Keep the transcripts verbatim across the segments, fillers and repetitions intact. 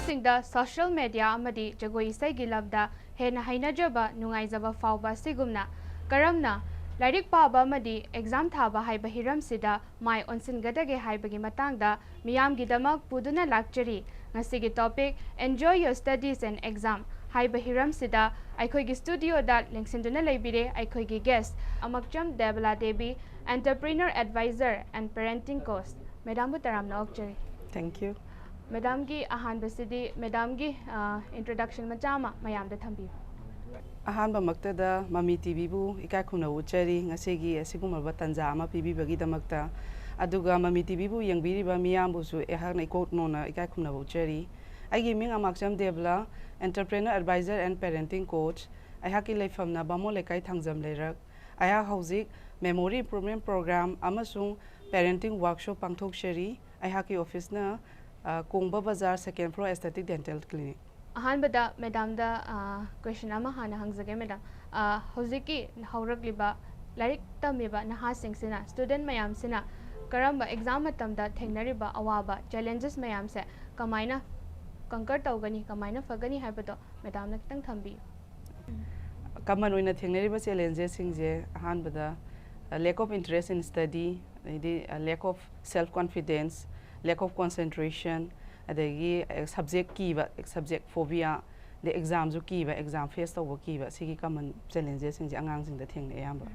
ꯁꯤꯡꯗ social media ꯑꯃꯗꯤ ꯖꯒꯣꯏ ꯏꯁꯩꯒꯤ ꯂꯝꯗ ꯍꯦꯟꯅ ꯍꯩꯅꯖꯕ, ꯅꯨꯡꯉꯥꯏꯖꯕ ꯐꯥꯎꯕ ꯑꯁꯤꯒꯨꯝꯅ ꯀꯔꯝꯅ ꯂꯥꯏꯔꯤꯛ ꯄꯥꯕ ꯑꯃꯗꯤ ꯑꯦꯛꯖꯥꯝ ꯊꯥꯕ ꯍꯥꯏꯕ ꯍꯤꯔꯝꯁꯤꯗ ꯃꯥꯏ ꯑꯣꯟꯁꯤꯟꯒꯗꯒꯦ ꯍꯥꯏꯕꯒꯤ ꯃꯇꯥꯡꯗ ꯃꯤꯌꯥꯝꯒꯤꯗꯃꯛ ꯄꯨꯗꯨꯅ ꯂꯥꯛꯆꯔꯤ꯫ ꯉꯁꯤꯒꯤ topic Enjoy Your Studies and Exam ꯍꯥꯏꯕ ꯍꯤꯔꯝꯁꯤꯗ ꯑꯩꯈꯣꯏꯒꯤ ꯁ꯭ꯇꯨꯗꯤꯑꯣꯗ ꯂꯦꯡꯁꯤꯟꯗꯨꯅ ꯂꯩꯕꯤꯔꯦ ꯑꯩꯈꯣꯏꯒꯤ ꯒꯦꯁ ꯑꯃꯛꯆꯝ Debala Devi, Entrepreneur Advisor and Parenting Coach꯫ ꯃꯦꯗꯥꯝꯕꯨ ꯇꯔꯥꯝꯅ ꯑꯣꯛꯆꯔꯤ꯫ Thank you. ꯃꯦꯗꯥꯝꯒꯤ ꯑꯍꯥꯟꯕꯁꯤꯗꯤ ꯃꯦꯗꯥꯝꯒꯤ ꯏꯟꯇ꯭ꯔꯣꯗꯛꯁꯟ ꯃꯆꯥ ꯑꯃ ꯃꯌꯥꯝꯗ ꯊꯝꯕꯤꯌꯨ꯫ ꯑꯍꯥꯟꯕꯃꯛꯇꯗ ꯃꯃꯤ ꯇꯤꯚꯤꯕꯨ ꯏꯀꯥꯏ ꯈꯨꯝꯅꯕ ꯎꯠꯆꯔꯤ, ꯉꯁꯤꯒꯤ ꯑꯁꯤꯒꯨꯝꯂꯕ ꯇꯥꯟꯖꯥ ꯑꯃ ꯄꯤꯕꯤꯕꯒꯤꯗꯃꯛꯇ꯫ ꯑꯗꯨꯒ ꯃꯃꯤ ꯇꯤꯚꯤꯕꯨ ꯌꯦꯡꯕꯤꯔꯤꯕ ꯃꯤꯌꯥꯝꯕꯨꯁꯨ ꯑꯩꯍꯥꯛꯅ ꯏꯀꯣꯛ ꯅꯧꯅ ꯏꯀꯥꯏ ꯈꯨꯝꯅꯕ ꯎꯠꯆꯔꯤ꯫ ꯑꯩꯒꯤ ꯃꯤꯡ ꯑꯃꯥꯛꯆꯝ ꯗꯦꯕꯂꯥ, Entrepreneur Advisor and Parenting Coach꯫ ꯑꯩꯍꯥꯛꯀꯤ ꯂꯩꯐꯝꯅ ꯕꯥꯃꯣꯟ ꯂꯩꯀꯥꯏ ꯊꯥꯡꯖꯝ ꯂꯩꯔꯛ꯫ ꯑꯩꯍꯥꯛ ꯍꯧꯖꯤꯛ Memory Improvement Program ꯑꯃꯁꯨꯡ Parenting Workshop ꯄꯥꯡꯊꯣꯛꯆꯔꯤ꯫ ꯑꯩꯍꯥꯛꯀꯤ ꯑꯣꯐꯤꯁꯅ, ꯑ, ꯀꯣꯡꯕ ꯕꯖꯥꯔ, second floor, Aesthetic Dental Clinic꯫ ꯑꯍꯥꯟꯕꯗ ꯃꯦꯗꯥꯝꯗ ꯀ꯭ꯋꯦꯁꯟ ꯑꯃ ꯍꯥꯟꯅ ꯍꯪꯖꯒꯦ ꯃꯦꯗꯥꯝ꯫ ꯑ, ꯍꯧꯖꯤꯛꯀꯤ ꯍꯧꯔꯛꯂꯤꯕ ꯂꯥꯏꯔꯤꯛ ꯇꯝꯃꯤꯕ ꯅꯍꯥꯁꯤꯡꯁꯤꯅ, ꯁ꯭ꯇꯨꯗꯦꯟ ꯃꯌꯥꯝꯁꯤꯅ ꯀꯔꯝꯕ ꯑꯦꯛꯖꯥꯝ ꯃꯇꯝꯗ ꯊꯦꯡꯅꯔꯤꯕ ꯑꯋꯥꯕ, ꯆꯦꯂꯦꯟꯖꯦꯁ ꯃꯌꯥꯝꯁꯦ ꯀꯃꯥꯏꯅ ꯀꯟꯀꯔ ꯇꯧꯒꯅꯤ, ꯀꯃꯥꯏꯅ ꯐꯒꯅꯤ ꯍꯥꯏꯕꯗꯣ ꯃꯦꯗꯥꯝꯅ ꯈꯤꯇꯪ ꯊꯝꯕꯤꯌꯨ꯫ ꯀꯃꯟ ꯑꯣꯏꯅ ꯊꯦꯡꯅꯔꯤꯕ ꯆꯦꯂꯦꯟꯖꯦꯁꯁꯤꯡꯁꯦ ꯑꯍꯥꯟꯕꯗ, ꯑ, lack of interest in study, ꯑꯗꯩꯗꯤ, ꯑ, lack of self confidence, lack of concentration, ꯑꯗꯒꯤ, ꯑ, ꯁꯕꯖꯦꯛ ꯀꯤꯕ, ꯁꯕꯖꯦꯛ ꯐꯣꯕꯤꯌꯥ, ꯑꯗꯩ ꯑꯦꯛꯖꯥꯝꯁꯨ ꯀꯤꯕ, ꯑꯦꯛꯖꯥꯝ ꯐꯦꯁ ꯇꯧꯕ ꯀꯤꯕ, ꯁꯤꯒꯤ ꯀꯃꯟ ꯆꯦꯂꯦꯟꯖꯦꯁꯁꯤꯡꯁꯦ ꯑꯉꯥꯡꯁꯤꯡꯗ ꯊꯦꯡꯅꯩ ꯑꯌꯥꯝꯕ꯫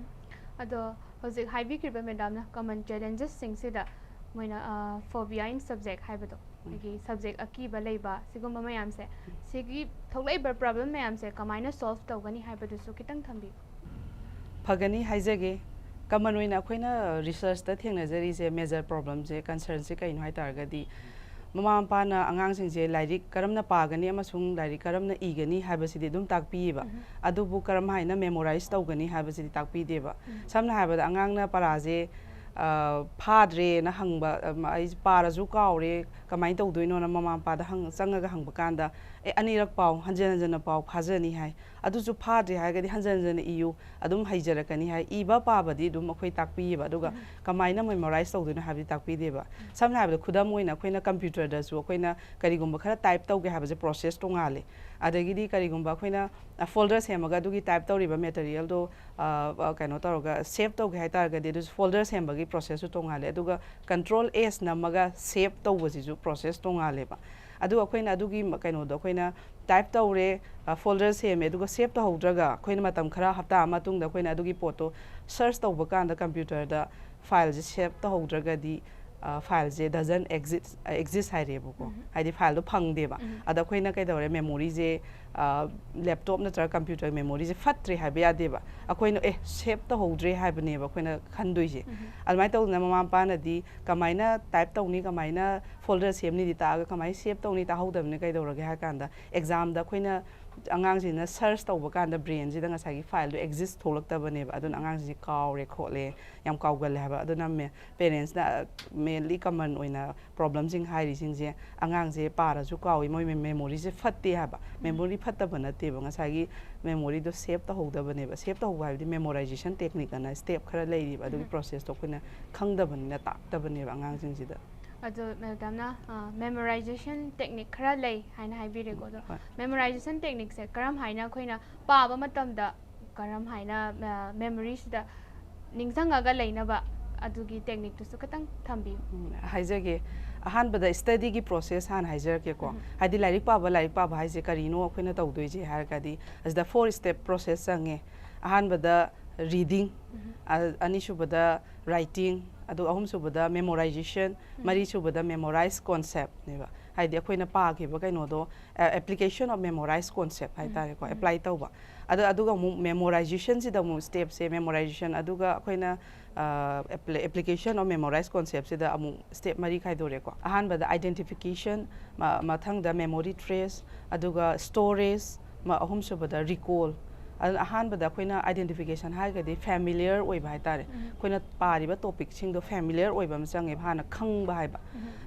ꯑꯗꯣ ꯍꯧꯖꯤꯛ ꯍꯥꯏꯕꯤꯈ꯭ꯔꯤꯕ ꯃꯦꯗꯥꯝꯅ ꯀꯃꯟ ꯆꯦꯂꯦꯟꯖꯦꯁꯁꯤꯡꯁꯤꯗ ꯃꯣꯏꯅ, ꯑ, phobia in subject ꯍꯥꯏꯕꯗꯣ, ꯑꯩꯈꯣꯏꯒꯤ ꯁꯕꯖꯦꯛ ꯑꯀꯤꯕ ꯂꯩꯕ, ꯁꯤꯒꯨꯝꯕ ꯃꯌꯥꯝꯁꯦ, ꯁꯤꯒꯤ ꯊꯣꯛꯂꯛꯏꯕ ꯄ꯭ꯔꯣꯕ꯭ꯂꯦꯝ ꯃꯌꯥꯝꯁꯦ ꯀꯃꯥꯏꯅ ꯁꯣꯜꯚ ꯇꯧꯒꯅꯤ ꯍꯥꯏꯕꯗꯨꯁꯨ ꯈꯤꯇꯪ ꯊꯝꯕꯤꯌꯨ꯫ ꯐꯒꯅꯤ ꯍꯥꯏꯖꯒꯦ꯫ ꯀꯃꯟ ꯑꯣꯏꯅ ꯑꯩꯈꯣꯏꯅ ꯔꯤꯁꯔꯁꯇ ꯊꯦꯡꯅꯖꯔꯤꯁꯦ, ꯃꯦꯖꯔ ꯄ꯭ꯔꯣꯕ꯭ꯂꯦꯝꯁꯦ, ꯀꯟꯁꯔꯟꯁꯦ ꯀꯩꯅꯣ ꯍꯥꯏ ꯇꯥꯔꯒꯗꯤ, ꯃꯃꯥ ꯃꯄꯥꯅ ꯑꯉꯥꯡꯁꯤꯡꯁꯦ ꯂꯥꯏꯔꯤꯛ ꯀꯔꯝꯅ ꯄꯥꯒꯅꯤ ꯑꯃꯁꯨꯡ ꯂꯥꯏꯔꯤꯛ ꯀꯔꯝꯅ ꯏꯒꯅꯤ ꯍꯥꯏꯕꯁꯤꯗꯤ ꯑꯗꯨꯝ ꯇꯥꯛꯄꯤꯌꯦꯕ, ꯑꯗꯨꯕꯨ ꯀꯔꯝ ꯍꯥꯏꯅ ꯃꯦꯃꯣꯔꯥꯏꯁ ꯇꯧꯒꯅꯤ ꯍꯥꯏꯕꯁꯤꯗꯤ ꯇꯥꯛꯄꯤꯗꯦꯕ꯫ ꯁꯝꯅ ꯍꯥꯏꯔꯕꯗ, ꯑꯉꯥꯡꯅ ꯄꯔꯥꯁꯦ ꯑ, ꯐꯥꯗ꯭ꯔꯦꯅ ꯍꯪꯕ, ꯑ, ꯑꯩꯁꯦ ꯄꯥꯔꯁꯨ ꯀꯥꯎꯔꯦ, ꯀꯃꯥꯏꯅ ꯇꯧꯗꯣꯏꯅꯣꯅ ꯃꯃꯥ ꯃꯄꯥꯗ ꯍꯪ-, ꯆꯪꯉꯒ ꯍꯪꯕ ꯀꯥꯟꯗ, "ꯑꯦ, ꯑꯅꯤꯔꯛ ꯄꯥꯎ, ꯍꯟꯖꯟ ꯍꯟꯖꯟꯅ ꯄꯥꯎ, ꯐꯥꯖꯅꯤ" ꯍꯥꯏ꯫ ꯑꯗꯨꯁꯨ ꯐꯥꯗ꯭ꯔꯦ ꯍꯥꯏꯔꯒꯗꯤ ꯍꯟꯖꯟ ꯍꯟꯖꯟꯅ ꯏꯌꯨ, ꯑꯗꯨꯝ ꯍꯩꯖꯔꯛꯀꯅꯤ ꯍꯥꯏ꯫ ꯏꯕ ꯄꯥꯕꯗꯤ ꯑꯗꯨꯝ ꯑꯩꯈꯣꯏ ꯇꯥꯛꯄꯤꯌꯦꯕ, ꯑꯗꯨꯒ ꯎꯝ꯫ ꯀꯃꯥꯏꯅ memorize ꯇꯧꯗꯣꯏꯅꯣ ꯍꯥꯏꯕꯗꯤ ꯇꯥꯛꯄꯤꯗꯦꯕ꯫ ꯎꯝ꯫ ꯁꯝꯅ ꯍꯥꯏꯔꯕꯗ, ꯈꯨꯗꯝ ꯑꯣꯏꯅ ꯑꯩꯈꯣꯏꯅ computerꯗꯁꯨ ꯑꯩꯈꯣꯏꯅ ꯀꯔꯤꯒꯨꯝꯕ ꯈꯔ type ꯇꯧꯒꯦ ꯍꯥꯏꯕꯁꯦ process ꯇꯣꯉꯥꯜꯂꯦ꯫ ꯑꯗꯒꯤꯗꯤ ꯀꯔꯤꯒꯨꯝꯕ ꯑꯩꯈꯣꯏꯅ, ꯑ, folder ꯁꯦꯝꯃꯒ ꯑꯗꯨꯒꯤ type ꯇꯧꯔꯤꯕ materialꯗꯣ, ꯑ, ꯑ, ꯀꯩꯅꯣ ꯇꯧꯔꯒ save ꯇꯧꯒꯦ ꯍꯥꯏ ꯇꯥꯔꯒꯗꯤ, ꯑꯗꯨꯁꯨ folder ꯁꯦꯝꯕꯒꯤ processꯁꯨ ꯇꯣꯉꯥꯜꯂꯦ꯫ ꯑꯗꯨꯒ control S ꯅꯝꯃꯒ save ꯇꯧꯕꯁꯤꯁꯨ process ꯇꯣꯉꯥꯜꯂꯦꯕ꯫ ꯑꯗꯨꯒ ꯑꯩꯈꯣꯏꯅ ꯑꯗꯨꯒꯤ ꯃ-, ꯀꯩꯅꯣꯗꯣ ꯑꯩꯈꯣꯏꯅ type ꯇꯧꯔꯦ, ꯑ, folder ꯁꯦꯝꯃꯦ, ꯑꯗꯨꯒ save ꯇꯧꯍꯧꯗ꯭ꯔꯒ ꯑꯩꯈꯣꯏꯅ ꯃꯇꯝ ꯈꯔ, ꯍꯞꯇꯥ ꯑꯃ ꯃꯇꯨꯡꯗ ꯑꯩꯈꯣꯏꯅ ꯑꯗꯨꯒꯤ ꯄꯣꯠꯇꯣ search ꯇꯧꯕ ꯀꯥꯟꯗ computerꯗ fileꯁꯦ save ꯇꯧꯍꯧꯗ꯭ꯔꯒꯗꯤ, ꯑ, fileꯁꯦ doesn't exist, ꯑ, exist ꯍꯥꯏꯔꯦꯕꯀꯣ꯫ ꯎꯝ꯫ ꯍꯥꯏꯗꯤ fileꯗꯣ ꯐꯪꯗꯦꯕ꯫ ꯎꯝ꯫ ꯑꯗ ꯑꯩꯈꯣꯏꯅ ꯀꯩꯗꯧꯔꯦ, memoryꯁꯦ, ꯑ, laptop ꯅꯠꯇ꯭ꯔꯒ computer memoryꯁꯦ ꯐꯠꯇ꯭ꯔꯦ ꯍꯥꯏꯕ ꯌꯥꯗꯦꯕ꯫ ꯑꯩꯈꯣꯏꯅ, "ꯑꯦ, save ꯇꯧꯍꯧꯗ꯭ꯔꯦ" ꯍꯥꯏꯕꯅꯦꯕ ꯑꯩꯈꯣꯏꯅ ꯈꯟꯗꯣꯏꯁꯦ꯫ ꯎꯝ꯫ ꯑꯗꯨꯃꯥꯏꯅ ꯇꯧꯗꯅ ꯃꯃꯥ ꯃꯄꯥꯅꯗꯤ ꯀꯃꯥꯏꯅ type ꯇꯧꯅꯤ, ꯀꯃꯥꯏꯅ folder ꯁꯦꯝꯅꯤꯗꯤ ꯇꯥꯛꯑꯒ, ꯀꯃꯥꯏꯅ save ꯇꯧꯅꯤ ꯇꯥꯛꯍꯧꯗꯕꯅꯤ ꯀꯩꯗꯧꯔꯒꯦ ꯍꯥꯏ ꯀꯥꯟꯗ, examꯗ ꯑꯩꯈꯣꯏꯅ ꯑꯉꯥꯡꯁꯤꯡꯅ search ꯇꯧꯕ ꯀꯥꯟꯗ brainꯁꯤꯗ ꯉꯁꯥꯏꯒꯤ fileꯗꯣ exist ꯊꯣꯛꯂꯛꯇꯕꯅꯦꯕ꯫ ꯑꯗꯨꯅ ꯑꯉꯥꯡꯁꯤꯡꯁꯦ ꯀꯥꯎꯔꯦ ꯈꯣꯠꯂꯦ, ꯌꯥꯝ ꯀꯥꯎꯒꯜꯂꯦ ꯍꯥꯏꯕ꯫ ꯑꯗꯨꯅ ꯃꯦ-, parentsꯅ mainly common ꯑꯣꯏꯅ problemꯁꯤꯡ ꯍꯥꯏꯔꯤꯁꯤꯡꯁꯦ, ꯑꯉꯥꯡꯁꯦ ꯄꯥꯔꯁꯨ ꯀꯥꯎꯏ, ꯃꯣꯏ ꯃꯦ-, memoryꯁꯦ ꯐꯠꯇꯦ ꯍꯥꯏꯕ꯫ ꯎꯝ꯫ Memory ꯐꯠꯇꯕ ꯅꯠꯇꯦꯕ, ꯉꯁꯥꯏꯒꯤ memoryꯗꯣ save ꯇꯧꯍꯧꯗꯕꯅꯦꯕ꯫ Save ꯇꯧꯍꯧꯕ ꯍꯥꯏꯕꯗꯤ memorization technique ꯑꯅ step ꯈꯔ ꯂꯩꯔꯤꯕ, ꯑꯗꯨꯒꯤ ꯎꯝ꯫ Processꯇꯣ ꯑꯩꯈꯣꯏꯅ ꯈꯪꯗꯕꯅꯤꯅ ꯇꯥꯛꯇꯕꯅꯦꯕ ꯑꯉꯥꯡꯁꯤꯡꯁꯤꯗ꯫ ꯑꯗꯣ madamꯅ, ꯑ, memorization technique ꯈꯔ ꯂꯩ ꯍꯥꯏꯅ ꯍꯥꯏꯕꯤꯔꯦꯀꯣ꯫ ꯑꯗꯣ ꯍꯣꯏ꯫ Memorization techniqueꯁꯦ ꯀꯔꯝ ꯍꯥꯏꯅ ꯑꯩꯈꯣꯏꯅ ꯄꯥꯕ ꯃꯇꯝꯗ ꯀꯔꯝ ꯍꯥꯏꯅ, ꯑ, memoryꯁꯤꯗ ꯅꯤꯡꯁꯤꯡꯉꯒ ꯂꯩꯅꯕ ꯑꯗꯨꯒꯤ techniqueꯇꯨꯁꯨ ꯈꯤꯇꯪ ꯊꯝꯕꯤꯌꯨ꯫ ꯎꯝ, ꯍꯥꯏꯖꯒꯦ꯫ ꯑꯍꯥꯟꯕꯗ studyꯒꯤ process ꯍꯥꯟꯅ ꯍꯥꯏꯖꯔꯛꯀꯦꯀꯣ꯫ ꯎꯝ꯫ ꯍꯥꯏꯗꯤ ꯂꯥꯏꯔꯤꯛ ꯄꯥꯕ, ꯂꯥꯏꯔꯤꯛ ꯄꯥꯕ ꯍꯥꯏꯁꯦ ꯀꯔꯤꯅꯣ ꯑꯩꯈꯣꯏꯅ ꯇꯧꯗꯣꯏꯁꯦ ꯍꯥꯏꯔꯒꯗꯤ, ꯑꯁꯤꯗ four step process ꯆꯪꯉꯦ꯫ ꯑꯍꯥꯟꯕꯗ reading, ꯎꯝ꯫ ꯑ-, ꯑꯅꯤꯁꯨꯕꯗ writing, ꯑꯗꯨꯒ ꯑꯍꯨꯝꯁꯨꯕꯗ memorization, ꯎꯝ꯫ ꯃꯔꯤꯁꯨꯕꯗ memorize conceptꯅꯦꯕ꯫ ꯍꯥꯏꯗꯤ ꯑꯩꯈꯣꯏꯅ ꯄꯥꯈꯤꯕ ꯀꯩꯅꯣꯗꯣ, ꯑ, application of memorize concept ꯎꯝ꯫ ꯍꯥꯏꯇꯥꯔꯦꯀꯣ, ꯎꯝ꯫ Apply ꯇꯧꯕ꯫ ꯑꯗ-, ꯑꯗꯨꯒ ꯑꯃꯨꯛ memorizationꯁꯤꯗ ꯑꯃꯨꯛ stepꯁꯦ, memorization, ꯑꯗꯨꯒ ꯑꯩꯈꯣꯏꯅ, ꯑ, appli-, application of memorize conceptꯁꯤꯗ ꯑꯃꯨꯛ step ꯃꯔꯤ ꯈꯥꯏꯗꯣꯔꯦꯀꯣ꯫ ꯑꯍꯥꯟꯕꯗ identification, ꯃ-, ꯃꯊꯪꯗ memory trace, ꯑꯗꯨꯒ storage, ꯃ-, ꯑꯍꯨꯝꯁꯨꯕꯗ recall, ꯑꯗꯨꯅ ꯑꯍꯥꯟꯕꯗ ꯑꯩꯈꯣꯏꯅ identification ꯍꯥꯏꯔꯒꯗꯤ familiar ꯑꯣꯏꯕ ꯍꯥꯏꯇꯥꯔꯦ꯫ ꯑꯩꯈꯣꯏꯅ ꯄꯥꯔꯤꯕ topicꯁꯤꯡꯗꯣ familiar ꯑꯣꯏꯕ ꯑꯃ ꯆꯪꯉꯦꯕ, ꯍꯥꯟꯅ ꯈꯪꯕ ꯍꯥꯏꯕ꯫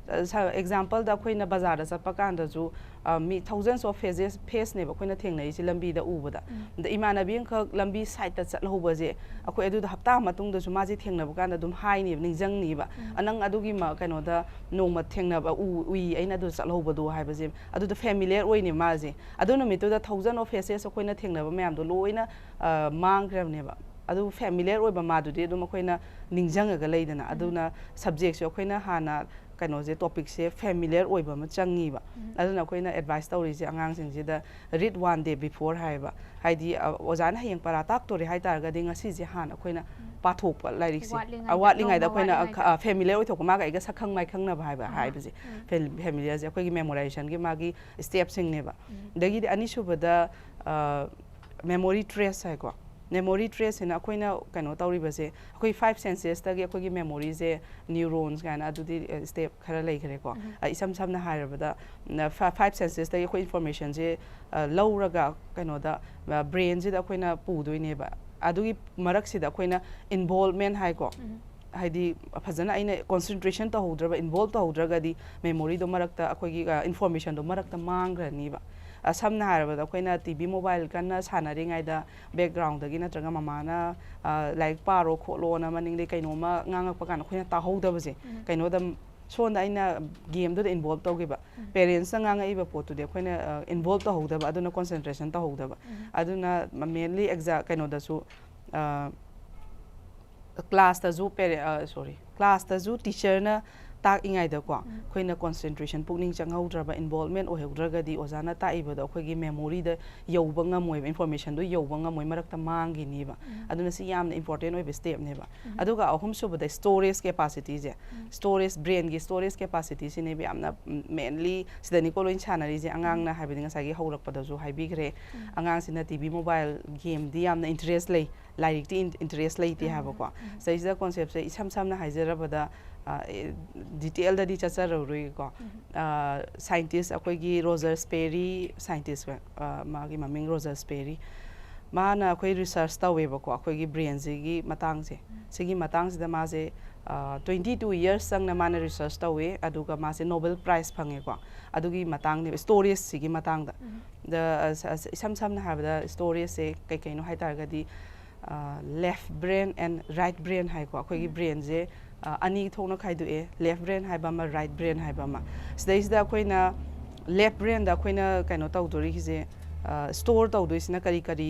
ꯑꯦꯛꯖꯥꯝꯄꯜꯗ ꯑꯩꯈꯣꯏꯅ ꯕꯖꯥꯔꯗ ꯆꯠꯄ ꯀꯥꯟꯗꯁꯨ, ꯑ, ꯃꯤ thousands of faces, faceꯅꯦꯕ ꯑꯩꯈꯣꯏꯅ ꯊꯦꯡꯅꯩꯁꯦ ꯂꯝꯕꯤꯗ ꯎꯕꯗ꯫ ꯑꯗ ꯏꯃꯥꯟꯅꯕꯤ ꯑꯃꯈꯛ ꯂꯝꯕꯤ sideꯇ ꯆꯠꯍꯧꯕꯁꯦ, ꯑꯩꯈꯣꯏ ꯑꯗꯨꯗ ꯍꯞꯇꯥ ꯃꯇꯨꯡꯗꯁꯨ ꯃꯥꯁꯦ ꯊꯦꯡꯅꯕ ꯀꯥꯟꯗ ꯑꯗꯨꯝ ꯍꯥꯏꯅꯦꯕ, ꯅꯤꯡꯁꯤꯡꯅꯤꯕ꯫ "ꯑ, ꯅꯪ ꯑꯗꯨꯒꯤ ꯃ-, ꯀꯩꯅꯣꯗ ꯅꯣꯡꯃ ꯊꯦꯡꯅꯕ ꯎ-, ꯎꯏ, ꯑꯩꯅ ꯑꯗꯨ ꯆꯠꯍꯧꯕꯗꯣ" ꯍꯥꯏꯕꯁꯦ, ꯑꯗꯨꯗ familiar ꯑꯣꯏꯅꯦ ꯃꯥꯁꯦ꯫ ꯑꯗꯨ ꯅꯨꯃꯤꯠꯇꯨꯗ thousand of faces ꯑꯩꯈꯣꯏꯅ ꯊꯦꯡꯅꯕ ꯃꯌꯥꯝꯗꯣ ꯂꯣꯏꯅ, ꯑ, ꯃꯥꯡꯈ꯭ꯔꯕꯅꯦꯕ꯫ ꯑꯗꯨ familiar ꯑꯣꯏꯕ ꯃꯥꯗꯨꯗꯤ ꯑꯗꯨꯝ ꯑꯩꯈꯣꯏꯅ ꯅꯤꯡꯁꯤꯡꯉꯒ ꯂꯩꯗꯅ꯫ ꯑꯗꯨꯅ subjectꯁꯦ ꯑꯩꯈꯣꯏꯅ ꯍꯥꯟꯅ ꯀꯩꯅꯣꯁꯦ, topicꯁꯦ familiar ꯑꯣꯏꯕ ꯑꯃ ꯆꯪꯉꯤꯕ꯫ ꯑꯗꯨꯅ ꯑꯩꯈꯣꯏꯅ advice ꯇꯧꯔꯤꯁꯦ ꯑꯉꯥꯡꯁꯤꯡꯁꯤꯗ, "Read one day before" ꯍꯥꯏꯌꯦꯕ꯫ ꯍꯥꯏꯗꯤ, ꯑ, ꯑꯣꯖꯥꯅ ꯍꯌꯦꯡ ꯄꯔꯥ ꯇꯥꯛꯇꯣꯔꯦ ꯍꯥꯏ ꯇꯥꯔꯒꯗꯤ ꯉꯁꯤꯁꯦ ꯍꯥꯟꯅ ꯑꯩꯈꯣꯏꯅ ꯄꯥꯊꯣꯛꯄ, ꯂꯥꯏꯔꯤꯛꯁꯦ꯫ ꯋꯥꯠꯂꯤꯉꯩꯗ ꯑꯩꯈꯣꯏꯅ, ꯑ, ꯈ-, ꯑ, familiar ꯑꯣꯏꯊꯣꯛꯄ, ꯃꯥꯒ ꯑꯩꯒ ꯁꯛꯈꯪ ꯃꯥꯏꯈꯪꯅꯕ ꯍꯥꯏꯕ, ꯍꯥꯏꯕꯁꯦ꯫ Fam-, familiarꯁꯦ ꯑꯩꯈꯣꯏꯒꯤ memorizationꯒꯤ ꯃꯥꯒꯤ stepꯁꯤꯡꯅꯦꯕ꯫ ꯑꯗꯒꯤꯗꯤ ꯑꯅꯤꯁꯨꯕꯗ, ꯑ, memory trace ꯍꯥꯏꯀꯣ꯫ Memory traceꯁꯤꯅ ꯑꯩꯈꯣꯏꯅ ꯀꯩꯅꯣ ꯇꯧꯔꯤꯕꯁꯦ, ꯑꯩꯈꯣꯏ five sensesꯇꯒꯤ ꯑꯩꯈꯣꯏꯒꯤ memoryꯁꯦ, neurons ꯀꯥꯏꯅ ꯑꯗꯨꯗꯤ, ꯑ, step ꯈꯔ ꯂꯩꯈ꯭ꯔꯦꯀꯣ꯫ ꯑ, ꯏꯁꯝ ꯁꯝꯅ ꯍꯥꯏꯔꯕꯗ, ꯅ, ꯐ-, five sensesꯇꯒꯤ ꯑꯩꯈꯣꯏ informationꯁꯦ, ꯑ, ꯂꯧꯔꯒ ꯀꯩꯅꯣꯗ, ꯑ, brainꯁꯤꯗ ꯑꯩꯈꯣꯏꯅ ꯄꯨꯗꯣꯏꯅꯦꯕ꯫ ꯑꯗꯨꯒꯤ ꯃꯔꯛꯁꯤꯗ ꯑꯩꯈꯣꯏꯅ involvement ꯍꯥꯏꯀꯣ꯫ ꯍꯥꯏꯗꯤ ꯐꯖꯅ ꯑꯩꯅ concentration ꯇꯧꯍꯧꯗ꯭ꯔꯕ, involve ꯇꯧꯍꯧꯗ꯭ꯔꯒꯗꯤ memoryꯗꯣ ꯃꯔꯛꯇ ꯑꯩꯈꯣꯏꯒꯤ, ꯑ, informationꯗꯣ ꯃꯔꯛꯇ ꯃꯥꯡꯈ꯭ꯔꯅꯤꯕ꯫ ꯑ, ꯁꯝꯅ ꯍꯥꯏꯔꯕꯗ ꯑꯩꯈꯣꯏꯅ TV mobile ꯀꯟꯅ ꯁꯥꯟꯅꯔꯤꯉꯩꯗ backgroundꯗꯒꯤ ꯅꯠꯇ꯭ꯔꯒ ꯃꯃꯥꯅ, ꯑ, "ꯂꯥꯏꯔꯤꯛ ꯄꯥꯔꯣ ꯈꯣꯠꯂꯣꯅ" ꯃꯅꯤꯡꯗꯒꯤ ꯀꯩꯅꯣꯝꯃ ꯉꯥꯡꯉꯛꯄ ꯀꯥꯟꯗ ꯑꯩꯈꯣꯏꯅ ꯇꯥꯍꯧꯗꯕꯁꯦ, ꯀꯩꯅꯣꯗ ꯁꯣꯝꯗ ꯑꯩꯅ gameꯗꯨꯗ involve ꯇꯧꯈꯤꯕ, parentsꯅ ꯉꯥꯡꯉꯛꯏꯕ ꯄꯣꯠꯇꯨꯗꯤ ꯑꯩꯈꯣꯏꯅ, ꯑ, involve ꯇꯧꯍꯧꯗꯕ, ꯑꯗꯨꯅ concentration ꯇꯧꯍꯧꯗꯕ꯫ ꯑꯗꯨꯅ mainly exam ꯀꯩꯅꯣꯗꯁꯨ, ꯑ, classꯇꯁꯨ parent, ꯑ, sorry, classꯇꯁꯨ teacherꯅ ꯇꯥꯛꯏꯉꯩꯗꯀꯣ, ꯑꯩꯈꯣꯏꯅ concentration, ꯄꯨꯛꯅꯤꯡ ꯆꯪꯍꯧꯗ꯭ꯔꯕ, involvement ꯑꯣꯏꯍꯧꯗ꯭ꯔꯒꯗꯤ ꯑꯣꯖꯥꯅ ꯇꯥꯛꯏꯕꯗꯣ ꯑꯩꯈꯣꯏꯒꯤ memoryꯗ ꯌꯧꯕ ꯉꯝꯃꯣꯏꯕ, informationꯗꯣ ꯌꯧꯕ ꯉꯝꯃꯣꯏ, ꯃꯔꯛꯇ ꯃꯥꯡꯈꯤꯅꯤꯕ꯫ ꯑꯗꯨꯅ ꯁꯤ ꯌꯥꯝꯅ important ꯑꯣꯏꯕ stepꯅꯦꯕ꯫ ꯑꯗꯨꯒ ꯑꯍꯨꯝꯁꯨꯕꯗ storageꯁꯦ, storage, brainꯒꯤ storage capacityꯁꯤꯅꯦꯕ ꯌꯥꯝꯅ, ꯎꯝ, mainly ꯁꯤꯗꯅꯤꯀꯣ ꯂꯣꯏ ꯁꯥꯟꯅꯔꯤꯁꯦ꯫ ꯑꯉꯥꯡꯅ ꯍꯥꯏꯕꯗꯤ ꯉꯁꯥꯏꯒꯤ ꯍꯧꯔꯛꯄꯗꯁꯨ ꯍꯥꯏꯕꯤꯈ꯭ꯔꯦ, ꯑꯉꯥꯡꯁꯤꯅ TV mobile gameꯗꯤ ꯌꯥꯝꯅ interest ꯂꯩ, ꯂꯥꯏꯔꯤꯛꯇꯤ in-, interest ꯂꯩꯇꯦ ꯍꯥꯏꯕꯀꯣ꯫ ꯁꯤꯗꯩꯁꯤꯗ conceptꯁꯦ ꯏꯁꯝ ꯁꯝꯅ ꯍꯥꯏꯖꯔꯕꯗ, ꯑ, ꯑꯦ, detailꯗꯗꯤ ꯆꯠꯆꯔꯔꯣꯏꯒꯦꯀꯣ꯫ ꯑ, scientist ꯑꯩꯈꯣꯏꯒꯤ Roger Sperry, scientist, ꯑ, ꯃꯥꯒꯤ ꯃꯃꯤꯡ Roger Sperry꯫ ꯃꯥꯅ ꯑꯩꯈꯣꯏ ꯔꯤꯁꯔꯁ ꯇꯧꯋꯦꯕꯀꯣ, ꯑꯩꯈꯣꯏꯒꯤ ꯕ꯭ꯔꯦꯟꯁꯤꯒꯤ ꯃꯇꯥꯡꯁꯦ꯫ ꯁꯤꯒꯤ ꯃꯇꯥꯡꯁꯤꯗ ꯃꯥꯁꯦ ꯇ꯭ꯋꯦꯟꯇꯤ ꯇꯨ ꯌꯔꯁ ꯆꯪꯅ ꯃꯥꯅ ꯔꯤꯁꯔꯁ ꯇꯧꯋꯦ, ꯑꯗꯨꯒ ꯃꯥꯁꯦ ꯅꯣꯕꯦꯜ ꯄ꯭ꯔꯥꯏꯖ ꯐꯪꯉꯦꯀꯣ꯫ ꯑꯗꯨꯒꯤ ꯃꯇꯥꯡꯅꯦꯕ, ꯁ꯭ꯇꯣꯔꯦꯖꯁꯤꯒꯤ ꯃꯇꯥꯡꯗ꯫ ꯗ, ꯑ, ꯁ-, ꯑꯁ-, ꯏꯁꯝ ꯁꯝꯅ ꯍꯥꯏꯔꯕꯗ, ꯁ꯭ꯇꯣꯔꯦꯖꯁꯦ ꯀꯩ ꯀꯩꯅꯣ ꯍꯥꯏ ꯇꯥꯔꯒꯗꯤ, left brain and right brain ꯍꯥꯏꯀꯣ꯫ ꯑꯩꯈꯣꯏꯒꯤ ꯕ꯭ꯔꯦꯟꯁꯦ, ꯑ, ꯑꯅꯤ ꯊꯣꯛꯅ ꯈꯥꯏꯗꯣꯛꯑꯦ, ꯂꯦꯐ ꯕ꯭ꯔꯦꯟ ꯍꯥꯏꯕ ꯑꯃ, ꯔꯥꯏꯠ ꯕ꯭ꯔꯦꯟ ꯍꯥꯏꯕ ꯑꯃ꯫ ꯁꯤꯗꯩꯁꯤꯗ ꯑꯩꯈꯣꯏꯅ ꯂꯦꯐ ꯕ꯭ꯔꯦꯟꯗ ꯑꯩꯈꯣꯏꯅ ꯀꯩꯅꯣ ꯇꯧꯗꯣꯔꯤꯁꯦ, ꯑ, ꯁ꯭ꯇꯣꯔ ꯇꯧꯗꯣꯏꯁꯤꯅ ꯀꯔꯤ ꯀꯔꯤ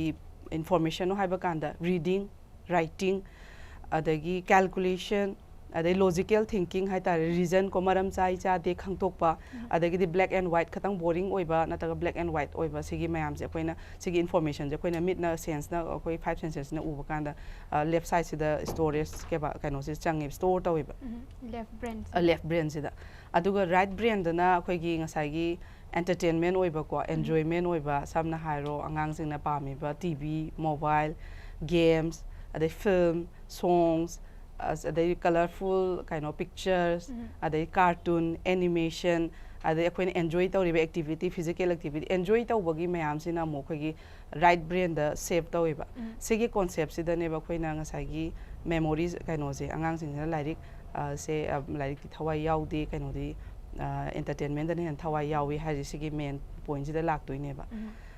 ꯏꯟꯐꯣꯔꯃꯦꯁꯟꯅꯣ ꯍꯥꯏꯕ ꯀꯥꯟꯗ, ꯔꯤꯗꯤꯡ, ꯔꯥꯏꯇꯤꯡ, ꯑꯗꯒꯤ ꯀꯦꯜꯀꯨꯂꯦꯁꯟ, ꯑꯗꯩ ꯂꯣꯖꯤꯀꯦꯜ ꯊꯤꯡꯀꯤꯡ ꯍꯥꯏ ꯇꯥꯔꯦ, ꯔꯤꯖꯟ ꯀꯣ, ꯃꯔꯝ ꯆꯥꯏ ꯆꯥꯗꯦ ꯈꯪꯗꯣꯛꯄ, ꯑꯗꯒꯤꯗꯤ ꯕ꯭ꯂꯦꯛ ꯑꯦꯟ ꯋꯥꯏꯠ ꯈꯇꯪ ꯕꯣꯔꯤꯡ ꯑꯣꯏꯕ ꯅꯠꯇ꯭ꯔꯒ ꯕ꯭ꯂꯦꯛ ꯑꯦꯟ ꯋꯥꯏꯠ ꯑꯣꯏꯕ, ꯁꯤꯒꯤ ꯃꯌꯥꯝꯁꯦ ꯑꯩꯈꯣꯏꯅ, ꯁꯤꯒꯤ ꯏꯟꯐꯣꯔꯃꯦꯁꯟꯁꯦ ꯑꯩꯈꯣꯏꯅ ꯃꯤꯠꯅ, ꯁꯦꯟꯁꯅ, ꯑꯩꯈꯣꯏ ꯐꯥꯏꯚ ꯁꯦꯟꯁꯦꯁꯅ ꯎꯕ ꯀꯥꯟꯗ, ꯂꯦꯐ ꯁꯥꯏꯗꯁꯤꯗ ꯁ꯭ꯇꯣꯔꯦꯖ ꯀꯩꯕ ꯀꯩꯅꯣꯁꯦ ꯆꯪꯉꯦꯕ, ꯁ꯭ꯇꯣꯔ ꯇꯧꯋꯦꯕ꯫ Left brain. ꯂꯦꯐ ꯕ꯭ꯔꯦꯟꯁꯤꯗ꯫ ꯑꯗꯨꯒ ꯔꯥꯏꯠ ꯕ꯭ꯔꯦꯟꯗꯅ ꯑꯩꯈꯣꯏꯒꯤ ꯉꯁꯥꯏꯒꯤ ꯑꯦꯟꯇꯔꯇꯦꯟꯃꯦꯟ ꯑꯣꯏꯕꯀꯣ, ꯑꯦꯟꯖꯣꯏꯃꯦꯟ ꯑꯣꯏꯕ, ꯁꯝꯅ ꯍꯥꯏꯔꯣ, ꯑꯉꯥꯡꯁꯤꯡꯅ ꯄꯥꯝꯃꯤꯕ ꯇꯤ ꯚꯤ, ꯃꯣꯕꯥꯏꯜ, ꯒꯦꯝꯁ, ꯑꯗꯩ ꯐꯤꯜꯝ, ꯁꯣꯡꯁ, ꯑꯁ, ꯑꯗꯩ ꯀꯂꯔꯐꯨꯜ ꯀꯩꯅꯣ ꯄꯤꯛꯆꯔꯁ, ꯑꯗꯩ ꯀꯥꯔꯇꯨꯟ, ꯑꯦꯅꯤꯃꯦꯁꯟ, ꯑꯗꯩ ꯑꯩꯈꯣꯏꯅ ꯑꯦꯟꯖꯣꯏ ꯇꯧꯔꯤꯕ ꯑꯦꯛꯇꯤꯚꯤꯇꯤ, ꯐꯤꯖꯤꯀꯦꯜ ꯑꯦꯛꯇꯤꯚꯤꯇꯤ, ꯑꯦꯟꯖꯣꯏ ꯇꯧꯕꯒꯤ ꯃꯌꯥꯝꯁꯤꯅ ꯑꯃꯨꯛ ꯑꯩꯈꯣꯏꯒꯤ ꯔꯥꯏꯠ ꯕ꯭ꯔꯦꯟꯗ ꯁꯦꯞ ꯇꯧꯋꯦꯕ꯫ ꯁꯤꯒꯤ ꯀꯣꯟꯁꯦꯞꯁꯤꯗꯅꯦꯕ ꯑꯩꯈꯣꯏꯅ ꯉꯁꯥꯏꯒꯤ ꯃꯦꯃꯣꯔꯤꯁ ꯀꯩꯅꯣꯁꯦ, ꯑꯉꯥꯡꯁꯤꯡꯁꯤꯅ ꯂꯥꯏꯔꯤꯛ, ꯑ, ꯁꯦ, ꯑ, ꯂꯥꯏꯔꯤꯛꯇꯤ ꯊꯋꯥꯏ ꯌꯥꯎꯗꯦ, ꯀꯩꯅꯣꯗꯤ, ꯑ, ꯑꯦꯟꯇꯔꯇꯦꯟꯃꯦꯟꯗꯅ ꯍꯦꯟꯅ ꯊꯋꯥꯏ ꯌꯥꯎꯏ ꯍꯥꯏꯔꯤꯁꯦ ꯁꯤꯒꯤ ꯃꯦꯟ ꯄꯣꯏꯟꯁꯤꯗ ꯂꯥꯛꯇꯣꯏꯅꯦꯕ꯫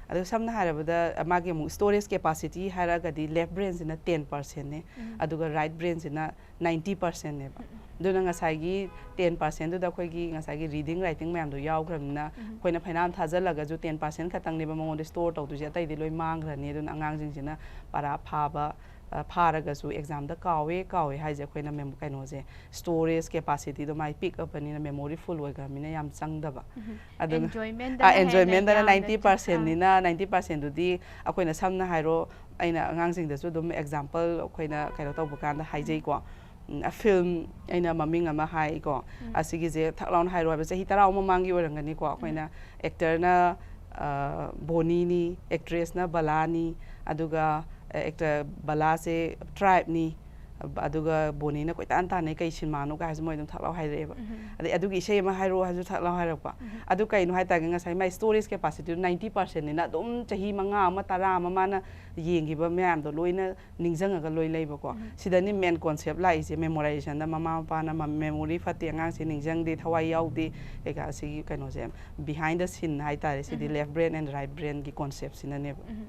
ꯑꯗꯣ ꯁꯝꯅ ꯍꯥꯏꯔꯕꯗ, ꯑ, ꯃꯥꯒꯤ ꯑꯃꯨꯛ ꯁ꯭ꯇꯣꯔꯦꯖ ꯀꯦꯄꯥꯁꯤꯇꯤ ꯍꯥꯏꯔꯒꯗꯤ ꯂꯦꯐ ꯕ꯭ꯔꯦꯟꯁꯤꯅ ꯇꯦꯟ ꯄꯥꯔꯁꯦꯟꯅꯦ, ꯑꯗꯨꯒ ꯔꯥꯏꯠ ꯕ꯭ꯔꯦꯟꯁꯤꯅ ꯅꯥꯏꯟꯇꯤ ꯄꯥꯔꯁꯦꯟꯅꯦꯕ꯫ ꯑꯗꯨꯅ ꯉꯁꯥꯏꯒꯤ ꯇꯦꯟ ꯄꯥꯔꯁꯦꯟꯗꯨꯗ ꯑꯩꯈꯣꯏꯒꯤ ꯉꯁꯥꯏꯒꯤ ꯔꯤꯗꯤꯡ, ꯔꯥꯏꯇꯤꯡ ꯃꯌꯥꯝꯗꯣ ꯌꯥꯎꯈ꯭ꯔꯕꯅꯤꯅ, ꯑꯩꯈꯣꯏꯅ ꯐꯩꯅꯥꯝ ꯊꯥꯖꯤꯜꯂꯒꯁꯨ ꯇꯦꯟ ꯄꯥꯔꯁꯦꯟ ꯈꯛꯇꯪꯅꯦꯕ ꯃꯉꯣꯟꯗ ꯁ꯭ꯇꯣꯔ ꯇꯧꯗꯣꯏꯁꯦ, ꯑꯇꯩꯗꯤ ꯂꯣꯏ ꯃꯥꯡꯈ꯭ꯔꯅꯤ꯫ ꯑꯗꯨꯅ ꯑꯉꯥꯡꯁꯤꯡꯁꯤꯅ ꯄꯔꯥ ꯐꯥꯕ, ꯑ, ꯐꯥꯔꯒꯁꯨ ꯑꯦꯛꯖꯥꯝꯗ ꯀꯥꯎꯋꯦ, ꯀꯥꯎꯋꯦ ꯍꯥꯏꯁꯦ ꯑꯩꯈꯣꯏꯅ ꯃꯦꯝ-, ꯀꯩꯅꯣꯁꯦ, ꯁ꯭ꯇꯣꯔꯦꯖ ꯀꯦꯄꯥꯁꯤꯇꯤꯗꯣ ꯃꯥꯏ ꯄꯤꯛꯑꯕꯅꯤꯅ, ꯃꯦꯃꯣꯔꯤ ꯐꯨꯜ ꯑꯣꯏꯈ꯭ꯔꯕꯅꯤꯅ ꯌꯥꯝ ꯆꯪꯗꯕ꯫ ꯑꯗꯨꯅ, ꯑꯦꯟꯖꯣꯏꯃꯦꯟꯗꯅ ꯑꯥ, ꯍꯦꯟꯅ ꯑꯦꯟꯖꯣꯏꯃꯦꯟꯗꯅ ꯌꯥꯝꯅ ꯅꯥꯏꯟꯇꯤ ꯄꯥꯔꯁꯦꯟꯅꯤꯅ, ꯆꯪ-, ꯑꯥ꯫ ꯅꯥꯏꯟꯇꯤ ꯄꯥꯔꯁꯦꯟꯗꯨꯗꯤ ꯑꯩꯈꯣꯏꯅ ꯁꯝꯅ ꯍꯥꯏꯔꯣ, ꯑꯩꯅ ꯑꯉꯥꯡꯁꯤꯡꯗꯁꯨ ꯑꯗꯨꯝ ꯑꯦꯛꯖꯥꯝꯄꯜ ꯑꯩꯈꯣꯏꯅ ꯀꯩꯅꯣ ꯇꯧꯕ ꯀꯥꯟꯗ ꯍꯥꯏꯖꯩꯀꯣ꯫ ꯎꯝ, ꯑ, ꯐꯤꯜꯝ ꯑꯩꯅ ꯃꯃꯤꯡ ꯑꯃ ꯍꯥꯏꯀꯣ꯫ ꯎꯝ꯫ ꯑꯁꯤꯒꯤꯁꯦ ꯊꯛ ꯂꯥꯎꯅ ꯍꯥꯏꯔꯣ ꯍꯥꯏꯕ, ꯆꯍꯤ ꯇꯔꯥ ꯃꯃꯥꯡꯒꯤ ꯑꯣꯏꯔꯝꯒꯅꯤꯀꯣ꯫ ꯎꯝ꯫ ꯑꯩꯈꯣꯏꯅ ꯑꯦꯛꯇꯔꯅ, ꯑ, ꯕꯣꯅꯤꯅꯤ, ꯑꯦꯛꯇ꯭ꯔꯦꯁꯅ ꯕꯂꯥꯅꯤ, ꯑꯗꯨꯒ, ꯑ, ꯑꯦꯛꯇꯔ ꯕꯂꯥꯁꯦ ꯇ꯭ꯔꯥꯏꯕꯅꯤ, ꯑꯗꯨꯒ ꯕꯣꯅꯤꯅ ꯀꯣꯏꯇꯥꯟ ꯇꯥꯟꯅꯩ, "ꯀꯩ ꯁꯤꯅꯦꯃꯥꯅꯣ?" ꯀꯥꯏ ꯍꯥꯏꯁꯦ ꯃꯣꯏ ꯑꯗꯨꯝ ꯊꯛ ꯂꯥꯎ ꯍꯥꯏꯔꯛꯑꯦꯕ꯫ ꯎꯝ. ꯑꯗꯩ "ꯑꯗꯨꯒꯤ ꯏꯁꯩ ꯑꯃ ꯍꯥꯏꯔꯛꯑꯣ" ꯍꯥꯏꯁꯨ ꯊꯛ ꯂꯥꯎ ꯍꯥꯏꯔꯛꯄ꯫ ꯎꯝ. ꯑꯗꯨ ꯀꯩꯅꯣ ꯍꯥꯏꯇꯥꯔꯒꯗꯤ ꯉꯁꯥꯏ ꯃꯥꯏ ꯁ꯭ꯇꯣꯔꯦꯖ ꯀꯦꯄꯥꯁꯤꯇꯤꯗꯨ ꯅꯥꯏꯟꯇꯤ ꯄꯥꯔꯁꯦꯟꯅꯤꯅ ꯑꯗꯨꯝ ꯆꯍꯤ ꯃꯉꯥ ꯑꯃ ꯇꯔꯥ ꯑꯃ ꯃꯥꯅ ꯌꯦꯡꯈꯤꯕ ꯃꯌꯥꯝꯗꯣ ꯂꯣꯏꯅ ꯅꯤꯡꯁꯤꯡꯉꯒ ꯂꯣꯏ ꯂꯩꯕꯀꯣ꯫ ꯎꯝ. ꯁꯤꯗꯅꯤ ꯃꯦꯟ ꯀꯣꯟꯁꯦꯞ ꯂꯥꯛꯏꯁꯦ꯫ ꯃꯦꯃꯣꯔꯥꯏꯖꯦꯁꯟꯗ ꯃꯃꯥ ꯃꯄꯥꯅ ꯃ-, ꯃꯦꯃꯣꯔꯤ ꯐꯠꯇꯦ, ꯑꯉꯥꯡꯁꯦ ꯅꯤꯡꯁꯤꯡꯗꯦ, ꯊꯋꯥꯏ ꯌꯥꯎꯗꯦ, ꯀꯩꯀꯥ ꯁꯤꯒꯤ ꯀꯩꯅꯣꯁꯦ, behind the scene ꯍꯥꯏꯇꯥꯔꯦ꯫ ꯁꯤꯗꯤ ꯎꯝ. left brain and right brainꯒꯤ ꯀꯣꯟꯁꯦꯞꯁꯤꯅꯅꯦꯕ꯫ ꯎꯝ.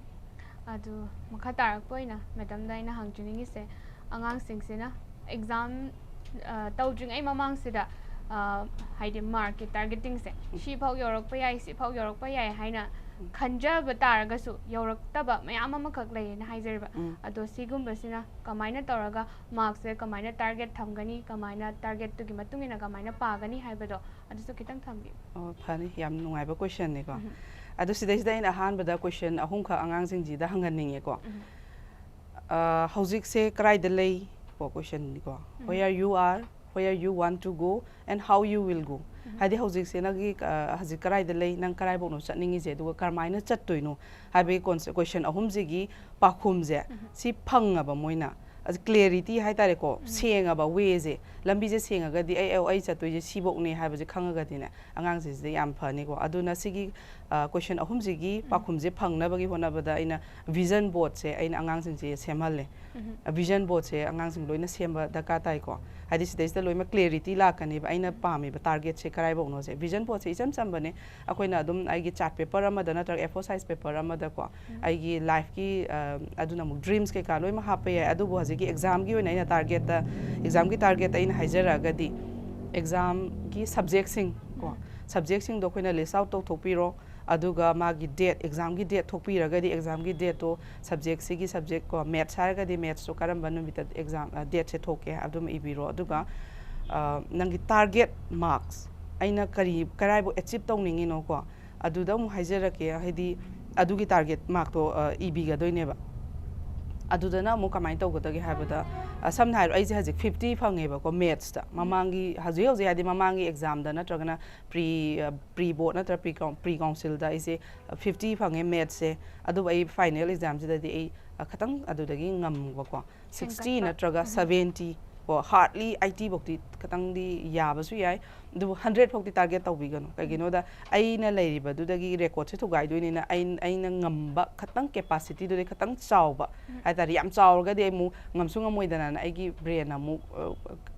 ꯑꯗꯨ ꯃꯈꯥ ꯇꯥꯔꯛꯄ ꯑꯣꯏꯅ ꯃꯦꯗꯥꯝꯗ ꯑꯩꯅ ꯍꯪꯖꯅꯤꯡꯉꯤꯁꯦ, ꯑꯉꯥꯡꯁꯤꯡꯁꯤꯅ ꯑꯦꯛꯖꯥꯝ, ꯑ, ꯇꯧꯗ꯭ꯔꯤꯉꯩ ꯃꯃꯥꯡꯁꯤꯗ, ꯑ, ꯍꯥꯏꯗꯤ ꯃꯥꯔꯛꯀꯤ ꯇꯥꯔꯒꯦꯇꯤꯡꯁꯦ, ꯎꯝ. ꯁꯤꯐꯥꯎ ꯌꯧꯔꯛꯄ ꯌꯥꯏ, ꯁꯤꯐꯥꯎ ꯌꯧꯔꯛꯄ ꯌꯥꯏ ꯍꯥꯏꯅ ꯎꯝ. ꯈꯟꯖꯕ ꯇꯥꯔꯒꯁꯨ ꯌꯧꯔꯛꯇꯕ ꯃꯌꯥꯝ ꯑꯃꯈꯛ ꯂꯩꯌꯦꯅ ꯍꯥꯏꯖꯔꯤꯕ꯫ ꯎꯝ. ꯑꯗꯣ ꯁꯤꯒꯨꯝꯕꯁꯤꯅ ꯀꯃꯥꯏꯅ ꯇꯧꯔꯒ ꯃꯥꯔꯛꯁꯦ ꯀꯃꯥꯏꯅ ꯇꯥꯔꯒꯦꯠ ꯊꯝꯒꯅꯤ, ꯀꯃꯥꯏꯅ ꯇꯥꯔꯒꯦꯠꯇꯨꯒꯤ ꯃꯇꯨꯡ ꯏꯟꯅ ꯀꯃꯥꯏꯅ ꯄꯥꯒꯅꯤ ꯍꯥꯏꯕꯗꯣ ꯑꯗꯨꯁꯨ ꯈꯤꯇꯪ ꯊꯝꯕꯤꯌꯨ꯫ ꯑꯣ, ꯐꯅꯤ꯫ ꯌꯥꯝ ꯅꯨꯡꯉꯥꯏꯕ ꯀꯣꯏꯁꯟꯅꯤꯀꯣ꯫ ꯎꯝ. ꯑꯗꯣ ꯁꯤꯗꯩꯁꯤꯗ ꯑꯩꯅ ꯑꯍꯥꯟꯕꯗ ꯀꯣꯏꯁꯟ ꯑꯍꯨꯝꯈꯛ ꯑꯉꯥꯡꯁꯤꯡꯁꯤꯗ ꯍꯪꯍꯟꯅꯤꯡꯉꯦꯀꯣ꯫ ꯎꯝ. ꯑ, ꯍꯧꯖꯤꯛꯁꯦ ꯀꯗꯥꯏꯗ ꯂꯩ? ꯀꯣ, ꯀꯣꯏꯁꯟꯅꯤꯀꯣ꯫ ꯎꯝ. Where you are, where you want to go, and how you will go. ꯎꯝ. ꯍꯥꯏꯗꯤ ꯍꯧꯖꯤꯛꯁꯦ ꯅꯪꯒꯤ, ꯑ, ꯍꯧꯖꯤꯛ ꯀꯗꯥꯏꯗ ꯂꯩ, ꯅꯪ ꯀꯗꯥꯏꯐꯥꯎꯅꯣ ꯆꯠꯅꯤꯡꯉꯤꯁꯦ, ꯑꯗꯨꯒ ꯀꯔꯝꯍꯥꯏꯅ ꯆꯠꯇꯣꯏꯅꯣ ꯍꯥꯏꯕꯒꯤ ꯀꯣꯟꯁꯦ-, ꯀꯣꯏꯁꯟ ꯑꯍꯨꯝꯁꯤꯒꯤ ꯄꯥꯎꯈꯨꯝꯁꯦ ꯎꯝ. ꯁꯤ ꯐꯪꯉꯕ ꯃꯣꯏꯅ, ꯑꯗꯨ ꯀ꯭ꯂꯦꯔꯤꯇꯤ ꯍꯥꯏꯇꯥꯔꯦꯀꯣ, ꯎꯝ. ꯁꯦꯡꯉꯕ ꯋꯦꯁꯦ, ꯂꯝꯕꯤꯁꯦ ꯁꯦꯡꯉꯒꯗꯤ ꯑꯩ, ꯑꯩ, ꯑꯩ ꯆꯠꯇꯣꯏꯁꯦ ꯁꯤꯐꯧꯅꯦ ꯍꯥꯏꯕꯁꯦ ꯈꯪꯉꯒꯗꯤꯅꯦ, ꯑꯉꯥꯡꯁꯤꯡꯁꯤꯗ ꯌꯥꯝ ꯐꯅꯤꯀꯣ꯫ ꯑꯗꯨꯅ ꯁꯤꯒꯤ, ꯑ, ꯀꯣꯏꯁꯟ ꯑꯍꯨꯝꯁꯤꯒꯤ ꯎꯝ. ꯄꯥꯎꯈꯨꯝꯁꯦ ꯐꯪꯅꯕꯒꯤ ꯍꯣꯠꯅꯕꯗ ꯑꯩꯅ ꯚꯤꯖꯟ ꯕꯣꯔꯗꯁꯦ ꯑꯩꯅ ꯑꯉꯥꯡꯁꯤꯡꯁꯦ ꯁꯦꯝꯍꯜꯂꯦ꯫ ꯎꯝ. ꯚꯤꯖꯟ ꯕꯣꯔꯗꯁꯦ ꯑꯉꯥꯡꯁꯤꯡ ꯂꯣꯏꯅ ꯁꯦꯝꯕ ꯗꯔꯀꯥꯔ ꯇꯥꯏꯀꯣ꯫ ꯍꯥꯏꯗꯤ ꯁꯤꯗꯩꯁꯤꯗ ꯂꯣꯏꯅꯃꯛ ꯀ꯭ꯂꯦꯔꯤꯇꯤ ꯂꯥꯛꯀꯅꯦꯕ, ꯑꯩꯅ ꯄꯥꯝꯃꯤꯕ ꯇꯥꯔꯒꯦꯠꯁꯦ ꯀꯗꯥꯏꯐꯥꯎꯅꯣꯁꯦ꯫ ꯚꯤꯖꯟ ꯕꯣꯔꯗꯁꯦ ꯏꯆꯝ ꯆꯝꯕꯅꯦ꯫ ꯑꯩꯈꯣꯏꯅ ꯑꯗꯨꯝ ꯑꯩꯒꯤ ꯆꯥꯔꯠ ꯄꯦꯄꯔ ꯑꯃꯗ ꯅꯠꯇ꯭ꯔꯒ ꯑꯦ ꯐꯣꯔ ꯁꯥꯏꯖ ꯄꯦꯄꯔ ꯑꯃꯗꯀꯣ, ꯎꯝ. ꯑꯩꯒꯤ ꯂꯥꯏꯐꯀꯤ, ꯑ, ꯑꯗꯨꯅ ꯑꯃꯨꯛ ꯗ꯭ꯔꯤꯝꯁ ꯀꯩꯀꯥ ꯂꯣꯏꯅꯃꯛ ꯍꯥꯞꯄ ꯌꯥꯏ꯫ ꯑꯗꯨꯕꯨ ꯍꯧꯖꯤꯛꯀꯤ ꯑꯦꯛꯖꯥꯝꯒꯤ ꯑꯣꯏꯅ ꯑꯩꯅ ꯇꯥꯔꯒꯦꯠꯇ, ꯑꯦꯛꯖꯥꯝꯒꯤ ꯇꯥꯔꯒꯦꯠꯇ ꯑꯩꯅ ꯍꯥꯏꯖꯔꯛꯑꯒꯗꯤ, ꯑꯦꯛꯖꯥꯝꯒꯤ ꯁꯕꯖꯦꯛꯁꯤꯡ ꯀꯣ, ꯎꯝ. ꯁꯕꯖꯦꯛꯁꯤꯡꯗꯣ ꯑꯩꯈꯣꯏꯅ ꯂꯤꯁ ꯑꯥꯎꯠ ꯇꯧꯊꯣꯛꯄꯤꯔꯣ꯫ ꯑꯗꯨꯒ ꯃꯥꯒꯤ ꯗꯦꯠ, ꯑꯦꯛꯖꯥꯝꯒꯤ ꯗꯦꯠ ꯊꯣꯛꯄꯤꯔꯒꯗꯤ ꯑꯦꯛꯖꯥꯝꯒꯤ ꯗꯦꯠꯇꯣ, ꯁꯕꯖꯦꯛꯁꯤꯒꯤ ꯁꯕꯖꯦꯛ ꯀꯣ, ꯃꯦꯠꯁ ꯍꯥꯏꯔꯒꯗꯤ ꯃꯦꯠꯁꯇꯣ ꯀꯔꯝꯕ ꯅꯨꯃꯤꯠꯇ ꯑꯦꯛꯖꯥꯝ, ꯑ, ꯗꯦꯠꯁꯦ ꯊꯣꯛꯀꯦ ꯑꯗꯨꯝ ꯏꯕꯤꯔꯣ꯫ ꯑꯗꯨꯒ, ꯑ, ꯅꯪꯒꯤ ꯇꯥꯔꯒꯦꯠ ꯃꯥꯔꯛꯁ, ꯑꯩꯅ ꯀꯔꯤ, ꯀꯔꯥꯏꯕꯨ ꯑꯦꯆꯤꯞ ꯇꯧꯅꯤꯡꯉꯤꯅꯣꯀꯣ, ꯑꯗꯨꯗ ꯑꯃꯨꯛ ꯍꯥꯏꯖꯔꯛꯀꯦ꯫ ꯍꯥꯏꯗꯤ ꯑꯗꯨꯒꯤ ꯇꯥꯔꯒꯦꯠ ꯃꯥꯔꯛꯇꯣ, ꯑ, ꯏꯕꯤꯒꯗꯣꯏꯅꯦꯕ꯫ ꯑꯗꯨꯗꯅ ꯑꯃꯨꯛ ꯀꯃꯥꯏꯅ ꯇꯧꯒꯗꯒꯦ ꯍꯥꯏꯕꯗ, ꯑ, ꯁꯝꯅ ꯍꯥꯏꯔꯣ, ꯑꯩꯁꯦ ꯍꯧꯖꯤꯛ ꯐꯤꯐꯇꯤ ꯐꯪꯉꯦꯕꯀꯣ ꯃꯦꯠꯁꯇ, ꯃꯃꯥꯡꯒꯤ, ꯍꯧꯖꯤꯛ ꯍꯧꯖꯤꯛ ꯍꯥꯏꯗꯤ ꯃꯃꯥꯡꯒꯤ ꯑꯦꯛꯖꯥꯝꯗ ꯅꯠꯇ꯭ꯔꯒꯅ ꯄ꯭ꯔꯤ, ꯑ, ꯄ꯭ꯔꯤ ꯕꯣꯔꯗ ꯅꯠꯇ꯭ꯔꯒ ꯄ꯭ꯔꯤ ꯀꯥꯎꯟ-, ꯄ꯭ꯔꯤ ꯀꯥꯎꯟꯁꯤꯜꯗ ꯑꯩꯁꯦ ꯐꯤꯐꯇꯤ ꯐꯪꯉꯦ ꯃꯦꯠꯁꯁꯦ꯫ ꯑꯗꯨꯕꯨ ꯑꯩ ꯐꯥꯏꯅꯦꯜ ꯑꯦꯛꯖꯥꯝꯁꯤꯗꯗꯤ ꯑꯩ, ꯑ, ꯈꯤꯇꯪ ꯑꯗꯨꯗꯒꯤ ꯉꯝꯕꯀꯣ, ꯁꯤꯛꯁꯇꯤ ꯅꯠꯇ꯭ꯔꯒ ꯁꯚꯦꯟꯇꯤ ꯀꯣ, ꯍꯥꯔꯗꯂꯤ ꯑꯩꯠꯇꯤ ꯐꯥꯎꯗꯤ ꯈꯤꯇꯪꯗꯤ ꯌꯥꯕꯁꯨ ꯌꯥꯏ, ꯑꯗꯨꯕꯨ ꯍꯟꯗ꯭ꯔꯦꯠ ꯐꯥꯎꯗꯤ ꯇꯥꯔꯒꯦꯠ ꯇꯧꯕꯤꯒꯅꯨ꯫ ꯀꯩꯒꯤꯅꯣꯗ, ꯑꯩꯅ ꯂꯩꯔꯤꯕꯗꯨꯗꯒꯤ ꯔꯦꯀꯣꯔꯗꯁꯦ ꯊꯨꯒꯥꯏꯗꯣꯏꯅꯤꯅ ꯑꯩ-, ꯑꯩꯅ ꯉꯝꯕ ꯈꯤꯇꯪ ꯀꯦꯄꯥꯁꯤꯇꯤꯗꯨꯗꯤ ꯈꯤꯇꯪ ꯆꯥꯎꯕ ꯍꯥꯏꯇꯥꯔꯦ꯫ ꯌꯥꯝ ꯆꯥꯎꯔꯒꯗꯤ ꯑꯩ ꯑꯃꯨꯛ ꯉꯝꯁꯨ ꯉꯝꯃꯣꯏꯗꯅꯅ ꯑꯩꯒꯤ ꯕ꯭ꯔꯦꯟ ꯑꯃꯨꯛ, ꯑ,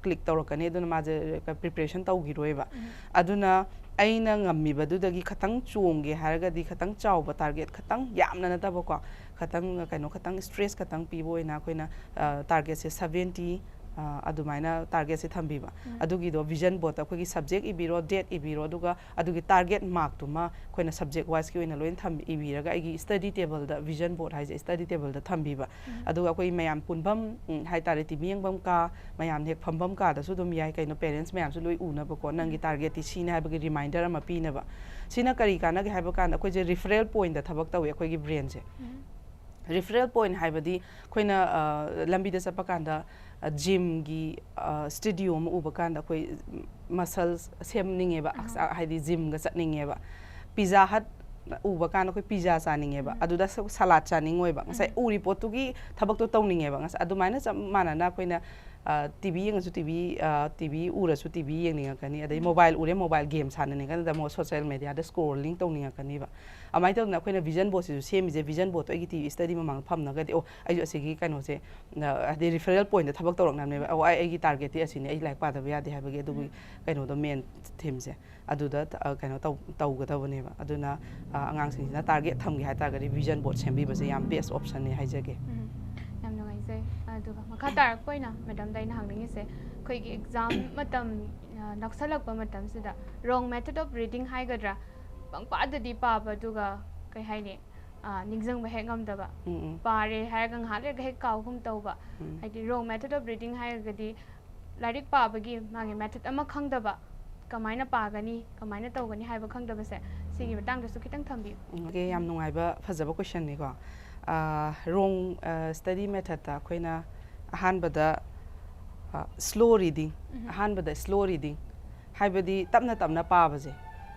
ꯀ꯭ꯂꯤꯛ ꯇꯧꯔꯛꯀꯅꯤ, ꯑꯗꯨꯅ ꯃꯥꯁꯦ ꯄ꯭ꯔꯤꯄꯔꯦꯁꯟ ꯇꯧꯈꯤꯔꯣꯏꯕ꯫ ꯑꯗꯨꯅ ꯑꯩꯅ ꯉꯝꯃꯤꯕꯗꯨꯗꯒꯤ ꯈꯤꯇꯪ ꯆꯣꯡꯒꯦ ꯍꯥꯏꯔꯒꯗꯤ ꯈꯤꯇꯪ ꯆꯥꯎꯕ ꯇꯥꯔꯒꯦꯠ, ꯈꯤꯇꯪ ꯌꯥꯝꯅ ꯅꯠꯇꯕꯀꯣ, ꯈꯤꯇꯪ ꯀꯩꯅꯣ, ꯈꯤꯇꯪ ꯁ꯭ꯇꯔꯦꯁ ꯈꯤꯇꯪ ꯄꯤꯕ ꯑꯣꯏꯅ ꯑꯩꯈꯣꯏꯅ, ꯑ, ꯇꯥꯔꯒꯦꯠꯁꯦ ꯁꯚꯦꯟꯇꯤ, ꯑ, ꯑꯗꯨꯃꯥꯏꯅ ꯇꯥꯔꯒꯦꯠꯁꯦ ꯊꯝꯕꯤꯕ꯫ ꯑꯗꯨꯒꯤꯗꯣ ꯚꯤꯖꯟ ꯕꯣꯔꯗꯇ ꯑꯩꯈꯣꯏꯒꯤ ꯁꯕꯖꯦꯛ ꯏꯕꯤꯔꯣ, ꯗꯦꯠ ꯏꯕꯤꯔꯣ, ꯑꯗꯨꯒ ꯑꯗꯨꯒꯤ ꯇꯥꯔꯒꯦꯠ ꯃꯥꯔꯛꯇꯨꯃ ꯑꯩꯈꯣꯏꯅ ꯁꯕꯖꯦꯛ ꯋꯥꯏꯁꯀꯤ ꯑꯣꯏꯅ ꯂꯣꯏꯅ ꯊꯝ-, ꯏꯕꯤꯔꯒ ꯑꯩꯒꯤ ꯁ꯭ꯇꯗꯤ ꯇꯦꯕꯜꯗ, ꯚꯤꯖꯟ ꯕꯣꯔꯗ ꯍꯥꯏꯁꯦ ꯁ꯭ꯇꯗꯤ ꯇꯦꯕꯜꯗ ꯊꯝꯕꯤꯕ꯫ ꯑꯗꯨꯒ ꯑꯩꯈꯣꯏ ꯃꯌꯥꯝ ꯄꯨꯟꯐꯝ, ꯎꯝ, ꯍꯥꯏꯇꯥꯔꯦ, ꯇꯤ ꯚꯤ ꯌꯦꯡꯐꯝ ꯀꯥ, ꯃꯌꯥꯝ ꯍꯦꯛ ꯐꯝꯐꯝ ꯀꯥꯗꯁꯨ ꯑꯗꯨꯝ ꯌꯥꯏ, ꯀꯩꯅꯣ, ꯄꯦꯔꯦꯟꯠꯁ ꯃꯌꯥꯝꯁꯨ ꯂꯣꯏ ꯎꯅꯕꯀꯣ, ꯅꯪꯒꯤ ꯇꯥꯔꯒꯦꯠꯇꯤ ꯁꯤꯅꯤ ꯍꯥꯏꯕꯒꯤ ꯔꯤꯃꯥꯏꯟꯗꯔ ꯑꯃ ꯄꯤꯅꯕ꯫ ꯁꯤꯅ ꯀꯔꯤ ꯀꯥꯟꯅꯒꯦ ꯍꯥꯏꯕ ꯀꯥꯟꯗ, ꯑꯩꯈꯣꯏꯁꯦ ꯔꯤꯐꯔꯦꯜ ꯄꯣꯏꯟꯠꯇ ꯊꯕꯛ ꯇꯧꯋꯤ ꯑꯩꯈꯣꯏꯒꯤ ꯕ꯭ꯔꯦꯟꯁꯦ꯫ ꯔꯤꯐꯔꯦꯜ ꯄꯣꯏꯟꯠ ꯍꯥꯏꯕꯗꯤ ꯑꯩꯈꯣꯏꯅ, ꯑ, ꯂꯝꯕꯤꯗ ꯆꯠꯄ ꯀꯥꯟꯗ, ꯑ, ꯖꯤꯝꯒꯤ, ꯑ, ꯁ꯭ꯇꯨꯗꯤꯑꯣ ꯑꯃ ꯎꯕ ꯀꯥꯟꯗ ꯑꯩꯈꯣꯏ ꯃꯁꯜꯁ ꯁꯦꯝꯅꯤꯡꯉꯦꯕ, ꯍꯛꯆꯥꯡ, ꯍꯥꯏꯗꯤ ꯖꯤꯝꯒ ꯆꯠꯅꯤꯡꯉꯦꯕ꯫ ꯄꯤꯖꯥ ꯍꯠ ꯎꯕ ꯀꯥꯟꯗ ꯑꯩꯈꯣꯏ ꯄꯤꯖꯥ ꯆꯥꯅꯤꯡꯉꯦꯕ, ꯑꯗꯨꯗ ꯁ-, ꯁꯂꯥꯗ ꯆꯥꯅꯤꯡꯉꯣꯏꯕ꯫ ꯉꯁꯥꯏ ꯎꯔꯤ ꯄꯣꯠꯇꯨꯒꯤ ꯊꯕꯛꯇꯣ ꯇꯧꯅꯤꯡꯉꯦꯕ꯫ ꯉꯁꯥꯏ ꯑꯗꯨꯃꯥꯏꯅ ꯆꯞ ꯃꯥꯟꯅꯅ ꯑꯩꯈꯣꯏꯅ, ꯑ, ꯇꯤ ꯚꯤ ꯌꯦꯡꯉꯁꯨ ꯇꯤ ꯚꯤ, ꯑ, ꯇꯤ ꯚꯤ ꯎꯔꯁꯨ ꯇꯤ ꯚꯤ ꯌꯦꯡꯅꯤꯡꯉꯛꯀꯅꯤ, ꯑꯗꯩ ꯃꯣꯕꯥꯏꯜ ꯎꯔꯦ, ꯃꯣꯕꯥꯏꯜ ꯒꯦꯝ ꯁꯥꯟꯅꯅꯤꯡꯉꯛꯀꯅꯤ, ꯑꯗ ꯑꯃꯨꯛ ꯁꯣꯁꯦꯜ ꯃꯦꯗꯤꯌꯥꯗ ꯁ꯭ꯀ꯭ꯔꯣꯂꯤꯡ ꯇꯧꯅꯤꯡꯉꯛꯀꯅꯤꯕ꯫ ꯑꯗꯨꯃꯥꯏꯅ ꯇꯧꯗꯅ ꯑꯩꯈꯣꯏꯅ ꯚꯤꯖꯟ ꯕꯣꯔꯗꯁꯤꯁꯨ ꯁꯦꯝꯃꯤꯁꯦ, ꯚꯤꯖꯟ ꯕꯣꯔꯗꯇꯣ ꯑꯩꯒꯤ ꯇꯤ ꯚꯤ ꯁ꯭ꯇꯗꯤ ꯃꯃꯥꯡꯗ ꯐꯝꯅꯒꯗꯤ, ꯑꯣ, ꯑꯩꯁꯨ ꯑꯁꯤꯒꯤ ꯀꯩꯅꯣꯁꯦ, ꯑ, ꯍꯥꯏꯗꯤ ꯔꯤꯐꯔꯦꯜ ꯄꯣꯏꯟꯠꯇ ꯊꯕꯛ ꯇꯧꯔꯛꯅꯕꯅꯦꯕ꯫ ꯑꯣ, ꯑꯩ, ꯑꯩꯒꯤ ꯇꯥꯔꯒꯦꯠꯇꯤ ꯑꯁꯤꯅꯤ, ꯑꯩ ꯂꯥꯏꯔꯤꯛ ꯄꯥꯗꯕ ꯌꯥꯗꯦ ꯍꯥꯏꯕꯒꯤ ꯑꯗꯨꯒꯤ ꯀꯩꯅꯣꯗꯣ, ꯃꯦꯟ ꯊꯤꯝꯁꯦ꯫ ꯑꯗꯨꯗ, ꯑ, ꯀꯩꯅꯣ ꯇꯧ-, ꯇꯧꯒꯗꯕꯅꯦꯕ꯫ ꯑꯗꯨꯅ, ꯑ, ꯑꯉꯥꯡꯁꯤꯡꯁꯤꯅ ꯇꯥꯔꯒꯦꯠ ꯊꯝꯒꯦ ꯍꯥꯏ ꯇꯥꯔꯒꯗꯤ ꯚꯤꯖꯟ ꯕꯣꯔꯗ ꯁꯦꯝꯕꯤꯕꯁꯦ ꯌꯥꯝ ꯕꯦꯁ ꯑꯣꯞꯁꯟꯅꯦ ꯍꯥꯏꯖꯒꯦ꯫ ꯎꯝ, ꯌꯥꯝ ꯅꯨꯡꯉꯥꯏꯖꯩ꯫ ꯑꯗꯨꯒ ꯃꯈꯥ ꯇꯥꯔꯛꯄ ꯑꯣꯏꯅ ꯃꯦꯗꯥꯝꯗ ꯑꯩꯅ ꯍꯪꯅꯤꯡꯉꯤꯁꯦ, ꯑꯩꯈꯣꯏꯒꯤ ꯑꯦꯛꯖꯥꯝ ꯃꯇꯝ, ꯑ, ꯅꯛꯁꯜꯂꯛꯄ ꯃꯇꯝꯁꯤꯗ wrong method of reading ꯍꯥꯏꯒꯗ꯭ꯔꯥ, ꯄꯪꯄꯥꯗꯗꯤ ꯄꯥꯕ, ꯑꯗꯨꯒ ꯀꯩ ꯍꯥꯏꯅꯤ, ꯑ, ꯅꯤꯡꯁꯤꯡꯕ ꯍꯦꯛ ꯉꯝꯗꯕ, ꯎꯝ, ꯎꯝ꯫ ꯄꯥꯔꯦ ꯍꯥꯏꯔꯒ ꯉꯥꯏꯍꯥꯛ ꯂꯩꯔꯒ ꯍꯦꯛ ꯀꯥꯎꯒꯨꯝ ꯇꯧꯕ, ꯎꯝ꯫ ꯍꯥꯏꯗꯤ wrong method of reading ꯍꯥꯏꯔꯒꯗꯤ ꯂꯥꯏꯔꯤꯛ ꯄꯥꯕꯒꯤ ꯃꯥꯒꯤ ꯃꯦꯊꯠ ꯑꯃ ꯈꯪꯗꯕ, ꯀꯃꯥꯏꯅ ꯄꯥꯒꯅꯤ, ꯀꯃꯥꯏꯅ ꯇꯧꯒꯅꯤ ꯍꯥꯏꯕ ꯈꯪꯗꯕꯁꯦ, ꯁꯤꯒꯤ ꯃꯇꯥꯡꯗꯁꯨ ꯈꯤꯇꯪ ꯊꯝꯕꯤꯌꯨ꯫ ꯎꯝ, ꯑꯣꯀꯦ, ꯌꯥꯝ ꯅꯨꯡꯉꯥꯏꯕ, ꯐꯖꯕ ꯀꯣꯏꯁꯟꯅꯤꯀꯣ꯫ ꯔꯣꯡ ꯁ꯭ꯇꯗꯤ ꯃꯦꯊꯠꯇ ꯑꯩꯈꯣꯏꯅ ꯑꯍꯥꯟꯕꯗ ꯁ꯭ꯂꯣ ꯔꯤꯗꯤꯡ, ꯑꯍꯥꯟꯕꯗ ꯁ꯭ꯂꯣ ꯔꯤꯗꯤꯡ, ꯍꯥꯏꯕꯗꯤ ꯇꯞꯅ ꯇꯞꯅ ꯄꯥꯕꯁꯦ꯫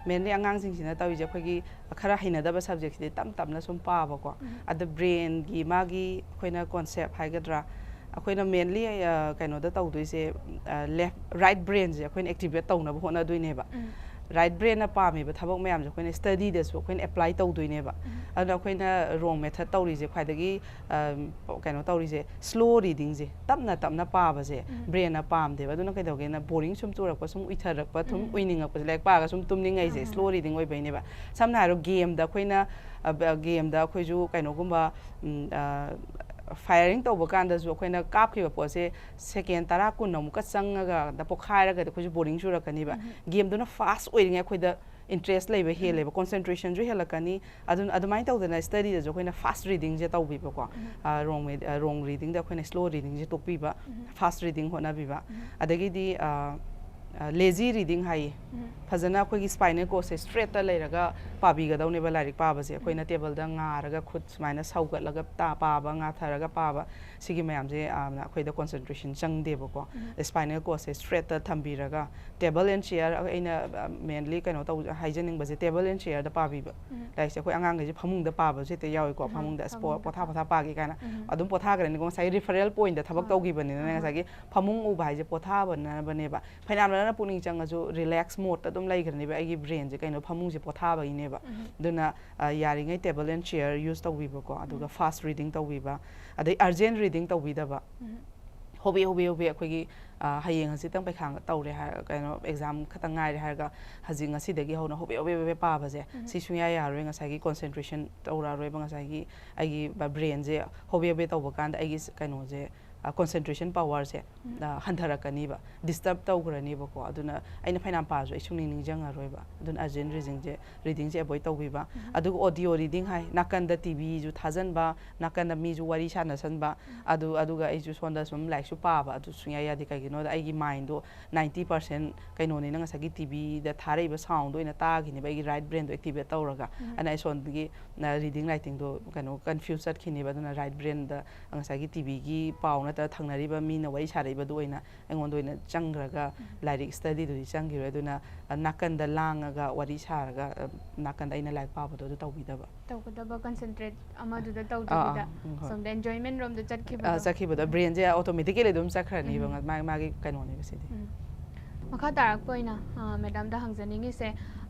ꯃꯦꯟꯂꯤ ꯑꯉꯥꯡꯁꯤꯡꯁꯤꯅ ꯇꯧꯔꯤꯁꯦ ꯑꯩꯈꯣꯏꯒꯤ ꯈꯔ ꯍꯩꯅꯗꯕ ꯁꯕꯖꯦꯛꯁꯤꯗꯤ ꯇꯞ ꯇꯞꯅ ꯁꯨꯝ ꯄꯥꯕꯀꯣ꯫ ꯑꯗ ꯕ꯭ꯔꯦꯟꯒꯤ ꯃꯥꯒꯤ ꯑꯩꯈꯣꯏꯅ ꯀꯣꯟꯁꯦꯞ ꯍꯥꯏꯒꯗ꯭ꯔꯥ, ꯑꯩꯈꯣꯏꯅ ꯃꯦꯟꯂꯤ ꯀꯩꯅꯣꯗ ꯇꯧꯗꯣꯏꯁꯦ, ꯂꯦꯐ ꯔꯥꯏꯠ ꯕ꯭ꯔꯦꯟꯁꯦ ꯑꯩꯈꯣꯏꯅ ꯑꯦꯛꯇꯤꯚꯦꯠ ꯇꯧꯅꯕ ꯍꯣꯠꯅꯗꯣꯏꯅꯦꯕ꯫ ꯔꯥꯏꯠ ꯕ꯭ꯔꯦꯟꯅ ꯄꯥꯝꯃꯤꯕ ꯊꯕꯛ ꯃꯌꯥꯝꯁꯦ ꯑꯩꯈꯣꯏꯅ ꯁ꯭ꯇꯗꯤꯗꯁꯨ ꯑꯩꯈꯣꯏꯅ ꯑꯦꯄ꯭ꯂꯥꯏ ꯇꯧꯗꯣꯏꯅꯦꯕ꯫ ꯑꯗꯨꯅ ꯑꯩꯈꯣꯏꯅ ꯔꯣꯡ ꯃꯦꯊꯠ ꯇꯧꯔꯤꯁꯦ ꯈ꯭ꯋꯥꯏꯗꯒꯤ ꯀꯩꯅꯣ ꯇꯧꯔꯤꯁꯦ, ꯁ꯭ꯂꯣ ꯔꯤꯗꯤꯡꯁꯦ, ꯇꯞꯅ ꯇꯞꯅ ꯄꯥꯕꯁꯦ ꯕ꯭ꯔꯦꯟꯅ ꯄꯥꯝꯗꯦꯕ꯫ ꯑꯗꯨꯅ ꯀꯩꯗꯧꯒꯦꯅ, ꯕꯣꯔꯤꯡ ꯁꯨꯝ ꯆꯨꯔꯛꯄ, ꯁꯨꯝ ꯎꯏꯊꯔꯛꯄ, ꯁꯨꯝ ꯎꯏꯅꯤꯡꯉꯛꯄꯁꯦ, ꯂꯥꯏꯔꯤꯛ ꯄꯥꯔꯒ ꯁꯨꯝ ꯇꯨꯝꯅꯤꯡꯉꯩꯁꯦ ꯁ꯭ꯂꯣ ꯔꯤꯗꯤꯡ ꯑꯣꯏꯕꯩꯅꯦꯕ꯫ ꯁꯝꯅ ꯍꯥꯏꯔꯣ, ꯒꯦꯝꯗ ꯑꯩꯈꯣꯏꯅ ꯒꯦꯝꯗ ꯑꯩꯈꯣꯏꯁꯨ ꯀꯩꯅꯣꯒꯨꯝꯕ ꯐꯥꯏꯌꯔꯤꯡ ꯇꯧꯕ ꯀꯥꯟꯗꯁꯨ ꯑꯩꯈꯣꯏꯅ ꯀꯥꯞꯈꯤꯕ ꯄꯣꯠꯁꯦ ꯁꯦꯀꯦꯟ ꯇꯔꯥ ꯀꯨꯟ ꯑꯃꯨꯛꯀ ꯆꯪꯉꯒ ꯄꯣꯛꯈꯥꯏꯔꯒꯗꯤ ꯑꯩꯈꯣꯏꯁꯨ ꯕꯣꯔꯤꯡ ꯆꯨꯔꯛꯀꯅꯤꯕ꯫ ꯒꯦꯝꯗꯨꯅ ꯐꯥꯁ ꯑꯣꯏꯔꯤꯉꯩ ꯑꯩꯈꯣꯏꯗ ꯏꯟꯇꯔꯦꯁ ꯂꯩꯕ ꯍꯦꯜꯂꯦꯕ, ꯀꯣꯟꯁꯦꯟꯇ꯭ꯔꯦꯁꯟꯁꯨ ꯍꯦꯜꯂꯛꯀꯅꯤ꯫ ꯑꯗꯨꯅ ꯑꯗꯨꯃꯥꯏꯅ ꯇꯧꯗꯅ ꯁ꯭ꯇꯗꯤꯗꯁꯨ ꯑꯩꯈꯣꯏꯅ ꯐꯥꯁ ꯔꯤꯗꯤꯡꯁꯦ ꯇꯧꯕꯤꯕꯀꯣ꯫ ꯔꯣꯡ ꯔꯣꯡ ꯔꯤꯗꯤꯡꯗ ꯑꯩꯈꯣꯏꯅ ꯁ꯭ꯂꯣ ꯔꯤꯗꯤꯡꯁꯦ ꯇꯣꯛꯄꯤꯕ, ꯐꯥꯁ ꯔꯤꯗꯤꯡ ꯍꯣꯠꯅꯕꯤꯕ꯫ ꯑꯗꯒꯤꯗꯤ ꯂꯦꯖꯤ ꯔꯤꯗꯤꯡ ꯍꯥꯏꯌꯦ꯫ ꯐꯖꯅ ꯑꯩꯈꯣꯏꯒꯤ ꯁ꯭ꯄꯥꯏꯅꯦꯜ ꯀꯣꯔꯠꯁꯦ ꯁ꯭ꯇ꯭ꯔꯦꯠꯇ ꯂꯩꯔꯒ ꯄꯥꯕꯤꯒꯗꯧꯅꯦꯕ ꯂꯥꯏꯔꯤꯛ ꯄꯥꯕꯁꯦ꯫ ꯑꯩꯈꯣꯏꯅ ꯇꯦꯕꯜꯗ ꯉꯥꯔꯒ ꯈꯨꯠ ꯁꯨꯃꯥꯏꯅ ꯁꯧꯒꯠꯂꯒ ꯇꯥ-, ꯄꯥꯕ, ꯉꯥꯊꯔꯒ ꯄꯥꯕ, ꯁꯤꯒꯤ ꯃꯌꯥꯝꯁꯦ ꯌꯥꯝꯅ ꯑꯩꯈꯣꯏꯗ ꯀꯣꯟꯁꯦꯟꯇ꯭ꯔꯦꯁꯟ ꯆꯪꯗꯦꯕꯀꯣ꯫ ꯁ꯭ꯄꯥꯏꯅꯦꯜ ꯀꯣꯔꯠꯁꯦ ꯁ꯭ꯇ꯭ꯔꯦꯠꯇ ꯊꯝꯕꯤꯔꯒ, ꯇꯦꯕꯜ ꯑꯦꯟ ꯆꯤꯌꯔ, ꯑꯩꯅ ꯃꯦꯟꯂꯤ ꯀꯩꯅꯣ ꯇꯧ-, ꯍꯥꯏꯖꯅꯤꯡꯕꯁꯦ ꯇꯦꯕꯜ ꯑꯦꯟ ꯆꯤꯌꯔꯗ ꯄꯥꯕꯤꯕ꯫ ꯂꯥꯏꯔꯤꯛꯁꯦ ꯑꯩꯈꯣꯏ ꯑꯉꯥꯡꯈꯩꯁꯦ ꯐꯃꯨꯡꯗ ꯄꯥꯕꯁꯨ ꯍꯦꯛꯇ ꯌꯥꯎꯏꯀꯣ꯫ ꯐꯃꯨꯡꯗ ꯑꯁ ꯄꯣ-, ꯄꯣꯊꯥ ꯄꯣꯊꯥ ꯄꯥꯒꯦ ꯀꯥꯏꯅ ꯑꯗꯨꯝ ꯄꯣꯊꯥꯈ꯭ꯔꯅꯤꯀꯣ꯫ ꯉꯁꯥꯏꯒꯤ ꯔꯤꯐꯔꯦꯜ ꯄꯣꯏꯟꯠꯇ ꯊꯕꯛ ꯇꯧꯈꯤꯕꯅꯤꯅ ꯉꯁꯥꯏꯒꯤ ꯐꯃꯨꯡ ꯎꯕ ꯍꯥꯏꯁꯦ ꯄꯣꯊꯥꯕꯅꯕꯅꯦꯕ꯫ ꯐꯩꯅꯥꯝ ꯂꯣꯏꯅ ꯄꯨꯛꯅꯤꯡ ꯆꯪꯉꯁꯨ ꯔꯤꯂꯦꯛꯁ ꯃꯣꯗꯇ ꯑꯗꯨꯝ ꯂꯩꯈ꯭ꯔꯅꯦꯕ ꯑꯩꯒꯤ ꯕ꯭ꯔꯦꯟꯁꯦ, ꯀꯩꯅꯣ, ꯐꯃꯨꯡꯁꯦ ꯄꯣꯊꯥꯕꯒꯤꯅꯦꯕ꯫ ꯑꯗꯨꯅ ꯑ, ꯌꯥꯔꯤꯉꯩ ꯇꯦꯕꯜ ꯑꯦꯟ ꯆꯤꯌꯔ ꯌꯨꯁ ꯇꯧꯕꯤꯕꯀꯣ, ꯑꯗꯨꯒ ꯐꯥꯁ ꯔꯤꯗꯤꯡ ꯇꯧꯕꯤꯕ, ꯑꯗꯩ ꯑꯔꯖꯦꯟ ꯔꯤꯗꯤꯡ ꯇꯧꯕꯤꯗꯕ꯫ ꯍꯣꯕꯦ ꯍꯣꯕꯦ ꯍꯣꯕꯦ ꯑꯩꯈꯣꯏꯒꯤ, ꯑ, ꯍꯌꯦꯡ ꯍꯪꯆꯤꯠꯇꯪ ꯄꯩꯈꯥ ꯇꯧꯔꯦ ꯍꯥꯏ-, ꯀꯩꯅꯣ, ꯑꯦꯛꯖꯥꯝ ꯈꯛꯇꯪ ꯉꯥꯏꯔꯦ ꯍꯥꯏꯔꯒ ꯍꯧꯖꯤꯛ ꯉꯁꯤꯗꯒꯤ ꯍꯧꯅ ꯍꯣꯕꯦ ꯍꯣꯕꯦ ꯍꯣꯕꯦ ꯄꯥꯕꯁꯦ, ꯁꯤ ꯁꯨꯡꯌꯥ ꯌꯥꯔꯔꯣꯏ꯫ ꯉꯁꯥꯏꯒꯤ ꯀꯣꯟꯁꯦꯟꯇ꯭ꯔꯦꯁꯟ ꯇꯧꯔꯛꯑꯔꯣꯏꯕ, ꯉꯁꯥꯏꯒꯤ ꯑꯩꯒꯤ ꯕ-, ꯕ꯭ꯔꯦꯟꯁꯦ ꯍꯣꯕꯦ ꯍꯣꯕꯦ ꯇꯧꯕ ꯀꯥꯟꯗ ꯑꯩꯒꯤ ꯁ-, ꯀꯩꯅꯣꯁꯦ, ꯀꯣꯟꯁꯦꯟꯇ꯭ꯔꯦꯁꯟ ꯄꯋꯥꯔꯁꯦ ꯍꯟꯊꯔꯛꯀꯅꯤꯕ, ꯗꯤꯁꯇꯔꯕ ꯇꯧꯈ꯭ꯔꯅꯤꯕꯀꯣ꯫ ꯑꯗꯨꯅ ꯑꯩꯅ ꯐꯅꯌꯥꯝ ꯄꯥꯔꯁꯨ ꯑꯩ ꯁꯨꯡꯅꯤꯡ ꯅꯤꯡꯁꯤꯡꯉꯔꯣꯏꯕ꯫ ꯑꯗꯨꯅ ꯑꯔꯖꯦꯟ ꯔꯤꯗꯤꯡꯁꯦ ꯔꯤꯗꯤꯡꯁꯦ ꯑꯦꯚꯣꯏꯗ ꯇꯧꯕꯤꯕ꯫ ꯑꯗꯨꯒ ꯑꯣꯗꯤꯑꯣ ꯔꯤꯗꯤꯡ ꯍꯥꯏ, ꯅꯥꯀꯟꯗ ꯇꯤꯚꯤꯁꯨ ꯊꯥꯖꯟꯕ, ꯅꯥꯀꯟꯗ ꯃꯤꯁꯨ ꯋꯥꯔꯤ ꯁꯥꯟꯅꯁꯟꯕ, ꯑꯗꯨ ꯑꯗꯨꯒ ꯑꯩꯁꯨ ꯁꯣꯝꯗ ꯁꯨꯝ ꯂꯥꯏꯔꯤꯛꯁꯨ ꯄꯥꯕ, ꯑꯗꯨ ꯁꯨꯡꯌꯥ ꯌꯥꯗꯦ꯫ ꯀꯩꯒꯤꯅꯣꯗ ꯑꯩꯒꯤ ꯃꯥꯏꯟꯗꯣ ꯅꯥꯏꯟꯇꯤ ꯄꯥꯔꯁꯦꯟ ꯀꯩꯅꯣꯅꯤꯅ, ꯉꯁꯥꯏꯒꯤ ꯇꯤꯚꯤꯗ ꯊꯥꯔꯛꯏꯕ ꯁꯥꯎꯟꯗꯣ ꯑꯣꯏꯅ ꯇꯥꯈꯤꯅꯦꯕ, ꯑꯩꯒꯤ ꯔꯥꯏꯠ ꯕ꯭ꯔꯦꯟꯗꯣ ꯑꯦꯛꯇꯤꯚꯦꯠ ꯇꯧꯔꯒ꯫ ꯑꯗꯨꯅ ꯑꯩ ꯁꯣꯝꯗꯒꯤ ꯔꯤꯗꯤꯡ ꯔꯥꯏꯇꯤꯡꯗꯣ ꯀꯩꯅꯣ ꯀꯟꯐ꯭ꯌꯨꯁ ꯆꯠꯈꯤꯅꯦꯕ꯫ ꯑꯗꯨꯅ ꯔꯥꯏꯠ ꯕ꯭ꯔꯦꯟꯗ ꯉꯁꯥꯏꯒꯤ ꯇꯤꯚꯤꯒꯤ ꯄꯥꯎ ꯅꯠꯇ꯭ꯔꯒ ꯊꯪꯅꯔꯤꯕ ꯃꯤꯅ ꯋꯥꯔꯤ ꯁꯥꯔꯛꯏꯕꯗꯨ ꯑꯣꯏꯅ ꯑꯩꯉꯣꯟꯗ ꯑꯣꯏꯅ ꯆꯪꯈ꯭ꯔꯒ ꯂꯥꯏꯔꯤꯛ ꯁ꯭ꯇꯗꯤꯗꯨꯗꯤ ꯆꯪꯈꯤꯔꯣꯏ꯫ ꯑꯗꯨꯅ ꯅꯥꯀꯟꯗ ꯂꯥꯡꯉꯒ ꯋꯥꯔꯤ ꯁꯥꯔꯒ, ꯅꯥꯀꯟꯗ ꯑꯩꯅ ꯂꯥꯏꯔꯤꯛ ꯄꯥꯕꯗꯣ ꯑꯗꯨ ꯇꯧꯕꯤꯗꯕ꯫ ꯇꯧꯒꯗꯕ ꯀꯟꯁꯦꯟꯇ꯭ꯔꯦꯠ ꯑꯃꯗꯨꯗ ꯑꯥ, ꯇꯧꯗꯕꯤꯗ ꯑꯥ, ꯎꯝ, ꯍꯣꯏ꯫ ꯁꯣꯝꯗ ꯑꯦꯟꯖꯣꯏꯃꯦꯟ ꯔꯣꯝꯗ ꯑꯥ, ꯆꯠꯈꯤꯕꯗꯣ꯫ ꯆꯠꯈꯤꯕꯗꯣ ꯕ꯭ꯔꯦꯟꯁꯦ ꯑꯣꯇꯣꯃꯦꯇꯤꯀꯦꯂꯤ ꯑꯗꯨꯝ ꯆꯠꯈ꯭ꯔꯅꯤꯕ꯫ ꯎꯝ꯫ ꯃꯥꯒꯤ ꯃꯥꯒꯤ ꯀꯩꯅꯣꯅꯦꯕ ꯁꯤꯗꯤ꯫ ꯎꯝ꯫ ꯃꯈꯥ ꯇꯥꯔꯛꯄ ꯑꯣꯏꯅ ꯃꯦꯗꯥꯝꯗ ꯍꯪꯖꯅꯤꯡꯉꯤꯁꯦ,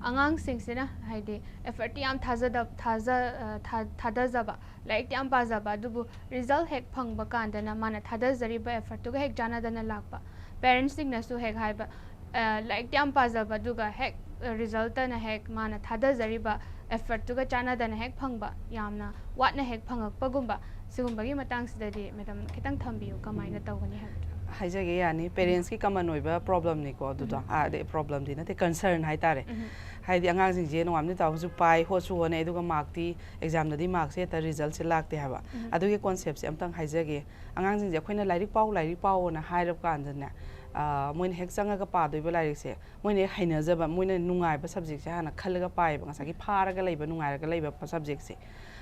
ꯑꯉꯥꯡꯁꯤꯡꯁꯤꯅ ꯍꯥꯏꯗꯤ ꯑꯦꯐꯔꯠꯇꯤ ꯌꯥꯝ ꯊꯥꯖꯗ ꯊꯥꯖ ꯑ, ꯊꯥ- ꯊꯥꯗꯖꯕ, ꯂꯥꯏꯔꯤꯛꯇꯤ ꯌꯥꯝ ꯄꯥꯖꯕ, ꯑꯗꯨꯕꯨ ꯔꯤꯖꯜ ꯍꯦꯛ ꯐꯪꯕ ꯀꯥꯟꯗꯅ ꯃꯥꯅ ꯊꯥꯗꯖꯔꯤꯕ ꯑꯦꯐꯔꯠꯇꯨꯒ ꯍꯦꯛ ꯆꯥꯟꯅꯗꯅ ꯂꯥꯛꯄ꯫ ꯄꯦꯔꯦꯟꯁꯁꯤꯡꯅꯁꯨ ꯍꯦꯛ ꯍꯥꯏꯕ, ꯑ, ꯂꯥꯏꯔꯤꯛꯇꯤ ꯌꯥꯝ ꯄꯥꯖꯕ, ꯑꯗꯨꯒ ꯍꯦꯛ ꯔꯤꯖꯜꯇꯅ ꯍꯦꯛ ꯃꯥꯅ ꯊꯥꯗꯖꯔꯤꯕ ꯑꯦꯐꯔꯠꯇꯨꯒ ꯆꯥꯟꯅꯗꯅ ꯍꯦꯛ ꯐꯪꯕ, ꯌꯥꯝꯅ ꯋꯥꯠꯅ ꯍꯦꯛ ꯐꯪꯉꯛꯄꯒꯨꯝꯕ, ꯁꯤꯒꯨꯝꯕꯒꯤ ꯃꯇꯥꯡꯁꯤꯗꯗꯤ ꯃꯦꯗꯥꯝ ꯈꯤꯇꯪ ꯊꯝꯕꯤꯌꯨ, ꯀꯃꯥꯏꯅ ꯇꯧꯒꯅꯤ ꯍꯥꯏꯕꯗꯣ? ꯍꯥꯏꯖꯒꯦ, ꯌꯥꯅꯤ꯫ ꯄꯦꯔꯦꯟꯁꯀꯤ ꯀꯃꯟ ꯑꯣꯏꯕ ꯄ꯭ꯔꯣꯕ꯭ꯂꯦꯝꯅꯤꯀꯣ ꯑꯗꯨꯗꯣ꯫ ꯎꯝ꯫ ꯑꯥ, ꯑꯗꯩ ꯄ꯭ꯔꯣꯕ꯭ꯂꯦꯝꯗꯤ ꯅꯠꯇꯦ, ꯀꯟꯁꯔꯟ ꯍꯥꯏꯇꯥꯔꯦ꯫ ꯎꯝ꯫ ꯍꯥꯏꯗꯤ ꯑꯉꯥꯡꯁꯤꯡꯁꯦ ꯅꯣꯡꯉꯥꯟꯕꯗꯩ ꯇꯥꯕꯁꯨ ꯄꯥꯏ, ꯍꯣꯠꯁꯨ ꯍꯣꯠꯅꯩ, ꯑꯗꯨꯒ ꯃꯥꯔꯛꯇꯤ, ꯑꯦꯛꯖꯥꯝꯗꯗꯤ ꯃꯥꯔꯛꯁꯦ ꯍꯦꯛꯇ ꯔꯤꯖꯜꯠꯁꯦ ꯂꯥꯛꯇꯦ ꯍꯥꯏꯕ꯫ ꯎꯝ꯫ ꯑꯗꯨꯒꯤ ꯀꯣꯟꯁꯦꯞꯁꯦ ꯑꯝꯇꯪ ꯍꯥꯏꯖꯒꯦ꯫ ꯑꯉꯥꯡꯁꯤꯡꯁꯦ ꯑꯩꯈꯣꯏꯅ "ꯂꯥꯏꯔꯤꯛ ꯄꯥꯎ, ꯂꯥꯏꯔꯤꯛ ꯄꯥꯎꯑꯣꯅ" ꯍꯥꯏꯔꯕ ꯀꯥꯟꯗꯅꯦ, ꯑꯥ, ꯃꯣꯏꯅ ꯍꯦꯛ ꯆꯪꯉꯒ ꯄꯥꯗꯣꯏꯕ ꯂꯥꯏꯔꯤꯛꯁꯦ, ꯃꯣꯏꯅ ꯍꯦꯛ ꯍꯩꯅꯖꯕ, ꯃꯣꯏꯅ ꯅꯨꯡꯉꯥꯏꯕ ꯁꯕꯖꯦꯛꯁꯦ ꯍꯥꯟꯅ ꯈꯜꯂꯒ ꯄꯥꯏꯌꯦꯕ, ꯉꯁꯥꯏꯒꯤ ꯐꯥꯔꯒ ꯂꯩꯕ, ꯅꯨꯡꯉꯥꯏꯔꯒ ꯂꯩꯕ ꯁꯕꯖꯦꯛꯁꯦ꯫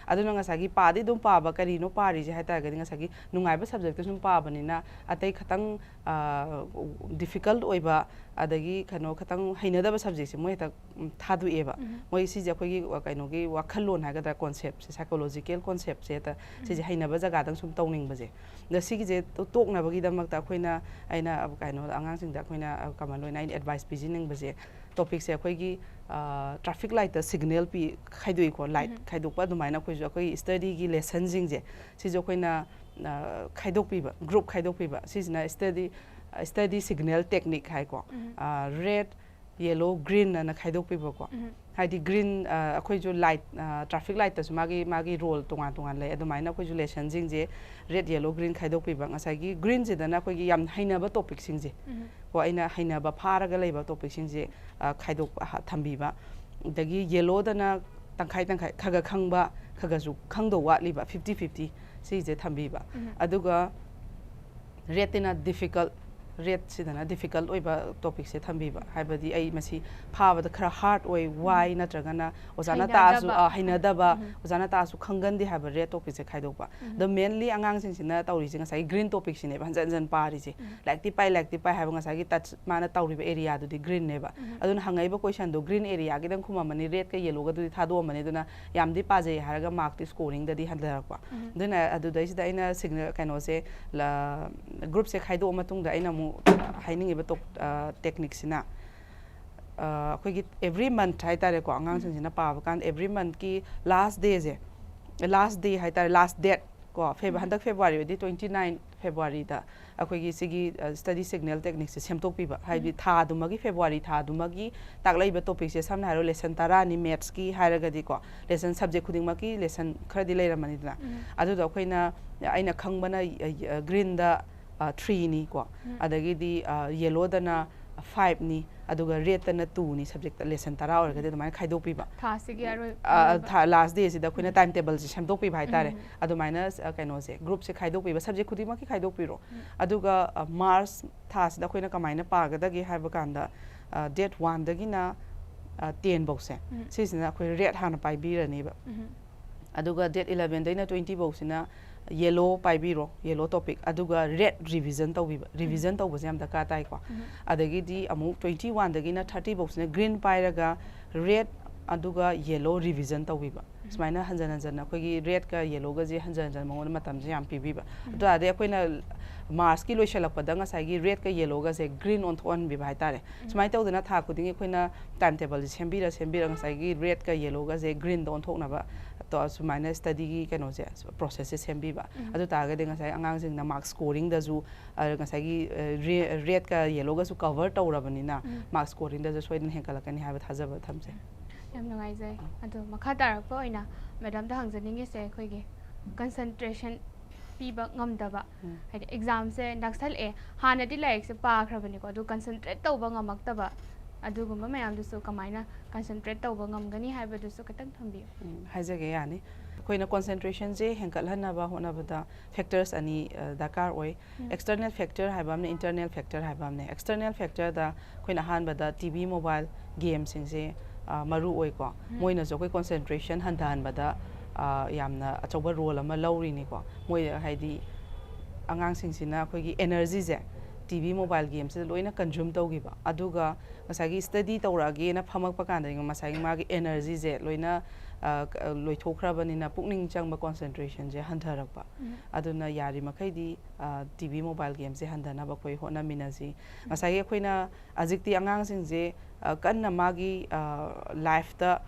ꯑꯗꯨꯅ ꯉꯁꯥꯏꯒꯤ ꯄꯥꯗꯤ ꯑꯗꯨꯝ ꯄꯥꯕ, ꯀꯔꯤꯅꯣ ꯄꯥꯔꯤꯁꯦ ꯍꯥꯏ ꯇꯥꯔꯒꯗꯤ ꯉꯁꯥꯏꯒꯤ ꯅꯨꯡꯉꯥꯏꯕ ꯁꯕꯖꯦꯛꯇ ꯁꯨꯝ ꯄꯥꯕꯅꯤꯅ, ꯑꯇꯩ ꯈꯇꯪ, ꯑꯥ, ꯗꯤꯐꯤꯀꯜꯠ ꯑꯣꯏꯕ, ꯑꯗꯒꯤ ꯀꯩꯅꯣ ꯈꯇꯪ ꯍꯩꯅꯗꯕ ꯁꯕꯖꯦꯛꯁꯦ ꯃꯣꯏ ꯍꯦꯛꯇ, ꯎꯝ, ꯊꯥꯗꯣꯛꯑꯦꯕ꯫ ꯎꯝ꯫ ꯃꯣꯏ ꯁꯤꯁꯦ ꯑꯩꯈꯣꯏꯒꯤ, ꯑ, ꯀꯩꯅꯣꯒꯤ ꯋꯥꯈꯜꯂꯣꯟ ꯍꯥꯏꯒꯗ꯭ꯔꯥ, ꯀꯣꯟꯁꯦꯞꯁꯦ, ꯁꯥꯏꯀꯣꯂꯣꯖꯤꯀꯦꯜ ꯀꯣꯟꯁꯦꯞꯁꯦ ꯍꯦꯛꯇ ꯁꯤꯁꯦ ꯎꯝ꯫ ꯍꯩꯅꯕ ꯖꯒꯥꯗꯪ ꯁꯨꯝ ꯇꯧꯅꯤꯡꯕꯁꯦ꯫ ꯑꯗ ꯁꯤꯒꯤꯁꯦ ꯇꯣꯛꯅꯕꯒꯤꯗꯃꯛꯇ ꯑꯩꯈꯣꯏꯅ, ꯑꯩꯅ, ꯑ, ꯀꯩꯅꯣ, ꯑꯉꯥꯡꯁꯤꯡꯗ ꯑꯩꯈꯣꯏꯅ, ꯑ, ꯀꯃꯟ ꯑꯣꯏꯅ ꯑꯩꯅ ꯑꯦꯗꯚꯥꯏꯁ ꯄꯤꯖꯅꯤꯡꯕꯁꯦ, ꯇꯣꯄꯤꯛꯁꯦ ꯑꯩꯈꯣꯏꯒꯤ, ꯑ, ꯇ꯭ꯔꯥꯐꯤꯛ ꯂꯥꯏꯠꯇ ꯁꯤꯒꯅꯦꯜ ꯄꯤ, ꯈꯥꯏꯗꯣꯛꯏꯀꯣ, ꯂꯥꯏꯠ ꯎꯝ꯫ ꯈꯥꯏꯗꯣꯛꯄ ꯑꯗꯨꯃꯥꯏꯅ ꯑꯩꯈꯣꯏꯁꯨ ꯑꯩꯈꯣꯏꯒꯤ ꯁ꯭ꯇꯗꯤꯒꯤ ꯂꯦꯁꯟꯁꯤꯡꯁꯦ ꯁꯤꯁꯨ ꯑꯩꯈꯣꯏꯅ, ꯑ, ꯈꯥꯏꯗꯣꯛꯄꯤꯕ, ꯒ꯭ꯔꯨꯞ ꯈꯥꯏꯗꯣꯛꯄꯤꯕ꯫ ꯁꯤꯁꯤꯅ ꯁ꯭ꯇꯗꯤ, ꯁ꯭ꯇꯗꯤ ꯁꯤꯒꯅꯦꯜ ꯇꯦꯛꯅꯤꯛ ꯍꯥꯏꯀꯣ꯫ ꯎꯝ꯫ ꯑ, ꯔꯦꯗ, ꯌꯦꯂꯣ, ꯒ꯭ꯔꯤꯟ ꯑꯅ ꯈꯥꯏꯗꯣꯛꯄꯤꯕꯀꯣ꯫ ꯎꯝ꯫ ꯍꯥꯏꯗꯤ ꯒ꯭ꯔꯤꯟ ꯑꯩꯈꯣꯏꯁꯨ ꯂꯥꯏꯠ ꯇ꯭ꯔꯥꯐꯤꯛ ꯂꯥꯏꯠꯇꯁꯨ ꯃꯥꯒꯤ ꯃꯥꯒꯤ ꯔꯣꯜ ꯇꯣꯉꯥꯟ ꯇꯣꯉꯥꯟ ꯂꯩ꯫ ꯑꯗꯨꯃꯥꯏꯅ ꯑꯩꯈꯣꯏꯁꯨ ꯂꯦꯁꯟꯁꯤꯡꯁꯦ ꯔꯦꯠ, ꯌꯦꯂꯣ, ꯒ꯭ꯔꯤꯟ ꯈꯥꯏꯗꯣꯛꯄꯤꯕ꯫ ꯉꯁꯥꯏꯒꯤ ꯒ꯭ꯔꯤꯟꯁꯤꯗꯅ ꯑꯩꯈꯣꯏꯒꯤ ꯌꯥꯝ ꯍꯩꯅꯕ ꯇꯣꯄꯤꯛꯁꯤꯡꯁꯦ, ꯀꯣ ꯑꯩꯅ ꯍꯩꯅꯕ ꯐꯥꯔꯒ ꯂꯩꯕ ꯇꯣꯄꯤꯛꯁꯤꯡꯁꯦ ꯈꯥꯏꯗꯣꯛꯄ ꯊꯝꯕꯤꯕ꯫ ꯑꯗꯒꯤ ꯌꯦꯂꯣꯗꯅ ꯇꯪꯈꯥꯏ ꯇꯪꯈꯥꯏ, ꯈꯔ ꯈꯔ ꯈꯪꯕ, ꯈꯔ ꯈꯔꯁꯨ ꯈꯪꯗꯧ ꯋꯥꯠꯂꯤꯕ, ꯐꯤꯐꯇꯤ ꯐꯤꯐꯇꯤ, ꯁꯤꯁꯦ ꯊꯝꯕꯤꯕ꯫ ꯑꯗꯨꯒ ꯔꯦꯠꯇꯅ ꯗꯤꯐꯤꯀꯜꯠ, ꯔꯦꯠꯁꯤꯗꯅ ꯗꯤꯐꯤꯀꯜꯠ ꯑꯣꯏꯕ ꯇꯣꯄꯤꯛꯁꯦ ꯊꯝꯕꯤꯕ꯫ ꯍꯥꯏꯕꯗꯤ ꯑꯩ ꯃꯁꯤ ꯐꯥꯕꯗ ꯈꯔ ꯍꯥꯔꯠ ꯑꯣꯏ, ꯋꯥꯏ, ꯅꯠꯇ꯭ꯔꯒꯅ ꯑꯣꯖꯥꯅ ꯇꯥꯛꯑꯁꯨ ꯍꯩꯅꯗꯕ꯫ ꯑ, ꯍꯩꯅꯗꯕ, ꯎꯝ꯫ ꯑꯣꯖꯥꯅ ꯇꯥꯛꯑꯁꯨ ꯈꯪꯒꯟꯗꯦ ꯍꯥꯏꯕ ꯔꯦꯠ ꯇꯣꯄꯤꯛꯁꯦ ꯈꯥꯏꯗꯣꯛꯄ꯫ ꯎꯝ꯫ ꯑꯗꯣ ꯃꯦꯟꯂꯤ ꯑꯉꯥꯡꯁꯤꯡꯁꯤꯅ ꯇꯧꯔꯤꯁꯦ ꯉꯁꯥꯏꯒꯤ ꯒ꯭ꯔꯤꯟ ꯇꯣꯄꯤꯛꯁꯤꯅꯦꯕ ꯍꯟꯖꯟ ꯍꯟꯖꯟ ꯄꯥꯔꯤꯁꯦ꯫ ꯎꯝ꯫ ꯂꯥꯏꯔꯤꯛꯇꯤ ꯄꯥꯏ, ꯂꯥꯏꯔꯤꯛꯇꯤ ꯄꯥꯏ ꯍꯥꯏꯕ ꯉꯁꯥꯏꯒꯤ ꯇꯆ ꯃꯥꯅ ꯇꯧꯔꯤꯕ ꯑꯦꯔꯤꯌꯥꯗꯨꯗꯤ ꯒ꯭ꯔꯤꯟꯅꯦꯕ꯫ ꯎꯝ꯫ ꯑꯗꯨꯅ ꯍꯪꯉꯛꯏꯕ ꯀꯣꯏꯁꯟꯗꯣ ꯒ꯭ꯔꯤꯟ ꯑꯦꯔꯤꯌꯥꯒꯤꯗꯪ ꯈꯨꯝꯃꯝꯃꯅꯤ, ꯔꯦꯠꯀ ꯌꯦꯂꯣꯒꯗꯨꯗꯤ ꯊꯥꯗꯣꯛꯑꯝꯃꯅꯤ꯫ ꯑꯗꯨꯅ ꯌꯥꯝꯗꯤ ꯄꯥꯖꯩ ꯍꯥꯏꯔꯒ ꯃꯥꯔꯛꯇꯤ ꯁ꯭ꯀꯣꯔꯤꯡꯗꯗꯤ ꯍꯟꯊꯔꯛꯄ꯫ ꯎꯝ꯫ ꯑꯗꯨꯅ ꯑꯗꯨꯗꯩꯁꯤꯗ ꯑꯩꯅ ꯁꯤꯒꯅꯦꯜ ꯀꯩꯅꯣꯁꯦ, ꯒ꯭ꯔꯨꯞꯁꯦ ꯈꯥꯏꯗꯣꯛꯑ ꯃꯇꯨꯡꯗ ꯑꯩꯅ ꯑꯃꯨꯛ ꯍꯥꯏꯅꯤꯡꯉꯤꯕ ꯇꯣꯞ-, ꯑ, ꯇꯦꯛꯅꯤꯛꯁꯤꯅ, ꯑ, ꯑꯩꯈꯣꯏꯒꯤ ꯑꯦꯕ꯭ꯔꯤ ꯃꯟꯊ ꯍꯥꯏꯇꯥꯔꯦꯀꯣ, ꯑꯉꯥꯡꯁꯤꯡꯁꯤꯅ ꯄꯥꯕ ꯀꯥꯟꯗ ꯑꯦꯕ꯭ꯔꯤ ꯃꯟꯊꯀꯤ ꯂꯥꯁ ꯗꯦꯁꯦ, ꯂꯥꯁ ꯗꯦ ꯍꯥꯏꯇꯥꯔꯦ, ꯂꯥꯁ ꯗꯦꯠ ꯀꯣ, ꯐꯦꯕ-, ꯎꯝ꯫ ꯍꯟꯗꯛ ꯐꯦꯕ꯭ꯔꯨꯋꯥꯔꯤ ꯑꯣꯏꯗꯤ ꯇ꯭ꯋꯦꯟꯇꯤ ꯅꯥꯏꯟ ꯐꯦꯕ꯭ꯔꯨꯋꯥꯔꯤꯗ ꯑꯩꯈꯣꯏꯒꯤ ꯁꯤꯒꯤ, ꯑ, ꯁ꯭ꯇꯗꯤ ꯁꯤꯒꯅꯦꯜ ꯇꯦꯛꯅꯤꯛꯁꯦ ꯁꯦꯝꯗꯣꯛꯄꯤꯕ꯫ ꯍꯥꯏꯕꯗꯤ ꯎꯝ꯫ ꯊꯥꯗꯨꯃꯒꯤ, ꯐꯦꯕ꯭ꯔꯨꯋꯥꯔꯤ ꯊꯥꯗꯨꯃꯒꯤ ꯇꯥꯛꯂꯛꯏꯕ ꯇꯣꯄꯤꯛꯁꯦ, ꯁꯝꯅ ꯍꯥꯏꯔꯣ, ꯂꯦꯁꯟ ꯇꯔꯥꯅꯤ ꯃꯦꯠꯁꯀꯤ ꯍꯥꯏꯔꯒꯗꯤꯀꯣ, ꯂꯦꯁꯟ ꯁꯕꯖꯦꯛ ꯈꯨꯗꯤꯡꯃꯛꯀꯤ ꯂꯦꯁꯟ ꯈꯔꯗꯤ ꯂꯩꯔꯝꯃꯅꯤꯗꯅ꯫ ꯎꯝ꯫ ꯑꯗꯨꯗꯣ ꯑꯩꯈꯣꯏꯅ, ꯑꯩꯅ ꯈꯪꯕꯅ, ꯑ, ꯑ, ꯒ꯭ꯔꯤꯟꯗ, ꯑ, ꯊ꯭ꯔꯤꯅꯤ ꯀꯣ, ꯎꯝ꯫ ꯑꯗꯒꯤꯗꯤ, ꯑ, ꯌꯦꯂꯣꯗꯅ ꯐꯥꯏꯚꯅꯤ, ꯑꯗꯨꯒ ꯔꯦꯠꯇꯅ ꯇꯨꯅꯤ, ꯁꯕꯖꯦꯛꯇ ꯂꯦꯁꯟ ꯇꯔꯥ ꯑꯣꯏꯔꯒꯗꯤ ꯎꯝ꯫ ꯑꯗꯨꯃꯥꯏꯅ ꯈꯥꯏꯗꯣꯛꯄꯤꯕ꯫ ꯊꯥꯁꯤꯒꯤ ꯑꯔꯣꯏ-, ꯑ, ꯑ, ꯑꯔꯣꯏꯕ꯫ ꯊꯥ, ꯂꯥꯁ ꯗꯦꯁꯤꯗ ꯑꯩꯈꯣꯏꯅ ꯎꯝ꯫ ꯇꯥꯏꯝ ꯇꯦꯕꯜꯁꯦ ꯁꯦꯝꯗꯣꯛꯄꯤꯕ ꯍꯥꯏꯇꯥꯔꯦ꯫ ꯎꯝ꯫ ꯑꯗꯨꯃꯥꯏꯅ, ꯑ, ꯀꯩꯅꯣꯁꯦ, ꯒ꯭ꯔꯨꯞꯁꯦ ꯈꯥꯏꯗꯣꯛꯄꯤꯕ, ꯁꯕꯖꯦꯛ ꯈꯨꯗꯤꯡꯃꯛꯀꯤ ꯈꯥꯏꯗꯣꯛꯄꯤꯔꯣ꯫ ꯎꯝ꯫ ꯑꯗꯨꯒ, ꯑ, ꯃꯥꯔꯆ ꯊꯥꯁꯤꯗ ꯑꯩꯈꯣꯏꯅ ꯀꯃꯥꯏꯅ ꯄꯥꯒꯗꯒꯦ ꯍꯥꯏꯕ ꯀꯥꯟꯗ, ꯑ, ꯗꯦꯠ ꯋꯥꯟꯗꯒꯤꯅ, ꯑ, ꯇꯦꯟ ꯐꯧꯁꯦ, ꯎꯝ꯫ ꯁꯤꯁꯤꯅ ꯑꯩꯈꯣꯏ ꯔꯦꯠ ꯍꯥꯟꯅ ꯄꯥꯏꯕꯤꯔꯅꯦꯕ꯫ ꯎꯝ꯫ ꯑꯗꯨꯒ ꯗꯦꯠ ꯏꯂꯚꯦꯟꯗꯩꯅ ꯇ꯭ꯋꯦꯟꯇꯤ ꯐꯧꯁꯤꯅ ꯌꯦꯂꯣ ꯄꯥꯏꯕꯤꯔꯣ, ꯌꯦꯂꯣ ꯇꯣꯄꯤꯛ, ꯑꯗꯨꯒ ꯔꯦꯠ ꯔꯤꯚꯤꯖꯟ ꯇꯧꯕꯤꯕ, ꯎꯝ꯫ ꯔꯤꯚꯤꯖꯟ ꯇꯧꯕꯁꯦ ꯌꯥꯝ ꯗꯔꯀꯥꯔ ꯇꯥꯏꯀꯣ꯫ ꯎꯝ꯫ ꯑꯗꯒꯤꯗꯤ ꯑꯃꯨꯛ ꯇ꯭ꯋꯦꯟꯇꯤ ꯋꯥꯟꯗꯒꯤꯅ ꯊꯥꯔꯇꯤ ꯐꯧꯁꯤꯅ ꯒ꯭ꯔꯤꯟ ꯄꯥꯏꯔꯒ ꯔꯦꯠ ꯑꯗꯨꯒ ꯌꯦꯂꯣ ꯔꯤꯚꯤꯖꯟ ꯇꯧꯕꯤꯕ꯫ ꯎꯝ꯫ ꯁꯨꯃꯥꯏꯅ ꯍꯟꯖꯟ ꯍꯟꯖꯟꯅ ꯑꯩꯈꯣꯏꯒꯤ ꯔꯦꯠꯀ ꯌꯦꯂꯣꯒꯁꯦ ꯍꯟꯖꯟ ꯍꯟꯖꯟ ꯃꯉꯣꯟꯗ ꯃꯇꯝꯁꯦ ꯌꯥꯝ ꯄꯤꯕꯤꯕ꯫ ꯎꯝ꯫ ꯑꯗꯨ ꯇꯥꯔꯗꯤ ꯑꯩꯈꯣꯏꯅ ꯃꯥꯔꯆꯀꯤ ꯂꯣꯏꯁꯤꯜꯂꯛꯄꯗ ꯉꯁꯥꯏꯒꯤ ꯔꯦꯠꯀ ꯌꯦꯂꯣꯒꯁꯦ ꯒ꯭ꯔꯤꯟ ꯑꯣꯟꯊꯣꯛꯍꯟꯕꯤꯕ ꯍꯥꯏꯇꯥꯔꯦ꯫ ꯎꯝ꯫ ꯁꯨꯃꯥꯏꯅ ꯇꯧꯗꯅ ꯊꯥ ꯈꯨꯗꯤꯡꯒꯤ ꯑꯩꯈꯣꯏꯅ ꯇꯥꯏꯝ ꯇꯦꯕꯜꯁꯦ ꯁꯦꯝꯕꯤꯔ ꯁꯦꯝꯕꯤꯔ ꯉꯁꯥꯏꯒꯤ ꯔꯦꯠꯀ ꯌꯦꯂꯣꯒꯁꯦ ꯒ꯭ꯔꯤꯟꯗ ꯑꯣꯟꯊꯣꯛꯅꯕ ꯇꯣ-, ꯁꯨꯃꯥꯏꯅ ꯁ꯭ꯇꯗꯤꯒꯤ ꯀꯩꯅꯣꯁꯦ, ꯄ꯭ꯔꯣꯁꯦꯁꯁꯦ ꯁꯦꯝꯕꯤꯕ꯫ ꯎꯝ꯫ ꯑꯗꯨ ꯇꯥꯔꯒꯗꯤ ꯉꯁꯥꯏ ꯑꯉꯥꯡꯁꯤꯡꯅ ꯃꯥꯔꯛ ꯁ꯭ꯀꯣꯔꯤꯡꯗꯁꯨ, ꯑ, ꯉꯁꯥꯏꯒꯤ, ꯑ, ꯔꯦ-, ꯔꯦꯠꯀ ꯌꯦꯂꯣꯒꯁꯨ ꯀꯚꯔ ꯇꯧꯔꯕꯅꯤꯅ ꯎꯝ꯫ ꯃꯥꯔꯛ ꯁ꯭ꯀꯣꯔꯤꯡꯗꯁꯨ ꯁꯣꯏꯗꯅ ꯍꯦꯟꯒꯠꯂꯛꯀꯅꯤ ꯍꯥꯏꯕ ꯊꯥꯖꯕ ꯊꯝꯖꯩ꯫ ꯌꯥꯝ ꯅꯨꯡꯉꯥꯏꯖꯩ꯫ ꯑꯗꯣ ꯃꯈꯥ ꯇꯥꯔꯛꯄ ꯑꯣꯏꯅ ꯃꯦꯗꯥꯝꯗ ꯍꯪꯖꯅꯤꯡꯉꯤꯁꯦ, ꯑꯩꯈꯣꯏꯒꯤ ꯀꯟꯁꯦꯟꯇ꯭ꯔꯦꯁꯟ ꯄꯤꯕ ꯉꯝꯗꯕ, ꯎꯝ. ꯍꯥꯏꯗꯤ ꯑꯦꯛꯖꯥꯝꯁꯦ ꯅꯛꯁꯜꯂꯛꯑꯦ, ꯍꯥꯟꯅꯗꯤ ꯂꯥꯏꯔꯤꯛꯁꯦ ꯄꯥꯈ꯭ꯔꯕꯅꯤꯀꯣ, ꯑꯗꯨ ꯀꯟꯁꯦꯟꯇ꯭ꯔꯦꯠ ꯇꯧꯕ ꯉꯝꯃꯛꯇꯕ, ꯑꯗꯨꯒꯨꯝꯕ ꯃꯌꯥꯝꯗꯨꯁꯨ ꯀꯃꯥꯏꯅ ꯀꯟꯁꯦꯟꯇ꯭ꯔꯦꯠ ꯇꯧꯕ ꯉꯝꯒꯅꯤ ꯍꯥꯏꯕꯗꯨꯁꯨ ꯈꯤꯇꯪ ꯊꯝꯕꯤꯌꯨ꯫ ꯎꯝ, ꯍꯥꯏꯖꯒꯦ, ꯌꯥꯅꯤ꯫ ꯑꯩꯈꯣꯏꯅ ꯀꯣꯟꯁꯦꯟꯇ꯭ꯔꯦꯁꯟꯁꯦ ꯍꯦꯟꯒꯠꯍꯟꯅꯕ ꯍꯣꯠꯅꯕꯗ ꯐꯦꯛꯇꯔꯁ ꯑꯅꯤ ꯑ, ꯗꯔꯀꯥꯔ ꯑꯣꯏ꯫ ꯎꯝ. ꯑꯦꯛꯁꯇꯔꯅꯦꯜ ꯐꯦꯛꯇꯔ ꯍꯥꯏꯕ ꯑꯃꯅ, ꯏꯟꯇꯔꯅꯦꯜ ꯐꯦꯛꯇꯔ ꯍꯥꯏꯕ ꯑꯃꯅ꯫ ꯑꯦꯛꯁꯇꯔꯅꯦꯜ ꯐꯦꯛꯇꯔꯗ ꯑꯩꯈꯣꯏꯅ ꯑꯍꯥꯟꯕꯗ ꯇꯤ ꯚꯤ, ꯃꯣꯕꯥꯏꯜ ꯒꯦꯝꯁꯤꯡꯁꯦ ꯑ, ꯃꯔꯨ ꯑꯣꯏꯀꯣ꯫ ꯎꯝ. ꯃꯣꯏꯅꯁꯨ ꯑꯩꯈꯣꯏ ꯀꯣꯟꯁꯦꯟꯇ꯭ꯔꯦꯁꯟ ꯍꯟꯊꯍꯟꯕꯗ ꯑ, ꯌꯥꯝꯅ ꯑꯆꯧꯕ ꯔꯣꯜ ꯑꯃ ꯂꯧꯔꯤꯅꯤꯀꯣ꯫ ꯃꯣꯏ, ꯍꯥꯏꯗꯤ, ꯑꯉꯥꯡꯁꯤꯡꯁꯤꯅ ꯑꯩꯈꯣꯏꯒꯤ ꯑꯦꯅꯔꯖꯤꯁꯦ ꯇꯤ ꯚꯤ, ꯃꯣꯕꯥꯏꯜ ꯒꯦꯝꯁꯤꯗ ꯂꯣꯏꯅ ꯀꯟꯖꯨꯝ ꯇꯧꯈꯤꯕ, ꯑꯗꯨꯒ ꯉꯁꯥꯏꯒꯤ ꯁ꯭ꯇꯗꯤ ꯇꯧꯔꯛꯑꯒꯦꯅ ꯐꯝꯃꯛꯄ ꯀꯥꯟꯗ ꯉꯁꯥꯏꯒꯤ ꯃꯥꯒꯤ ꯑꯦꯅꯔꯖꯤꯁꯦ ꯂꯣꯏꯅ ꯑ, ꯀ-, ꯂꯣꯏꯊꯣꯛꯈ꯭ꯔꯕꯅꯤꯅ ꯄꯨꯛꯅꯤꯡ ꯆꯪꯕ ꯀꯣꯟꯁꯦꯟꯇ꯭ꯔꯦꯁꯟꯁꯦ ꯍꯟꯊꯔꯛꯄ꯫ ꯎꯝ. ꯑꯗꯨꯅ ꯌꯥꯔꯤꯃꯈꯩꯗꯤ ꯇꯤ ꯚꯤ, ꯃꯣꯕꯥꯏꯜ ꯒꯦꯝꯁꯦ ꯍꯟꯊꯅꯕ ꯑꯩꯈꯣꯏ ꯍꯣꯠꯅꯃꯤꯟꯅꯁꯤ꯫ ꯉꯁꯥꯏꯒꯤ ꯑꯩꯈꯣꯏꯅ ꯍꯧꯖꯤꯛꯇꯤ ꯑꯉꯥꯡꯁꯤꯡꯁꯦ ꯑ, ꯀꯟꯅ ꯃꯥꯒꯤ ꯂꯥꯏꯐꯇ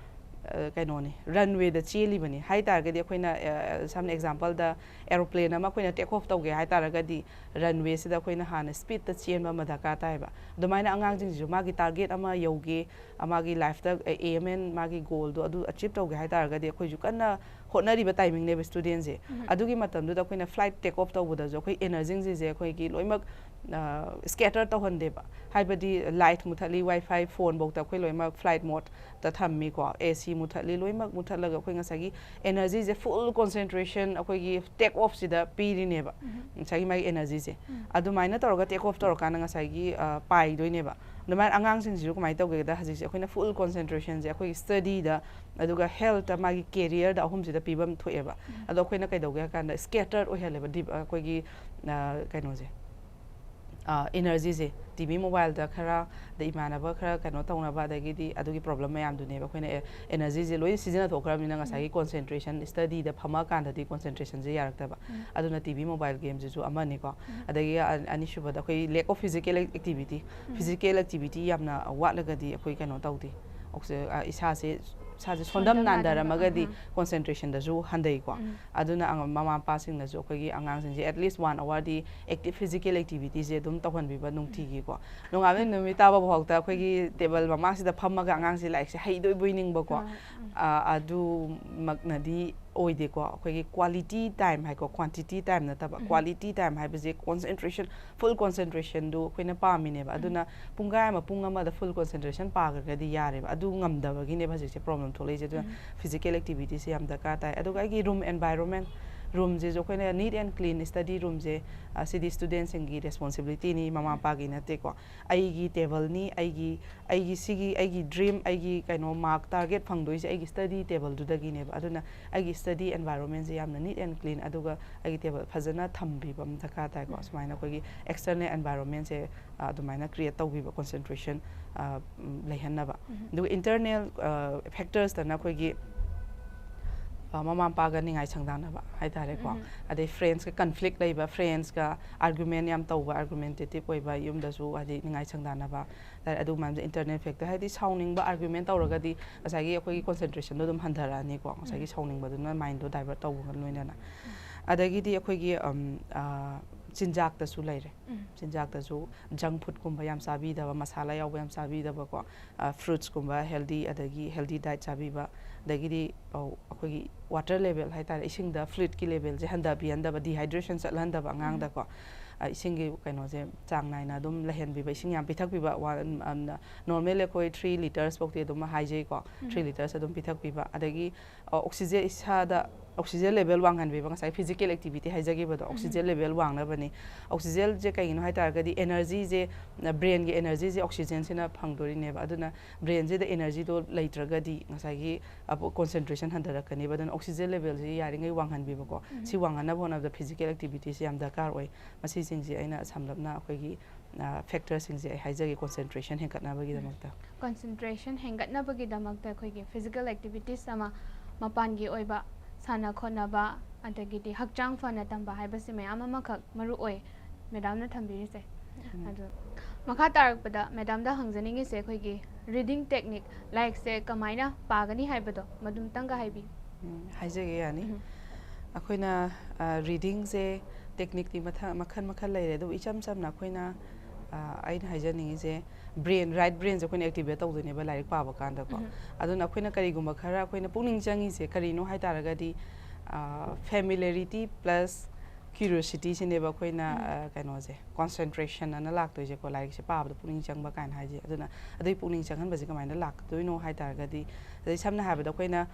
ꯀꯩꯅꯣꯅꯤ, ꯔꯟꯋꯦꯗ ꯆꯦꯜꯂꯤꯕꯅꯤ ꯍꯥꯏ ꯇꯥꯔꯒꯗꯤ, ꯑꯩꯈꯣꯏꯅ ꯑ, ꯁꯝꯅ ꯑꯦꯛꯖꯥꯝꯄꯜꯗ ꯑꯦꯔꯣꯄ꯭ꯂꯦꯟ ꯑꯃ ꯑꯩꯈꯣꯏꯅ ꯇꯦꯛ ꯑꯣꯐ ꯇꯧꯒꯦ ꯍꯥꯏ ꯇꯥꯔꯒꯗꯤ, ꯔꯟꯋꯦꯁꯤꯗ ꯑꯩꯈꯣꯏꯅ ꯍꯥꯟꯅ ꯁ꯭ꯄꯤꯠꯇ ꯆꯦꯟꯕ ꯑꯃ ꯗꯔꯀꯥꯔ ꯇꯥꯏꯌꯦꯕ꯫ ꯑꯗꯨꯃꯥꯏꯅ ꯑꯉꯥꯡꯁꯤꯡꯁꯤꯁꯨ ꯃꯥꯒꯤ ꯇꯥꯔꯒꯦꯠ ꯑꯃ ꯌꯧꯒꯦ, ꯑ, ꯃꯥꯒꯤ ꯂꯥꯏꯐꯇ ꯑꯦꯝ ꯑꯦꯟ ꯃꯥꯒꯤ ꯒꯣꯜꯗꯣ ꯑꯗꯨ ꯑꯆꯤꯞ ꯇꯧꯒꯦ ꯍꯥꯏ ꯇꯥꯔꯒꯗꯤ, ꯑꯩꯈꯣꯏꯁꯨ ꯀꯟꯅ ꯍꯣꯠꯅꯔꯤꯕ ꯇꯥꯏꯃꯤꯡꯅꯦꯕ ꯁ꯭ꯇꯨꯗꯦꯟꯁꯦ꯫ ꯎꯝ. ꯑꯗꯨꯒꯤ ꯃꯇꯝꯗꯨꯗ ꯑꯩꯈꯣꯏꯅ ꯐ꯭ꯂꯥꯏꯠ ꯇꯦꯛ ꯑꯣꯐ ꯇꯧꯕꯗꯁꯨ ꯑꯩꯈꯣꯏ ꯑꯦꯅꯔꯖꯤꯁꯤꯡꯁꯦ ꯑꯩꯈꯣꯏꯒꯤ ꯂꯣꯏꯅꯃꯛ ꯁ꯭ꯀꯦꯇꯔ ꯇꯧꯍꯟꯗꯦꯕ꯫ ꯍꯥꯏꯕꯗꯤ ꯂꯥꯏꯠ ꯃꯨꯊꯠꯂꯤ, ꯋꯥꯏ ꯐꯥꯏ, ꯐꯣꯟꯐꯧꯗ ꯑꯩꯈꯣꯏ ꯂꯣꯏꯅꯃꯛ ꯐ꯭ꯂꯥꯏꯠ ꯃꯣꯗꯇ ꯊꯝꯃꯤꯀꯣ, ꯑꯦ ꯁꯤ ꯃꯨꯊꯠꯂꯤ, ꯂꯣꯏꯅꯃꯛ ꯃꯨꯊꯠꯂꯒ ꯑꯩꯈꯣꯏ ꯉꯁꯥꯏꯒꯤ ꯑꯦꯅꯔꯖꯤꯁꯦ ꯐꯨꯜ ꯀꯣꯟꯁꯦꯟꯇ꯭ꯔꯦꯁꯟ ꯑꯩꯈꯣꯏꯒꯤ ꯇꯦꯛ ꯑꯣꯐꯁꯤꯗ ꯄꯤꯔꯤꯅꯦꯕ꯫ ꯎꯝ. ꯉꯁꯥꯏꯒꯤ ꯃꯥꯒꯤ ꯑꯦꯅꯔꯖꯤꯁꯦ ꯎꯝ. ꯑꯗꯨꯃꯥꯏꯅ ꯇꯧꯔꯒ ꯇꯦꯛ ꯑꯣꯐ ꯇꯧꯔꯀꯥꯟꯗ ꯉꯁꯥꯏꯒꯤ ꯑ, ꯄꯥꯏꯗꯣꯏꯅꯦꯕ꯫ ꯑꯗꯨꯃꯥꯏꯅ ꯑꯉꯥꯡꯁꯤꯡꯁꯤꯁꯨ ꯀꯃꯥꯏꯅ ꯇꯧꯒꯦꯗ, ꯍꯧꯖꯤꯛꯁꯦ ꯑꯩꯈꯣꯏꯅ ꯐꯨꯜ ꯀꯣꯟꯁꯦꯟꯇ꯭ꯔꯦꯁꯟꯁꯦ ꯑꯩꯈꯣꯏꯒꯤ ꯁ꯭ꯇꯗꯤꯗ, ꯑꯗꯨꯒ ꯍꯦꯜꯠꯇ, ꯃꯥꯒꯤ ꯀꯦꯔꯤꯌꯔꯗ ꯑꯍꯨꯝꯁꯤꯗ ꯄꯤꯐꯝ ꯊꯣꯛꯑꯦꯕ꯫ ꯎꯝ. ꯑꯗꯣ ꯑꯩꯈꯣꯏꯅ ꯀꯩꯗꯧꯒꯦ ꯍꯥꯏ ꯀꯥꯟꯗ ꯁ꯭ꯀꯦꯇꯔ ꯑꯣꯏꯍꯜꯂꯦꯕ, ꯗꯤꯞ-, ꯑꯩꯈꯣꯏꯒꯤ ꯑ, ꯀꯩꯅꯣꯁꯦ, ꯑꯦꯅꯔꯖꯤꯁꯦ ꯇꯤ ꯚꯤ, ꯃꯣꯕꯥꯏꯜꯗ ꯈꯔ, ꯑꯗꯩ ꯏꯃꯥꯟꯅꯕ ꯈꯔ ꯀꯩꯅꯣ ꯇꯧꯅꯕ, ꯑꯗꯒꯤꯗꯤ ꯑꯗꯨꯒꯤ ꯄ꯭ꯔꯣꯕ꯭ꯂꯦꯝ ꯃꯌꯥꯝꯗꯨꯅꯦꯕ ꯑꯩꯈꯣꯏꯅ ꯑꯦꯅꯔꯖꯤꯁꯦ ꯂꯣꯏ ꯁꯤꯖꯤꯟꯅꯊꯣꯛꯈ꯭ꯔꯕꯅꯤꯅ ꯉꯁꯥꯏꯒꯤ ꯀꯣꯟꯁꯦꯟꯇ꯭ꯔꯦꯁꯟ, ꯁ꯭ꯇꯗꯤꯗ ꯐꯝꯃꯛꯑꯀꯥꯟꯗꯗꯤ ꯀꯣꯟꯁꯦꯟꯇ꯭ꯔꯦꯁꯟꯁꯦ ꯌꯥꯔꯛꯇꯕ꯫ ꯎꯝ. ꯑꯗꯨꯅ ꯇꯤ ꯚꯤ, ꯃꯣꯕꯥꯏꯜ ꯒꯦꯝꯁꯤꯁꯨ ꯑꯃꯅꯤꯀꯣ꯫ ꯎꯝ. ꯑꯗꯒꯤ ꯑ-, ꯑꯅꯤꯁꯨꯕꯗ ꯑꯩꯈꯣꯏ ꯂꯦꯛ ꯑꯣꯐ ꯐꯤꯖꯤꯀꯦꯜ ꯑꯦꯛꯇꯤꯚꯤꯇꯤ꯫ ꯎꯝ. ꯐꯤꯖꯤꯀꯦꯜ ꯑꯦꯛꯇꯤꯚꯤꯇꯤ ꯌꯥꯝꯅ ꯋꯥꯠꯂꯒꯗꯤ ꯑꯩꯈꯣꯏ ꯀꯩꯅꯣ ꯇꯧꯗꯦ, ꯑꯣꯛꯁꯤ-, ꯑ, ꯏꯁꯥꯁꯦ ꯏꯁꯥꯁꯦ ꯁꯣꯟꯗꯝ ꯁꯣꯟꯗꯝ ꯅꯥꯟꯊꯔꯝꯃꯒꯗꯤ ꯅꯥꯟꯊꯔꯝꯃꯒ, concentration ꯗꯁꯨ ꯍꯟꯊꯩꯀꯣ꯫ ꯎꯝ. ꯑꯗꯨꯅ ꯑꯉ- ꯃꯃꯥ ꯃꯄꯥꯁꯤꯡꯅꯁꯨ ꯑꯩꯈꯣꯏꯒꯤ ꯑꯉꯥꯡꯁꯤꯡꯁꯦ at least one hour D active physical activity ꯁꯦ ꯑꯗꯨꯝ ꯇꯧꯍꯟꯕꯤꯕ ꯅꯨꯡꯇꯤꯒꯤꯀꯣ꯫ ꯅꯣꯡꯉꯥꯟꯕꯗꯩ ꯅꯨꯃꯤꯠ ꯇꯥꯕ ꯐꯥꯎꯗ ꯑꯩꯈꯣꯏꯒꯤ ꯇꯦꯕꯜ ꯃꯃꯥꯡꯁꯤꯗ ꯐꯝꯃꯒ ꯑꯉꯥꯡꯁꯦ ꯂꯥꯏꯔꯤꯛꯁꯦ ꯍꯩꯗꯣꯏꯕꯣꯏ ꯅꯤꯡꯕꯀꯣ꯫ ꯑꯥ, ꯎꯝ. ꯑ, ꯑꯗꯨꯃꯛꯅꯗꯤ ꯑꯣꯏꯗꯦꯀꯣ꯫ ꯑꯩꯈꯣꯏꯒꯤ quality time ꯍꯥꯏꯀꯣ, quantity time ꯅꯠꯇꯕ, ꯎꯝ. quality time ꯍꯥꯏꯕꯁꯦ concentration, full concentration ꯗꯨ ꯑꯩꯈꯣꯏꯅ ꯄꯥꯝꯃꯤꯅꯦꯕ꯫ ꯎꯝ. ꯑꯗꯨꯅ ꯄꯨꯡꯈꯥꯏ ꯑꯃ, ꯄꯨꯡ ꯑꯃꯗ full concentration ꯄꯥꯈ꯭ꯔꯒꯗꯤ ꯌꯥꯔꯦꯕ꯫ ꯑꯗꯨ ꯉꯝꯗꯕꯒꯤꯅꯦꯕ ꯍꯧꯖꯤꯛꯁꯦ problem ꯊꯣꯛꯂꯛꯏꯁꯦ꯫ ꯑꯗꯨꯅ ꯎꯝ. physical activity ꯁꯦ ꯌꯥꯝ ꯗꯔꯀꯥꯔ ꯇꯥꯏ꯫ ꯑꯗꯨꯒ ꯑꯩꯒꯤ room environment, room ꯁꯤꯁꯨ ꯑꯩꯈꯣꯏꯅ neat and clean study room ꯁꯦ, ꯑ, ꯁꯤꯗꯤ student ꯁꯤꯡꯒꯤ responsibility ꯅꯤ, ꯃꯃꯥ ꯃꯄꯥꯒꯤ ꯅꯠꯇꯦꯀꯣ꯫ ꯑꯩꯒꯤ table ꯅꯤ, ꯑꯩꯒꯤ, ꯑꯩꯒꯤ ꯁꯤꯒꯤ, ꯑꯩꯒꯤ dream, ꯑꯩꯒꯤ ꯀꯩꯅꯣ mark target ꯐꯪꯗꯣꯏꯁꯦ ꯑꯩꯒꯤ study table ꯗꯨꯗꯒꯤꯅꯦꯕ꯫ ꯑꯗꯨꯅ ꯑꯩꯒꯤ study environment ꯁꯦ ꯌꯥꯝꯅ neat and clean, ꯑꯗꯨꯒ ꯑꯩꯒꯤ table ꯐꯖꯅ ꯊꯝꯕꯤꯕ ꯑꯃ ꯗꯔꯀꯥꯔ ꯇꯥꯏꯀꯣ꯫ ꯎꯝ. ꯁꯨꯃꯥꯏꯅ ꯑꯩꯈꯣꯏꯒꯤ external environment ꯁꯦ, ꯑ, ꯑꯗꯨꯃꯥꯏꯅ create ꯇꯧꯕꯤꯕ, concentration, ꯑ, ꯎꯝ, ꯂꯩꯍꯟꯅꯕ꯫ ꯎꯝ. ꯑꯗꯨꯒ internal, ꯑ, factors ꯇꯅ ꯑꯩꯈꯣꯏꯒꯤ, ꯑ, ꯃꯃꯥ ꯃꯄꯥꯒ ꯅꯤꯡꯉꯥꯏ ꯁꯪꯗꯥꯅꯕ ꯍꯥꯏꯇꯥꯔꯦꯀꯣ꯫ ꯎꯝ. ꯑꯗꯩ friends ꯀ conflict ꯂꯩꯕ, friends ꯀ argument ꯌꯥꯝ ꯇꯧꯕ, argumentative ꯑꯣꯏꯕ, ꯌꯨꯝꯗꯁꯨ ꯍꯥꯏꯗꯤ ꯅꯤꯡꯉꯥꯏ ꯁꯪꯗꯥꯅꯕ, ꯑꯗꯨꯒꯨꯝꯕ ꯃꯌꯥꯝꯁꯦ internal factor꯫ ꯍꯥꯏꯗꯤ ꯁꯥꯎꯅꯤꯡꯕ, argument ꯇꯧꯔꯒꯗꯤ ꯉꯁꯥꯏꯒꯤ ꯑꯩꯈꯣꯏꯒꯤ concentration ꯗꯣ ꯑꯗꯨꯝ ꯍꯟꯊꯔꯛꯑꯅꯤꯀꯣ, ꯉꯁꯥꯏꯒꯤ ꯎꯝ. ꯁꯥꯎꯅꯤꯡꯕꯗꯨꯅ mind ꯗꯣ divert ꯇꯧꯕꯒ ꯂꯣꯏꯅꯅ꯫ ꯎꯝ. ꯑꯗꯒꯤꯗꯤ ꯑꯩꯈꯣꯏꯒꯤ, ꯑꯝ, ꯑ, ꯆꯤꯟꯖꯥꯛꯇꯁꯨ ꯂꯩꯔꯦ꯫ ꯎꯝ. ꯆꯤꯟꯖꯥꯛꯇꯁꯨ junk food ꯀꯨꯝꯕ ꯌꯥꯝ ꯆꯥꯕꯤꯗꯕ, ꯃꯁꯥꯂꯥ ꯌꯥꯎꯕ ꯌꯥꯝ ꯆꯥꯕꯤꯗꯕꯀꯣ, ꯑ, fruits ꯀꯨꯝꯕ healthy, ꯑꯗꯒꯤ healthy diet ꯆꯥꯕꯤꯕ, ꯑꯗꯒꯤꯗꯤ, ꯑꯧ, ꯑꯩꯈꯣꯏꯒꯤ water level ꯍꯥꯏꯇꯥꯔꯦ, ꯏꯁꯤꯡꯗ fluid ꯀꯤ level ꯁꯦ ꯍꯟꯊꯕꯤꯍꯟꯗꯕ, dehydration ꯆꯠꯍꯟꯗꯕ ꯑꯉꯥꯡꯗꯀꯣ꯫ ꯑ, ꯏꯁꯤꯡꯒꯤ ꯀꯩꯅꯣꯁꯦ ꯆꯥꯡ ꯅꯥꯏꯅ ꯑꯗꯨꯝ ꯂꯩꯍꯟꯕꯤꯕ, ꯏꯁꯤꯡ ꯌꯥꯝ ꯄꯤꯊꯛꯄꯤꯕ, ꯋꯥ-, ꯑꯝ, ꯑꯝ, normal ꯑꯩꯈꯣꯏ three litres ꯐꯥꯎꯗꯤ ꯑꯗꯨꯝ ꯍꯥꯏꯖꯩꯀꯣ, ꯎꯝ. three litres ꯑꯗꯨꯝ ꯄꯤꯊꯛꯄꯤꯕ꯫ ꯑꯗꯒꯤ, ꯑ, oxygen, ꯏꯁꯥꯗ oxygen level ꯋꯥꯡꯍꯟꯕꯤꯕ, ꯉꯁꯥꯏ physical activity ꯍꯥꯏꯖꯈꯤꯕꯗꯣ, ꯎꯝ. oxygen level ꯋꯥꯡꯅꯕꯅꯤ꯫ Oxygen ꯁꯦ ꯀꯩꯒꯤꯅꯣ ꯍꯥꯏ ꯇꯥꯔꯒꯗꯤ energy ꯁꯦ, brain ꯒꯤ energy ꯁꯦ oxygen ꯁꯤꯅ ꯐꯪꯗꯣꯔꯤꯅꯦꯕ꯫ ꯑꯗꯨꯅ brain ꯁꯤꯗ energy ꯗꯣ ꯂꯩꯇ꯭ꯔꯒꯗꯤ ꯉꯁꯥꯏꯒꯤ, ꯑ, concentration ꯍꯟꯊꯔꯛꯀꯅꯦꯕ꯫ ꯑꯗꯨꯅ oxygen level ꯁꯤ ꯌꯥꯔꯤꯉꯩ ꯋꯥꯡꯍꯟꯕꯤꯕꯀꯣ꯫ ꯎꯝ. ꯁꯤ ꯋꯥꯡꯍꯟꯅꯕ ꯍꯣꯠꯅꯕꯗ physical activity ꯁꯦ ꯌꯥꯝ ꯗꯔꯀꯥꯔ ꯑꯣꯏ꯫ ꯃꯁꯤꯁꯤꯡꯁꯦ ꯑꯩꯅ ꯁꯝꯂꯞꯅ ꯑꯩꯈꯣꯏꯒꯤ, ꯑ, factor ꯁꯤꯡꯁꯦ ꯑꯩ ꯍꯥꯏꯖꯒꯦ concentration ꯍꯦꯟꯒꯠꯅꯕꯒꯤꯗꯃꯛꯇ꯫ Concentration ꯍꯦꯟꯒꯠꯅꯕꯒꯤꯗꯃꯛꯇ ꯑꯩꯈꯣꯏꯒꯤ physical activities ꯑꯃ, ꯃꯄꯥꯟꯒꯤ ꯑꯣꯏꯕ ꯁꯥꯟꯅ ꯈꯣꯠꯅꯕ, ꯑꯗꯒꯤꯗꯤ ꯍꯛꯆꯥꯡ ꯐꯅ ꯊꯝꯕ ꯍꯥꯏꯕꯁꯤ ꯃꯌꯥꯝ ꯑꯃꯈꯛ ꯃꯔꯨ ꯑꯣꯏ madam ꯅ ꯊꯝꯕꯤꯔꯤꯁꯦ꯫ ꯎꯝ. ꯑꯗꯨ ꯃꯈꯥ ꯇꯥꯔꯛꯄꯗ madam ꯗ ꯍꯪꯖꯅꯤꯡꯉꯤꯁꯦ ꯑꯩꯈꯣꯏꯒꯤ ꯔꯤꯗꯤꯡ ꯇꯦꯛꯅꯤꯛ, ꯂꯥꯏꯔꯤꯛꯁꯦ ꯀꯃꯥꯏꯅ ꯄꯥꯒꯅꯤ ꯍꯥꯏꯕꯗꯣ ꯃꯗꯨꯝꯇꯪꯒ ꯍꯥꯏꯕꯤꯌꯨ꯫ ꯎꯝ, ꯍꯥꯏꯖꯒꯦ, ꯌꯥꯅꯤ꯫ ꯎꯝ. ꯑꯩꯈꯣꯏꯅ ꯔꯤꯗꯤꯡꯁꯦ ꯇꯦꯛꯅꯤꯛꯇꯤ ꯃꯈꯜ ꯃꯈꯜ ꯂꯩꯔꯦ, ꯑꯗꯨꯕꯨ ꯏꯆꯝ ꯆꯝꯅ ꯑꯩꯈꯣꯏꯅ, ꯑ, ꯑꯩꯅ ꯍꯥꯏꯖꯅꯤꯡꯉꯤꯁꯦ, ꯕ꯭ꯔꯦꯟ, ꯔꯥꯏꯠ ꯕ꯭ꯔꯦꯟꯁꯦ ꯑꯩꯈꯣꯏꯅ ꯑꯦꯛꯇꯤꯚꯦꯠ ꯇꯧꯗꯣꯏꯅꯦꯕ ꯂꯥꯏꯔꯤꯛ ꯄꯥꯕ ꯀꯥꯟꯗꯀꯣ꯫ ꯎꯝ. ꯑꯗꯨꯅ ꯑꯩꯈꯣꯏꯅ ꯀꯔꯤꯒꯨꯝꯕ ꯈꯔ ꯑꯩꯈꯣꯏꯅ ꯄꯨꯛꯅꯤꯡ ꯆꯪꯉꯤꯁꯦ ꯀꯔꯤꯅꯣ ꯍꯥꯏ ꯇꯥꯔꯒꯗꯤ, ꯐꯦꯃꯤꯂꯔꯤꯇꯤ ꯄ꯭ꯂꯁ ꯀ꯭ꯌꯨꯔꯤꯌꯣꯁꯤꯇꯤꯁꯤꯅꯦꯕ ꯑꯩꯈꯣꯏꯅ, ꯎꯝ. ꯑ, ꯀꯩꯅꯣꯁꯦ, ꯀꯣꯟꯁꯦꯟꯇ꯭ꯔꯦꯁꯟ ꯑꯅ ꯂꯥꯛꯇꯣꯏꯁꯦꯀꯣ, ꯂꯥꯏꯔꯤꯛꯁꯦ ꯄꯥꯕꯗ ꯄꯨꯛꯅꯤꯡ ꯆꯪꯕ ꯀꯥꯏꯅ ꯍꯥꯏꯁꯦ꯫ ꯑꯗꯨꯅ ꯑꯗꯨꯒꯤ ꯄꯨꯛꯅꯤꯡ ꯆꯪꯍꯟꯕꯁꯦ ꯀꯃꯥꯏꯅ ꯂꯥꯛꯇꯣꯏꯅꯣ ꯍꯥꯏ ꯇꯥꯔꯒꯗꯤ, ꯑꯗꯩ ꯁꯝꯅ ꯍꯥꯏꯔꯕꯗ ꯑꯩꯈꯣꯏꯅ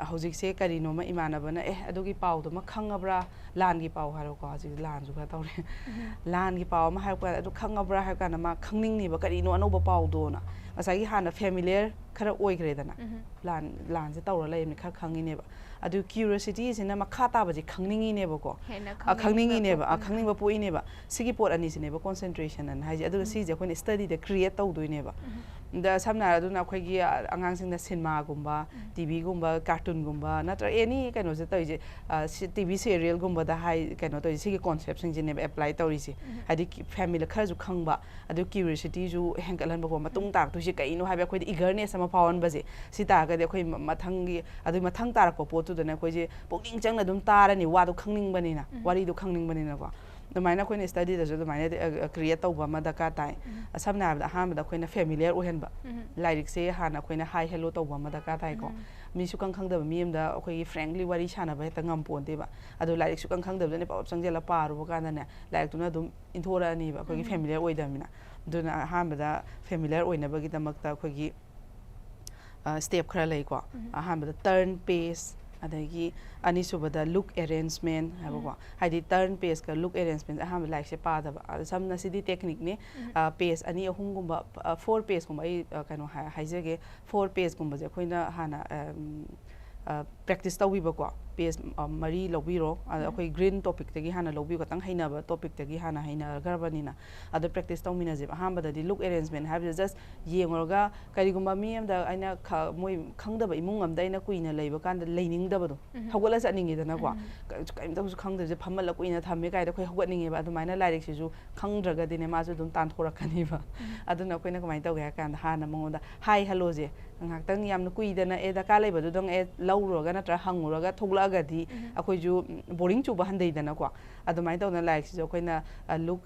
ꯍꯧꯖꯤꯛꯁꯦ ꯀꯔꯤꯅꯣꯃ ꯏꯃꯥꯟꯅꯕꯅ, "ꯑꯦ, ꯑꯗꯨꯒꯤ ꯄꯥꯎꯗꯨꯃ ꯈꯪꯉꯕ꯭ꯔꯥ?" ꯂꯥꯟꯒꯤ ꯄꯥꯎ ꯍꯥꯏꯔꯣꯀꯣ, ꯍꯧꯖꯤꯛ ꯂꯥꯟꯁꯨ ꯈꯔ ꯇꯧꯔꯦ꯫ ꯎꯝ. ꯂꯥꯟꯒꯤ ꯄꯥꯎ ꯑꯃ ꯍꯥꯏꯔꯛꯄ ꯀꯥꯟꯗ, "ꯑꯗꯨ ꯈꯪꯉꯕ꯭ꯔꯥ?" ꯍꯥꯏꯕ ꯀꯥꯟꯗ ꯃꯥ ꯈꯪꯅꯤꯡꯅꯤꯕ, "ꯀꯔꯤꯅꯣ ꯑꯅꯧꯕ ꯄꯥꯎꯗꯣꯅ?" ꯉꯁꯥꯏꯒꯤ ꯍꯥꯟꯅ ꯐꯦꯃꯤꯂꯤꯌꯔ ꯈꯔ ꯑꯣꯏꯈ꯭ꯔꯦꯗꯅ, ꯎꯝ. ꯂꯥꯟ, ꯂꯥꯟꯁꯦ ꯇꯧꯔ ꯂꯩꯕꯅꯤ, ꯈꯔ ꯈꯪꯉꯤꯅꯦꯕ꯫ ꯑꯗꯨ ꯀ꯭ꯌꯨꯔꯤꯌꯣꯁꯤꯇꯤꯁꯤꯅ ꯃꯈꯥ ꯇꯥꯕꯁꯦ ꯈꯪꯅꯤꯡꯉꯤꯅꯦꯕ꯫ ꯍꯦꯟꯅ ꯑ, ꯈꯪꯅꯤꯡꯉꯤꯅꯦꯕ, ꯑ, ꯄꯣꯛꯄ. ꯈꯪꯅꯤꯡꯕ ꯄꯣꯛꯏꯅꯦꯕ꯫ ꯁꯤꯒꯤ ꯄꯣꯠ ꯑꯅꯤꯁꯤꯅꯦꯕ ꯀꯣꯟꯁꯦꯟꯇ꯭ꯔꯦꯁꯟ ꯑꯅ ꯍꯥꯏꯁꯦ꯫ ꯑꯗꯨꯒ ꯎꯝ. ꯁꯤꯁꯦ ꯑꯩꯈꯣꯏꯅ ꯁ꯭ꯇꯗꯤꯗ ꯀ꯭ꯔꯤꯌꯦꯠ ꯇꯧꯗꯣꯏꯅꯦꯕ꯫ ꯎꯝ. ꯑꯗ ꯁꯝꯅ ꯍꯥꯏꯔꯕꯗ ꯑꯗꯨꯅ ꯑꯩꯈꯣꯏꯒꯤ, ꯑ, ꯑꯉꯥꯡꯁꯤꯡꯅ ꯁꯤꯅꯦꯃꯥꯒꯨꯝꯕ, ꯎꯝ. ꯇꯤꯚꯤꯒꯨꯝꯕ, ꯀꯥꯔꯇꯨꯟꯒꯨꯝꯕ, ꯅꯠꯇ꯭ꯔꯒ ꯑꯦꯅꯤ ꯀꯩꯅꯣꯁꯦ ꯇꯧꯔꯤꯁꯦ, ꯑ, ꯁꯤ ꯇꯤꯚꯤ ꯁꯦꯔꯤꯌꯦꯜꯒꯨꯝꯕꯗ ꯍꯥꯏ, ꯀꯩꯅꯣ ꯇꯧꯔꯤꯁꯦ, ꯁꯤꯒꯤ ꯀꯣꯟꯁꯦꯞꯁꯤꯡꯁꯤꯅꯦꯕ ꯑꯦꯄ꯭ꯂꯥꯏ ꯇꯧꯔꯤꯁꯦ꯫ ꯎꯝ. ꯍꯥꯏꯗꯤ ꯀꯤ-, ꯐꯦꯃꯤꯂꯤ ꯈꯔꯁꯨ ꯈꯪꯕ, ꯑꯗꯨ ꯀ꯭ꯌꯨꯔꯤꯌꯣꯁꯤꯇꯤꯁꯨ ꯍꯦꯟꯒꯠꯍꯟꯕꯀꯣ, ꯃꯇꯨꯡ ꯎꯝ. ꯇꯥꯔꯛꯇꯣꯏꯁꯦ ꯀꯩꯅꯣ ꯍꯥꯏꯕ ꯑꯩꯈꯣꯏꯗ ꯏꯒꯔꯅꯦꯁ ꯑꯃ ꯐꯥꯎꯍꯟꯕꯁꯦ꯫ ꯁꯤ ꯇꯥꯔꯒꯗꯤ ꯑꯩꯈꯣꯏ ꯃ-, ꯃꯊꯪꯒꯤ, ꯑꯗꯨꯒꯤ ꯃꯊꯪ ꯇꯥꯔꯛꯄ ꯄꯣꯠꯇꯨꯗꯅ ꯑꯩꯈꯣꯏꯁꯦ ꯄꯨꯛꯅꯤꯡ ꯆꯪꯅ ꯑꯗꯨꯝ ꯇꯥꯔꯅꯤ, ꯋꯥꯗꯣ ꯈꯪꯅꯤꯡꯕꯅꯤꯅ, ꯎꯝ. ꯋꯥꯔꯤꯗꯣ ꯈꯪꯅꯤꯡꯕꯅꯤꯅꯀꯣ꯫ ꯑꯗꯨꯃꯥꯏꯅ ꯑꯩꯈꯣꯏꯅ ꯁ꯭ꯇꯗꯤꯗꯁꯨ ꯑꯗꯨꯃꯥꯏꯅ, ꯑ, ꯑ, ꯀ꯭ꯔꯤꯌꯦꯠ ꯇꯧꯕ ꯑꯃ ꯗꯔꯀꯥꯔ ꯇꯥꯏ꯫ ꯎꯝ. ꯁꯝꯅ ꯍꯥꯏꯔꯕꯗ, ꯑꯍꯥꯟꯕꯗ ꯑꯩꯈꯣꯏꯅ ꯐꯦꯃꯤꯂꯤꯌꯔ ꯑꯣꯏꯍꯟꯕ, ꯎꯝ. ꯂꯥꯏꯔꯤꯛꯁꯦ ꯍꯥꯟꯅ ꯑꯩꯈꯣꯏꯅ ꯍꯥꯏ ꯍꯦꯂꯣ ꯇꯧꯕ ꯑꯃ ꯗꯔꯀꯥꯔ ꯇꯥꯏꯀꯣ꯫ ꯎꯝ. ꯃꯤ ꯁꯨꯛꯈꯪ ꯈꯪꯗꯕ ꯃꯤ ꯑꯃꯗ ꯑꯩꯈꯣꯏꯒꯤ ꯐ꯭ꯔꯦꯡꯂꯤ ꯋꯥꯔꯤ ꯁꯥꯟꯅꯕ ꯍꯦꯛꯇ ꯉꯝꯄꯣꯟꯇꯦꯕ꯫ ꯑꯗꯣ ꯂꯥꯏꯔꯤꯛ ꯁꯨꯛꯈꯪ ꯈꯪꯗꯕꯗꯅꯦ ꯄꯞ ꯄꯞ ꯆꯪꯁꯤꯜꯂ ꯄꯥꯔꯨꯕ ꯀꯥꯟꯗꯅꯦ, ꯂꯥꯏꯔꯤꯛꯇꯨꯅ ꯑꯗꯨꯝ ꯏꯟꯊꯣꯔꯛꯑꯅꯤꯕ, ꯑꯩꯈꯣꯏꯒꯤ ꯎꯝ. ꯐꯦꯃꯤꯂꯤꯌꯔ ꯑꯣꯏꯗꯕꯅꯤꯅ꯫ ꯑꯗꯨꯅ ꯑꯍꯥꯟꯕꯗ ꯐꯦꯃꯤꯂꯤꯌꯔ ꯑꯣꯏꯅꯕꯒꯤꯗꯃꯛꯇ ꯑꯩꯈꯣꯏꯒꯤ, ꯑ, ꯁ꯭ꯇꯦꯞ ꯈꯔ ꯂꯩꯀꯣ꯫ ꯎꯝ. ꯑꯍꯥꯟꯕꯗ ꯇꯔꯟ ꯄꯦꯖ, ꯑꯗꯒꯤ ꯑꯅꯤꯁꯨꯕꯗ ꯂꯨꯛ ꯑꯦꯔꯦꯟꯖꯃꯦꯟ ꯍꯥꯏꯕꯀꯣ꯫ ꯎꯝ. ꯍꯥꯏꯗꯤ ꯇꯔꯟ ꯄꯦꯖꯀ ꯂꯨꯛ ꯑꯦꯔꯦꯟꯖꯃꯦꯟꯁꯦ ꯑꯍꯥꯟꯕ ꯂꯥꯏꯔꯤꯛꯁꯦ ꯄꯥꯗꯕ꯫ ꯑꯗꯣ ꯁꯝꯅ ꯁꯤꯗꯤ ꯇꯦꯛꯅꯤꯛꯅꯤ꯫ ꯎꯝ. ꯑ, ꯄꯦꯖ ꯑꯅꯤ ꯑꯍꯨꯝꯒꯨꯝꯕ, ꯑ, ꯐꯣꯔ ꯄꯦꯖꯀꯨꯝꯕ ꯑꯩ, ꯑ, ꯀꯩꯅꯣ ꯍꯥꯏ-, ꯍꯥꯏꯖꯒꯦ꯫ ꯐꯣꯔ ꯄꯦꯖꯀꯨꯝꯕꯁꯦ ꯑꯩꯈꯣꯏꯅ ꯍꯥꯟꯅ, ꯑ, ꯎꯝ, ꯑ, ꯄ꯭ꯔꯦꯛꯇꯤꯁ ꯇꯧꯕꯤꯕꯀꯣ꯫ ꯄꯦꯖ ꯃꯔꯤ ꯂꯧꯕꯤꯔꯣ, ꯑꯗ ꯑꯩꯈꯣꯏ ꯒ꯭ꯔꯤꯟ ꯇꯣꯄꯤꯛꯇꯒꯤ ꯍꯥꯟꯅ ꯂꯧꯕꯤꯌꯨ, ꯈꯇꯪ ꯍꯩꯅꯕ ꯇꯣꯄꯤꯛꯇꯒꯤ ꯍꯥꯟꯅ ꯍꯩꯅꯈ꯭ꯔꯕꯅꯤꯅ꯫ ꯑꯗ ꯄ꯭ꯔꯦꯛꯇꯤꯁ ꯇꯧꯃꯤꯟꯅꯁꯦꯕ꯫ ꯑꯍꯥꯟꯕꯗꯗꯤ ꯂꯨꯛ ꯑꯦꯔꯦꯟꯖꯃꯦꯟ ꯍꯥꯏꯕꯁꯦ ꯖꯁ ꯌꯦꯡꯉꯨꯔꯒ, ꯀꯔꯤꯒꯨꯝꯕ ꯃꯤ ꯑꯃꯗ ꯑꯩꯅ ꯈ- ꯃꯣꯏ ꯈꯪꯗꯕ ꯏꯃꯨꯡ ꯑꯃꯗ ꯑꯩꯅ ꯀꯨꯏꯅ ꯂꯩꯕ ꯀꯥꯟꯗ ꯂꯩꯅꯤꯡꯗꯕꯗꯣ, ꯍꯧꯒꯠꯂ ꯆꯠꯅꯤꯡꯉꯤꯗꯅꯀꯣ꯫ ꯀ- ꯀꯔꯤꯝꯇꯁꯨ ꯈꯪꯗꯕꯁꯦ ꯐꯝꯃꯜꯂ ꯀꯨꯏꯅ ꯊꯝꯃꯦ ꯀꯥꯏꯗ ꯑꯩꯈꯣꯏ ꯍꯧꯒꯠꯅꯤꯡꯉꯦꯕ꯫ ꯑꯗꯨꯃꯥꯏꯅ ꯂꯥꯏꯔꯤꯛꯁꯤꯁꯨ ꯈꯪꯗ꯭ꯔꯒꯗꯤꯅꯦ, ꯃꯥꯁꯨ ꯑꯗꯨꯝ ꯇꯥꯟꯊꯣꯔꯛꯀꯅꯤꯕ꯫ ꯑꯗꯨꯅ ꯑꯩꯈꯣꯏꯅ ꯀꯃꯥꯏꯅ ꯇꯧꯒꯦ ꯍꯥꯏ ꯀꯥꯟꯗ, ꯍꯥꯟꯅ ꯃꯉꯣꯟꯗ ꯍꯥꯏ ꯍꯜꯂꯣꯁꯦ, ꯉꯥꯏꯍꯥꯛꯇꯪ ꯌꯥꯝꯅ ꯀꯨꯏꯗꯅ ꯑꯦ ꯗꯔꯀꯥꯔ ꯂꯩꯕꯗꯨꯗꯪ ꯑꯦ ꯂꯧꯔꯨꯔꯒ ꯅꯠꯇ꯭ꯔꯒ ꯍꯪꯉꯨꯔꯒ ꯊꯣꯛꯂꯛꯑꯒꯗꯤ ꯑꯩꯈꯣꯏꯁꯨ ꯕꯣꯔꯤꯡ ꯆꯨꯕ ꯍꯟꯊꯩꯗꯅꯀꯣ꯫ ꯑꯗꯨꯃꯥꯏꯅ ꯇꯧꯗꯅ ꯂꯥꯏꯔꯤꯛꯁꯤꯁꯨ ꯑꯩꯈꯣꯏꯅ ꯂꯨꯛ,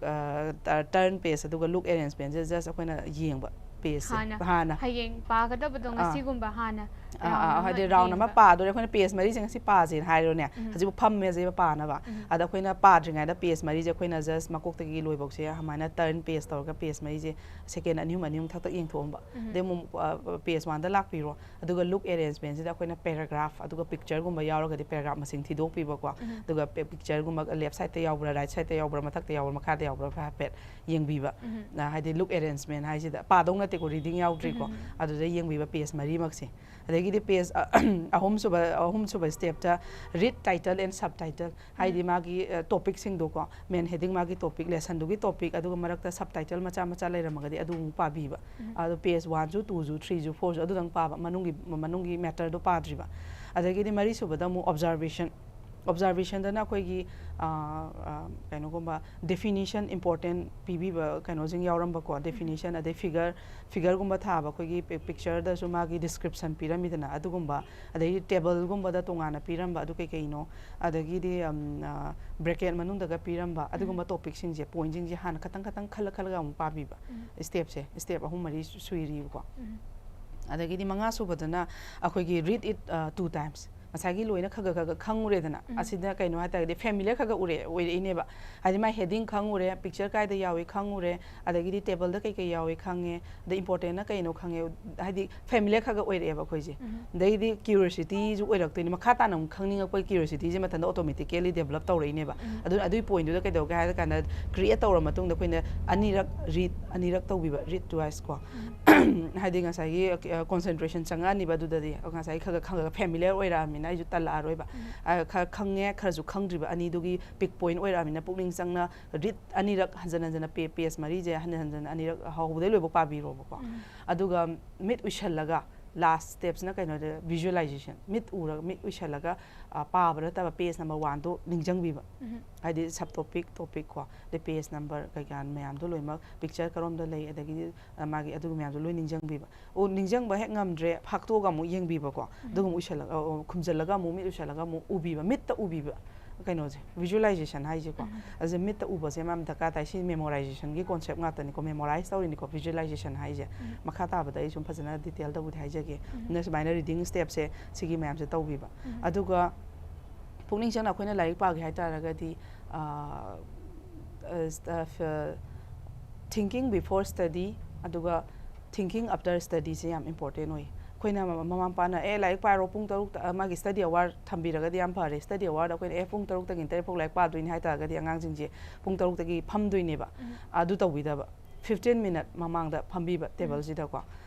ꯇꯔꯟ ꯄꯦꯖ ꯑꯗꯨꯒ ꯂꯨꯛ ꯑꯦꯔꯦꯟꯖꯃꯦꯟꯁꯦ ꯖꯁ ꯑꯩꯈꯣꯏꯅ ꯌꯦꯡꯕ ꯄꯦꯖꯁꯦ ꯍꯥꯟꯅ ꯍꯥꯟꯅ꯫ ꯍꯌꯦꯡ ꯄꯥꯒꯗꯕꯗꯣ ꯑꯥ꯫ ꯉꯁꯤꯒꯨꯝꯕ ꯍꯥꯟꯅ ꯑꯥ, round ꯑꯥ, ꯑꯃ ꯍꯥꯏꯗꯤ ꯔꯥꯎꯟ ꯑꯃ ꯌꯦꯡꯕ꯫ ꯄꯥꯗꯣꯔꯦ ꯑꯩꯈꯣꯏꯅ ꯄꯦꯖ ꯃꯔꯤꯁꯦ ꯉꯁꯤ ꯄꯥꯁꯦꯅ ꯍꯥꯏꯔꯣꯅꯦ꯫ ꯎꯝ꯫ ꯍꯧꯖꯤꯛ ꯐꯝꯃꯦꯁꯦ ꯄꯥꯅꯕ꯫ ꯎꯝ꯫ ꯑꯗ ꯑꯩꯈꯣꯏꯅ ꯄꯥꯗ꯭ꯔꯤꯉꯩꯗ ꯄꯦꯖ ꯃꯔꯤꯁꯦ ꯑꯩꯈꯣꯏꯅ ꯖꯁ ꯃꯀꯣꯛꯇꯒꯤ ꯂꯣꯏꯐꯧꯁꯦ ꯑꯗꯨꯃꯥꯏꯅ ꯇꯔꯟ ꯄꯦꯖ ꯇꯧꯔꯒ ꯄꯦꯖ ꯃꯔꯤꯁꯦ ꯁꯦꯀꯦꯟ ꯑꯅꯤ ꯑꯍꯨꯝ ꯑꯅꯤ ꯑꯍꯨꯝ ꯊꯛ ꯊꯛ ꯌꯦꯡꯊꯣꯛꯑꯝꯕ꯫ ꯎꯝ꯫ ꯑꯗꯩ ꯑꯃꯨꯛ ꯄꯦꯖ ꯋꯥꯟꯗ ꯂꯥꯛꯄꯤꯔꯣ꯫ ꯑꯗꯨꯒ ꯂꯨꯛ ꯑꯦꯔꯦꯟꯖꯃꯦꯟꯁꯤꯗ ꯑꯩꯈꯣꯏꯅ ꯄꯦꯔꯥꯒ꯭ꯔꯥꯐ ꯑꯗꯨꯒ ꯄꯤꯛꯆꯔꯒꯨꯝꯕ ꯌꯥꯎꯔꯒꯗꯤ ꯄꯦꯔꯥꯒ꯭ꯔꯥꯐ ꯃꯁꯤꯡ ꯊꯤꯗꯣꯛꯄꯤꯕꯀꯣ꯫ ꯎꯝ꯫ ꯑꯗꯨꯒ ꯄꯤꯛꯆꯔꯒꯨꯝꯕ ꯂꯦꯐ ꯁꯥꯏꯗꯇ ꯌꯥꯎꯕ꯭ꯔꯥ, ꯔꯥꯏꯠ ꯁꯥꯏꯗꯇ ꯌꯥꯎꯕ꯭ꯔꯥ, ꯃꯊꯛꯇ ꯌꯥꯎꯕ꯭ꯔꯥ, ꯃꯈꯥꯗ ꯌꯥꯎꯕ꯭ꯔꯥ ꯍꯥꯏꯐꯦꯠ ꯌꯦꯡꯕꯤꯕ꯫ ꯎꯝ꯫ ꯑ, ꯍꯥꯏꯗꯤ ꯂꯨꯛ ꯑꯦꯔꯦꯟꯖꯃꯦꯟ ꯍꯥꯏꯁꯤꯗ ꯄꯥꯗꯧ ꯅꯠꯇꯦꯀꯣ, ꯔꯤꯗꯤꯡ ꯌꯥꯎꯗ꯭ꯔꯤꯀꯣ꯫ ꯎꯝ꯫ ꯑꯗꯨꯗ ꯌꯦꯡꯕꯤꯕ ꯄꯦꯖ ꯃꯔꯤꯃꯛꯁꯦ꯫ ꯑꯗꯒꯤꯗꯤ ꯄꯦꯖ ꯑꯍꯨꯝꯁꯨꯕ, ꯑꯍꯨꯝꯁꯨꯕ ꯁ꯭ꯇꯦꯞꯇ read title and subtitle, ꯍꯥꯏꯗꯤ ꯎꯝ꯫ ꯃꯥꯒꯤ, ꯑ, ꯇꯣꯄꯤꯛꯁꯤꯡꯗꯣꯀꯣ, ꯃꯦꯟ ꯍꯦꯗꯤꯡ, ꯃꯥꯒꯤ ꯇꯣꯄꯤꯛ, ꯂꯦꯁꯟꯗꯨꯒꯤ ꯇꯣꯄꯤꯛ, ꯑꯗꯨꯒ ꯃꯔꯛꯇ ꯁꯕ ꯇꯥꯏꯇꯜ ꯃꯆꯥ ꯃꯆꯥ ꯂꯩꯔꯝꯃꯒꯗꯤ ꯑꯗꯨ ꯑꯃꯨꯛ ꯄꯥꯕꯤꯕ꯫ ꯎꯝ꯫ ꯑꯗꯣ ꯄꯦꯖ ꯋꯥꯟꯁꯨ, ꯇꯨꯁꯨ, ꯊ꯭ꯔꯤꯁꯨ, ꯐꯣꯔꯁꯨ ꯑꯗꯨꯗꯪ ꯄꯥꯕ, ꯃꯅꯨꯡꯒꯤ, ꯃꯅꯨꯡꯒꯤ ꯃꯦꯇꯔꯗꯣ ꯄꯥꯗ꯭ꯔꯤꯕ꯫ ꯑꯗꯒꯤꯗꯤ ꯃꯔꯤꯁꯨꯕꯗ ꯑꯃꯨꯛ ꯑꯣꯕꯖꯥꯔꯕꯦꯁꯟ꯫ ꯑꯣꯕꯖꯥꯔꯕꯦꯁꯟꯗꯅ ꯑꯩꯈꯣꯏꯒꯤ, ꯑ, ꯑ, ꯀꯩꯅꯣꯒꯨꯝꯕ ꯗꯦꯐꯤꯅꯤꯁꯟ ꯏꯝꯄꯣꯔꯇꯦꯟ ꯄꯤꯕꯤꯕ ꯀꯩꯅꯣꯁꯤꯡ ꯌꯥꯎꯔꯝꯕꯀꯣ, ꯗꯦꯐꯤꯅꯤꯁꯟ, ꯑꯗꯩ ꯐꯤꯒꯔ, ꯐꯤꯒꯔꯒꯨꯝꯕ ꯊꯥꯕ, ꯑꯩꯈꯣꯏꯒꯤ ꯄꯤ-, ꯄꯤꯛꯆꯔꯗꯁꯨ ꯃꯥꯒꯤ ꯗꯤꯁꯀ꯭ꯔꯤꯞꯁꯟ ꯄꯤꯔꯝꯃꯤꯗꯅ, ꯑꯗꯨꯒꯨꯝꯕ, ꯑꯗꯩꯗꯤ ꯇꯦꯕꯜꯒꯨꯝꯕꯗ ꯇꯣꯉꯥꯟꯅ ꯄꯤꯔꯝꯕ, ꯑꯗꯨ ꯀꯩ ꯀꯩꯅꯣ, ꯑꯗꯒꯤꯗꯤ, ꯑꯝ, ꯑ, ꯕ꯭ꯔꯦꯀꯦꯠ ꯃꯅꯨꯡꯗꯒ ꯄꯤꯔꯝꯕ, ꯑꯗꯨꯒꯨꯝꯕ ꯎꯝ꯫ ꯇꯣꯄꯤꯛꯁꯤꯡꯁꯦ, ꯄꯣꯏꯟꯁꯤꯡꯁꯦ ꯍꯥꯟꯅ ꯈꯇꯪ ꯈꯇꯪ ꯈꯜꯂ ꯈꯜꯂꯒ ꯑꯃꯨꯛ ꯄꯥꯕꯤꯕ꯫ ꯎꯝ꯫ ꯁ꯭ꯇꯦꯞꯁꯦ, ꯁ꯭ꯇꯦꯞ ꯑꯍꯨꯝ ꯃꯔꯤ ꯁꯨ-, ꯁꯨꯏꯔꯤꯕꯀꯣ꯫ ꯎꯝ꯫ ꯑꯗꯒꯤꯗꯤ ꯃꯉꯥ ꯁꯨꯕꯗꯅ ꯑꯩꯈꯣꯏꯒꯤ read it, ꯑ, two times꯫ ꯉꯁꯥꯏꯒꯤ ꯂꯣꯏꯅ ꯈꯔ ꯈꯔ ꯈꯔ ꯈꯪꯉꯨꯔꯦꯗꯅ, ꯎꯝ꯫ ꯑꯁꯤꯗ ꯀꯩꯅꯣ ꯍꯥꯏ ꯇꯥꯔꯒꯗꯤ ꯐꯦꯃꯤꯂꯤꯌꯔ ꯈꯔ ꯈꯔ ꯎꯔꯦ-, ꯑꯣꯏꯔꯛꯏꯅꯦꯕ꯫ ꯍꯥꯏꯗꯤ ꯃꯥꯏ ꯍꯦꯗꯤꯡ ꯈꯪꯉꯨꯔꯦ, ꯄꯤꯛꯆꯔ ꯀꯥꯏꯗ ꯌꯥꯎꯏ ꯈꯪꯉꯨꯔꯦ, ꯑꯗꯒꯤꯗꯤ ꯇꯦꯕꯜꯗ ꯀꯩ ꯀꯩ ꯌꯥꯎꯏ ꯈꯪꯉꯦ, ꯑꯗꯩ ꯏꯝꯄꯣꯔꯇꯦꯟꯅ ꯀꯩꯅꯣ ꯈꯪꯉꯦ, ꯍꯥꯏꯗꯤ ꯐꯦꯃꯤꯂꯤꯌꯔ ꯈꯔ ꯈꯔ ꯑꯣꯏꯔꯛꯑꯦꯕ ꯑꯩꯈꯣꯏꯁꯦ꯫ ꯎꯝ꯫ ꯑꯗꯩꯗꯤ ꯀ꯭ꯌꯨꯔꯤꯌꯣꯁꯤꯇꯤꯁꯨ ꯑꯣꯏꯔꯛꯇꯣꯏꯅꯤ, ꯃꯈꯥ ꯇꯥꯅ ꯑꯃꯨꯛ ꯈꯪꯅꯤꯡꯉꯛꯄꯒꯤ ꯀ꯭ꯌꯨꯔꯤꯌꯣꯁꯤꯇꯤꯁꯦ ꯃꯊꯟꯇ ꯑꯣꯇꯣꯃꯦꯇꯤꯀꯦꯂꯤ ꯗꯦꯕꯂꯞ ꯇꯧꯔꯛꯏꯅꯦꯕ꯫ ꯎꯝ꯫ ꯑꯗꯨꯅ ꯑꯗꯨꯒꯤ ꯄꯣꯏꯟꯗꯨꯗ ꯀꯩꯗꯧꯒꯦ ꯍꯥꯏꯔ ꯀꯥꯟꯗ, ꯀ꯭ꯔꯤꯌꯦꯠ ꯇꯧꯔ ꯃꯇꯨꯡꯗ ꯑꯩꯈꯣꯏꯅ ꯑꯅꯤꯔꯛ ꯔꯤꯗ, ꯑꯅꯤꯔꯛ ꯇꯧꯕꯤꯕ, read twice ꯀꯣ꯫ ꯎꯝ꯫ ꯍꯥꯏꯗꯤ ꯉꯁꯥꯏꯒꯤ, ꯑ, ꯀꯣꯟꯁꯦꯟꯇ꯭ꯔꯦꯁꯟ ꯆꯪꯉꯛꯑꯅꯤꯕ ꯑꯗꯨꯗꯗꯤ, ꯉꯁꯥꯏꯒꯤ ꯈꯔ ꯈꯔ ꯈꯪꯉꯒ ꯐꯦꯃꯤꯂꯤꯌꯔ ꯑꯣꯏꯔꯛꯑꯃꯤꯅ꯫ ꯑꯩꯁꯨ ꯇꯜꯂꯛꯑꯔꯣꯏꯕ꯫ ꯑ, ꯈꯔ ꯈꯪꯉꯦ, ꯈꯔꯁꯨ ꯈꯪꯗ꯭ꯔꯤꯕ, ꯑꯅꯤꯗꯨꯒꯤ ꯄꯤꯛ ꯄꯣꯏꯟ ꯑꯣꯏꯔꯛꯑꯃꯤꯅ ꯄꯨꯛꯅꯤꯡ ꯆꯪꯅ ꯔꯤꯠ ꯑꯅꯤꯔꯛ ꯍꯟꯖꯟ ꯍꯟꯖꯟꯅ ꯄꯦ-, ꯄꯦꯖ ꯃꯔꯤꯁꯦ ꯍꯟꯖꯟ ꯍꯟꯖꯟꯅ ꯑꯅꯤꯔꯛ ꯍꯧꯕꯗꯩ ꯂꯣꯏꯕꯧ ꯄꯥꯕꯤꯔꯣꯕꯀꯣ꯫ ꯑꯗꯨꯒ ꯃꯤꯠ ꯎꯏꯁꯜꯂꯒ ꯂꯥꯁ ꯁ꯭ꯇꯦꯞꯁꯤꯅ ꯀꯩꯅꯣꯗ ꯚꯤꯖꯨꯋꯦꯂꯥꯏꯖꯦꯁꯟ, ꯃꯤꯠ ꯎꯔꯒ, ꯃꯤꯠ ꯎꯏꯁꯜꯂꯒ, ꯑ, ꯄꯥꯕ ꯅꯠꯇꯕ ꯄꯦꯖ ꯅꯝꯕꯔ ꯋꯥꯟꯗꯣ ꯅꯤꯡꯁꯤꯡꯕꯤꯕ꯫ ꯍꯥꯏꯗꯤ ꯁꯕ ꯇꯣꯄꯤꯛ ꯇꯣꯄꯤꯛ ꯀꯣ, ꯑꯗꯩ ꯄꯦꯖ ꯅꯝꯕꯔ ꯀꯩꯀꯥ ꯃꯌꯥꯝꯗꯣ ꯂꯣꯏꯅꯃꯛ, ꯄꯤꯛꯆꯔ ꯀꯔꯣꯝꯗ ꯂꯩ, ꯑꯗꯒꯤꯗꯤ, ꯑ, ꯃꯥꯒꯤ ꯑꯗꯨꯒꯤ ꯃꯌꯥꯝꯗꯣ ꯂꯣꯏ ꯅꯤꯡꯁꯤꯡꯕꯤꯕ꯫ ꯑꯣ, ꯅꯤꯡꯁꯤꯡꯕ ꯍꯦꯛ ꯉꯝꯗ꯭ꯔꯦ, ꯐꯥꯛꯇꯣꯛꯑꯒ ꯑꯃꯨꯛ ꯌꯦꯡꯕꯤꯕꯀꯣ꯫ ꯑꯗꯨꯒ ꯑꯃꯨꯛ ꯎꯏꯁꯜꯂꯒ, ꯑ, ꯑ, ꯈꯨꯝꯖꯤꯜꯂꯒ ꯑꯃꯨꯛ, ꯃꯤꯠ ꯎꯏꯁꯜꯂꯒ ꯑꯃꯨꯛ ꯎꯕꯤꯕ, ꯃꯤꯠꯇ ꯎꯕꯤꯕ ꯀꯩꯅꯣꯁꯦ, ꯚꯤꯖꯨꯋꯦꯂꯥꯏꯖꯦꯁꯟ ꯍꯥꯏꯁꯦꯀꯣ꯫ ꯑꯁꯤ ꯃꯤꯠꯇ ꯎꯕꯁꯦ ꯌꯥꯝ ꯗꯔꯀꯥꯔ ꯇꯥꯏ꯫ ꯁꯤ ꯃꯦꯃꯣꯔꯥꯏꯖꯦꯁꯟꯒꯤ ꯀꯣꯟꯁꯦꯞ ꯉꯥꯛꯇꯅꯤꯀꯣ, ꯃꯦꯃꯣꯔꯥꯏꯁ ꯇꯧꯔꯤꯅꯤꯀꯣ ꯚꯤꯖꯨꯋꯦꯂꯥꯏꯖꯦꯁꯟ ꯍꯥꯏꯁꯦ꯫ ꯃꯈꯥ ꯇꯥꯕꯗ ꯑꯩ ꯁꯨꯝ ꯐꯖꯅ ꯗꯤꯇꯦꯜꯗꯕꯨꯗꯤ ꯍꯥꯏꯖꯒꯦ꯫ ꯑꯗꯨꯅ ꯁꯨꯃꯥꯏꯅ ꯔꯤꯗꯤꯡ ꯁ꯭ꯇꯦꯞꯁꯦ ꯁꯤꯒꯤ ꯃꯌꯥꯝꯁꯦ ꯇꯧꯕꯤꯕ꯫ ꯑꯗꯨꯒ ꯄꯨꯛꯅꯤꯡ ꯆꯪꯅ ꯑꯩꯈꯣꯏꯅ ꯂꯥꯏꯔꯤꯛ ꯄꯥꯒꯦ ꯍꯥꯏ ꯇꯥꯔꯒꯗꯤ, ꯑ, ꯑ, ꯁ-, ꯑ, ꯐ-, thinking before study, ꯑꯗꯨꯒ thinking after studyꯁꯦ ꯌꯥꯝ ꯏꯝꯄꯣꯔꯇꯦꯟ ꯑꯣꯏ꯫ ꯑꯩꯈꯣꯏꯅ ꯃꯃꯥ ꯃꯄꯥꯅ, "ꯑꯦ, ꯂꯥꯏꯔꯤꯛ ꯄꯥꯔꯣ, ꯄꯨꯡ ꯇꯔꯨꯛꯇ, ꯑ, ꯃꯥꯒꯤ ꯁ꯭ꯇꯗꯤ ꯑꯋꯥꯔ ꯊꯝꯕꯤꯔꯒꯗꯤ ꯌꯥꯝ ꯐꯔꯦ꯫" ꯁ꯭ꯇꯗꯤ ꯑꯋꯥꯔꯗ ꯑꯩꯈꯣꯏꯅ, "ꯑꯦ, ꯄꯨꯡ ꯇꯔꯨꯛꯇꯒꯤ ꯇꯔꯦꯠ ꯐꯥꯎ ꯂꯥꯏꯔꯤꯛ ꯄꯥꯗꯣꯏꯅꯤ" ꯍꯥꯏ ꯇꯥꯔꯒꯗꯤ ꯑꯉꯥꯡꯁꯤꯡꯁꯦ ꯄꯨꯡ ꯇꯔꯨꯛꯇꯒꯤ ꯐꯝꯗꯣꯏꯅꯦꯕ꯫ ꯑꯗꯨ ꯇꯧꯕꯤꯗꯕ꯫ ꯐꯤꯐꯇꯤꯟ ꯃꯤꯅꯠ ꯃꯃꯥꯡꯗ ꯐꯝꯕꯤꯕ ꯇꯦꯕꯜꯁꯤꯗꯀꯣ꯫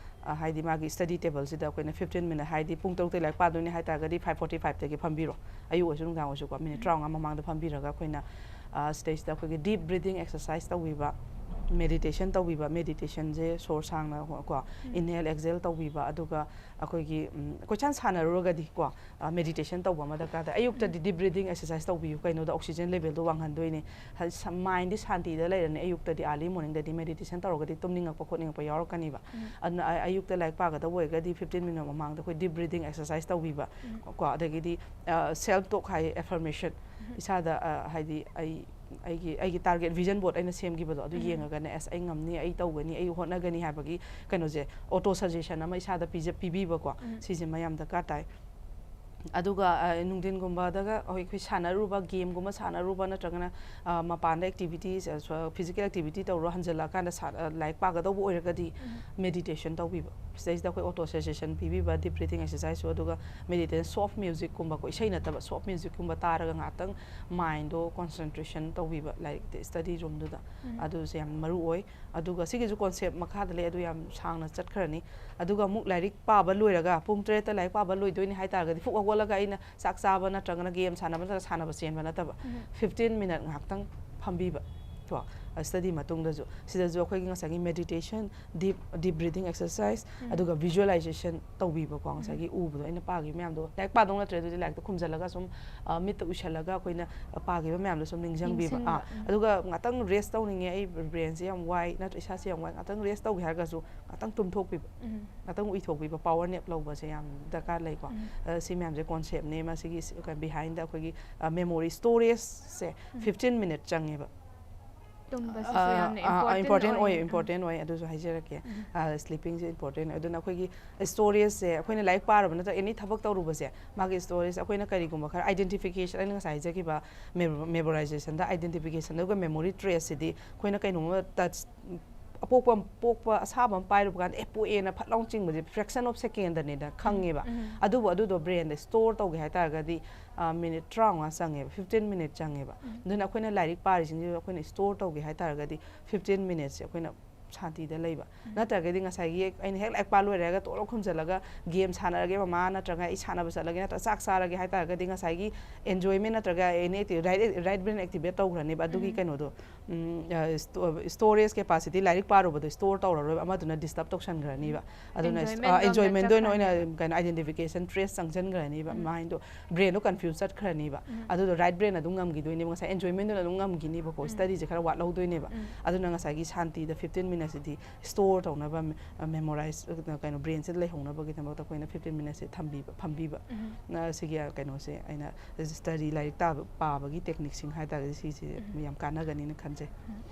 ꯑ, ꯍꯥꯏꯗꯤ ꯃꯥꯒꯤ ꯁ꯭ꯇꯗꯤ ꯇꯦꯕꯜꯁꯤꯗ ꯑꯩꯈꯣꯏꯅ ꯐꯤꯐꯇꯤꯟ ꯃꯤꯅꯠ, ꯍꯥꯏꯗꯤ ꯄꯨꯡ ꯇꯔꯨꯛꯇ ꯂꯥꯏꯔꯤꯛ ꯄꯥꯗꯣꯏꯅꯦ ꯍꯥꯏ ꯇꯥꯔꯒꯗꯤ ꯐꯥꯏꯚ ꯐꯣꯔꯇꯤ ꯐꯥꯏꯚꯇꯒꯤ ꯐꯝꯕꯤꯔꯣ꯫ ꯑꯌꯨꯛ ꯑꯣꯏꯔꯁꯨ ꯅꯨꯡꯗꯥꯡ ꯑꯣꯏꯔꯁꯨꯀꯣ, ꯃꯤꯅꯤꯠ ꯇꯔꯥꯃꯉꯥ ꯃꯃꯥꯡꯗ ꯐꯝꯕꯤꯔꯒ ꯑꯩꯈꯣꯏꯅ, ꯑ, ꯁꯤꯗꯩꯁꯤꯗ ꯑꯩꯈꯣꯏꯒꯤ ꯗꯤꯞ ꯕ꯭ꯔꯤꯗꯤꯡ ꯑꯦꯛꯁꯔꯁꯥꯏꯁ ꯇꯧꯕꯤꯕ, ꯃꯦꯗꯤꯇꯦꯁꯟ ꯇꯧꯕꯤꯕ, ꯃꯦꯗꯤꯇꯦꯁꯟꯁꯦ ꯁꯣꯔ ꯁꯥꯡꯅ ꯍꯣ-, ꯀꯣ, ꯏꯟꯍꯦꯜ ꯑꯦꯛꯁꯍꯦꯜ ꯇꯧꯕꯤꯕ, ꯑꯗꯨꯒ ꯑꯩꯈꯣꯏꯒꯤ, ꯎꯝ, ꯀꯣꯏꯁꯥꯟ ꯁꯥꯟꯅꯔꯨꯔꯒꯗꯤ ꯀꯣ, ꯑ, ꯃꯦꯗꯤꯇꯦꯁꯟ ꯇꯧꯕ ꯑꯃ ꯗꯔꯀꯥꯔ ꯇꯥꯏ꯫ ꯑꯌꯨꯛꯇꯗꯤ ꯗꯤꯞ ꯕ꯭ꯔꯤꯗꯤꯡ ꯑꯦꯛꯁꯔꯁꯥꯏꯁ ꯇꯧꯕꯤꯌꯨ꯫ ꯀꯩꯅꯣꯗ ꯑꯣꯛꯁꯤꯖꯦꯟ ꯂꯦꯚꯦꯜꯗꯣ ꯋꯥꯡꯍꯟꯗꯣꯏꯅꯤ꯫ ꯍ-, ꯁ-, ꯃꯥꯏꯟꯗꯤ ꯁꯥꯟꯇꯤꯗ ꯂꯩꯔꯅꯤ꯫ ꯑꯌꯨꯛꯇꯗꯤ, ꯑꯥꯔꯂꯤ ꯃꯣꯔꯅꯤꯡꯗꯗꯤ ꯃꯦꯗꯤꯇꯦꯁꯟ ꯇꯧꯔꯒꯗꯤ ꯇꯨꯝꯅꯤꯡꯉꯛꯄ ꯈꯣꯠꯅꯤꯡꯉꯛꯄ ꯌꯥꯎꯔꯛꯀꯅꯤꯕ꯫ ꯑꯗꯨꯅ ꯑ-, ꯑꯌꯨꯛꯇ ꯂꯥꯏꯔꯤꯛ ꯄꯥꯒꯗꯧꯕ ꯑꯣꯏꯔꯒꯗꯤ ꯐꯤꯐꯇꯤꯟ ꯃꯤꯅꯠ ꯃꯃꯥꯡꯗ ꯑꯩꯈꯣꯏ ꯗꯤꯞ ꯕ꯭ꯔꯤꯗꯤꯡ ꯑꯦꯛꯁꯔꯁꯥꯏꯁ ꯇꯧꯕꯤꯕ꯫ ꯀꯣ, ꯑꯗꯒꯤꯗꯤ, ꯑ, ꯁꯦꯜꯐ ꯇꯣꯛ ꯍꯥꯏ, ꯑꯦꯐꯔꯃꯦꯁꯟ꯫ ꯏꯁꯥꯗ, ꯑ, ꯍꯥꯏꯗꯤ ꯑꯩ, ꯑꯩꯒꯤ, ꯑꯩꯒꯤ ꯇꯥꯔꯒꯦꯠ, ꯚꯤꯖꯟ ꯕꯣꯔꯗ ꯑꯩꯅ ꯁꯦꯝꯈꯤꯕꯗꯣ ꯑꯗꯨ ꯌꯦꯡꯉꯒꯅꯦ, "ꯑꯁ, ꯑꯩ ꯉꯝꯅꯤ, ꯑꯩ ꯇꯧꯒꯅꯤ, ꯑꯩ ꯍꯣꯠꯅꯒꯅꯤ" ꯍꯥꯏꯕꯒꯤ ꯀꯩꯅꯣꯁꯦ, ꯑꯣꯇꯣ ꯁꯖꯦꯁꯟ ꯑꯃ ꯏꯁꯥꯗ ꯄꯤꯖ-, ꯄꯤꯕꯤꯕꯀꯣ꯫ ꯁꯤꯁꯤꯃ ꯌꯥꯝ ꯗꯔꯀꯥꯔ ꯇꯥꯏ꯫ ꯑꯗꯨꯒ, ꯑ, ꯅꯨꯡꯊꯤꯟꯒꯨꯝꯕꯗꯒ ꯑꯩꯈꯣꯏ, ꯑꯩꯈꯣꯏ ꯁꯥꯟꯅꯔꯨꯕ, ꯒꯦꯝꯒꯨꯝꯕ ꯁꯥꯟꯅꯔꯨꯕ ꯅꯠꯇ꯭ꯔꯒꯅ, ꯑ, ꯃꯄꯥꯟꯗ ꯑꯦꯛꯇꯤꯚꯤꯇꯤꯁ, ꯑ, ꯁ-, ꯐꯤꯖꯤꯀꯦꯜ ꯑꯦꯛꯇꯤꯚꯤꯇꯤ ꯇꯧꯔꯨꯔ ꯍꯟꯖꯜꯂꯛꯑꯀꯥꯟꯗ ꯁꯥ-, ꯑ, ꯂꯥꯏꯔꯤꯛ ꯄꯥꯒꯗꯧꯕ ꯑꯣꯏꯔꯒꯗꯤ ꯃꯦꯗꯤꯇꯦꯁꯟ ꯇꯧꯕꯤꯕ꯫ ꯁꯤꯗꯩꯁꯤꯗ ꯑꯩꯈꯣꯏ ꯑꯣꯇꯣ ꯁꯖꯦꯁꯟ ꯄꯤꯕꯤꯕ, ꯗꯤꯞ ꯕ꯭ꯔꯤꯗꯤꯡ ꯑꯦꯛꯁꯔꯁꯥꯏꯁꯁꯨ, ꯑꯗꯨꯒ ꯃꯦꯗꯤꯇꯦꯁꯟ, ꯁꯣꯐ ꯃ꯭ꯌꯨꯖꯤꯛꯀꯨꯝꯕꯀꯣ, ꯏꯁꯩ ꯅꯠꯇꯕ ꯁꯣꯐ ꯃ꯭ꯌꯨꯖꯤꯛꯀꯨꯝꯕ ꯇꯥꯔꯒ ꯉꯥꯏꯍꯥꯛꯇꯪ ꯃꯥꯏꯟꯗꯣ ꯀꯣꯟꯁꯦꯟꯇ꯭ꯔꯦꯁꯟ ꯇꯧꯕꯤꯕ ꯂꯥꯏꯔꯤꯛꯇ, ꯁ꯭ꯇꯗꯤ ꯔꯨꯝꯗꯨꯗ꯫ ꯑꯗꯨꯁꯦ ꯌꯥꯝ ꯃꯔꯨ ꯑꯣꯏ꯫ ꯑꯗꯨꯒ ꯁꯤꯒꯤꯁꯨ ꯀꯣꯟꯁꯦꯞ ꯃꯈꯥꯗ ꯂꯩ, ꯑꯗꯨ ꯌꯥꯝ ꯁꯥꯡꯅ ꯆꯠꯈ꯭ꯔꯅꯤ꯫ ꯑꯗꯨꯒ ꯑꯃꯨꯛ ꯂꯥꯏꯔꯤꯛ ꯄꯥꯕ ꯂꯣꯏꯔꯒ ꯄꯨꯡ ꯇꯔꯦꯠꯇ ꯂꯥꯏꯔꯤꯛ ꯄꯥꯕ ꯂꯣꯏꯗꯣꯏꯅꯤ ꯍꯥꯏ ꯇꯥꯔꯒꯗꯤ ꯐꯨꯛ ꯍꯧꯒꯠꯂꯒ ꯑꯩꯅ ꯆꯥꯛ ꯆꯥꯕ ꯅꯠꯇ꯭ꯔꯒꯅ ꯒꯦꯝ ꯁꯥꯟꯅꯕ ꯅꯠꯇ꯭ꯔꯒ ꯁꯥꯟꯅꯕ ꯆꯦꯟꯕ ꯅꯠꯇꯕ, ꯎꯝ. ꯐꯤꯐꯇꯤꯟ ꯃꯤꯅꯠ ꯉꯥꯏꯍꯥꯛꯇꯪ ꯐꯝꯕꯤꯕ ꯀꯣ, ꯁ꯭ꯇꯗꯤ ꯃꯇꯨꯡꯗꯁꯨ꯫ ꯁꯤꯗꯁꯨ ꯑꯩꯈꯣꯏꯒꯤ ꯉꯁꯥꯏꯒꯤ meditation, deep deep breathing exercise, ꯎꯝ. ꯑꯗꯨꯒ ꯚꯤꯖꯨꯋꯦꯂꯥꯏꯖꯦꯁꯟ ꯇꯧꯕꯤꯕꯀꯣ, ꯉꯁꯥꯏꯒꯤ ꯎꯕꯗꯣ ꯑꯩꯅ ꯄꯥꯈꯤꯕ ꯃꯌꯥꯝꯗꯣ, ꯂꯥꯏꯔꯤꯛ ꯄꯥꯗꯧ ꯅꯠꯇ꯭ꯔꯦ ꯑꯗꯨꯗꯤ, ꯂꯥꯏꯔꯤꯛꯇꯣ ꯈꯨꯝꯖꯤꯜꯂꯒ ꯁꯨꯝ, ꯑ, ꯃꯤꯠꯇ ꯎꯏꯁꯜꯂꯒ ꯑꯩꯈꯣꯏꯅ ꯄꯥꯈꯤꯕ ꯃꯌꯥꯝꯗꯣ ꯁꯨꯝ ꯅꯤꯡꯁꯤꯡꯕꯤꯕ꯫ ꯅꯤꯡꯁꯤꯡꯕ, ꯑꯥ, ꯎꯝ. ꯑꯗꯨꯒ ꯉꯥꯛꯇꯪ ꯔꯦꯁ ꯇꯧꯅꯤꯡꯉꯦ, ꯑꯩ ꯕ꯭ꯔꯦꯟꯁꯦ ꯌꯥꯝ ꯋꯥꯏ, ꯅꯠꯇ꯭ꯔ ꯏꯁꯥꯁꯦ ꯌꯥꯝ ꯋꯥꯏ, ꯉꯥꯛꯇꯪ ꯔꯦꯁ ꯇꯧꯒꯦ ꯍꯥꯏꯔꯒꯁꯨ ꯉꯥꯛꯇꯪ ꯇꯨꯝꯊꯣꯛꯄꯤꯕ, ꯎꯝ. ꯉꯥꯛꯇꯪ ꯎꯏꯊꯣꯛꯄꯤꯕ, ꯄꯥꯋꯔ ꯅꯦꯞ ꯂꯧꯕꯁꯦ ꯌꯥꯝ ꯗꯔꯀꯥꯔ ꯂꯩꯀꯣ꯫ ꯎꯝ. ꯑ, ꯁꯤ ꯃꯌꯥꯝꯁꯦ ꯀꯣꯟꯁꯦꯞꯅꯦ꯫ ꯃꯁꯤꯒꯤ ꯕꯤꯍꯥꯏꯟꯗ ꯑꯩꯈꯣꯏꯒꯤ, ꯑ, ꯃꯦꯃꯣꯔꯤ ꯁ꯭ꯇꯣꯔꯦꯖꯁꯦ ꯎꯝ. ꯐꯤꯐꯇꯤꯟ ꯃꯤꯅꯤꯠ ꯆꯪꯉꯦꯕ꯫ ꯇꯨꯝꯕꯁꯤꯁꯨ ꯑ, ꯌꯥꯝꯅ ꯑ, ꯑ, ꯏꯝꯄꯣꯔꯇꯦꯟ ꯏꯝꯄꯣꯔꯇꯦꯟ ꯑꯣꯏ, ꯑꯣꯏ꯫ ꯏꯝꯄꯣꯔꯇꯦꯟ ꯑꯣꯏ, ꯑꯗꯨꯁꯨ ꯍꯥꯏꯖꯔꯛꯀꯦ꯫ ꯎꯝ. ꯑ, ꯁ꯭ꯂꯤꯄꯤꯡꯁꯦ ꯏꯝꯄꯣꯔꯇꯦꯟ ꯑꯣꯏ꯫ ꯑꯗꯨꯅ ꯑꯩꯈꯣꯏꯒꯤ ꯁ꯭ꯇꯣꯔꯦꯖꯁꯦ, ꯑꯩꯈꯣꯏꯅ ꯂꯥꯏꯔꯤꯛ ꯄꯥꯔꯨꯕ ꯅꯠꯇ꯭ꯔꯒ ꯑꯦꯅꯤ ꯊꯕꯛ ꯇꯧꯔꯨꯕꯁꯦ, ꯃꯥꯒꯤ ꯁ꯭ꯇꯣꯔꯦꯖ ꯑꯩꯈꯣꯏꯅ ꯀꯔꯤꯒꯨꯝꯕ ꯈꯔ ꯑꯥꯏꯗꯦꯟꯇꯤꯐꯤꯀꯦꯁꯟ, ꯑꯩꯅ ꯉꯁꯥꯏ ꯍꯥꯏꯖꯈꯤꯕ ꯃꯦꯃꯣ-, ꯃꯦꯃꯣꯔꯥꯏꯖꯦꯁꯟꯗ ꯑꯥꯏꯗꯦꯟꯇꯤꯐꯤꯀꯦꯁꯟ ꯑꯗꯨꯒ ꯃꯦꯃꯣꯔꯤ ꯇ꯭ꯔꯦꯁꯁꯤꯗꯤ ꯑꯩꯈꯣꯏꯅ ꯀꯩꯅꯣꯝꯃ ꯇꯆ, ꯑꯄꯣꯛꯄ ꯑꯃ, ꯄꯣꯛꯄ ꯑꯁꯥꯕ ꯑꯃ ꯄꯥꯏꯔꯨꯕ ꯀꯥꯟꯗ ꯑꯦ ꯄꯣꯛꯑꯦꯅ ꯐꯠ ꯂꯥꯎꯅ ꯆꯤꯡꯕꯁꯦ ꯐ꯭ꯔꯦꯛꯁꯟ ꯑꯣꯐ ꯁꯦꯀꯦꯟꯗꯅꯦꯅ ꯈꯪꯉꯦꯕ꯫ ꯎꯝ. ꯑꯗꯨꯕꯨ ꯑꯗꯨꯗꯣ ꯕ꯭ꯔꯦꯟꯗ ꯁ꯭ꯇꯣꯔ ꯇꯧꯒꯦ ꯍꯥꯏꯇꯥꯔꯒꯗꯤ, ꯑ, ꯃꯤꯅꯤꯠ ꯇꯔꯥꯃꯉꯥ ꯆꯪꯉꯦꯕ, ꯐꯤꯐꯇꯤꯟ ꯃꯤꯅꯤꯠ ꯆꯪꯉꯦꯕ꯫ ꯎꯝ. ꯑꯗꯨꯅ ꯑꯩꯈꯣꯏꯅ ꯂꯥꯏꯔꯤꯛ ꯄꯥꯔꯤꯁꯤꯡꯁꯤꯁꯨ ꯑꯩꯈꯣꯏꯅ ꯁ꯭ꯇꯣꯔ ꯇꯧꯒꯦ ꯍꯥꯏꯇꯥꯔꯒꯗꯤ ꯐꯤꯐꯇꯤꯟ ꯃꯤꯅꯤꯠꯁꯦ ꯑꯩꯈꯣꯏꯅ ꯁꯥꯟꯇꯤꯗ ꯂꯩꯕ꯫ ꯎꯝ. ꯅꯠꯇ꯭ꯔꯒꯗꯤ ꯉꯁꯥꯏꯒꯤ ꯑꯩꯅ ꯍꯦꯛ ꯂꯥꯏꯔꯤꯛ ꯄꯥ ꯂꯣꯏꯔꯒ ꯇꯣꯛꯂ ꯈꯨꯝꯖꯤꯜꯂꯒ ꯒꯦꯝ ꯁꯥꯟꯅꯔꯒꯦ ꯃꯃꯥ, ꯅꯠꯇ꯭ꯔꯒ ꯑꯩ ꯁꯥꯟꯅꯕ ꯆꯠꯂꯒꯦ, ꯅꯠꯇ꯭ꯔꯒ ꯆꯥꯛ ꯆꯥꯔꯒꯦ ꯍꯥꯏꯇꯥꯔꯒꯗꯤ ꯉꯁꯥꯏꯒꯤ ꯑꯦꯟꯖꯣꯏꯃꯦꯟ ꯅꯠꯇ꯭ꯔꯒ any active, right, right brain activate ꯇꯧꯈ꯭ꯔꯅꯦꯕ꯫ ꯑꯗꯨꯒꯤ ꯎꯝ. ꯀꯩꯅꯣꯗꯣ, ꯎꯝ, ꯑ, ꯁ꯭ꯇꯣ-, ꯁ꯭ꯇꯣꯔꯦꯖ ꯀꯦꯄꯥꯁꯤꯇꯤ, ꯂꯥꯏꯔꯤꯛ ꯄꯥꯔꯨꯕꯗꯣ ꯁ꯭ꯇꯣꯔ ꯇꯧꯔꯔꯣꯏꯕ, ꯑꯃꯗꯨꯅ ꯗꯤꯁꯇꯔꯕ ꯇꯧꯁꯟꯈ꯭ꯔꯅꯤꯕ꯫ ꯑꯗꯨꯅ, ꯑꯦꯟꯖꯣꯏꯃꯦꯟꯗꯣ ꯑ, ꯑꯃꯨꯛ ꯑꯦꯟꯖꯣꯏꯃꯦꯟꯗ ꯑꯣꯏꯅ, ꯑꯣꯏꯅ ꯆꯠꯈ꯭ꯔꯅꯤ꯫ ꯀꯩꯅꯣ, ꯑꯥꯏꯗꯦꯟꯇꯤꯐꯤꯀꯦꯁꯟ ꯇ꯭ꯔꯦꯁ ꯆꯪꯁꯤꯟꯈ꯭ꯔꯅꯤꯕ꯫ ꯎꯝ. ꯃꯥꯏꯟꯗꯣ, ꯕ꯭ꯔꯦꯟꯗꯣ ꯀꯟꯐ꯭ꯌꯨꯁ ꯆꯠꯈ꯭ꯔꯅꯤꯕ꯫ ꯎꯝ. ꯑꯗꯨꯗꯣ ꯔꯥꯏꯠ ꯕ꯭ꯔꯦꯟ ꯑꯗꯨꯝ ꯉꯝꯈꯤꯗꯣꯏꯅꯦꯕ꯫ ꯉꯁꯥꯏ ꯑꯦꯟꯖꯣꯏꯃꯦꯟꯗꯨꯅ ꯑꯗꯨꯝ ꯉꯝꯈꯤꯅꯤꯕꯀꯣ꯫ ꯎꯝ. ꯁ꯭ꯇꯗꯤꯁꯦ ꯈꯔ ꯋꯥꯠꯍꯧꯗꯣꯏꯅꯦꯕ꯫ ꯎꯝ. ꯑꯗꯨꯅ ꯉꯁꯥꯏꯒꯤ ꯁꯥꯟꯇꯤꯗ ꯐꯤꯐꯇꯤꯟ ꯃꯤꯅꯠꯁꯤꯗꯤ ꯁ꯭ꯇꯣꯔ ꯇꯧꯅꯕ, ꯃꯦ-, ꯃꯦꯃꯣꯔꯥꯏꯁ, ꯀꯩꯅꯣ, ꯕ꯭ꯔꯦꯟꯁꯤꯗ ꯂꯩꯍꯧꯅꯕꯒꯤꯗꯃꯛꯇ ꯑꯩꯈꯣꯏꯅ ꯐꯤꯐꯇꯤꯟ ꯃꯤꯅꯠꯁꯦ ꯊꯝꯕꯤꯕ, ꯐꯝꯕꯤꯕ꯫ ꯎꯝ. ꯅ ꯁꯤꯒꯤ, ꯑ, ꯀꯩꯅꯣꯁꯦ ꯑꯩꯅ ꯁ꯭ꯇꯗꯤ, ꯂꯥꯏꯔꯤꯛ ꯇꯥꯕ, ꯄꯥꯕꯒꯤ ꯇꯦꯛꯅꯤꯛꯁꯤꯡ ꯍꯥꯏꯇꯥꯔꯒꯗꯤ ꯁꯤꯁꯦ ꯎꯝ. ꯌꯥꯝ ꯀꯥꯟꯅꯒꯅꯤꯅ ꯈꯟꯖꯩ꯫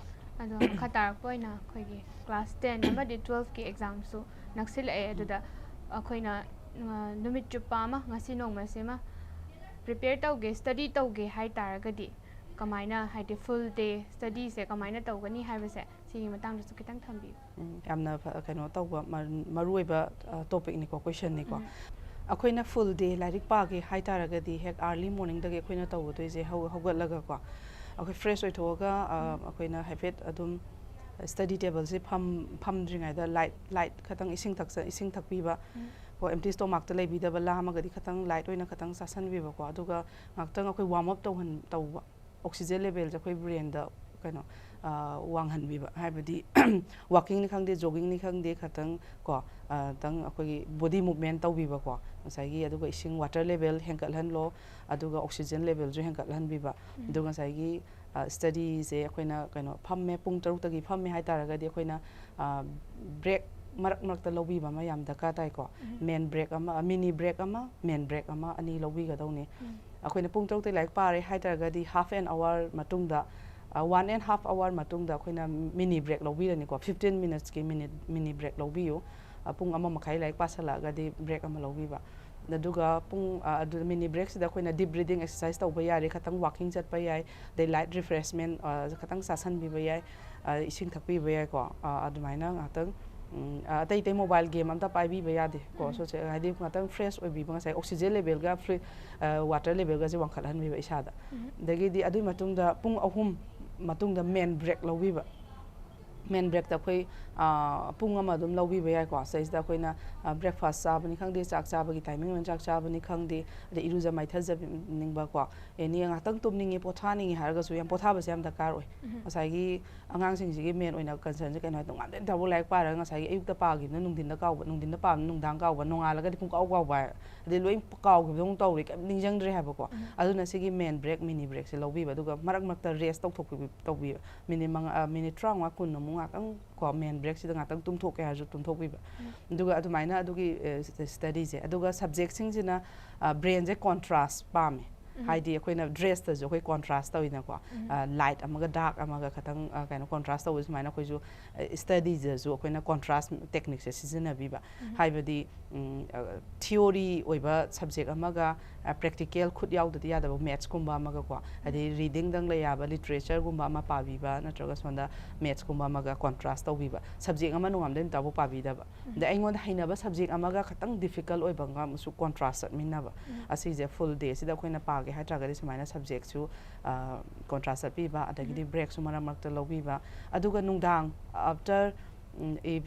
ꯑꯗꯣ ꯃꯈꯥ ꯇꯥꯔꯛꯄ ꯑꯣꯏꯅ ꯑꯩꯈꯣꯏꯒꯤ ꯀ꯭ꯂꯥꯁ ꯇꯦꯟ ꯑꯃꯗꯤ ꯇꯨꯋꯦꯜꯐꯀꯤ ꯑꯦꯛꯖꯥꯝꯁꯨ ꯅꯛꯁꯤꯜꯂꯛꯑꯦ꯫ ꯑꯗꯨꯗ ꯑꯩꯈꯣꯏꯅ, ꯑ, ꯅꯨꯃꯤꯠ ꯆꯨꯞꯄ ꯑꯃ ꯉꯁꯤ ꯅꯣꯡꯃꯁꯤꯃ ꯄ꯭ꯔꯤꯄꯦꯌꯔ ꯇꯧꯒꯦ, ꯁ꯭ꯇꯗꯤ ꯇꯧꯒꯦ ꯍꯥꯏ ꯇꯥꯔꯒꯗꯤ ꯀꯃꯥꯏꯅ, ꯍꯥꯏꯗꯤ ꯐꯨꯜ ꯗꯦ ꯁ꯭ꯇꯗꯤꯁꯦ ꯀꯃꯥꯏꯅ ꯇꯧꯒꯅꯤ ꯍꯥꯏꯕꯁꯦ ꯁꯤꯒꯤ ꯃꯇꯥꯡꯗꯁꯨ ꯈꯤꯇꯪ ꯊꯝꯕꯤꯌꯨ꯫ ꯎꯝ, ꯌꯥꯝꯅ ꯐ-, ꯀꯩꯅꯣ ꯇꯧꯕ, ꯃꯔ-, ꯃꯔꯨꯑꯣꯏꯕ, ꯑ, ꯇꯣꯄꯤꯛꯅꯤꯀꯣ, ꯀꯣꯏꯁꯟꯅꯤꯀꯣ꯫ ꯎꯝ. ꯑꯩꯈꯣꯏꯅ ꯐꯨꯜ ꯗꯦ ꯂꯥꯏꯔꯤꯛ ꯄꯥꯒꯦ ꯍꯥꯏ ꯇꯥꯔꯒꯗꯤ ꯍꯦꯛ ꯑꯥꯔꯂꯤ ꯃꯣꯔꯅꯤꯡꯗꯒꯤ ꯑꯩꯈꯣꯏꯅ ꯇꯧꯒꯗꯣꯏꯁꯦ, ꯍꯧ-, ꯍꯧꯒꯠꯂꯒꯀꯣ, ꯑꯩꯈꯣꯏ ꯐ꯭ꯔꯦꯁ ꯑꯣꯏꯊꯣꯛꯑꯒ, ꯑ, ꯎꯝ. ꯑꯩꯈꯣꯏꯅ ꯍꯥꯏꯐꯦꯠ ꯑꯗꯨꯝ ꯁ꯭ꯇꯗꯤ ꯇꯦꯕꯜꯁꯦ ꯐꯝ ꯐꯝꯗ꯭ꯔꯤꯉꯩꯗ ꯂꯥꯏꯠ ꯂꯥꯏꯠ ꯈꯇꯪ ꯏꯁꯤꯡ ꯊꯛꯆ ꯏꯁꯤꯡ ꯊꯛꯄꯤꯕ, ꯀꯣ ꯑꯦꯝꯇꯤ ꯁ꯭ꯇꯣꯃꯥꯛꯇ ꯂꯩꯕꯤꯗꯕ, ꯂꯥꯝꯃꯒꯗꯤ ꯈꯇꯪ ꯂꯥꯏꯠ ꯑꯣꯏꯅ ꯈꯇꯪ ꯆꯥꯁꯟꯕꯤꯕꯀꯣ꯫ ꯑꯗꯨꯒ ꯉꯥꯛꯇꯪ ꯑꯩꯈꯣꯏ ꯋꯥꯔꯝ ꯑꯞ ꯇꯧꯍꯟ ꯇꯧꯕ, ꯑꯣꯛꯁꯤꯖꯦꯟ ꯂꯦꯚꯦꯜꯁꯦ ꯑꯩꯈꯣꯏ ꯕ꯭ꯔꯦꯟꯗ ꯀꯩꯅꯣ ꯋꯥꯡꯍꯟꯕꯤꯕ, ꯍꯥꯏꯕꯗꯤ ꯋꯥꯀꯤꯡꯅꯤ ꯈꯪꯗꯦ, ꯖꯣꯒꯤꯡꯅꯤ ꯈꯪꯗꯦ, ꯈꯇꯪ ꯀꯣ ꯈꯇꯪ ꯑꯩꯈꯣꯏꯒꯤ ꯕꯣꯗꯤ ꯃꯨꯚꯃꯦꯟ ꯇꯧꯕꯤꯕꯀꯣ꯫ ꯉꯁꯥꯏꯒꯤ ꯑꯗꯨꯒ ꯏꯁꯤꯡ ꯋꯥꯇꯔ ꯂꯦꯚꯦꯜ ꯍꯦꯟꯒꯠꯍꯜꯂꯣ, ꯑꯗꯨꯒ ꯑꯣꯛꯁꯤꯖꯦꯟ ꯂꯦꯚꯦꯜꯁꯨ ꯍꯦꯟꯒꯠꯍꯟꯕꯤꯕ꯫ ꯑꯗꯨꯒ ꯉꯁꯥꯏꯒꯤ ꯁ꯭ꯇꯗꯤꯁꯦ ꯑꯩꯈꯣꯏꯅ ꯀꯩꯅꯣ ꯐꯝꯃꯦ, ꯄꯨꯡ ꯇꯔꯨꯛꯇꯒꯤ ꯐꯝꯃꯦ ꯍꯥꯏ ꯇꯥꯔꯒꯗꯤ ꯑꯩꯈꯣꯏꯅ ꯕ꯭ꯔꯦꯛ ꯃꯔꯛ ꯃꯔꯛꯇ ꯂꯧꯕꯤꯕ ꯑꯃ ꯌꯥꯝ ꯗꯔꯀꯥꯔ ꯇꯥꯏꯀꯣ꯫ ꯃꯦꯟ ꯕ꯭ꯔꯦꯛ ꯑꯃ, ꯃꯤꯅꯤ ꯕ꯭ꯔꯦꯛ ꯑꯃ, ꯃꯦꯟ ꯕ꯭ꯔꯦꯛ ꯑꯃ, ꯑꯅꯤ ꯂꯧꯕꯤꯒꯗꯧꯅꯤ꯫ ꯑꯩꯈꯣꯏꯅ ꯄꯨꯡ ꯇꯔꯨꯛꯇꯒꯤ ꯂꯥꯏꯔꯤꯛ ꯄꯥꯔꯦ ꯍꯥꯏ ꯇꯥꯔꯒꯗꯤ ꯍꯥꯐ ꯑꯦꯟ ꯑꯋꯥꯔ ꯃꯇꯨꯡꯗ, ꯋꯥꯟ ꯑꯦꯟ ꯍꯥꯐ ꯑꯋꯥꯔ ꯃꯇꯨꯡꯗ ꯑꯩꯈꯣꯏꯅ ꯃꯤꯅꯤ ꯕ꯭ꯔꯦꯛ ꯂꯧꯕꯤꯔꯅꯤꯀꯣ꯫ ꯐꯤꯐꯇꯤꯟ ꯃꯤꯅꯠꯁꯀꯤ ꯃꯤꯅꯤꯠ ꯃꯤꯅꯤ ꯕ꯭ꯔꯦꯛ ꯂꯧꯕꯤꯌꯨ꯫ ꯄꯨꯡ ꯑꯃ ꯃꯈꯥꯏ ꯂꯥꯏꯔꯤꯛ ꯄꯥꯁꯜꯂꯛꯑꯒꯗꯤ ꯕ꯭ꯔꯦꯛ ꯑꯃ ꯂꯧꯕꯤꯕ꯫ ꯑꯗꯨꯒ ꯄꯨꯡ ꯑꯗꯨ ꯃꯤꯅꯤ ꯕ꯭ꯔꯦꯛꯁꯤꯗ ꯑꯩꯈꯣꯏꯅ ꯗꯤꯞ ꯕ꯭ꯔꯤꯗꯤꯡ ꯑꯦꯛꯁꯔꯁꯥꯏꯁ ꯇꯧꯕ ꯌꯥꯔꯦ, ꯈꯇꯪ ꯋꯥꯀꯤꯡ ꯆꯠꯄ ꯌꯥꯏ, ꯑꯗꯩ ꯂꯥꯏꯠ ꯔꯤꯐ꯭ꯔꯦꯁꯃꯦꯟ ꯈꯇꯪ ꯆꯥꯁꯟꯕꯤꯕ ꯌꯥꯏ, ꯏꯁꯤꯡ ꯊꯛꯄꯤꯕ ꯌꯥꯏꯀꯣ꯫ ꯑꯗꯨꯃꯥꯏꯅ ꯉꯥꯛꯇꯪ ꯑꯇꯩ ꯑꯇꯩ ꯃꯣꯕꯥꯏꯜ ꯒꯦꯝ ꯑꯝꯇ ꯄꯥꯏꯕꯤꯕ ꯌꯥꯗꯦ ꯀꯣ꯫ ꯁꯣꯁꯦ ꯍꯥꯏꯗꯤ ꯉꯥꯛꯇꯪ ꯐ꯭ꯔꯦꯁ ꯑꯣꯏꯕꯤꯕ, ꯉꯁꯥꯏ ꯑꯣꯛꯁꯤꯖꯦꯟ ꯂꯦꯚꯦꯜꯒ ꯐ꯭ꯔꯤ ꯋꯥꯇꯔ ꯂꯦꯚꯦꯜꯒꯁꯦ ꯋꯥꯡꯈꯠꯍꯟꯕꯤꯕ ꯏꯁꯥꯗ꯫ ꯑꯗꯒꯤꯗꯤ ꯑꯗꯨꯒꯤ ꯃꯇꯨꯡꯗ ꯄꯨꯡ ꯑꯍꯨꯝ ꯃꯇꯨꯡꯗ ꯃꯦꯟ ꯕ꯭ꯔꯦꯛ ꯂꯧꯕꯤꯕ꯫ ꯃꯦꯟ ꯕ꯭ꯔꯦꯛꯇ ꯑꯩꯈꯣꯏ ꯄꯨꯡ ꯑꯃ ꯑꯗꯨꯝ ꯂꯧꯕꯤꯕ ꯌꯥꯏꯀꯣ꯫ ꯁꯤꯗꯩꯁꯤꯗ ꯑꯩꯈꯣꯏꯅ ꯕ꯭ꯔꯦꯛꯐꯥꯁ ꯆꯥꯕꯅꯤ ꯈꯪꯗꯦ, ꯆꯥꯛ ꯆꯥꯕꯒꯤ ꯇꯥꯏꯃꯤꯡ ꯑꯣꯏꯅ ꯆꯥꯛ ꯆꯥꯕꯅꯤ ꯈꯪꯗꯦ, ꯑꯗꯩ ꯏꯔꯨꯖ ꯃꯥꯏꯊꯖꯅꯤꯡꯕꯀꯣ, ꯑꯦꯅꯤ ꯉꯥꯛꯇꯪ ꯇꯨꯝꯅꯤꯡꯉꯦ, ꯄꯣꯊꯥꯅꯤꯡꯉꯦ ꯍꯥꯏꯔꯒꯁꯨ ꯌꯥꯝ ꯄꯣꯊꯥꯕꯁꯦ ꯌꯥꯝ ꯗꯔꯀꯥꯔ ꯑꯣꯏ꯫ ꯉꯁꯥꯏꯒꯤ ꯑꯉꯥꯡꯁꯤꯡꯁꯤꯒꯤ ꯃꯦꯟ ꯑꯣꯏꯅ ꯀꯟꯁꯔꯟꯁꯦ ꯀꯩꯅꯣ ꯍꯥꯏ, ꯅꯣꯡꯉꯥꯟꯕꯗꯩ ꯅꯨꯃꯤꯠ ꯇꯥꯕꯧ ꯂꯥꯏꯔꯤꯛ ꯄꯥꯔꯒ ꯉꯁꯥꯏꯒꯤ ꯑꯌꯨꯛꯇ ꯄꯥꯈꯤꯕꯅ ꯅꯨꯡꯊꯤꯟꯗ ꯀꯥꯎꯕ, ꯅꯨꯡꯊꯤꯟꯗ ꯄꯥꯕꯅ ꯅꯨꯡꯗꯥꯡ ꯀꯥꯎꯕ, ꯅꯣꯡꯉꯥꯜꯂꯒꯗꯤ ꯄꯨꯡꯀꯥꯎ ꯀꯥꯎꯕ ꯍꯥꯏ, ꯑꯗꯩ ꯂꯣꯏ ꯀꯥꯎꯈꯤꯕꯗꯧꯅ ꯇꯧꯔꯦ, ꯀꯩꯝ ꯅꯤꯡꯁꯤꯡꯗ꯭ꯔꯦ ꯍꯥꯏꯕꯀꯣ꯫ ꯑꯗꯨꯅ ꯁꯤꯒꯤ ꯃꯦꯟ ꯕ꯭ꯔꯦꯛ, ꯃꯤꯅꯤ ꯕ꯭ꯔꯦꯛꯁꯦ ꯂꯧꯕꯤꯕ, ꯑꯗꯨꯒ ꯃꯔꯛ ꯃꯔꯛꯇ ꯔꯦꯁ ꯇꯧꯊꯣꯛꯄꯤꯕ, ꯇꯧꯕꯤꯕ꯫ ꯃꯤꯅꯤꯠ ꯃꯉꯥ, ꯃꯤꯅꯤꯠ ꯇꯔꯥꯃꯉꯥ ꯀꯨꯟ ꯑꯃꯨꯛ ꯉꯥꯛꯇꯪ ꯀꯣ ꯃꯦꯟ ꯕ꯭ꯔꯦꯛꯁꯤꯗ ꯉꯥꯛꯇꯪ ꯇꯨꯝꯊꯣꯛꯀꯦ ꯍꯥꯏꯔꯁꯨ ꯇꯨꯝꯊꯣꯛꯄꯤꯕ꯫ ꯑꯗꯨꯒ ꯑꯗꯨꯃꯥꯏꯅ ꯑꯗꯨꯒꯤ ꯁ꯭ꯇꯗꯤꯁꯦ꯫ ꯑꯗꯨꯒ ꯁꯕꯖꯦꯛꯁꯤꯡꯁꯤꯅ ꯕ꯭ꯔꯦꯟꯁꯦ ꯀꯣꯟꯇ꯭ꯔꯥꯁ ꯄꯥꯝꯃꯦ꯫ ꯍꯥꯏꯗꯤ ꯑꯩꯈꯣꯏꯅ ꯗ꯭ꯔꯦꯁꯇꯁꯨ ꯑꯩꯈꯣꯏ ꯀꯣꯟꯇ꯭ꯔꯥꯁ ꯇꯧꯋꯤꯅꯀꯣ꯫ ꯂꯥꯏꯠ ꯑꯃꯒ ꯗꯥꯔꯛ ꯑꯃꯒ ꯈꯇꯪ ꯀꯩꯅꯣ ꯀꯣꯟꯇ꯭ꯔꯥꯁ ꯇꯧꯕ, ꯁꯨꯃꯥꯏꯅ ꯑꯩꯈꯣꯏꯁꯨ ꯁ꯭ꯇꯗꯤꯗꯁꯨ ꯑꯩꯈꯣꯏꯅ ꯀꯣꯟꯇ꯭ꯔꯥꯁ ꯇꯦꯛꯅꯤꯛꯁꯦ ꯁꯤꯖꯤꯟꯅꯕꯤꯕ꯫ ꯍꯥꯏꯕꯗꯤ ꯊꯤꯑꯣꯔꯤ ꯑꯣꯏꯕ ꯁꯕꯖꯦꯛ ꯑꯃꯒ ꯄ꯭ꯔꯦꯛꯇꯤꯀꯦꯜ ꯈꯨꯠ ꯌꯥꯎꯗꯗꯤ ꯌꯥꯗꯕ ꯃꯦꯠꯁꯀꯨꯝꯕ ꯑꯃꯒꯀꯣ, ꯑꯗꯩ ꯔꯤꯗꯤꯡꯗꯪ ꯂꯩ ꯌꯥꯕ ꯂꯤꯇꯔꯦꯆꯔꯒꯨꯝꯕ ꯑꯃ ꯄꯥꯕꯤꯕ, ꯅꯠꯇ꯭ꯔꯒ ꯁꯣꯝꯗ ꯃꯦꯠꯁꯀꯨꯝꯕ ꯑꯃꯒ ꯀꯣꯟꯇ꯭ꯔꯥꯁ ꯇꯧꯕꯤꯕ, ꯁꯕꯖꯦꯛ ꯑꯃ ꯅꯣꯡꯉꯥꯟꯕꯗꯩ ꯅꯨꯃꯤꯠ ꯇꯥꯕꯨ ꯄꯥꯕꯤꯗꯕ, ꯑꯗꯩ ꯑꯩꯉꯣꯟꯗ ꯍꯩꯅꯕ ꯁꯕꯖꯦꯛ ꯑꯃꯒ ꯈꯇꯪ ꯗꯤꯐꯤꯀꯜꯠ ꯑꯣꯏꯕ ꯑꯃꯒ ꯑꯃꯁꯨ ꯀꯣꯟꯇ꯭ꯔꯥꯁ ꯆꯠꯃꯤꯟꯅꯕ, ꯑꯁꯤꯁꯦ ꯐꯨꯜ ꯗꯦꯁꯤꯗ ꯑꯩꯈꯣꯏꯅ ꯄꯥꯒꯦ ꯍꯥꯏ ꯇꯥꯔꯒꯗꯤ ꯁꯨꯃꯥꯏꯅ ꯁꯕꯖꯦꯛꯁꯨ ꯀꯣꯟꯇ꯭ꯔꯥꯁ ꯆꯠꯄꯤꯕ, ꯑꯗꯒꯤꯗꯤ ꯕ꯭ꯔꯦꯛꯁꯨ ꯃꯔꯛ ꯃꯔꯛꯇ ꯂꯧꯕꯤꯕ, ꯑꯗꯨꯒ ꯅꯨꯡꯗꯥꯡ ꯑꯥꯐꯇꯔ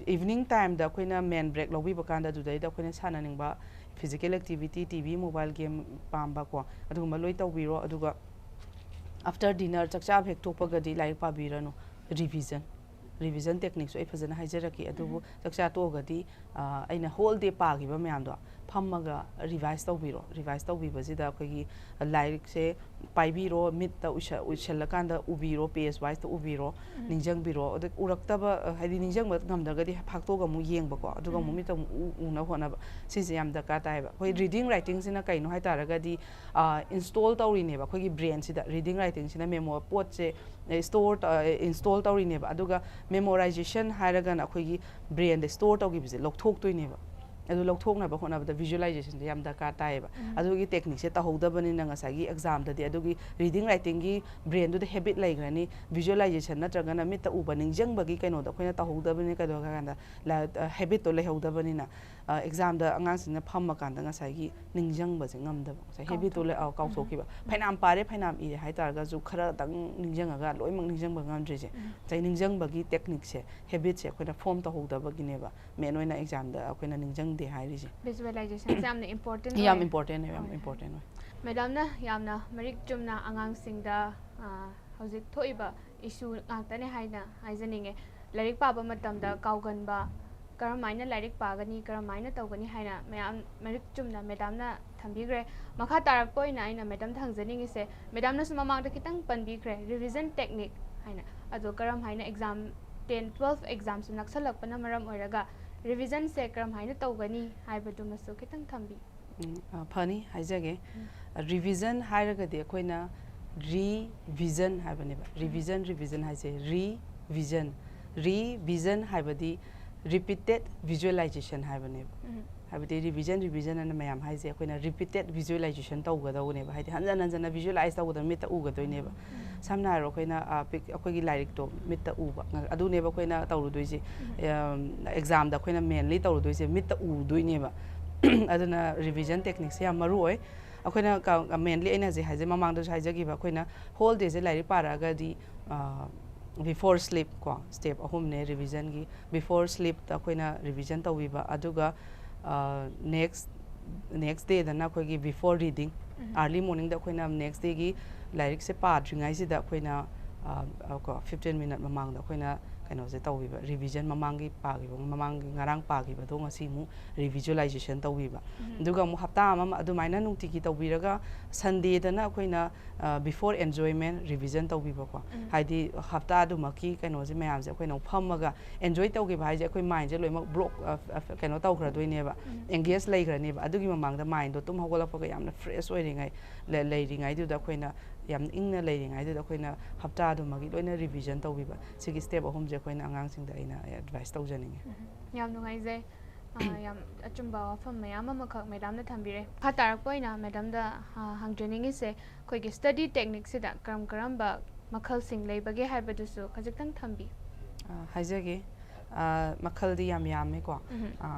ꯏꯚꯤꯅꯤꯡ ꯇꯥꯏꯝꯗ ꯑꯩꯈꯣꯏꯅ ꯃꯦꯟ ꯕ꯭ꯔꯦꯛ ꯂꯧꯕꯤꯕ ꯀꯥꯟꯗ ꯑꯗꯨꯗꯩꯗ ꯑꯩꯈꯣꯏꯅ ꯁꯥꯟꯅꯅꯤꯡꯕ physical activity, T V, mobile game ꯄꯥꯝꯕꯀꯣ, ꯑꯗꯨꯒꯨꯝꯕ ꯂꯣꯏ ꯇꯧꯕꯤꯔꯣ꯫ ꯑꯗꯨꯒ ꯑꯥꯐꯇꯔ ꯗꯤꯅꯔ, ꯆꯥꯛ ꯆꯥꯕ ꯍꯦꯛ ꯇꯣꯛꯄꯒꯗꯤ ꯂꯥꯏꯔꯤꯛ ꯄꯥꯕꯤꯔꯅꯨ, ꯔꯤꯚꯤꯖꯟ ꯔꯤꯚꯤꯖꯟ ꯇꯦꯛꯅꯤꯛꯁꯨ ꯑꯩ ꯐꯖꯅ ꯍꯥꯏꯖꯔꯛꯀꯦ꯫ ꯑꯗꯨꯕꯨ ꯆꯥꯛꯆꯥ ꯇꯣꯛꯑꯒꯗꯤ ꯑꯩꯅ ꯍꯣꯜ ꯗꯦ ꯄꯥꯈꯤꯕ ꯃꯌꯥꯝꯗꯣ ꯐꯝꯃꯒ ꯔꯤꯚꯥꯏꯁ ꯇꯧꯕꯤꯔꯣ꯫ ꯔꯤꯚꯥꯏꯁ ꯇꯧꯕꯤꯕꯁꯤꯗ ꯑꯩꯈꯣꯏꯒꯤ ꯂꯥꯏꯔꯤꯛꯁꯦ ꯄꯥꯏꯕꯤꯔꯣ, ꯃꯤꯠꯇ ꯎꯏꯁꯜꯂꯀꯥꯟꯗ ꯎꯕꯤꯔꯣ, ꯄꯦꯖ ꯋꯥꯏꯁꯇ ꯎꯕꯤꯔꯣ, ꯅꯤꯡꯁꯤꯡꯕꯤꯔꯣ꯫ ꯑꯗ ꯎꯔꯛꯇꯕ, ꯍꯥꯏꯗꯤ ꯅꯤꯡꯁꯤꯡꯕ ꯉꯝꯗ꯭ꯔꯒꯗꯤ ꯐꯥꯛꯇꯣꯛꯑꯒ ꯑꯃꯨꯛ ꯌꯦꯡꯕꯀꯣ, ꯑꯗꯨꯒ ꯑꯃꯨꯛ ꯃꯤꯠꯇ ꯑꯃꯨꯛ ꯎꯅ ꯍꯣꯠꯅꯕ, ꯁꯤꯁꯦ ꯌꯥꯝ ꯗꯔꯀꯥꯔ ꯇꯥꯏꯌꯦꯕ꯫ ꯑꯩꯈꯣꯏ ꯔꯤꯗꯤꯡ ꯔꯥꯏꯇꯤꯡꯁꯤꯅ ꯀꯩꯅꯣ ꯍꯥꯏ ꯇꯥꯔꯒꯗꯤ, ꯏꯟꯁꯇꯣꯜ ꯇꯧꯔꯤꯅꯦꯕ ꯑꯩꯈꯣꯏꯒꯤ ꯕ꯭ꯔꯦꯟꯁꯤꯗ꯫ ꯔꯤꯗꯤꯡ ꯔꯥꯏꯇꯤꯡꯁꯤꯅ ꯃꯦꯃꯣ ꯄꯣꯠꯁꯦ ꯁ꯭ꯇꯣꯔ ꯏꯟꯁꯇꯣꯜ ꯇꯧꯔꯤꯅꯦꯕ꯫ ꯑꯗꯨꯒ ꯃꯦꯃꯣꯔꯥꯏꯖꯦꯁꯟ ꯍꯥꯏꯔꯒꯅ ꯑꯩꯈꯣꯏꯒꯤ ꯕ꯭ꯔꯦꯟꯗ ꯁ꯭ꯇꯣꯔ ꯇꯧꯈꯤꯕꯁꯦ ꯂꯧꯊꯣꯛꯇꯣꯏꯅꯦꯕ꯫ ꯑꯗꯨ ꯂꯧꯊꯣꯛꯅꯕ ꯍꯣꯠꯅꯕꯗ ꯚꯤꯖꯨꯋꯦꯂꯥꯏꯖꯦꯁꯟꯁꯦ ꯌꯥꯝ ꯗꯔꯀꯥꯔ ꯇꯥꯏꯌꯦꯕ꯫ ꯑꯗꯨꯒꯤ ꯇꯦꯛꯅꯤꯛꯁꯦ ꯇꯧꯍꯧꯗꯕꯅꯤꯅ ꯉꯁꯥꯏꯒꯤ ꯑꯦꯛꯖꯥꯝꯗꯗꯤ ꯑꯗꯨꯒꯤ ꯔꯤꯗꯤꯡ ꯔꯥꯏꯇꯤꯡꯒꯤ ꯕ꯭ꯔꯦꯟꯗꯨꯗ ꯍꯦꯕꯤꯠ ꯂꯩꯈ꯭ꯔꯅꯤ꯫ ꯚꯤꯖꯨꯋꯦꯂꯥꯏꯖꯦꯁꯟ ꯅꯠꯇ꯭ꯔꯒꯅ ꯃꯤꯠꯇ ꯎꯕ ꯅꯤꯡꯁꯤꯡꯕꯒꯤ ꯀꯩꯅꯣꯗꯣ ꯑꯩꯈꯣꯏꯅ ꯇꯧꯍꯧꯗꯕꯅꯤꯅ ꯀꯩꯗꯧꯒꯦ ꯍꯥꯏ ꯀꯥꯟꯗ ꯍꯦꯕꯤꯠꯇꯣ ꯂꯩꯍꯧꯗꯕꯅꯤꯅ ꯑꯦꯛꯖꯥꯝꯗ ꯑꯉꯥꯡꯁꯤꯡꯅ ꯐꯝꯃꯀꯥꯟꯗ ꯉꯁꯥꯏꯒꯤ ꯅꯤꯡꯁꯤꯡꯕꯁꯦ ꯉꯝꯗꯕ, ꯉꯁꯥꯏ ꯍꯦꯕꯤꯠꯇꯣ ꯂꯩ꯫ ꯑꯥꯎ, ꯀꯥꯎꯊꯣꯛꯈꯤꯕ꯫ ꯐꯩꯅꯥꯝ ꯄꯥꯔꯦ, ꯐꯩꯅꯥꯝ ꯏꯔꯦ ꯍꯥꯏ ꯇꯥꯔꯒꯁꯨ ꯈꯔꯗꯪ ꯅꯤꯡꯁꯤꯡꯉꯒ ꯂꯣꯏꯅꯃꯛ ꯅꯤꯡꯁꯤꯡꯕ ꯉꯝꯗ꯭ꯔꯤꯁꯦ꯫ ꯉꯁꯥꯏ ꯅꯤꯡꯁꯤꯡꯕꯒꯤ ꯇꯦꯛꯅꯤꯛꯁꯦ, ꯍꯦꯕꯤꯠꯁꯦ ꯑꯩꯈꯣꯏꯅ ꯐꯣꯝ ꯇꯧꯍꯧꯗꯕꯒꯤꯅꯦꯕ ꯃꯦꯟ ꯑꯣꯏꯅ ꯑꯦꯛꯖꯥꯝꯗ ꯑꯩꯈꯣꯏꯅ ꯅꯤꯡꯁꯤꯡꯗꯦ ꯍꯥꯏꯔꯤꯁꯦ꯫ ꯚꯤꯖꯨꯋꯦꯂꯥꯏꯖꯦꯁꯟꯁꯦ ꯌꯥꯝꯅ ꯏꯝꯄꯣꯔꯇꯦꯟ ꯌꯥꯝ ꯏꯝꯄꯣꯔꯇꯦꯟ ꯑꯣꯏ, ꯌꯥꯝ ꯏꯝꯄꯣꯔꯇꯦꯟ ꯑꯣꯏ꯫ ꯃꯦꯗꯥꯝꯅ ꯌꯥꯝꯅ ꯃꯔꯤꯛ ꯆꯨꯝꯅ ꯑꯉꯥꯡꯁꯤꯡꯗ ꯍꯧꯖꯤꯛ ꯊꯣꯛꯏꯕ ꯏꯁꯨ ꯉꯥꯛꯇꯅꯦ ꯍꯥꯏꯅ ꯍꯥꯏꯖꯅꯤꯡꯉꯦ꯫ ꯂꯥꯏꯔꯤꯛ ꯄꯥꯕ ꯃꯇꯝꯗ ꯀꯥꯎꯒꯟꯕ, ꯀꯔꯝ ꯍꯥꯏꯅ ꯂꯥꯏꯔꯤꯛ ꯄꯥꯒꯅꯤ, ꯀꯔꯝ ꯍꯥꯏꯅ ꯇꯧꯒꯅꯤ ꯍꯥꯏꯅ ꯃꯌꯥꯝ ꯃꯔꯤꯛ ꯆꯨꯝꯅ ꯃꯦꯗꯥꯝꯅ ꯊꯝꯕꯤꯈ꯭ꯔꯦ꯫ ꯃꯈꯥ ꯇꯥꯔꯛꯄ ꯑꯣꯏꯅ ꯑꯩꯅ ꯃꯦꯗꯥꯝꯗ ꯍꯪꯖꯅꯤꯡꯉꯤꯁꯦ, ꯃꯦꯗꯥꯝꯅꯁꯨ ꯃꯃꯥꯡꯗ ꯈꯤꯇꯪ ꯄꯟꯕꯤꯈ꯭ꯔꯦ, ꯔꯤꯚꯤꯖꯟ ꯇꯦꯛꯅꯤꯛ ꯍꯥꯏꯅ꯫ ꯑꯗꯣ ꯀꯔꯝ ꯍꯥꯏꯅ ꯑꯦꯛꯖꯥꯝ, ꯇꯦꯟ, ꯇꯨꯋꯦꯜꯐ ꯑꯦꯛꯖꯥꯝꯁꯨ ꯅꯛꯁꯜꯂꯛꯄꯅ ꯃꯔꯝ ꯑꯣꯏꯔꯒ ꯔꯤꯚꯤꯖꯟꯁꯦ ꯀꯔꯝ ꯍꯥꯏꯅ ꯇꯧꯒꯅꯤ ꯍꯥꯏꯕꯗꯨꯃꯁꯨ ꯈꯤꯇꯪ ꯊꯝꯕꯤꯌꯨ꯫ ꯎꯝ, ꯑ, ꯐꯅꯤ, ꯍꯥꯏꯖꯒꯦ꯫ ꯔꯤꯚꯤꯖꯟ ꯍꯥꯏꯔꯒꯗꯤ ꯑꯩꯈꯣꯏꯅ ꯔꯤꯚꯤꯖꯟ ꯍꯥꯏꯕꯅꯦꯕ꯫ ꯔꯤꯚꯤꯖꯟ, ꯔꯤꯚꯤꯖꯟ ꯍꯥꯏꯁꯦ ꯔꯤꯚꯤꯖꯟ꯫ ꯔꯤꯚꯤꯖꯟ ꯍꯥꯏꯕꯗꯤ ꯔꯤꯄꯤꯇꯦꯠ ꯚꯤꯖꯨꯋꯦꯂꯥꯏꯖꯦꯁꯟ ꯍꯥꯏꯕꯅꯦꯕ꯫ ꯍꯥꯏꯕꯗꯤ revision revision ꯑꯅ ꯃꯌꯥꯝ ꯍꯥꯏꯁꯦ ꯑꯩꯈꯣꯏꯅ repeated visualization ꯇꯧꯒꯗꯧꯕꯅꯦꯕ, ꯍꯥꯏꯗꯤ ꯍꯟꯖꯟ ꯍꯟꯖꯟꯅ visualize ꯇꯧꯒꯗꯕ, ꯃꯤꯠꯇ ꯎꯒꯗꯣꯏꯅꯦꯕ꯫ ꯁꯝꯅ ꯍꯥꯏꯔꯣ, ꯑꯩꯈꯣꯏꯅ ꯑ, pic- ꯑꯩꯈꯣꯏꯒꯤ ꯂꯥꯏꯔꯤꯛꯇꯣ ꯃꯤꯠꯇ ꯎꯕ ꯉ- ꯑꯗꯨꯅꯦꯕ ꯑꯩꯈꯣꯏꯅ ꯇꯧꯔꯨꯗꯣꯏꯁꯦ꯫ ꯑꯦꯛꯖꯥꯝꯗ ꯑꯩꯈꯣꯏꯅ mainly ꯇꯧꯔꯨꯗꯣꯏꯁꯦ ꯃꯤꯠꯇ ꯎꯗꯣꯏꯅꯦꯕ꯫ ꯑꯗꯨꯅ revision techniqueꯁꯦ ꯌꯥꯝ ꯃꯔꯨ ꯑꯣꯏ꯫ ꯑꯩꯈꯣꯏꯅ ꯀ- mainly ꯑꯩꯅ ꯍꯧꯖꯤꯛ ꯍꯥꯏꯖꯩ, ꯃꯃꯥꯡꯗꯁꯨ ꯍꯥꯏꯖꯈꯤꯕ, ꯑꯩꯈꯣꯏꯅ whole dayꯁꯦ ꯂꯥꯏꯔꯤꯛ ꯄꯥꯔꯛꯑꯒꯗꯤ before sleep ꯀꯣ, step ꯑꯍꯨꯝꯅꯦ revisionꯒꯤ꯫ Before sleepꯇ ꯑꯩꯈꯣꯏꯅ revision ꯇꯧꯕꯤꯕ, ꯑꯗꯨꯒ next next dayꯗꯅ ꯑꯩꯈꯣꯏꯒꯤ before reading, early morningꯗ ꯑꯩꯈꯣꯏꯅ next dayꯒꯤ ꯂꯥꯏꯔꯤꯛꯁꯦ ꯄꯥꯗ꯭ꯔꯤꯉꯩꯁꯤꯗ ꯑꯩꯈꯣꯏꯅ ꯑ, ꯑ, ꯀꯣ fifteen minute ꯃꯃꯥꯡꯗ ꯑꯩꯈꯣꯏꯅ ꯀꯩꯅꯣꯁꯦ ꯇꯧꯕꯤꯕ, revision, ꯃꯃꯥꯡꯒꯤ ꯄꯥꯈꯤꯕ, ꯃꯃꯥꯡꯒꯤ ꯉꯔꯥꯡ ꯄꯥꯈꯤꯕꯗꯣ ꯉꯁꯤ ꯑꯃꯨꯛ revisualization ꯇꯧꯕꯤꯕ꯫ ꯑꯗꯨꯒ ꯑꯃꯨꯛ ꯍꯞꯇꯥ ꯑꯃ ꯑꯗꯨꯃꯥꯏꯅ ꯅꯨꯡꯇꯤꯒꯤ ꯇꯧꯕꯤꯔꯒ Sundayꯗꯅ ꯑꯩꯈꯣꯏꯅ before enjoyment revision ꯇꯧꯕꯤꯕꯀꯣ꯫ ꯍꯥꯏꯗꯤ ꯍꯞꯇꯥꯗꯨꯃꯛꯀꯤ ꯀꯩꯅꯣꯁꯦ ꯃꯌꯥꯝꯁꯦ ꯑꯩꯈꯣꯏꯅ ꯑꯃꯨꯛ ꯐꯝꯃꯒ enjoy ꯇꯧꯈꯤꯕ ꯍꯥꯏꯁꯦ ꯑꯩꯈꯣꯏ mindꯁꯦ ꯂꯣꯏꯅꯃꯛ block, ꯑ, ꯑ, ꯀꯩꯅꯣ ꯇꯧꯈ꯭ꯔꯗꯣꯏꯅꯦꯕ, engage ꯂꯩꯈ꯭ꯔꯅꯦꯕ꯫ ꯑꯗꯨꯒꯤ ꯃꯃꯥꯡꯗ mindꯗꯣ ꯇꯨꯝ ꯍꯧꯒꯠꯂꯛꯄꯒ ꯌꯥꯝꯅ fresh ꯑꯣꯏꯔꯤꯉꯩ, ꯂꯩ- ꯂꯩꯔꯤꯉꯩꯗꯨꯗ ꯑꯩꯈꯣꯏꯅ ꯌꯥꯝ ꯏꯪꯅ ꯂꯩꯔꯤꯉꯩꯗꯨꯗ ꯑꯩꯈꯣꯏꯅ ꯍꯞꯇꯥꯗꯨꯃꯒꯤ ꯂꯣꯏꯅ revision ꯇꯧꯕꯤꯕ꯫ ꯁꯤꯒꯤ step ꯑꯍꯨꯝꯁꯦ ꯑꯩꯈꯣꯏꯅ ꯑꯉꯥꯡꯁꯤꯡꯗ ꯑꯩꯅ advice ꯇꯧꯖꯅꯤꯡꯉꯤ꯫ ꯌꯥꯝ ꯅꯨꯡꯉꯥꯏꯖꯩ꯫ ꯑ, ꯌꯥꯝ ꯑꯆꯨꯝꯕ ꯋꯥꯐꯝ ꯃꯌꯥꯝ ꯑꯃꯈꯛ madamꯅ ꯊꯝꯕꯤꯔꯦ꯫ ꯃꯈꯥ ꯇꯥꯔꯛꯄ ꯑꯣꯏꯅ madamꯗ, ꯑ, ꯍꯪꯖꯅꯤꯡꯉꯤꯁꯦ, ꯑꯩꯈꯣꯏꯒꯤ study techniqueꯁꯤꯗ ꯀꯔꯝ ꯀꯔꯝꯕ ꯃꯈꯜꯁꯤꯡ ꯂꯩꯕꯒꯦ ꯍꯥꯏꯕꯗꯨꯁꯨ ꯈꯖꯤꯛꯇꯪ ꯊꯝꯕꯤꯌꯨ꯫ ꯑ, ꯍꯥꯏꯖꯒꯦ꯫ ꯑ, ꯃꯈꯜꯗꯤ ꯌꯥꯝ ꯌꯥꯝꯃꯦꯀꯣ꯫ ꯑ,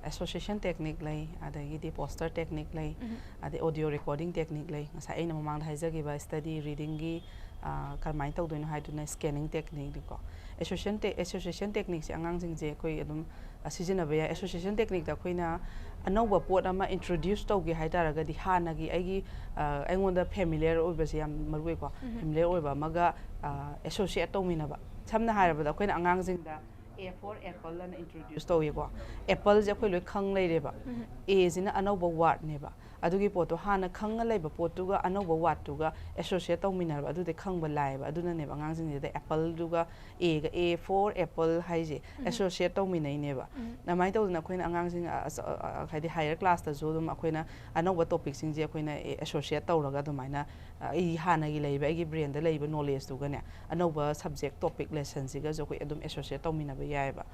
association technique ꯂꯩ, ꯑꯗꯒꯤꯗꯤ poster technique ꯂꯩ, ꯑꯗꯩ audio recording technique ꯂꯩ꯫ ꯉꯁꯥꯏ ꯑꯩꯅ ꯃꯃꯥꯡꯗ ꯍꯥꯏꯖꯈꯤꯕ study readingꯒꯤ, ꯑ, ꯀꯔꯝꯍꯥꯏꯅ ꯇꯧꯗꯣꯏꯅꯣ ꯍꯥꯏꯗꯨꯅ scanning techniqueꯅꯤꯀꯣ꯫ Association te- association techniqueꯁꯦ ꯑꯉꯥꯡꯁꯤꯡꯁꯦ ꯑꯩꯈꯣꯏ ꯑꯗꯨꯝ, ꯑ, ꯁꯤꯖꯤꯟꯅꯕ ꯌꯥꯏ꯫ Association techniqueꯇ ꯑꯩꯈꯣꯏꯅ ꯑꯅꯧꯕ ꯄꯣꯠ ꯑꯃ introduce ꯇꯧꯒꯦ ꯍꯥꯏ ꯇꯥꯔꯒꯗꯤ ꯍꯥꯟꯅꯒꯤ ꯑꯩꯒꯤ, ꯑ, ꯑꯩꯉꯣꯟꯗ familiar ꯑꯣꯏꯕꯁꯦ ꯌꯥꯝ ꯃꯔꯨ ꯑꯣꯏꯀꯣ꯫ Familiar ꯑꯣꯏꯕ ꯑꯃꯒ, ꯑ, associate ꯇꯧꯃꯤꯟꯅꯕ꯫ ꯁꯝꯅ ꯍꯥꯏꯔꯕꯗ ꯑꯩꯈꯣꯏꯅ ꯑꯉꯥꯡꯁꯤꯡꯗ A for apple ꯑꯅ introduce ꯇꯧꯋꯤꯀꯣ꯫ Appleꯁꯦ ꯑꯩꯈꯣꯏ ꯂꯣꯏ ꯈꯪ ꯂꯩꯔꯦꯕ꯫ Aꯁꯤꯅ ꯑꯅꯧꯕ wordꯅꯦꯕ꯫ ꯑꯗꯨꯒꯤ ꯄꯣꯠꯇꯣ ꯍꯥꯟꯅ ꯈꯪꯉ ꯂꯩꯕ ꯄꯣꯠꯇꯨꯒ ꯑꯅꯧꯕ wordꯇꯨꯒ associate ꯇꯧꯃꯤꯟꯅꯔꯕ, ꯑꯗꯨꯗꯤ ꯈꯪꯕ ꯂꯥꯏꯌꯦꯕ꯫ ꯑꯗꯨꯅꯅꯦꯕ ꯑꯉꯥꯡꯁꯤꯡꯁꯤꯗ appleꯗꯨꯒ Aꯒ, A for apple ꯍꯥꯏꯁꯦ associate ꯇꯧꯃꯤꯟꯅꯩꯅꯦꯕ꯫ ꯑꯗꯨꯃꯥꯏꯅ ꯇꯧꯗꯅ ꯑꯩꯈꯣꯏꯅ ꯑꯉꯥꯡꯁꯤꯡ, ꯑ, ꯑ, ꯑ, ꯍꯥꯏꯗꯤ higher classꯇꯁꯨ ꯑꯗꯨꯝ ꯑꯩꯈꯣꯏꯅ ꯑꯅꯧꯕ topicꯁꯤꯡꯁꯦ ꯑꯩꯈꯣꯏꯅ, ꯑꯦ, associate ꯇꯧꯔꯒ ꯑꯗꯨꯃꯥꯏꯅ, ꯑ, ꯑꯩ ꯍꯥꯟꯅꯒꯤ ꯂꯩꯔꯤꯕ ꯑꯩꯒꯤ brainꯗ ꯂꯩꯔꯤꯕ knowledgeꯇꯨꯒꯅꯦ, ꯑꯅꯧꯕ subject topic lessonꯁꯤꯒꯁꯨ ꯑꯩꯈꯣꯏ ꯑꯗꯨꯝ associate ꯇꯧꯃꯤꯟꯅꯕ ꯌꯥꯏꯑꯕ꯫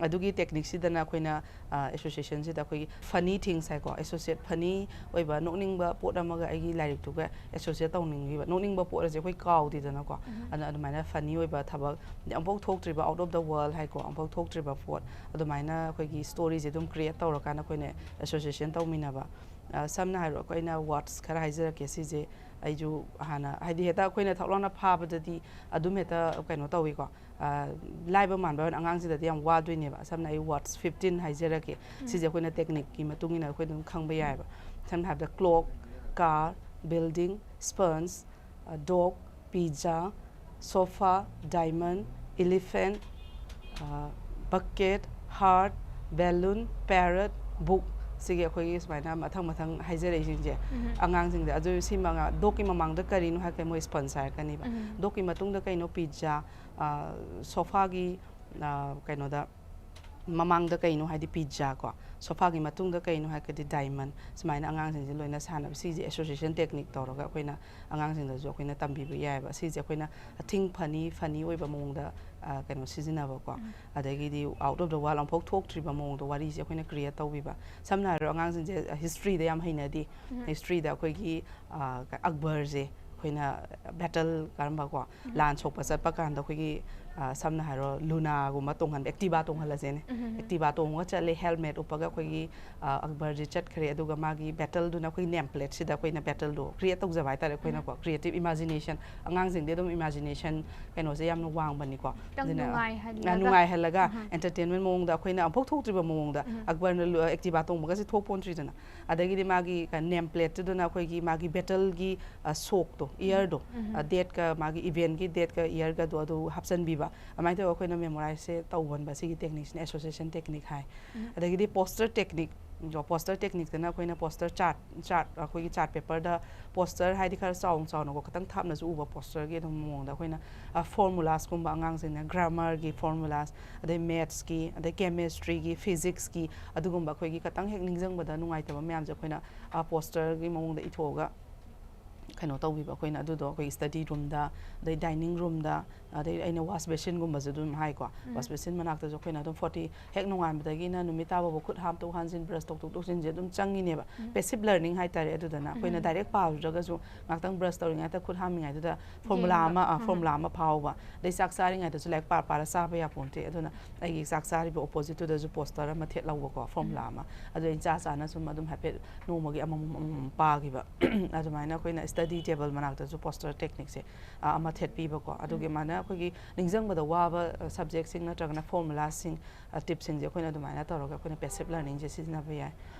ꯑꯗꯨꯒꯤ ꯇꯦꯛꯅꯤꯛꯁꯤꯗꯅ ꯑꯩꯈꯣꯏꯅ ꯑꯦꯁꯣꯁꯤꯌꯦꯁꯟꯁꯤꯗ ꯑꯩꯈꯣꯏꯒꯤ ꯐꯅꯤ ꯊꯤꯡꯁ ꯍꯥꯏꯀꯣ, ꯑꯦꯁꯣꯁꯤꯌꯦꯠ ꯐꯅꯤ ꯑꯣꯏꯕ ꯅꯣꯛꯅꯤꯡꯕ ꯄꯣꯠ ꯑꯃꯒ ꯑꯩꯒꯤ ꯂꯥꯏꯔꯤꯛꯇꯨꯒ ꯑꯦꯁꯣꯁꯤꯌꯦꯠ ꯇꯧꯅꯤꯡꯉꯤꯕ꯫ ꯅꯣꯛꯅꯤꯡꯕ ꯄꯣꯠ ꯑꯁꯦ ꯑꯩꯈꯣꯏ ꯀꯥꯎꯗꯦꯗꯅꯀꯣ꯫ ꯑꯗꯨꯅ ꯑꯗꯨꯃꯥꯏꯅ ꯐꯅꯤ ꯑꯣꯏꯕ ꯊꯕꯛ, ꯑꯃꯨꯛꯐꯥꯎ ꯊꯣꯛꯇ꯭ꯔꯤꯕ, ꯑꯥꯎꯠ ꯑꯣꯐ ꯗ ꯋꯥꯔꯜ ꯍꯥꯏꯀꯣ, ꯑꯃꯨꯛꯐꯥꯎ ꯊꯣꯛꯇ꯭ꯔꯤꯕ ꯄꯣꯠ, ꯑꯗꯨꯃꯥꯏꯅ ꯑꯩꯈꯣꯏꯒꯤ ꯁ꯭ꯇꯣꯔꯤꯁꯦ ꯑꯗꯨꯝ ꯀ꯭ꯔꯤꯌꯦꯠ ꯇꯧꯔꯀꯥꯟꯗ ꯑꯩꯈꯣꯏꯅ ꯑꯦꯁꯣꯁꯤꯌꯦꯁꯟ ꯇꯧꯃꯤꯟꯅꯕ꯫ ꯁꯝꯅ ꯍꯥꯏꯔꯣ, ꯑꯩꯈꯣꯏꯅ ꯋꯥꯔꯗꯁ ꯈꯔ ꯍꯥꯏꯖꯔꯛꯀꯦ꯫ ꯁꯤꯁꯦ ꯑꯩꯁꯨ ꯍꯥꯟꯅ, ꯍꯥꯏꯗꯤ, ꯍꯦꯛꯇ ꯑꯩꯈꯣꯏꯅ ꯊꯛ ꯂꯥꯎꯅ ꯐꯥꯕꯗꯗꯤ ꯑꯗꯨꯝ ꯍꯦꯛꯇ ꯀꯩꯅꯣ ꯇꯧꯋꯤꯀꯣ꯫ ꯂꯥꯏꯕ ꯃꯥꯟꯕ ꯑꯉꯥꯡꯁꯤꯗꯗꯤ ꯌꯥꯝ ꯋꯥꯗꯣꯏꯅꯦꯕ꯫ ꯁꯝꯅ ꯑꯩ ꯋꯥꯔꯗꯁ ꯐꯤꯐꯇꯤꯟ ꯍꯥꯏꯖꯔꯛꯀꯦ꯫ ꯁꯤꯁꯦ ꯑꯩꯈꯣꯏꯅ ꯇꯦꯛꯅꯤꯛꯀꯤ ꯃꯇꯨꯡ ꯏꯟꯅ ꯑꯩꯈꯣꯏ ꯑꯗꯨꯝ ꯈꯪꯕ ꯌꯥꯏꯑꯕ꯫ ꯁꯝꯅ ꯍꯥꯏꯔꯕꯗ, clock, car, building, sponge, dog, pizza, sofa, diamond, elephant, bucket, heart, balloon, parrot, book. ꯁꯤꯒꯤ ꯑꯩꯈꯣꯏꯒꯤ ꯁꯨꯃꯥꯏꯅ ꯃꯊꯪ ꯃꯊꯪ ꯍꯥꯏꯖꯔꯛꯏꯁꯤꯡꯁꯦ, ꯑꯉꯥꯡꯁꯤꯡꯗ꯫ ꯑꯗꯨ ꯁꯤ ꯃꯉꯥ, ꯗꯣꯒꯀꯤ ꯃꯃꯥꯡꯗ ꯀꯔꯤꯅꯣ ꯍꯥꯏꯔꯒ ꯃꯣꯏ ꯁ꯭ꯄꯟꯖ ꯍꯥꯏꯔꯛꯀꯅꯤꯕ꯫ ꯗꯣꯒꯀꯤ ꯃꯇꯨꯡꯗ ꯀꯩꯅꯣ? ꯄꯤꯖꯥ꯫ ꯁꯣꯐꯥꯒꯤ, ꯀꯩꯅꯣꯗ, ꯃꯃꯥꯡꯗ ꯀꯩꯅꯣ ꯍꯥꯏꯗꯤ ꯄꯤꯖꯥ ꯀꯣ, ꯁꯣꯐꯥꯒꯤ ꯃꯇꯨꯡꯗ ꯀꯩꯅꯣ ꯍꯥꯏꯔꯒꯗꯤ ꯗꯥꯏꯃꯟ꯫ ꯁꯨꯃꯥꯏꯅ ꯑꯉꯥꯡꯁꯤꯡꯁꯦ ꯂꯣꯏꯅ ꯁꯥꯟꯅꯕ, ꯁꯤꯁꯦ ꯑꯦꯁꯣꯁꯤꯌꯦꯁꯟ ꯇꯦꯛꯅꯤꯛ ꯇꯧꯔꯒ ꯑꯩꯈꯣꯏꯅ ꯑꯉꯥꯡꯁꯤꯡꯗꯁꯨ ꯑꯩꯈꯣꯏꯅ ꯇꯝꯕꯤꯕ ꯌꯥꯏꯑꯕ꯫ ꯁꯤꯁꯦ ꯑꯩꯈꯣꯏꯅ ꯑꯊꯤꯡ ꯐꯅꯤ, ꯐꯅꯤ ꯑꯣꯏꯕ ꯃꯑꯣꯡꯗ, ꯀꯩꯅꯣ ꯁꯤꯖꯤꯟꯅꯕꯀꯣ꯫ ꯑꯗꯒꯤꯗꯤ ꯑꯥꯎꯠ ꯑꯣꯐ ꯗ ꯋꯥꯔꯜ ꯑꯃꯨꯛꯐꯥꯎ ꯊꯣꯛꯇ꯭ꯔꯤꯕ ꯃꯑꯣꯡꯗ ꯋꯥꯔꯤꯁꯦ ꯑꯩꯈꯣꯏꯅ ꯀ꯭ꯔꯤꯌꯦꯠ ꯇꯧꯕꯤꯕ꯫ ꯁꯝꯅ ꯍꯥꯏꯔꯣ, ꯑꯉꯥꯡꯁꯤꯡꯁꯦ ꯍꯤꯁꯇ꯭ꯔꯤꯗ ꯌꯥꯝ ꯍꯩꯅꯗꯦ꯫ ꯍꯤꯁꯇ꯭ꯔꯤꯗ ꯑꯩꯈꯣꯏꯒꯤ ꯑꯛꯕꯔꯁꯦ ꯑꯩꯈꯣꯏꯅ ꯕꯦꯇꯜ ꯀꯔꯝꯕ ꯀꯣ, ꯂꯥꯟ ꯁꯣꯛꯄ ꯆꯠꯄ ꯀꯥꯟꯗ ꯑꯩꯈꯣꯏꯒꯤ, ꯁꯝꯅ ꯍꯥꯏꯔꯣ, ꯂꯨꯅꯥꯒꯨꯝꯕ ꯇꯣꯡꯍꯟꯕ, ꯑꯦꯛꯇꯤꯚꯥ ꯇꯣꯡꯍꯜꯂꯁꯦꯅꯦ꯫ ꯑꯦꯛꯇꯤꯚꯥ ꯇꯣꯡꯉꯒ ꯆꯠꯂꯦ, ꯍꯦꯜꯃꯦꯠ ꯎꯞꯄꯒ ꯑꯩꯈꯣꯏꯒꯤ, ꯑꯛꯕꯔꯁꯦ ꯆꯠꯈ꯭ꯔꯦ꯫ ꯑꯗꯨꯒ ꯃꯥꯒꯤ ꯕꯦꯇꯜꯗꯨꯅ ꯑꯩꯈꯣꯏꯒꯤ ꯅꯦꯝ ꯄ꯭ꯂꯦꯠꯁꯤꯗ ꯑꯩꯈꯣꯏꯅ ꯕꯦꯇꯜꯗꯣ ꯀ꯭ꯔꯤꯌꯦꯠ ꯇꯧꯖꯕ ꯍꯥꯏꯇꯥꯔꯦ ꯑꯩꯈꯣꯏꯅꯀꯣ꯫ ꯀ꯭ꯔꯤꯌꯦꯇꯤꯞ ꯏꯃꯥꯖꯤꯅꯦꯁꯟ, ꯑꯉꯥꯡꯁꯤꯡꯗꯤ ꯑꯗꯨꯝ ꯏꯃꯥꯖꯤꯅꯦꯁꯟ ꯀꯩꯅꯣꯁꯦ ꯌꯥꯝꯅ ꯋꯥꯡꯕꯅꯤꯀꯣ꯫ ꯈꯤꯇꯪ ꯑꯗꯨꯅ, ꯅꯨꯡꯉꯥꯏꯍꯜꯂꯒ꯫ ꯅꯨꯡꯉꯥꯏꯍꯜꯂꯒ, ꯑꯦꯟꯇꯔꯇꯦꯟꯃꯦꯟ ꯃꯑꯣꯡꯗ, ꯑꯩꯈꯣꯏꯅ ꯑꯃꯨꯛꯐꯥꯎ ꯊꯣꯛꯇ꯭ꯔꯤꯕ ꯃꯑꯣꯡꯗ, ꯑꯛꯕꯔꯅ ꯂꯨ-, ꯑꯦꯛꯇꯤꯚꯥ ꯇꯣꯡꯕꯒꯁꯦ ꯊꯣꯛꯄ ꯅꯠꯇ꯭ꯔꯤꯗꯅ꯫ ꯑꯗꯒꯤꯗꯤ ꯃꯥꯒꯤ ꯅꯦꯝ ꯄ꯭ꯂꯦꯠꯇꯨꯗꯅ ꯑꯩꯈꯣꯏꯒꯤ ꯃꯥꯒꯤ ꯕꯦꯇꯜꯒꯤ, ꯁꯣꯛꯇꯣ, ꯏꯌꯔꯗꯣ, ꯗꯦꯠꯀ, ꯃꯥꯒꯤ ꯏꯚꯦꯟꯒꯤ ꯗꯦꯠꯀ ꯏꯌꯔꯒꯗꯣ ꯑꯗꯨ ꯍꯥꯞꯆꯤꯟꯕꯤꯕ꯫ ꯑꯗꯨꯃꯥꯏꯅ ꯇꯧꯔꯒ ꯑꯩꯈꯣꯏꯅ ꯃꯦꯃꯣꯔꯥꯏꯖꯁꯦ ꯇꯧꯍꯟꯕ, ꯁꯤꯒꯤ ꯇꯦꯛꯅꯤꯛꯁꯤꯅ ꯑꯦꯁꯣꯁꯤꯌꯦꯁꯟ ꯇꯦꯛꯅꯤꯛ ꯍꯥꯏ꯫ ꯑꯗꯒꯤꯗꯤ ꯄꯣꯁꯇꯔ ꯇꯦꯛꯅꯤꯛ, ꯄꯣꯁꯇꯔ ꯇꯦꯛꯅꯤꯛꯇꯅ ꯑꯩꯈꯣꯏꯅ ꯄꯣꯁꯇꯔ ꯆꯥꯔꯠ, ꯆꯥꯔꯠ, ꯑꯩꯈꯣꯏꯒꯤ ꯆꯥꯔꯠ ꯄꯦꯄꯔꯗ ꯄꯣꯁꯇꯔ ꯍꯥꯏꯗꯤ ꯈꯔ ꯆꯥꯎꯅ ꯆꯥꯎꯅꯀꯣ, ꯈꯤꯇꯪ ꯊꯥꯞꯅꯁꯨ ꯎꯕ ꯄꯣꯁꯇꯔꯒꯤ ꯑꯗꯨꯝ ꯃꯑꯣꯡꯗ ꯑꯩꯈꯣꯏꯅ, ꯐꯣꯔꯃꯨꯂꯥꯁꯀꯨꯝꯕ, ꯑꯉꯥꯡꯁꯤꯡꯅ ꯒ꯭ꯔꯥꯃꯔꯒꯤ ꯐꯣꯔꯃꯨꯂꯥꯁ, ꯑꯗꯩ ꯃꯦꯠꯁꯀꯤ, ꯑꯗꯩ ꯀꯦꯃꯦꯁꯇ꯭ꯔꯤꯒꯤ, ꯐꯤꯖꯤꯛꯁꯀꯤ, ꯑꯗꯨꯒꯨꯝꯕ ꯑꯩꯈꯣꯏꯒꯤ ꯈꯤꯇꯪ ꯍꯦꯛ ꯅꯤꯡꯁꯤꯡꯕꯗ ꯅꯨꯡꯉꯥꯏꯇꯕ ꯃꯌꯥꯝꯁꯦ ꯑꯩꯈꯣꯏꯅ ꯄꯣꯁꯇꯔꯒꯤ ꯃꯑꯣꯡꯗ ꯏꯊꯣꯛꯑꯒ ꯀꯩꯅꯣ ꯇꯧꯕꯤꯕ꯫ ꯑꯩꯈꯣꯏꯅ ꯑꯗꯨꯗꯣ ꯑꯩꯈꯣꯏꯒꯤ ꯁ꯭ꯇꯗꯤ ꯔꯨꯝꯗ, ꯑꯗꯩ ꯗꯥꯏꯅꯤꯡ ꯔꯨꯝꯗ, ꯑꯗꯩ ꯑꯩꯅ wash basinꯒꯨꯝꯕꯁꯨ ꯑꯗꯨꯝ ꯍꯥꯏꯀꯣ, wash basin ꯃꯅꯥꯛꯇꯁꯨ ꯑꯩꯈꯣꯏꯅ ꯑꯗꯨꯝ forty, ꯍꯦꯛ ꯅꯣꯡꯉꯥꯟꯕꯗꯒꯤꯅ ꯅꯨꯃꯤꯠ ꯇꯥꯕꯐꯥꯎ ꯈꯨꯠ ꯍꯥꯝꯇꯣꯛ ꯍꯥꯝꯖꯤꯟ, brush ꯇꯧꯊꯣꯛ ꯇꯧꯁꯤꯟꯁꯦ ꯑꯗꯨꯝ ꯆꯪꯉꯤꯅꯦꯕ꯫ Passive learning ꯍꯥꯏꯇꯥꯔꯦ꯫ ꯑꯗꯨꯗꯅ ꯑꯩꯈꯣꯏꯅ direct ꯄꯥꯔꯨꯗ꯭ꯔꯒꯁꯨ ꯉꯥꯛꯇꯪ brush ꯇꯧꯔꯤꯉꯩꯗ, ꯈꯨꯠ ꯍꯥꯝꯃꯤꯉꯩꯗꯨꯗ formula ꯑꯃ, ꯑ, formula ꯑꯃ ꯐꯥꯎꯕ꯫ ꯑꯗꯩ ꯆꯥꯛ ꯆꯥꯔꯤꯉꯩꯗꯁꯨ ꯂꯥꯏꯔꯤꯛ ꯄꯥꯔ ꯄꯥꯔ ꯆꯥꯕ ꯌꯥꯄꯣꯟꯇꯦ꯫ ꯑꯗꯨꯅ ꯑꯩꯒꯤ ꯆꯥꯛ ꯆꯥꯔꯤꯕ oppositeꯇꯨꯗꯁꯨ poster ꯑꯃ ꯊꯦꯠꯍꯧꯕꯀꯣ, formula ꯑꯃ꯫ ꯑꯗꯨ ꯑꯩꯅ ꯆꯥ ꯆꯥꯅ ꯁꯨꯝ ꯑꯗꯨꯝ ꯍꯥꯏꯐꯦꯠ ꯅꯣꯡꯃꯒꯤ ꯑꯃꯃꯝ ꯑꯃꯃꯝ ꯄꯥꯈꯤꯕ꯫ ꯑꯗꯨꯃꯥꯏꯅ ꯑꯩꯈꯣꯏꯅ study table ꯃꯅꯥꯛꯇꯁꯨ poster techniqueꯁꯦ, ꯑ, ꯑꯃ ꯊꯦꯠꯄꯤꯕꯀꯣ꯫ ꯑꯗꯨꯒꯤ ꯃꯥꯅ ꯑꯩꯈꯣꯏꯒꯤ ꯅꯤꯡꯁꯤꯡꯕꯗ ꯋꯥꯕ, ꯑ, subjectꯁꯤꯡ ꯅꯠꯇ꯭ꯔꯒꯅ formulaꯁꯤꯡ, ꯑ, tipꯁꯤꯡꯁꯦ ꯑꯩꯈꯣꯏꯅ ꯑꯗꯨꯃꯥꯏꯅ ꯇꯧꯔꯒ ꯑꯩꯈꯣꯏꯅ passive learningꯁꯦ ꯁꯤꯖꯤꯟꯅꯕ ꯌꯥꯏ꯫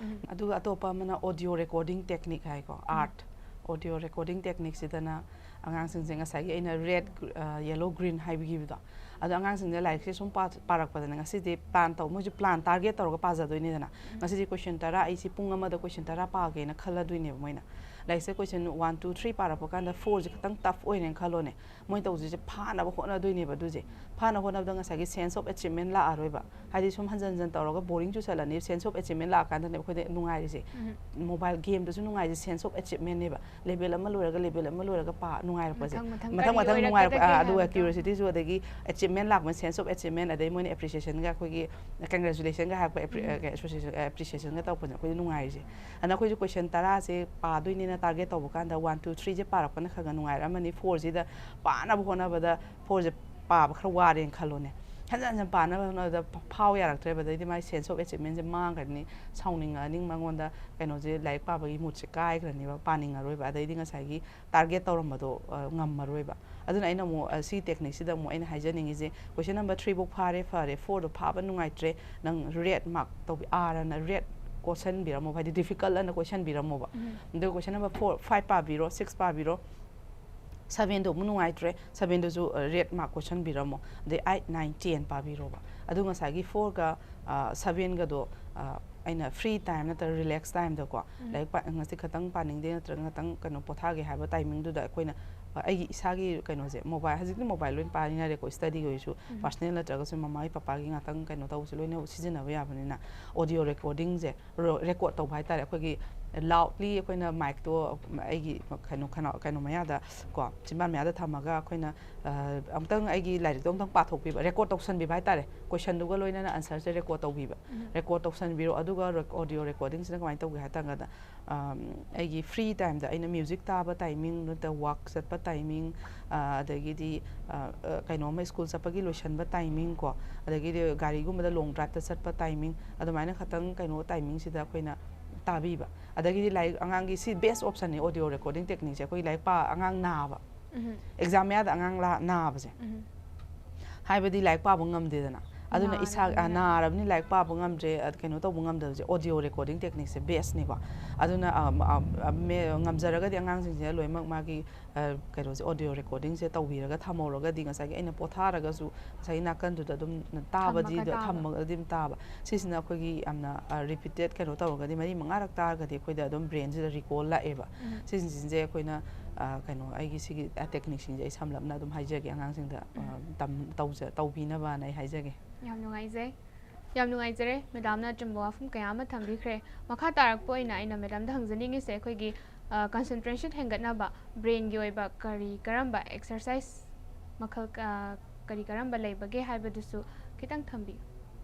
ꯑꯗꯨꯒ ꯑꯇꯣꯞꯄ ꯑꯃꯅ audio recording technique ꯍꯥꯏꯀꯣ, ART꯫ Audio recording techniqueꯁꯤꯗꯅ ꯑꯉꯥꯡꯁꯤꯡꯁꯦ ꯉꯁꯥꯏꯒꯤ ꯑꯩꯅ red, ꯑ, yellow, green ꯍꯥꯏꯕꯤꯈꯤꯕꯗꯣ, ꯑꯗꯣ ꯑꯉꯥꯡꯁꯤꯡꯁꯦ ꯂꯥꯏꯔꯤꯛꯁꯦ ꯁꯨꯝ ꯄꯥ-, ꯄꯥꯔꯛꯄꯗꯅꯦ, ꯉꯁꯤꯗꯤ plan ꯇꯧ, ꯃꯣꯏꯁꯨ plan target ꯇꯧꯔꯒ ꯄꯥꯖꯗꯣꯏꯅꯤꯗꯅ꯫ ꯉꯁꯤꯗꯤ question ꯇꯔꯥ, ꯑꯩꯁꯤ ꯄꯨꯡ ꯑꯃꯗ question ꯇꯔꯥ ꯄꯥꯒꯦꯅ ꯈꯜꯂꯗꯣꯏꯅꯦꯕ ꯃꯣꯏꯅ꯫ ꯂꯥꯏꯔꯤꯛꯁꯦ question one, two, three ꯄꯥꯔꯛꯄ ꯀꯥꯟꯗ fourꯁꯦ ꯈꯤꯇꯪ tough ꯑꯣꯏꯔꯦꯅ ꯈꯜꯂꯣꯅꯦ꯫ ꯃꯣꯏ ꯇꯧꯗꯣꯏꯁꯦ ꯐꯥꯅꯕ ꯍꯣꯠꯅꯗꯣꯏꯅꯦꯕ꯫ ꯑꯗꯨꯁꯦ ꯐꯥꯅ ꯍꯣꯠꯅꯕꯗ ꯉꯁꯥꯏꯒꯤ sense of achievement ꯂꯥꯛꯑꯔꯣꯏꯕ꯫ ꯍꯥꯏꯗꯤ ꯁꯨꯝ ꯍꯟꯖꯟ ꯍꯟꯖꯟ ꯇꯧꯔꯒ boring ꯆꯨꯁꯜꯂꯅꯤ꯫ Sense of achievementꯂꯥꯛꯑꯀꯥꯟꯗꯅꯦ ꯑꯩꯈꯣꯏꯗ ꯅꯨꯡꯉꯥꯏꯔꯤꯁꯦ꯫ Mobile gameꯗꯁꯨ ꯅꯨꯡꯉꯥꯏꯔꯤꯁꯦ, sense of achievementꯅꯦꯕ꯫ Level ꯑꯃ ꯂꯣꯏꯔꯒ level ꯑꯃ ꯂꯣꯏꯔꯒ ꯄꯥ ꯅꯨꯡꯉꯥꯏꯔꯛꯄꯁꯦ꯫ ꯃꯊꯪ ꯃꯊꯪ ꯃꯊꯪ ꯀꯔꯤ ꯃꯊꯪ ꯅꯨꯡꯉꯥꯏꯔꯛꯄ, ꯑꯣꯏꯔꯛꯀꯗꯒꯦ ꯑꯥ, ꯑꯗꯨꯒ ꯍꯥꯏꯕꯗꯣ꯫ Curiosityꯁꯨ, ꯑꯗꯒꯤ achievement ꯂꯥꯛꯄ, sense of achievement, ꯑꯗꯩ ꯃꯣꯏꯅ appreciationꯒ ꯑꯩꯈꯣꯏꯒꯤ congratulationꯒ ꯍꯥꯏꯔꯛꯄ, appre-, ꯑ, association, ꯑ, appreciationꯒ ꯇꯧꯔꯛꯄꯁꯦ ꯑꯩꯈꯣꯏꯗ ꯅꯨꯡꯉꯥꯏꯔꯤꯁꯦ꯫ ꯑꯗꯨꯅ ꯑꯩꯈꯣꯏꯁꯨ question ꯇꯔꯥꯁꯦ ꯄꯥꯗꯣꯏꯅꯦꯅ target ꯇꯧꯕ ꯀꯥꯟꯗ one, two, threeꯁꯦ ꯄꯥꯔꯛꯄꯅ ꯈꯔ ꯈꯔ ꯅꯨꯡꯉꯥꯏꯔꯛꯑꯃꯅꯤ꯫ Fourꯁꯤꯗ ꯄꯥꯅꯕ ꯍꯣꯠꯅꯕꯗ fourꯁꯦ ꯄꯥꯕ ꯈꯔ ꯋꯥꯔꯦꯅ ꯈꯜꯂꯣꯅꯦ꯫ ꯍꯟꯖꯟ ꯍꯟꯖꯟ ꯄꯥꯅꯕ ꯍꯣꯠꯅꯕꯗ ꯐꯥꯎ ꯌꯥꯔꯛꯇ꯭ꯔꯦꯕ꯫ ꯑꯗꯩꯗꯤ ꯃꯥꯒꯤ sense of achievementꯁꯦ ꯃꯥꯡꯈ꯭ꯔꯅꯤ, ꯁꯥꯎꯅꯤꯡꯉꯛꯑꯅꯤ, ꯃꯉꯣꯟꯗ ꯀꯩꯅꯣꯁꯦ, ꯂꯥꯏꯔꯤꯛ ꯄꯥꯕꯒꯤ moodꯁꯦ ꯀꯥꯏꯈ꯭ꯔꯅꯦꯕ, ꯄꯥꯅꯤꯡꯉꯔꯣꯏꯕ꯫ ꯑꯗꯩꯗꯤ ꯉꯁꯥꯏꯒꯤ target ꯇꯧꯔꯝꯕꯗꯣ, ꯑ, ꯉꯝꯃꯔꯣꯏꯕ꯫ ꯑꯗꯨꯅ ꯑꯩꯅ ꯑꯃꯨꯛ, ꯑ, ꯁꯤ techniqueꯁꯤꯗ ꯑꯃꯨꯛ ꯑꯩꯅ ꯍꯥꯏꯖꯅꯤꯡꯉꯤꯁꯦ, question number three ꯐꯥꯎ ꯐꯥꯔꯦ, ꯐꯔꯦ, fourꯗꯣ ꯐꯥꯕ ꯅꯨꯡꯉꯥꯏꯇ꯭ꯔꯦ, ꯅꯪ red mark ꯇꯧꯕꯤ-, R ꯑꯅ red ꯀꯣꯠꯁꯟꯕꯤꯔꯝꯃꯣꯕ, ꯍꯥꯏꯗꯤ difficult ꯑꯅ ꯀꯣꯏꯁꯟꯕꯤꯔꯝꯃꯣꯕ꯫ ꯑꯗꯨꯒ question number four, five ꯄꯥꯕꯤꯔꯣ, six ꯄꯥꯕꯤꯔꯣ, sevenꯗꯣ ꯑꯃꯨꯛ ꯅꯨꯡꯉꯥꯏꯇ꯭ꯔꯦ, sevenꯗꯁꯨ, ꯑ, red mark ꯀꯣꯠꯁꯟꯕꯤꯔꯝꯃꯣ꯫ ꯑꯗꯩ eight, nine, ten ꯄꯥꯕꯤꯔꯣꯕ꯫ ꯑꯗꯨ ꯉꯁꯥꯏꯒꯤ fourꯒ, ꯑ, sevenꯒꯗꯣ, ꯑ, ꯑꯩꯅ free time ꯅꯠꯇ꯭ꯔꯒ relax timeꯗꯀꯣ, ꯂꯥꯏꯔꯤꯛ ꯄꯥ-, ꯉꯁꯤ ꯈꯇꯪ ꯄꯥꯅꯤꯡꯗꯦ ꯅꯠꯇ꯭ꯔꯒ ꯉꯥꯛꯇꯪ ꯀꯩꯅꯣ ꯄꯣꯊꯥꯒꯦ ꯍꯥꯏꯕ timingꯗꯨꯗ ꯑꯩꯈꯣꯏꯅ, ꯑ, ꯑꯩꯒꯤ ꯏꯁꯥꯒꯤ ꯀꯩꯅꯣꯁꯦ, mobile, ꯍꯧꯖꯤꯛꯇꯤ mobile ꯂꯣꯏ ꯄꯥꯅꯔꯦꯀꯣ, studyꯒꯤ ꯑꯣꯏꯔꯁꯨ, personal ꯅꯠꯇ꯭ꯔꯒꯁꯨ ꯃꯃꯥꯒꯤ ꯄꯄꯥꯒꯤ ꯉꯥꯛꯇꯪ ꯀꯩꯅꯣ ꯇꯧꯕꯁꯨ ꯂꯣꯏꯅ ꯁꯤꯖꯤꯟꯅꯕ ꯌꯥꯕꯅꯤꯅ, audio recordingꯁꯦ ꯔꯣ-, record ꯇꯧꯕ ꯍꯥꯏꯇꯥꯔꯦ꯫ ꯑꯩꯈꯣꯏꯒꯤ ꯂꯥꯎꯗꯂꯤ ꯑꯩꯈꯣꯏꯅ ꯃꯥꯏꯛꯇꯣ ꯑꯩꯒꯤ ꯀꯩꯅꯣ ꯀꯩꯅꯣ ꯀꯩꯅꯣ ꯃꯌꯥꯗ ꯀꯣ ꯆꯤꯟꯕꯥꯟ ꯃꯌꯥꯗ ꯊꯝꯃꯒ ꯑꯩꯈꯣꯏꯅ ꯑ, ꯑꯃꯨꯛꯇꯪ ꯑꯩꯒꯤ ꯂꯥꯏꯔꯤꯛꯇꯣ ꯑꯃꯨꯛꯇꯪ ꯄꯥꯊꯣꯛꯄꯤꯕ, ꯔꯦꯀꯣꯔꯠ ꯇꯧꯁꯟꯕꯤꯕ ꯍꯥꯏꯇꯥꯔꯦ, ꯀꯣꯏꯁꯟꯗꯨꯒ ꯂꯣꯏꯅꯅ ꯑꯟꯁꯔꯁꯦ ꯔꯦꯀꯣꯔꯠ ꯇꯧꯕꯤꯕ꯫ ꯔꯦꯀꯣꯔꯠ ꯇꯧꯁꯟꯕꯤꯔꯣ꯫ ꯑꯗꯨꯒ ꯑꯣꯗꯤꯑꯣ ꯔꯦꯀꯣꯔꯗꯤꯡꯁꯤꯅ ꯀꯃꯥꯏꯅ ꯇꯧꯒꯦ ꯍꯥꯏ ꯇꯥꯔꯒꯗ, ꯑꯝ, ꯑꯩꯒꯤ ꯐ꯭ꯔꯤ ꯇꯥꯏꯝꯗ ꯑꯩꯅ ꯃ꯭ꯌꯨꯖꯤꯛ ꯇꯥꯕ ꯇꯥꯏꯃꯤꯡ, ꯅꯠꯇ꯭ꯔꯒ ꯋꯥꯛ ꯆꯠꯄ ꯇꯥꯏꯃꯤꯡ, ꯑ, ꯑꯗꯒꯤꯗꯤ ꯑ, ꯑ, ꯀꯩꯅꯣꯝꯃ ꯁ꯭ꯀꯨꯜ ꯆꯠꯄꯒꯤ ꯂꯣꯏꯁꯟꯕ ꯇꯥꯏꯃꯤꯡ ꯀꯣ, ꯑꯗꯒꯤꯗꯤ ꯒꯥꯔꯤꯒꯨꯝꯕꯗ ꯂꯣꯡ ꯗ꯭ꯔꯥꯏꯚꯇ ꯆꯠꯄ ꯇꯥꯏꯃꯤꯡ, ꯑꯗꯨꯃꯥꯏꯅ ꯈꯇꯪ ꯀꯩꯅꯣ ꯇꯥꯏꯃꯤꯡꯁꯤꯗ ꯑꯩꯈꯣꯏꯅ ꯇꯥꯕꯤꯕ꯫ ꯑꯗꯒꯤꯗꯤ ꯂꯥꯏꯔꯤꯛ, ꯑꯉꯥꯡꯒꯤ ꯁꯤ ꯕꯦꯁ ꯑꯣꯞꯁꯟꯅꯤ ꯑꯣꯗꯤꯑꯣ ꯔꯦꯀꯣꯔꯗꯤꯡ ꯇꯦꯛꯅꯤꯛꯁꯦ꯫ ꯑꯩꯈꯣꯏ ꯂꯥꯏꯔꯤꯛ ꯄꯥ ꯑꯉꯥꯡ ꯅꯥꯕ, ꯑꯦꯛꯖꯥꯝ ꯃꯌꯥꯗ ꯑꯉꯥꯡ ꯂꯥ ꯅꯥꯕꯁꯦ, ꯍꯥꯏꯕꯗꯤ ꯂꯥꯏꯔꯤꯛ ꯄꯥꯕ ꯉꯝꯗꯦꯗꯅ꯫ ꯑꯗꯨꯅ ꯏꯁꯥ ꯑ, ꯅꯥꯔꯕꯅꯤꯅ꯫ ꯅꯥꯔꯕꯅꯤꯅ ꯂꯥꯏꯔꯤꯛ ꯄꯥꯕ ꯉꯝꯗ꯭ꯔꯦ, ꯑ, ꯀꯩꯅꯣ ꯇꯧꯕ ꯉꯝꯗꯕꯁꯦ ꯑꯣꯗꯤꯑꯣ ꯔꯦꯀꯣꯔꯗꯤꯡ ꯇꯦꯛꯅꯤꯛꯁꯦ ꯕꯦꯁꯅꯤꯀꯣ꯫ ꯑꯗꯨꯅ ꯑ, ꯑ, ꯑ, ꯃꯦ-, ꯉꯝꯖꯔꯒꯗꯤ ꯑꯉꯥꯡꯁꯤꯡꯁꯤꯅ ꯂꯣꯏꯅꯃꯛ ꯃꯥꯒꯤ ꯑ, ꯀꯩꯅꯣꯁꯦ, ꯑꯣꯗꯤꯑꯣ ꯔꯦꯀꯣꯔꯗꯤꯡꯁꯦ ꯇꯧꯕꯤꯔꯒ ꯊꯝꯍꯧꯔꯒꯗꯤ ꯉꯁꯥꯏꯒꯤ ꯑꯩꯅ ꯄꯣꯊꯥꯔꯒꯁꯨ ꯉꯁꯥꯏꯒꯤ ꯅꯥꯀꯟꯗꯨꯗ ꯑꯗꯨꯝ ꯇꯥꯕꯗꯤ ꯊꯝꯃꯒ ꯇꯥꯕ꯫ ꯊꯝꯃꯒꯗꯤ ꯑꯗꯨꯝ ꯇꯥꯕ꯫ ꯁꯤꯁꯤꯅ ꯑꯩꯈꯣꯏꯒꯤ ꯌꯥꯝꯅ, ꯑ, ꯔꯤꯄꯤꯇꯦꯠ ꯀꯩꯅꯣ ꯇꯧꯔꯒꯗꯤ, ꯃꯔꯤ ꯃꯉꯥꯔꯛ ꯇꯥꯔꯒꯗꯤ ꯑꯩꯈꯣꯏꯗ ꯑꯗꯨꯝ ꯕ꯭ꯔꯦꯟꯁꯤꯗ ꯔꯤꯀꯣꯜ ꯂꯥꯛꯑꯦꯕ꯫ ꯎꯝ꯫ ꯁꯤꯁꯤꯡꯁꯦ ꯑꯩꯈꯣꯏꯅ, ꯑ, ꯀꯩꯅꯣ, ꯑꯩꯒꯤ ꯁꯤꯒꯤ, ꯑ, ꯇꯦꯛꯅꯤꯛꯁꯤꯡꯁꯦ ꯑꯩ ꯁꯝꯂꯞꯅ ꯑꯗꯨꯝ ꯍꯥꯏꯖꯒꯦ ꯑꯉꯥꯡꯁꯤꯡꯗ, ꯑ, ꯎꯝ꯫ ꯇꯝ-, ꯇꯧꯖ-, ꯇꯧꯕꯤꯅꯕꯅ ꯑꯩ ꯍꯥꯏꯖꯒꯦ꯫ ꯌꯥꯝ ꯅꯨꯡꯉꯥꯏꯖꯩ꯫ ꯌꯥꯝ ꯅꯨꯡꯉꯥꯏꯖꯔꯦ, ꯃꯦꯗꯥꯝꯅ ꯑꯆꯨꯝꯕ ꯋꯥꯐꯝ ꯀꯌꯥ ꯑꯃ ꯊꯝꯕꯤꯈ꯭ꯔꯦ꯫ ꯃꯈꯥ ꯇꯥꯔꯛꯄ ꯑꯣꯏꯅ ꯑꯩꯅ ꯃꯦꯗꯥꯝꯗ ꯍꯪꯖꯅꯤꯡꯉꯤꯁꯦ, ꯑꯩꯈꯣꯏꯒꯤ, ꯑ, ꯀꯟꯁꯦꯟꯇ꯭ꯔꯦꯁꯟ ꯍꯦꯟꯒꯠꯅꯕ ꯕ꯭ꯔꯦꯟꯒꯤ ꯑꯣꯏꯕ ꯀꯔꯤ ꯀꯔꯝꯕ ꯑꯦꯛꯁꯔꯁꯥꯏꯁ ꯃꯈꯜ, ꯑ, ꯀꯔꯤ ꯀꯔꯝꯕ ꯂꯩꯕꯒꯦ ꯍꯥꯏꯕꯗꯨꯁꯨ ꯈꯤꯇꯪ ꯊꯝꯕꯤꯌꯨ꯫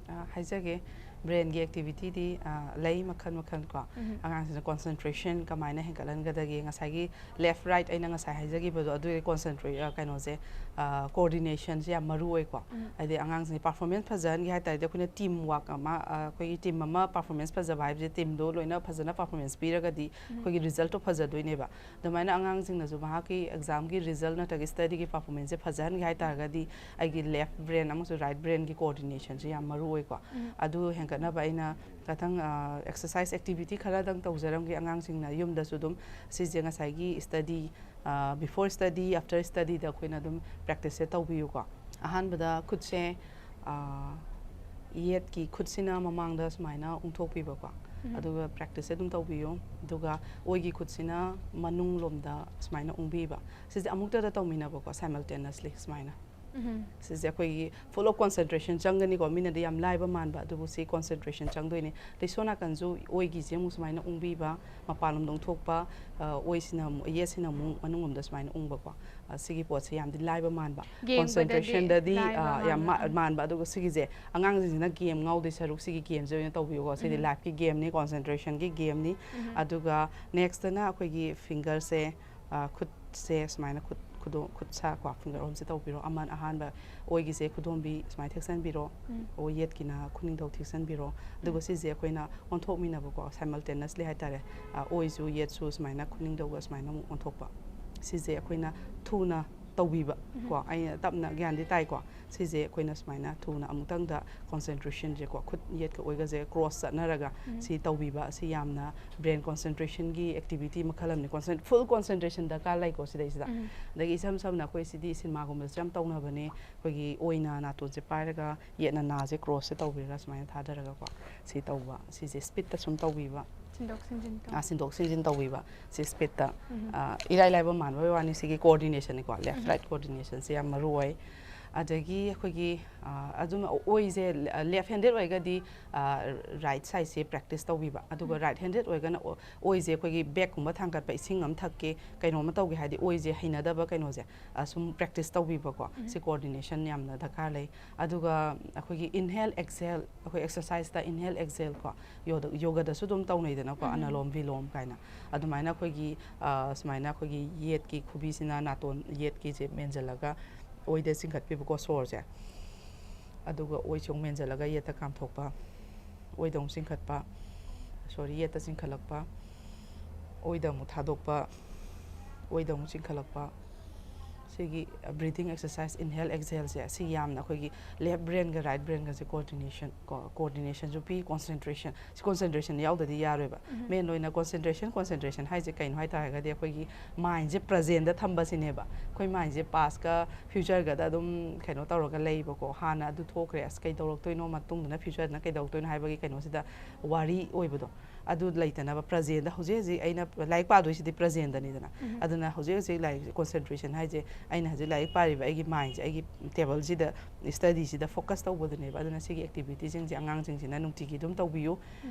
ꯑ, ꯍꯥꯏꯖꯒꯦ, ꯕ꯭ꯔꯦꯟꯒꯤ ꯑꯦꯛꯇꯤꯚꯤꯇꯤꯗꯤ, ꯑ, ꯂꯩ ꯃꯈꯜ ꯃꯈꯜ ꯀꯣ꯫ ꯎꯝ꯫ ꯑꯉꯥꯡꯁꯤꯡꯅ ꯀꯣꯟꯁꯦꯟꯇ꯭ꯔꯦꯁꯟ ꯀꯃꯥꯏꯅ ꯍꯦꯟꯒꯠꯍꯟꯒꯗꯒꯦ, ꯉꯁꯥꯏꯒꯤ ꯂꯦꯐ ꯔꯥꯏꯠ ꯑꯩꯅ ꯉꯁꯥꯏ ꯍꯥꯏꯖꯈꯤꯕꯗꯣ, ꯑꯗꯨꯒꯤ ꯀꯣꯟꯁꯦꯟꯇ꯭ꯔꯦ-, ꯑ, ꯀꯩꯅꯣꯁꯦ, ꯑ, ꯀꯣꯑꯣꯔꯗꯤꯅꯦꯁꯟꯁꯦ ꯌꯥꯝ ꯃꯔꯨ ꯑꯣꯏꯀꯣ꯫ ꯎꯝ꯫ ꯍꯥꯏꯗꯤ ꯑꯉꯥꯡꯁꯤꯡꯒꯤ ꯄꯔꯐꯣꯔꯃꯦꯟꯁ ꯐꯖꯍꯟꯒꯦ ꯍꯥꯏ ꯇꯥꯔꯗꯤ ꯑꯩꯈꯣꯏꯅ ꯇꯤꯝ ꯋꯥꯔꯛ ꯑꯃ, ꯑ, ꯑꯩꯈꯣꯏꯒꯤ ꯇꯤꯝ ꯑꯃ ꯄꯔꯐꯣꯔꯃꯦꯟꯁ ꯐꯖꯕ ꯍꯥꯏꯕꯁꯦ ꯇꯤꯝꯗꯣ ꯂꯣꯏꯅ ꯐꯖꯅ ꯄꯔꯐꯣꯔꯃꯦꯟꯁ ꯄꯤꯔꯒꯗꯤ ꯎꯝ꯫ ꯑꯩꯈꯣꯏꯒꯤ ꯔꯤꯖꯜꯠꯇꯣ ꯐꯖꯗꯣꯏꯅꯦꯕ꯫ ꯑꯗꯨꯃꯥꯏꯅ ꯑꯉꯥꯡꯁꯤꯡꯅꯁꯨ ꯃꯍꯥꯛꯀꯤ ꯑꯦꯛꯖꯥꯝꯒꯤ ꯔꯤꯖꯜꯠ ꯅꯠꯇ꯭ꯔꯒ ꯁ꯭ꯇꯗꯤꯒꯤ ꯄꯔꯐꯣꯔꯃꯦꯟꯁꯁꯦ ꯐꯖꯍꯟꯒꯦ ꯍꯥꯏ ꯇꯥꯔꯒꯗꯤ ꯑꯩꯒꯤ ꯂꯦꯐ ꯕ꯭ꯔꯦꯟ ꯑꯃꯁꯨꯡ ꯔꯥꯏꯠ ꯕ꯭ꯔꯦꯟꯒꯤ ꯀꯣꯑꯣꯔꯗꯤꯅꯦꯁꯟꯁꯦ ꯌꯥꯝ ꯃꯔꯨ ꯑꯣꯏꯀꯣ꯫ ꯎꯝ꯫ ꯑꯗꯨ ꯍꯦꯟꯒꯠꯅꯕ ꯑꯩꯅ ꯈꯇꯪ, ꯑ, ꯑꯦꯛꯁꯔꯁꯥꯏꯁ ꯑꯦꯛꯇꯤꯚꯤꯇꯤ ꯈꯔꯗꯪ ꯇꯧꯖꯔꯝꯒꯦ꯫ ꯑꯉꯥꯡꯁꯤꯡꯅ ꯌꯨꯝꯗꯁꯨ ꯑꯗꯨꯝ ꯁꯤꯁꯦ ꯉꯁꯥꯏꯒꯤ ꯁ꯭ꯇꯗꯤ, ꯑ, ꯕꯤꯐꯣꯔ ꯁ꯭ꯇꯗꯤ, ꯑꯥꯐꯇꯔ ꯁ꯭ꯇꯗꯤꯗ ꯑꯩꯈꯣꯏꯅ ꯑꯗꯨꯝ ꯄ꯭ꯔꯦꯛꯇꯤꯁꯁꯦ ꯇꯧꯕꯤꯌꯨꯀꯣ꯫ ꯑꯍꯥꯟꯕꯗ ꯈꯨꯠꯁꯦ, ꯑ, ꯌꯦꯠꯀꯤ ꯈꯨꯠꯁꯤꯅ ꯃꯃꯥꯡꯗ ꯁꯨꯃꯥꯏꯅ ꯎꯪꯊꯣꯛꯄꯤꯕꯀꯣ꯫ ꯎꯝ꯫ ꯑꯗꯨꯒ ꯄ꯭ꯔꯦꯛꯇꯤꯁꯁꯦ ꯑꯗꯨꯝ ꯇꯧꯕꯤꯌꯨ꯫ ꯑꯗꯨꯒ ꯑꯣꯏꯒꯤ ꯈꯨꯠꯁꯤꯅ ꯃꯅꯨꯡ ꯂꯣꯝꯗ ꯁꯨꯃꯥꯏꯅ ꯎꯪꯕꯤꯕ꯫ ꯁꯤꯁꯦ ꯑꯃꯨꯛꯇꯗ ꯇꯧꯃꯤꯟꯅꯕꯀꯣ, ꯁꯥꯏꯃꯜꯇꯦꯅꯁꯂꯤ ꯁꯨꯃꯥꯏꯅ꯫ ꯎꯝ꯫ ꯁꯤꯁꯦ ꯑꯩꯈꯣꯏꯒꯤ full of concentration ꯆꯪꯒꯅꯤꯀꯣ꯫ ꯃꯤꯅꯗꯤ ꯌꯥꯝ ꯂꯥꯏꯕ ꯃꯥꯟꯕ, ꯑꯗꯨꯕꯨ ꯁꯤ concentration ꯆꯪꯗꯣꯏꯅꯤ꯫ ꯑꯗꯩ ꯁꯣꯝ ꯅꯥꯀꯟꯁꯨ ꯑꯣꯏꯒꯤꯁꯦ ꯑꯃꯨꯛ ꯁꯨꯃꯥꯏꯅ ꯎꯪꯕꯤꯕ, ꯃꯄꯥꯟꯂꯣꯝꯗ ꯎꯪꯊꯣꯛꯄ, ꯑ, ꯑꯣꯏꯁꯤꯅ ꯑꯃꯨꯛ, ꯌꯦꯠꯁꯤꯅ ꯑꯃꯨꯛ ꯃꯅꯨꯡꯂꯣꯝꯗ ꯁꯨꯃꯥꯏꯅ ꯎꯪꯕꯀꯣ꯫ ꯑ, ꯁꯤꯒꯤ ꯄꯣꯠꯁꯦ ꯌꯥꯝꯗꯤ ꯂꯥꯏꯕ ꯃꯥꯟꯕ꯫ ꯌꯦꯡꯕꯗꯗꯤ Concentrationꯗꯗꯤ, ꯂꯥꯏꯕ ꯑ, ꯌꯥꯝ ꯃꯥꯟꯕ꯫ ꯃꯥ-, ꯃꯥꯟꯕ꯫ ꯑꯗꯨꯒ ꯁꯤꯒꯤꯁꯦ ꯑꯉꯥꯡꯁꯤꯡꯁꯤꯅ game ꯉꯥꯎꯗꯣꯏ ꯁꯔꯨꯛ ꯁꯤꯒꯤ gameꯁꯦ ꯑꯣꯏꯅ ꯇꯧꯕꯤꯌꯨꯀꯣ꯫ ꯁꯤꯗꯤ ꯎꯝ꯫ lifeꯀꯤ gameꯅꯤ, concentrationꯒꯤ gameꯅꯤ꯫ ꯎꯝ꯫ ꯑꯗꯨꯒ nextꯇꯅ ꯑꯩꯈꯣꯏꯒꯤ fingerꯁꯦ, ꯑ, ꯈꯨꯠꯁꯦ ꯁꯨꯃꯥꯏꯅ ꯈꯨꯠ, ꯈꯨꯗꯣ-, ꯈꯨꯠ ꯁꯥ ꯀꯣ, finger ꯑꯍꯨꯝꯁꯦ ꯇꯧꯕꯤꯔꯣ꯫ ꯑꯃ ꯑꯍꯥꯟꯕ ꯑꯣꯏꯒꯤꯁꯦ ꯈꯨꯗꯣꯝꯕꯤ ꯁꯨꯃꯥꯏꯅ ꯊꯦꯛꯆꯟꯕꯤꯔꯣ꯫ ꯎꯝ꯫ ꯑꯣ ꯌꯦꯠꯀꯤꯅ ꯈꯨꯅꯤꯡꯊꯧ ꯊꯦꯛꯆꯟꯕꯤꯔꯣ꯫ ꯑꯗꯨꯒ ꯎꯝ꯫ ꯁꯤꯁꯦ ꯑꯩꯈꯣꯏꯅ ꯑꯣꯟꯊꯣꯛꯃꯤꯟꯅꯕꯀꯣ, simultaneously ꯍꯥꯏꯇꯥꯔꯦ꯫ ꯑ, ꯑꯣꯏꯁꯨ ꯌꯦꯠꯁꯨ ꯁꯨꯃꯥꯏꯅ ꯈꯨꯅꯤꯡꯊꯧꯒ ꯁꯨꯃꯥꯏꯅ ꯑꯃꯨꯛ ꯑꯣꯟꯊꯣꯛꯄ꯫ ꯁꯤꯁꯦ ꯑꯩꯈꯣꯏꯅ ꯊꯨꯅ ꯇꯧꯕꯤꯕ ꯎꯝ꯫ ꯀꯣ꯫ ꯑꯩꯅ ꯇꯞꯅ, ꯒ꯭ꯌꯥꯟꯗꯤ ꯇꯥꯏꯀꯣ꯫ ꯁꯤꯁꯦ ꯑꯩꯈꯣꯏꯅ ꯁꯨꯃꯥꯏꯅ ꯊꯨꯅ ꯑꯃꯨꯛꯇꯪꯗ concentrationꯁꯦꯀꯣ, ꯈꯨꯠ ꯌꯦꯠꯀ ꯑꯣꯏꯒꯁꯦ cross ꯆꯠꯅꯔꯒ ꯎꯝ꯫ ꯁꯤ ꯇꯧꯕꯤꯕ, ꯑꯁꯤ ꯌꯥꯝꯅ brain concentrationꯒꯤ activity ꯃꯈꯜ ꯑꯃꯅꯤ꯫ Concent-, full concentration ꯗꯔꯀꯥꯔ ꯂꯩꯀꯣ ꯁꯤꯗꯩꯁꯤꯗ꯫ ꯎꯝ꯫ ꯑꯗꯒꯤ ꯏꯁꯝ ꯁꯝꯅ ꯑꯩꯈꯣꯏ ꯁꯤꯗꯤ ꯁꯤꯅꯦꯃꯥꯒꯨꯝꯕꯗꯁꯨ ꯌꯥꯝ ꯇꯧꯅꯕꯅꯦ꯫ ꯑꯩꯈꯣꯏꯒꯤ ꯑꯣꯏꯅ ꯅꯥꯇꯣꯟꯁꯦ ꯄꯥꯏꯔꯒ ꯌꯦꯠꯅ ꯅꯥꯁꯦ crossꯁꯦ ꯇꯧꯕꯤꯔꯒ ꯁꯨꯃꯥꯏꯅ ꯊꯥꯗꯔꯒꯀꯣ ꯁꯤ ꯇꯧꯕ, ꯁꯤꯁꯦ speedꯇ ꯁꯨꯝ ꯇꯧꯕꯤꯕ꯫ ꯁꯤꯟꯗꯣꯛ ꯁꯤꯟꯖꯤꯟ ꯇꯧ꯫ ꯑꯥ, ꯁꯤꯟꯗꯣꯛ ꯁꯤꯟꯖꯤꯟ ꯇꯧꯕꯤꯕ꯫ ꯁꯤ speedꯇ, ꯎꯝ꯫ ꯑꯥ, ꯏꯔꯥꯏ ꯂꯥꯏꯕ ꯃꯥꯟꯕꯒꯤ ꯋꯥꯅꯤ꯫ ꯁꯤꯒꯤ coordinationꯅꯤꯀꯣ, left ꯎꯝ꯫ Right coordinationꯁꯦ ꯌꯥꯝ ꯃꯔꯨ ꯑꯣꯏ꯫ ꯑꯗꯒꯤ ꯑꯩꯈꯣꯏꯒꯤ, ꯑꯥ, ꯑꯗꯨꯝ ꯑꯣꯏꯁꯦ left handed ꯑꯣꯏꯔꯒꯗꯤ, ꯑꯥ, right sideꯁꯦ practice ꯇꯧꯕꯤꯕ꯫ ꯑꯗꯨꯒ ꯎꯝ꯫ Right handed ꯑꯣꯏꯔꯒꯅ ꯑꯣ-, ꯑꯣꯏꯁꯦ ꯑꯩꯈꯣꯏꯒꯤ bagꯀꯨꯝꯕ ꯊꯥꯡꯒꯠꯄ, ꯏꯁꯤꯡ ꯑꯃ ꯊꯛꯀꯦ, ꯀꯩꯅꯣꯝꯃ ꯇꯧꯒꯦ ꯍꯥꯏꯗꯤ ꯑꯣꯏꯁꯦ ꯍꯩꯅꯗꯕ ꯀꯩꯅꯣꯁꯦ, ꯑꯥ, ꯁꯨꯝ practice ꯇꯧꯕꯤꯕꯀꯣ꯫ ꯎꯝ꯫ ꯁꯤ coordination ꯌꯥꯝꯅ ꯗꯔꯀꯥꯔ ꯂꯩ꯫ ꯑꯗꯨꯒ ꯑꯩꯈꯣꯏꯒꯤ inhale, exhale, ꯑꯩꯈꯣꯏ exerciseꯇ inhale, exhale ꯀꯣ, ꯌꯣꯗ-, ꯌꯣꯒꯗꯁꯨ ꯑꯗꯨꯝ ꯇꯧꯅꯩꯗꯅꯀꯣ, ꯎꯝ꯫ ꯑꯅꯂꯣꯝ ꯚꯤꯂꯣꯝ ꯀꯥꯏꯅ꯫ ꯑꯗꯨꯃꯥꯏꯅ ꯑꯩꯈꯣꯏꯒꯤ, ꯑ, ꯁꯨꯃꯥꯏꯅ ꯑꯩꯈꯣꯏꯒꯤ ꯌꯦꯠꯀꯤ ꯈꯨꯕꯤꯁꯤꯅ ꯅꯥꯇꯣꯟ ꯌꯦꯠꯀꯤꯁꯦ ꯃꯦꯟꯁꯤꯜꯂꯒ ꯑꯣꯏꯗ ꯆꯤꯡꯈꯠꯄꯤꯕꯀꯣ ꯁꯣꯔꯁꯦ꯫ ꯑꯗꯨꯒ ꯑꯣꯏꯁꯤ ꯑꯃꯨꯛ ꯃꯦꯟꯁꯤꯜꯂꯒ ꯌꯦꯠꯇ ꯀꯥꯝꯊꯣꯛꯄ, ꯑꯣꯏꯗ ꯑꯃꯨꯛ ꯆꯤꯡꯈꯠꯄ, sorry, ꯌꯦꯠꯇ ꯆꯤꯡꯈꯠꯂꯛꯄ, ꯑꯣꯏꯗ ꯑꯃꯨꯛ ꯊꯥꯗꯣꯛꯄ, ꯑꯣꯏꯗ ꯑꯃꯨꯛ ꯆꯤꯡꯈꯠꯂꯛꯄ꯫ ꯁꯤꯒꯤ breathing exercise, inhale, exhaleꯁꯦ, ꯁꯤ ꯌꯥꯝꯅ ꯑꯩꯈꯣꯏꯒꯤ left brainꯒ right brainꯒꯁꯦ coordination, ꯀꯣ, coordinationꯁꯨ ꯄꯤ, concentration꯫ ꯁꯤ concentration ꯌꯥꯎꯗꯗꯤ ꯌꯥꯔꯣꯏꯕ꯫ ꯎꯝ꯫ Main ꯑꯣꯏꯅ concentration, concentration ꯍꯥꯏꯁꯦ ꯀꯩꯅꯣ ꯍꯥꯏ ꯇꯥꯔꯒꯗꯤ ꯑꯩꯈꯣꯏꯒꯤ mindꯁꯦ presentꯗ ꯊꯝꯕꯁꯤꯅꯦꯕ꯫ ꯑꯩꯈꯣꯏ mindꯁꯦ pastꯀ futureꯒꯗ ꯑꯗꯨꯝ ꯀꯩꯅꯣ ꯇꯧꯔꯒ ꯂꯩꯕꯀꯣ꯫ ꯍꯥꯟꯅ ꯑꯗꯨ ꯊꯣꯛꯈ꯭ꯔꯦ, ꯑꯁ ꯀꯩꯗꯧꯔꯛꯇꯣꯏꯅꯣ, ꯃꯇꯨꯡꯗꯅ futureꯗꯅ ꯀꯩꯗꯧꯔꯛꯇꯣꯏꯅꯣ ꯍꯥꯏꯕꯒꯤ ꯀꯩꯅꯣꯁꯤꯗ ꯋꯥꯔꯤ ꯑꯣꯏꯕꯗꯣ꯫ ꯑꯗꯨ ꯂꯩꯇꯅꯕ ꯄ꯭ꯔꯖꯦꯟꯗ ꯍꯧꯖꯤꯛ ꯍꯧꯖꯤꯛ ꯑꯩꯅ ꯂꯥꯏꯔꯤꯛ ꯄꯥꯗꯣꯏꯁꯤꯗꯤ ꯄ꯭ꯔꯖꯦꯟꯗꯅꯤꯗꯅ꯫ ꯑꯗꯨꯅ ꯍꯧꯖꯤꯛ ꯍꯧꯖꯤꯛ ꯂꯥꯏꯔꯤꯛ ꯀꯣꯟꯁꯦꯟꯇ꯭ꯔꯦꯁꯟ ꯍꯥꯏꯁꯦ ꯑꯩꯅ ꯍꯧꯖꯤꯛ ꯂꯥꯏꯔꯤꯛ ꯄꯥꯔꯤꯕ ꯑꯩꯒꯤ ꯃꯥꯏꯟꯁꯦ, ꯑꯩꯒꯤ ꯇꯦꯕꯜꯁꯤꯗ, ꯁ꯭ꯇꯗꯤꯁꯤꯗ ꯐꯣꯀꯁ ꯇꯧꯕꯗꯨꯅꯦꯕ꯫ ꯑꯗꯨꯅ ꯁꯤꯒꯤ ꯑꯦꯛꯇꯤꯚꯤꯇꯤꯁꯤꯡꯁꯦ ꯑꯉꯥꯡꯁꯤꯡꯁꯤꯅ ꯅꯨꯡꯇꯤꯒꯤ ꯑꯗꯨꯝ ꯇꯧꯕꯤꯌꯨ꯫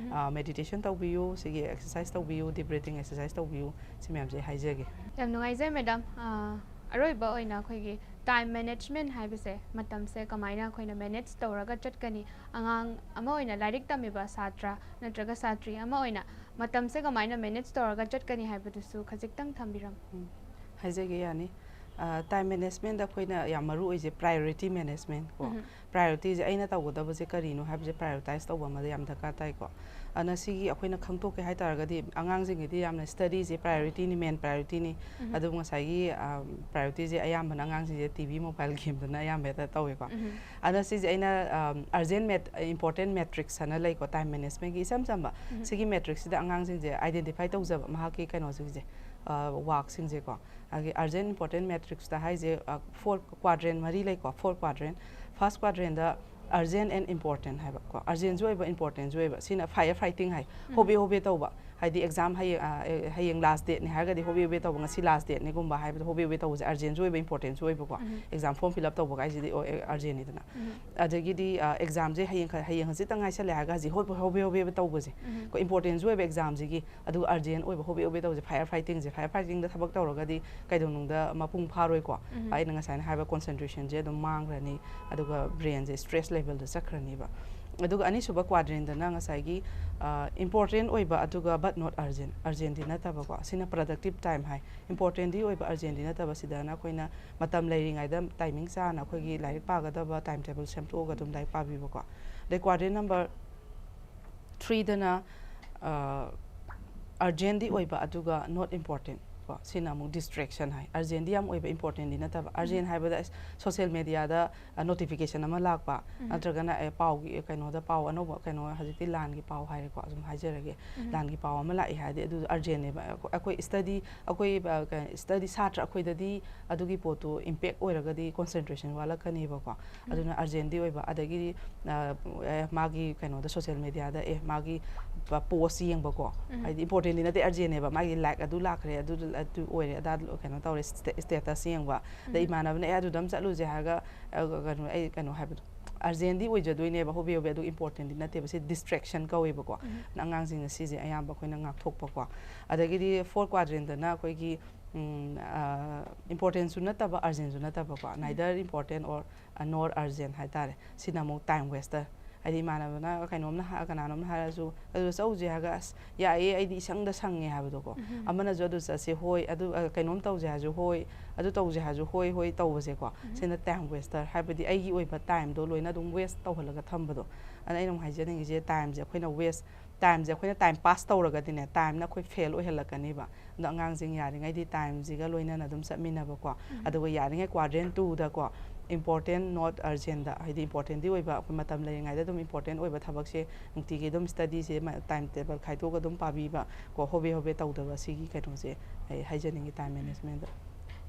ꯃꯦꯗꯤꯇꯦꯁꯟ ꯇꯧꯕꯤꯌꯨ, ꯁꯤꯒꯤ ꯑꯦꯛꯁꯔꯁꯥꯏꯁ ꯇꯧꯕꯤꯌꯨ, ꯗꯤꯞ ꯕ꯭ꯔꯤꯊꯤꯡ ꯑꯦꯛꯁꯔꯁꯥꯏꯁ ꯇꯧꯕꯤꯌꯨ, ꯁꯤ ꯃꯌꯥꯝꯁꯦ ꯑꯩ ꯍꯥꯏꯖꯒꯦ꯫ ꯌꯥꯝ ꯅꯨꯡꯉꯥꯏꯖꯩ ꯃꯦꯗꯥꯝ꯫ ꯑꯔꯣꯏꯕ ꯑꯣꯏꯅ ꯑꯩꯈꯣꯏꯒꯤ ꯇꯥꯏꯝ ꯃꯦꯅꯦꯖꯃꯦꯟ ꯍꯥꯏꯕꯁꯦ, ꯃꯇꯝꯁꯦ ꯀꯃꯥꯏꯅ ꯑꯩꯈꯣꯏꯅ ꯃꯦꯅꯦꯖ ꯇꯧꯔꯒ ꯆꯠꯀꯅꯤ? ꯑꯉꯥꯡ ꯑꯃ ꯑꯣꯏꯅ, ꯂꯥꯏꯔꯤꯛ ꯇꯝꯃꯤꯕ ꯁꯥꯇ꯭ꯔ ꯅꯠꯇ꯭ꯔꯒ ꯁꯥꯇ꯭ꯔꯤ ꯑꯃ ꯑꯣꯏꯅ ꯃꯇꯝꯁꯦ ꯀꯃꯥꯏꯅ ꯃꯦꯅꯦꯖ ꯇꯧꯔꯒ ꯆꯠꯀꯅꯤ ꯍꯥꯏꯕꯗꯨꯁꯨ ꯈꯖꯤꯛꯇꯪ ꯊꯝꯕꯤꯔꯝꯃꯨ꯫ ꯍꯥꯏꯖꯒꯦ, ꯌꯥꯅꯤ꯫ ꯇꯥꯏꯝ ꯃꯦꯅꯦꯖꯃꯦꯟꯗ ꯑꯩꯈꯣꯏꯅ ꯌꯥꯝ ꯃꯔꯨ ꯑꯣꯏꯁꯦ ꯄ꯭ꯔꯥꯏꯌꯣꯔꯤꯇꯤ ꯃꯦꯅꯦꯖꯃꯦꯟ ꯀꯣ꯫ ꯄ꯭ꯔꯥꯏꯌꯣꯔꯤꯇꯤꯁꯦ, ꯑꯩꯅ ꯇꯧꯒꯗꯕꯁꯦ ꯀꯔꯤꯅꯣ ꯍꯥꯏꯕꯁꯦ ꯄ꯭ꯔꯥꯏꯌꯣꯔꯤꯇꯥꯏꯁ ꯇꯧꯕ ꯑꯃꯗ ꯌꯥꯝ ꯗꯔꯀꯥꯔ ꯇꯥꯏꯀꯣ꯫ ꯑꯗꯨꯅ ꯁꯤꯒꯤ ꯑꯩꯈꯣꯏꯅ ꯈꯪꯗꯣꯛꯀꯦ ꯍꯥꯏ ꯇꯥꯔꯒꯗꯤ, ꯑꯉꯥꯡꯁꯤꯡꯒꯤꯗꯤ ꯌꯥꯝꯅ ꯁ꯭ꯇꯗꯤꯁꯦ ꯄ꯭ꯔꯥꯏꯌꯣꯔꯤꯇꯤꯅꯤ, ꯃꯦꯟ ꯄ꯭ꯔꯥꯏꯌꯣꯔꯤꯇꯤꯅꯤ꯫ ꯑꯗꯨꯕꯨ ꯉꯁꯥꯏꯒꯤ ꯄ꯭ꯔꯥꯏꯌꯣꯔꯤꯇꯤꯁꯦ ꯑꯌꯥꯝꯕꯅ ꯑꯉꯥꯡꯁꯤꯡꯁꯦ ꯇꯤ ꯚꯤ, ꯃꯣꯕꯥꯏꯜ ꯒꯦꯝꯗꯅ ꯑꯌꯥꯝꯕ ꯍꯦꯛꯇ ꯇꯧꯋꯦꯀꯣ꯫ ꯑꯗꯨꯅ ꯁꯤꯁꯦ ꯑꯩꯅ ꯑꯔꯖꯦꯟ ꯃꯦꯠ ꯏꯝꯄꯣꯔꯇꯦꯟ ꯃꯦꯇ꯭ꯔꯤꯛꯁ ꯍꯥꯏꯅ ꯂꯩꯀꯣ, ꯇꯥꯏꯝ ꯃꯦꯅꯦꯖꯃꯦꯟꯒꯤ ꯏꯆꯝ ꯆꯝꯕ꯫ ꯁꯤꯒꯤ ꯃꯦꯇ꯭ꯔꯤꯛꯁꯤꯗ ꯑꯉꯥꯡꯁꯤꯡꯁꯦ ꯑꯥꯏꯗꯦꯟꯇꯤꯐꯥꯏ ꯇꯧꯖꯕ, ꯃꯍꯥꯛꯀꯤ ꯀꯩꯅꯣꯁꯤꯡꯁꯦ, ꯋꯥꯛꯁꯤꯡꯁꯦꯀꯣ꯫ ꯑꯗꯒꯤ ꯑꯔꯖꯦꯟ ꯏꯝꯄꯣꯔꯇꯦꯟ ꯃꯦꯇ꯭ꯔꯤꯛꯁꯇ ꯍꯥꯏꯁꯦ, ꯐꯣꯔ ꯀ꯭ꯋꯥꯗ꯭ꯔꯦꯟ ꯃꯔꯤ ꯂꯩꯀꯣ, ꯐꯣꯔ ꯀ꯭ꯋꯥꯗ꯭ꯔꯦꯟ꯫ ꯐꯥꯔꯁ ꯀ꯭ꯋꯥꯗ꯭ꯔꯦꯟꯗ ꯑꯔꯖꯦꯟ ꯑꯦꯟ ꯏꯝꯄꯣꯔꯇꯦꯟ ꯍꯥꯏꯕ ꯀꯣ, ꯑꯔꯖꯦꯟꯁꯨ ꯑꯣꯏꯕ, ꯏꯝꯄꯣꯔꯇꯦꯟꯁꯨ ꯑꯣꯏꯕ꯫ ꯁꯤꯅ ꯐꯥꯏꯌꯔ ꯐꯥꯏꯇꯤꯡ ꯍꯥꯏ, ꯍꯣꯕꯦ ꯍꯣꯕꯦ ꯇꯧꯕ꯫ ꯍꯥꯏꯗꯤ ꯑꯦꯛꯖꯥꯝ ꯍꯌꯦꯡ, ꯑ, ꯑꯦ, ꯍꯌꯦꯡ ꯂꯥꯁ ꯗꯦꯠꯅꯤ ꯍꯥꯏꯔꯒꯗꯤ ꯍꯣꯕꯦ ꯍꯣꯕꯦ ꯇꯧꯕ, ꯉꯁꯤ ꯂꯥꯁ ꯗꯦꯠꯅꯤꯒꯨꯝꯕ ꯍꯥꯏꯕꯗꯣ ꯍꯣꯕꯦ ꯍꯣꯕꯦ ꯇꯧꯕꯁꯦ ꯑꯔꯖꯦꯟꯁꯨ ꯑꯣꯏꯕ, ꯏꯝꯄꯣꯔꯇꯦꯟꯁꯨ ꯑꯣꯏꯕꯀꯣ꯫ ꯑꯦꯛꯖꯥꯝ ꯐꯣꯔꯝ ꯐꯤꯜ ꯑꯞ ꯇꯧꯕ ꯀꯥꯏꯁꯤꯗꯤ, ꯑꯣ, ꯑꯦ, ꯑꯔꯖꯦꯟꯅꯤꯗꯅ꯫ ꯑꯗꯒꯤꯗꯤ, ꯑ, ꯑꯦꯛꯖꯥꯝꯁꯦ ꯍꯌꯦꯡ ꯈ-, ꯍꯌꯦꯡ ꯍꯪꯆꯤꯠꯇ ꯉꯥꯏꯁꯜꯂꯦ ꯍꯥꯏꯔꯒ ꯍꯧꯖꯤꯛ ꯍꯣꯕꯦ ꯍꯣꯕꯦ ꯍꯣꯕꯦ ꯇꯧꯕꯁꯦ꯫ ꯀꯣ, ꯏꯝꯄꯣꯔꯇꯦꯟꯁꯨ ꯑꯣꯏꯕ ꯑꯦꯛꯖꯥꯝꯁꯤꯒꯤ, ꯑꯗꯨꯒ ꯑꯔꯖꯦꯟ ꯑꯣꯏꯕ ꯍꯣꯕꯦ ꯍꯣꯕꯦ ꯇꯧꯕꯁꯦ, ꯐꯥꯏꯌꯔ ꯐꯥꯏꯇꯤꯡꯁꯦ꯫ ꯐꯥꯏꯌꯔ ꯐꯥꯏꯇꯤꯡꯗ ꯊꯕꯛ ꯇꯧꯔꯒꯗꯤ ꯀꯩꯗꯧꯅꯨꯡꯗ ꯃꯄꯨꯡ ꯐꯥꯔꯣꯏꯀꯣ꯫ ꯑꯩꯅ ꯉꯁꯥꯏꯅ ꯍꯥꯏꯕ ꯀꯣꯟꯁꯦꯟꯇ꯭ꯔꯦꯁꯟꯁꯦ ꯑꯗꯨꯝ ꯃꯥꯡꯈ꯭ꯔꯅꯤ, ꯑꯗꯨꯒ ꯕ꯭ꯔꯦꯟꯁꯦ ꯁ꯭ꯇ꯭ꯔꯦꯁ ꯂꯦꯚꯦꯜꯗ ꯆꯠꯈ꯭ꯔꯅꯤꯕ꯫ ꯑꯗꯨꯒ ꯑꯅꯤꯁꯨꯕ ꯀ꯭ꯋꯥꯗ꯭ꯔꯦꯟꯗꯅ ꯉꯁꯥꯏꯒꯤ, ꯑ, ꯏꯝꯄꯣꯔꯇꯦꯟ ꯑꯣꯏꯕ ꯑꯗꯨꯒ but not urgent, ꯑꯔꯖꯦꯟꯗꯤ ꯅꯠꯇꯕꯀꯣ꯫ ꯁꯤꯅ ꯄ꯭ꯔꯗꯛꯇꯤꯞ ꯇꯥꯏꯝ ꯍꯥꯏ꯫ ꯏꯝꯄꯣꯔꯇꯦꯟꯗꯤ ꯑꯣꯏꯕ, ꯑꯔꯖꯦꯟꯗꯤ ꯅꯠꯇꯕ꯫ ꯁꯤꯗꯅ ꯑꯩꯈꯣꯏꯅ ꯃꯇꯝ ꯂꯩꯔꯤꯉꯩꯗ ꯇꯥꯏꯃꯤꯡ ꯆꯥꯅ ꯑꯩꯈꯣꯏꯒꯤ ꯂꯥꯏꯔꯤꯛ ꯄꯥꯒꯗꯕ ꯇꯥꯏꯝ ꯇꯦꯕꯜ ꯁꯦꯝꯗꯣꯛꯑꯒ ꯑꯗꯨꯝ ꯂꯥꯏꯔꯤꯛ ꯄꯥꯕꯤꯕꯀꯣ꯫ ꯑꯗꯩ ꯀ꯭ꯋꯥꯗ꯭ꯔꯦꯟ ꯅꯝꯕꯔ ꯊ꯭ꯔꯤꯗꯅ, ꯑ, ꯑꯔꯖꯦꯟꯗꯤ ꯑꯣꯏꯕ ꯑꯗꯨꯒ not important꯫ ꯀꯣ, ꯁꯤꯅ ꯑꯃꯨꯛ distraction ꯍꯥꯏ꯫ Urgentꯗꯤ ꯌꯥꯝ ꯑꯣꯏꯕ, importantꯗꯤ ꯅꯠꯇꯕ꯫ Urgent ꯍꯥꯏꯕꯗ ꯑꯁ, social mediaꯗ notification ꯑꯃ ꯂꯥꯛꯄ, ꯅꯠꯇ꯭ꯔꯒꯅ ꯑꯦ, ꯄꯥꯎꯒꯤ ꯀꯩꯅꯣꯗ, ꯄꯥꯎ ꯑꯅꯧꯕ ꯀꯩꯅꯣ, ꯍꯧꯖꯤꯛꯇꯤ ꯂꯥꯟꯒꯤ ꯄꯥꯎ ꯍꯥꯏꯔꯦꯀꯣ, ꯑꯗꯨꯝ ꯍꯥꯏꯖꯔꯒꯦ꯫ ꯂꯥꯟꯒꯤ ꯄꯥꯎ ꯑꯃ ꯂꯥꯛꯑꯦ ꯍꯥꯏꯔꯗꯤ ꯑꯗꯨ urgentꯅꯦꯕ꯫ ꯑꯩꯈꯣꯏ ꯑꯩꯈꯣꯏ study, ꯑꯩꯈꯣꯏ ꯀꯩ, study ꯁꯥꯇ꯭ꯔ ꯑꯩꯈꯣꯏꯗꯗꯤ ꯑꯗꯨꯒꯤ ꯄꯣꯠꯇꯨ impact ꯑꯣꯏꯔꯒꯗꯤ concentration ꯋꯥꯠꯂꯛꯀꯅꯦꯕꯀꯣ꯫ ꯑꯗꯨꯅ urgentꯗꯤ ꯑꯣꯏꯕ꯫ ꯑꯗꯒꯤꯗꯤ ꯑ, ꯑꯦ, ꯃꯥꯒꯤ ꯀꯩꯅꯣꯗ, social mediaꯗ, ꯑꯦ, ꯃꯥꯒꯤ ꯄ-, post ꯌꯦꯡꯕꯀꯣ꯫ ꯍꯥꯏꯗꯤ importantꯗꯤ ꯅꯠꯇꯦ, urgentꯅꯦꯕ꯫ ꯃꯥꯒꯤ like ꯑꯗꯨ ꯂꯥꯛꯈ꯭ꯔꯦ, ꯑꯗꯨ, ꯑꯗꯨ ꯑꯣꯏꯔꯦ, ꯑꯗꯥ ꯀꯩꯅꯣ ꯇꯧꯔꯦ, ꯁ꯭ꯇꯦ-, status ꯌꯦꯡꯕ꯫ ꯑꯗꯩ ꯏꯃꯥꯟꯅꯕꯅ, "ꯑꯦ, ꯑꯗꯨꯗ ꯑꯃ ꯆꯠꯂꯨꯁꯦ" ꯍꯥꯏꯔꯒ, ꯑ, ꯀꯩꯅꯣ, ꯑꯩ ꯀꯩꯅꯣ ꯍꯥꯏꯕꯗꯣ, urgentꯗꯤ ꯑꯣꯏꯖꯗꯣꯏꯅꯦꯕ, ꯍꯣꯕꯦ ꯍꯣꯕꯦ, ꯑꯗꯨ importantꯗꯤ ꯅꯠꯇꯦꯕ꯫ ꯁꯤ distraction ꯀꯧꯋꯦꯕꯀꯣ꯫ ꯑꯉꯥꯡꯁꯤꯡꯅ ꯁꯤꯁꯦ ꯑꯌꯥꯝꯕ ꯑꯩꯈꯣꯏꯅ ꯉꯥꯛꯊꯣꯛꯄꯀꯣ꯫ ꯑꯗꯒꯤꯗꯤ fourth quadrantꯇꯅ ꯑꯩꯈꯣꯏꯒꯤ, ꯎꯝ, ꯑ, importantꯁꯨ ꯅꯠꯇꯕ, urgentꯁꯨ ꯅꯠꯇꯕꯀꯣ, neither important or, ꯑ, nor urgent ꯍꯥꯏꯇꯥꯔꯦ꯫ ꯁꯤꯅ ꯑꯃꯨꯛ time waster꯫ ꯍꯥꯏꯗꯤ ꯏꯃꯥꯟꯅꯕꯅ ꯀꯩꯅꯣꯝꯅ ꯍꯥ-, ꯀꯅꯥꯅꯣꯝꯅ ꯍꯥꯏꯔꯁꯨ, "ꯑꯗꯨ ꯆꯧꯁꯦ" ꯍꯥꯏꯔꯒ, "ꯑꯁ, ꯌꯥꯏꯌꯦ, ꯑꯩꯗꯤ ꯏꯁꯪꯗ ꯁꯪꯉꯦ" ꯍꯥꯏꯕꯗꯣꯀꯣ꯫ ꯑꯃꯅꯁꯨ "ꯑꯗꯨ ꯆꯠꯁꯦ", "ꯍꯣꯏ"꯫ ꯑꯗꯨ, ꯑ, ꯀꯩꯅꯣꯝ ꯇꯧꯁꯦ ꯍꯥꯏꯔꯁꯨ "ꯍꯣꯏ"꯫ ꯑꯗꯨ ꯇꯧꯁꯦ ꯍꯥꯏꯔꯁꯨ "ꯍꯣꯏ, ꯍꯣꯏ" ꯇꯧꯕꯁꯦꯀꯣ꯫ ꯁꯤꯅ time waster꯫ ꯍꯥꯏꯕꯗꯤ ꯑꯩꯒꯤ ꯑꯣꯏꯕ timeꯗꯣ ꯂꯣꯏꯅ ꯑꯗꯨꯝ waste ꯇꯧꯍꯜꯂꯒ ꯊꯝꯕꯗꯣ꯫ ꯑꯗ ꯑꯩꯅ ꯑꯃꯨꯛ ꯍꯥꯏꯖꯅꯤꯡꯉꯤꯁꯦ, timeꯁꯦ ꯑꯩꯈꯣꯏꯅ waste, timeꯁꯦ ꯑꯩꯈꯣꯏꯅ time pass ꯇꯧꯔꯒꯗꯤꯅꯦ, timeꯅ ꯑꯩꯈꯣꯏ fail ꯑꯣꯏꯍꯜꯂꯛꯀꯅꯦꯕ꯫ ꯑꯗꯣ ꯑꯉꯥꯡꯁꯤꯡ ꯌꯥꯔꯤꯉꯩꯗꯤ timeꯁꯤꯒ ꯂꯣꯏꯅꯅ ꯑꯗꯨꯝ ꯆꯠꯃꯤꯟꯅꯕꯀꯣ꯫ ꯑꯗꯨꯒ ꯌꯥꯔꯤꯉꯩ quadrant twoꯗꯀꯣ, important not urgentꯗ, ꯍꯥꯏꯗꯤ importantꯗꯤ ꯑꯣꯏꯕ, ꯑꯩꯈꯣꯏ ꯃꯇꯝ ꯂꯩꯔꯤꯉꯩꯗ ꯑꯗꯨꯝ important ꯑꯣꯏꯕ ꯊꯕꯛꯁꯦ ꯅꯨꯡꯇꯤꯒꯤ ꯑꯗꯨꯝ studyꯁꯦ ꯃ-, time table ꯈꯥꯏꯗꯣꯛꯑꯒ ꯑꯗꯨꯝ ꯄꯥꯕꯤꯕ ꯀꯣ, ꯍꯣꯕꯦ ꯍꯣꯕꯦ ꯇꯧꯗꯕ, ꯁꯤꯒꯤ ꯀꯩꯅꯣꯁꯦ ꯑꯩ ꯍꯥꯏꯖꯅꯤꯡꯉꯤ, time managementꯗ꯫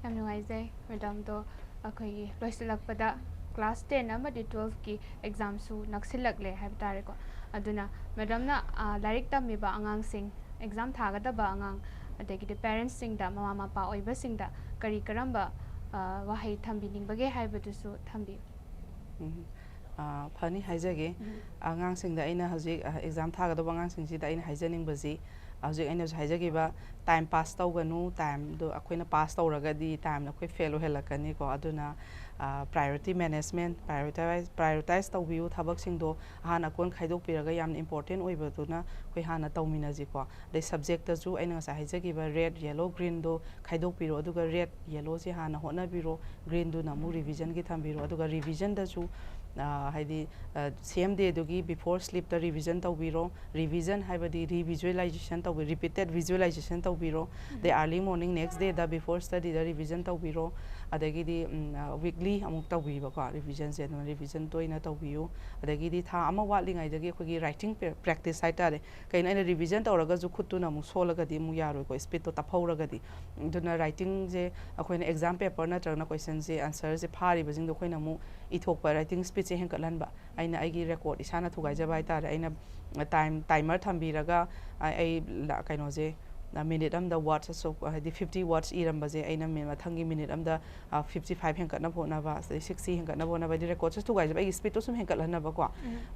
ꯌꯥꯝ ꯅꯨꯡꯉꯥꯏꯖꯩ, madamꯗꯣ ꯑꯩꯈꯣꯏꯒꯤ ꯂꯣꯏꯁꯤꯜꯂꯛꯄꯗ class ten ꯑꯃꯗꯤ twelveꯀꯤ examꯁꯨ ꯅꯛꯁꯤꯜꯂꯛꯂꯦ ꯍꯥꯏꯕ ꯇꯥꯔꯦꯀꯣ꯫ ꯑꯗꯨꯅ madamꯅ, ꯑ, ꯂꯥꯏꯔꯤꯛ ꯇꯝꯃꯤꯕ ꯑꯉꯥꯡꯁꯤꯡ, exam ꯊꯥꯒꯗꯕ ꯑꯉꯥꯡ, ꯑꯗꯒꯤꯗꯤ parentsꯁꯤꯡꯗ, ꯃꯃꯥ ꯃꯄꯥ ꯑꯣꯏꯕꯁꯤꯡꯗ ꯀꯔꯤ ꯀꯔꯝꯕ, ꯑ, ꯋꯥꯍꯩ ꯊꯝꯕꯤꯅꯤꯡꯕꯒꯦ ꯍꯥꯏꯕꯗꯨꯁꯨ ꯊꯝꯕꯤꯌꯨ꯫ ꯎꯝ꯫ ꯑ, ꯐꯅꯤ, ꯍꯥꯏꯖꯒꯦ꯫ ꯑꯉꯥꯡꯁꯤꯡꯗ ꯑꯩꯅ ꯍꯧꯖꯤꯛ, ꯑ, exam ꯊꯥꯒꯗꯧꯕ ꯑꯉꯥꯡꯁꯤꯡꯁꯤꯗ ꯑꯩꯅ ꯍꯥꯏꯖꯅꯤꯡꯕꯁꯤ, ꯍꯧꯖꯤꯛ ꯑꯩꯅꯁꯨ ꯍꯥꯏꯖꯈꯤꯕ, time pass ꯇꯧꯒꯅꯨ, timeꯗꯣ ꯑꯩꯈꯣꯏꯅ pass ꯇꯧꯔꯒꯗꯤ timeꯅ ꯑꯩꯈꯣꯏ fail ꯑꯣꯏꯍꯜꯂꯛꯀꯅꯤꯀꯣ꯫ ꯑꯗꯨꯅ, ꯑ, priority management, prioritize, prioritize ꯇꯧꯕꯤꯌꯨ ꯊꯕꯛꯁꯤꯡꯗꯣ꯫ ꯑꯍꯥꯟ ꯑꯀꯣꯟ ꯈꯥꯏꯗꯣꯛꯄꯤꯔꯒ ꯌꯥꯝꯅ important ꯑꯣꯏꯕꯗꯨꯅ ꯑꯩꯈꯣꯏ ꯍꯥꯟꯅ ꯇꯧꯃꯤꯟꯅꯁꯤꯀꯣ꯫ ꯑꯗꯩ subjectꯇꯁꯨ ꯑꯩꯅ ꯉꯁꯥꯏ ꯍꯥꯏꯖꯈꯤꯕ red, yellow, greenꯗꯣ ꯈꯥꯏꯗꯣꯛꯄꯤꯔꯣ, ꯑꯗꯨꯒ red, yellowꯁꯦ ꯍꯥꯟꯅ ꯍꯣꯠꯅꯕꯤꯔꯣ, greenꯗꯨꯅ ꯑꯃꯨꯛ revisionꯒꯤ ꯊꯝꯕꯤꯔꯣ꯫ ꯑꯗꯨꯒ revisionꯗꯁꯨ ꯑ, ꯍꯥꯏꯗꯤ, ꯑ, same day ꯗꯨꯒꯤ before sleep ꯇ revision ꯇꯧꯕꯤꯔꯣ꯫ Revision ꯍꯥꯏꯕꯗꯤ revisualization ꯇꯧꯕꯤ-, repeated visualization ꯇꯧꯕꯤꯔꯣ꯫ ꯑꯗꯩ early morning next day ꯗ before study ꯗ revision ꯇꯧꯕꯤꯔꯣ꯫ ꯑꯗꯒꯤꯗꯤ, ꯎꯝ, ꯑ, weekly ꯑꯃꯨꯛ ꯇꯧꯕꯤꯕꯀꯣ revision ꯁꯦ꯫ ꯑꯗꯨꯅ revision ꯇꯣꯏꯅ ꯇꯧꯕꯤꯌꯨ꯫ ꯑꯗꯒꯤꯗꯤ ꯊꯥ ꯑꯃ ꯋꯥꯠꯂꯤꯉꯩꯗꯒꯤ ꯑꯩꯈꯣꯏꯒꯤ writing practice ꯍꯥꯏꯇꯥꯔꯦ꯫ ꯀꯩꯅꯣ, ꯑꯩꯅ revision ꯇꯧꯔꯒꯁꯨ ꯈꯨꯠꯇꯨꯅ ꯑꯃꯨꯛ ꯁꯣꯜꯂꯒꯗꯤ ꯑꯃꯨꯛ ꯌꯥꯔꯣꯏꯀꯣ, speed ꯇꯣ ꯇꯞꯍꯧꯔꯒꯗꯤ꯫ ꯑꯗꯨꯅ writing ꯁꯦ ꯑꯩꯈꯣꯏꯅ exam paper ꯅꯠꯇ꯭ꯔꯒꯅ question ꯁꯦ, answer ꯁꯦ ꯐꯥꯔꯤꯕꯁꯤꯡꯗꯣ ꯑꯩꯈꯣꯏꯅ ꯑꯃꯨꯛ ꯏꯊꯣꯛꯄ, writing speed ꯁꯦ ꯍꯦꯟꯒꯠꯍꯟꯕ꯫ ꯑꯩꯅ ꯑꯩꯒꯤ record ꯏꯁꯥꯅ ꯊꯨꯒꯥꯏꯖꯕ ꯍꯥꯏꯇꯥꯔꯦ꯫ ꯑꯩꯅ time, timer ꯊꯝꯕꯤꯔꯒ ꯑꯩ, ꯑꯩ ꯂ-, ꯀꯩꯅꯣꯁꯦ, minute ꯑꯃꯗ words ꯑꯁꯨꯛ, ꯍꯥꯏꯗꯤ fifty words ꯏꯔꯝꯕꯁꯦ ꯑꯩꯅ ꯃꯤ-, ꯃꯊꯪꯒꯤ minute ꯑꯃꯗ, ꯑ, fifty five ꯍꯦꯟꯒꯠꯅꯕ ꯍꯣꯠꯅꯕ, ꯑꯗꯩ sixty ꯍꯦꯟꯒꯠꯅꯕ ꯍꯣꯠꯅꯕ, ꯍꯥꯏꯗꯤ record ꯁꯦ ꯊꯨꯒꯥꯏꯖꯕ, ꯑꯩꯒꯤ speed ꯇꯣ ꯁꯨꯝ ꯍꯦꯟꯒꯠꯍꯟꯅꯕꯀꯣ꯫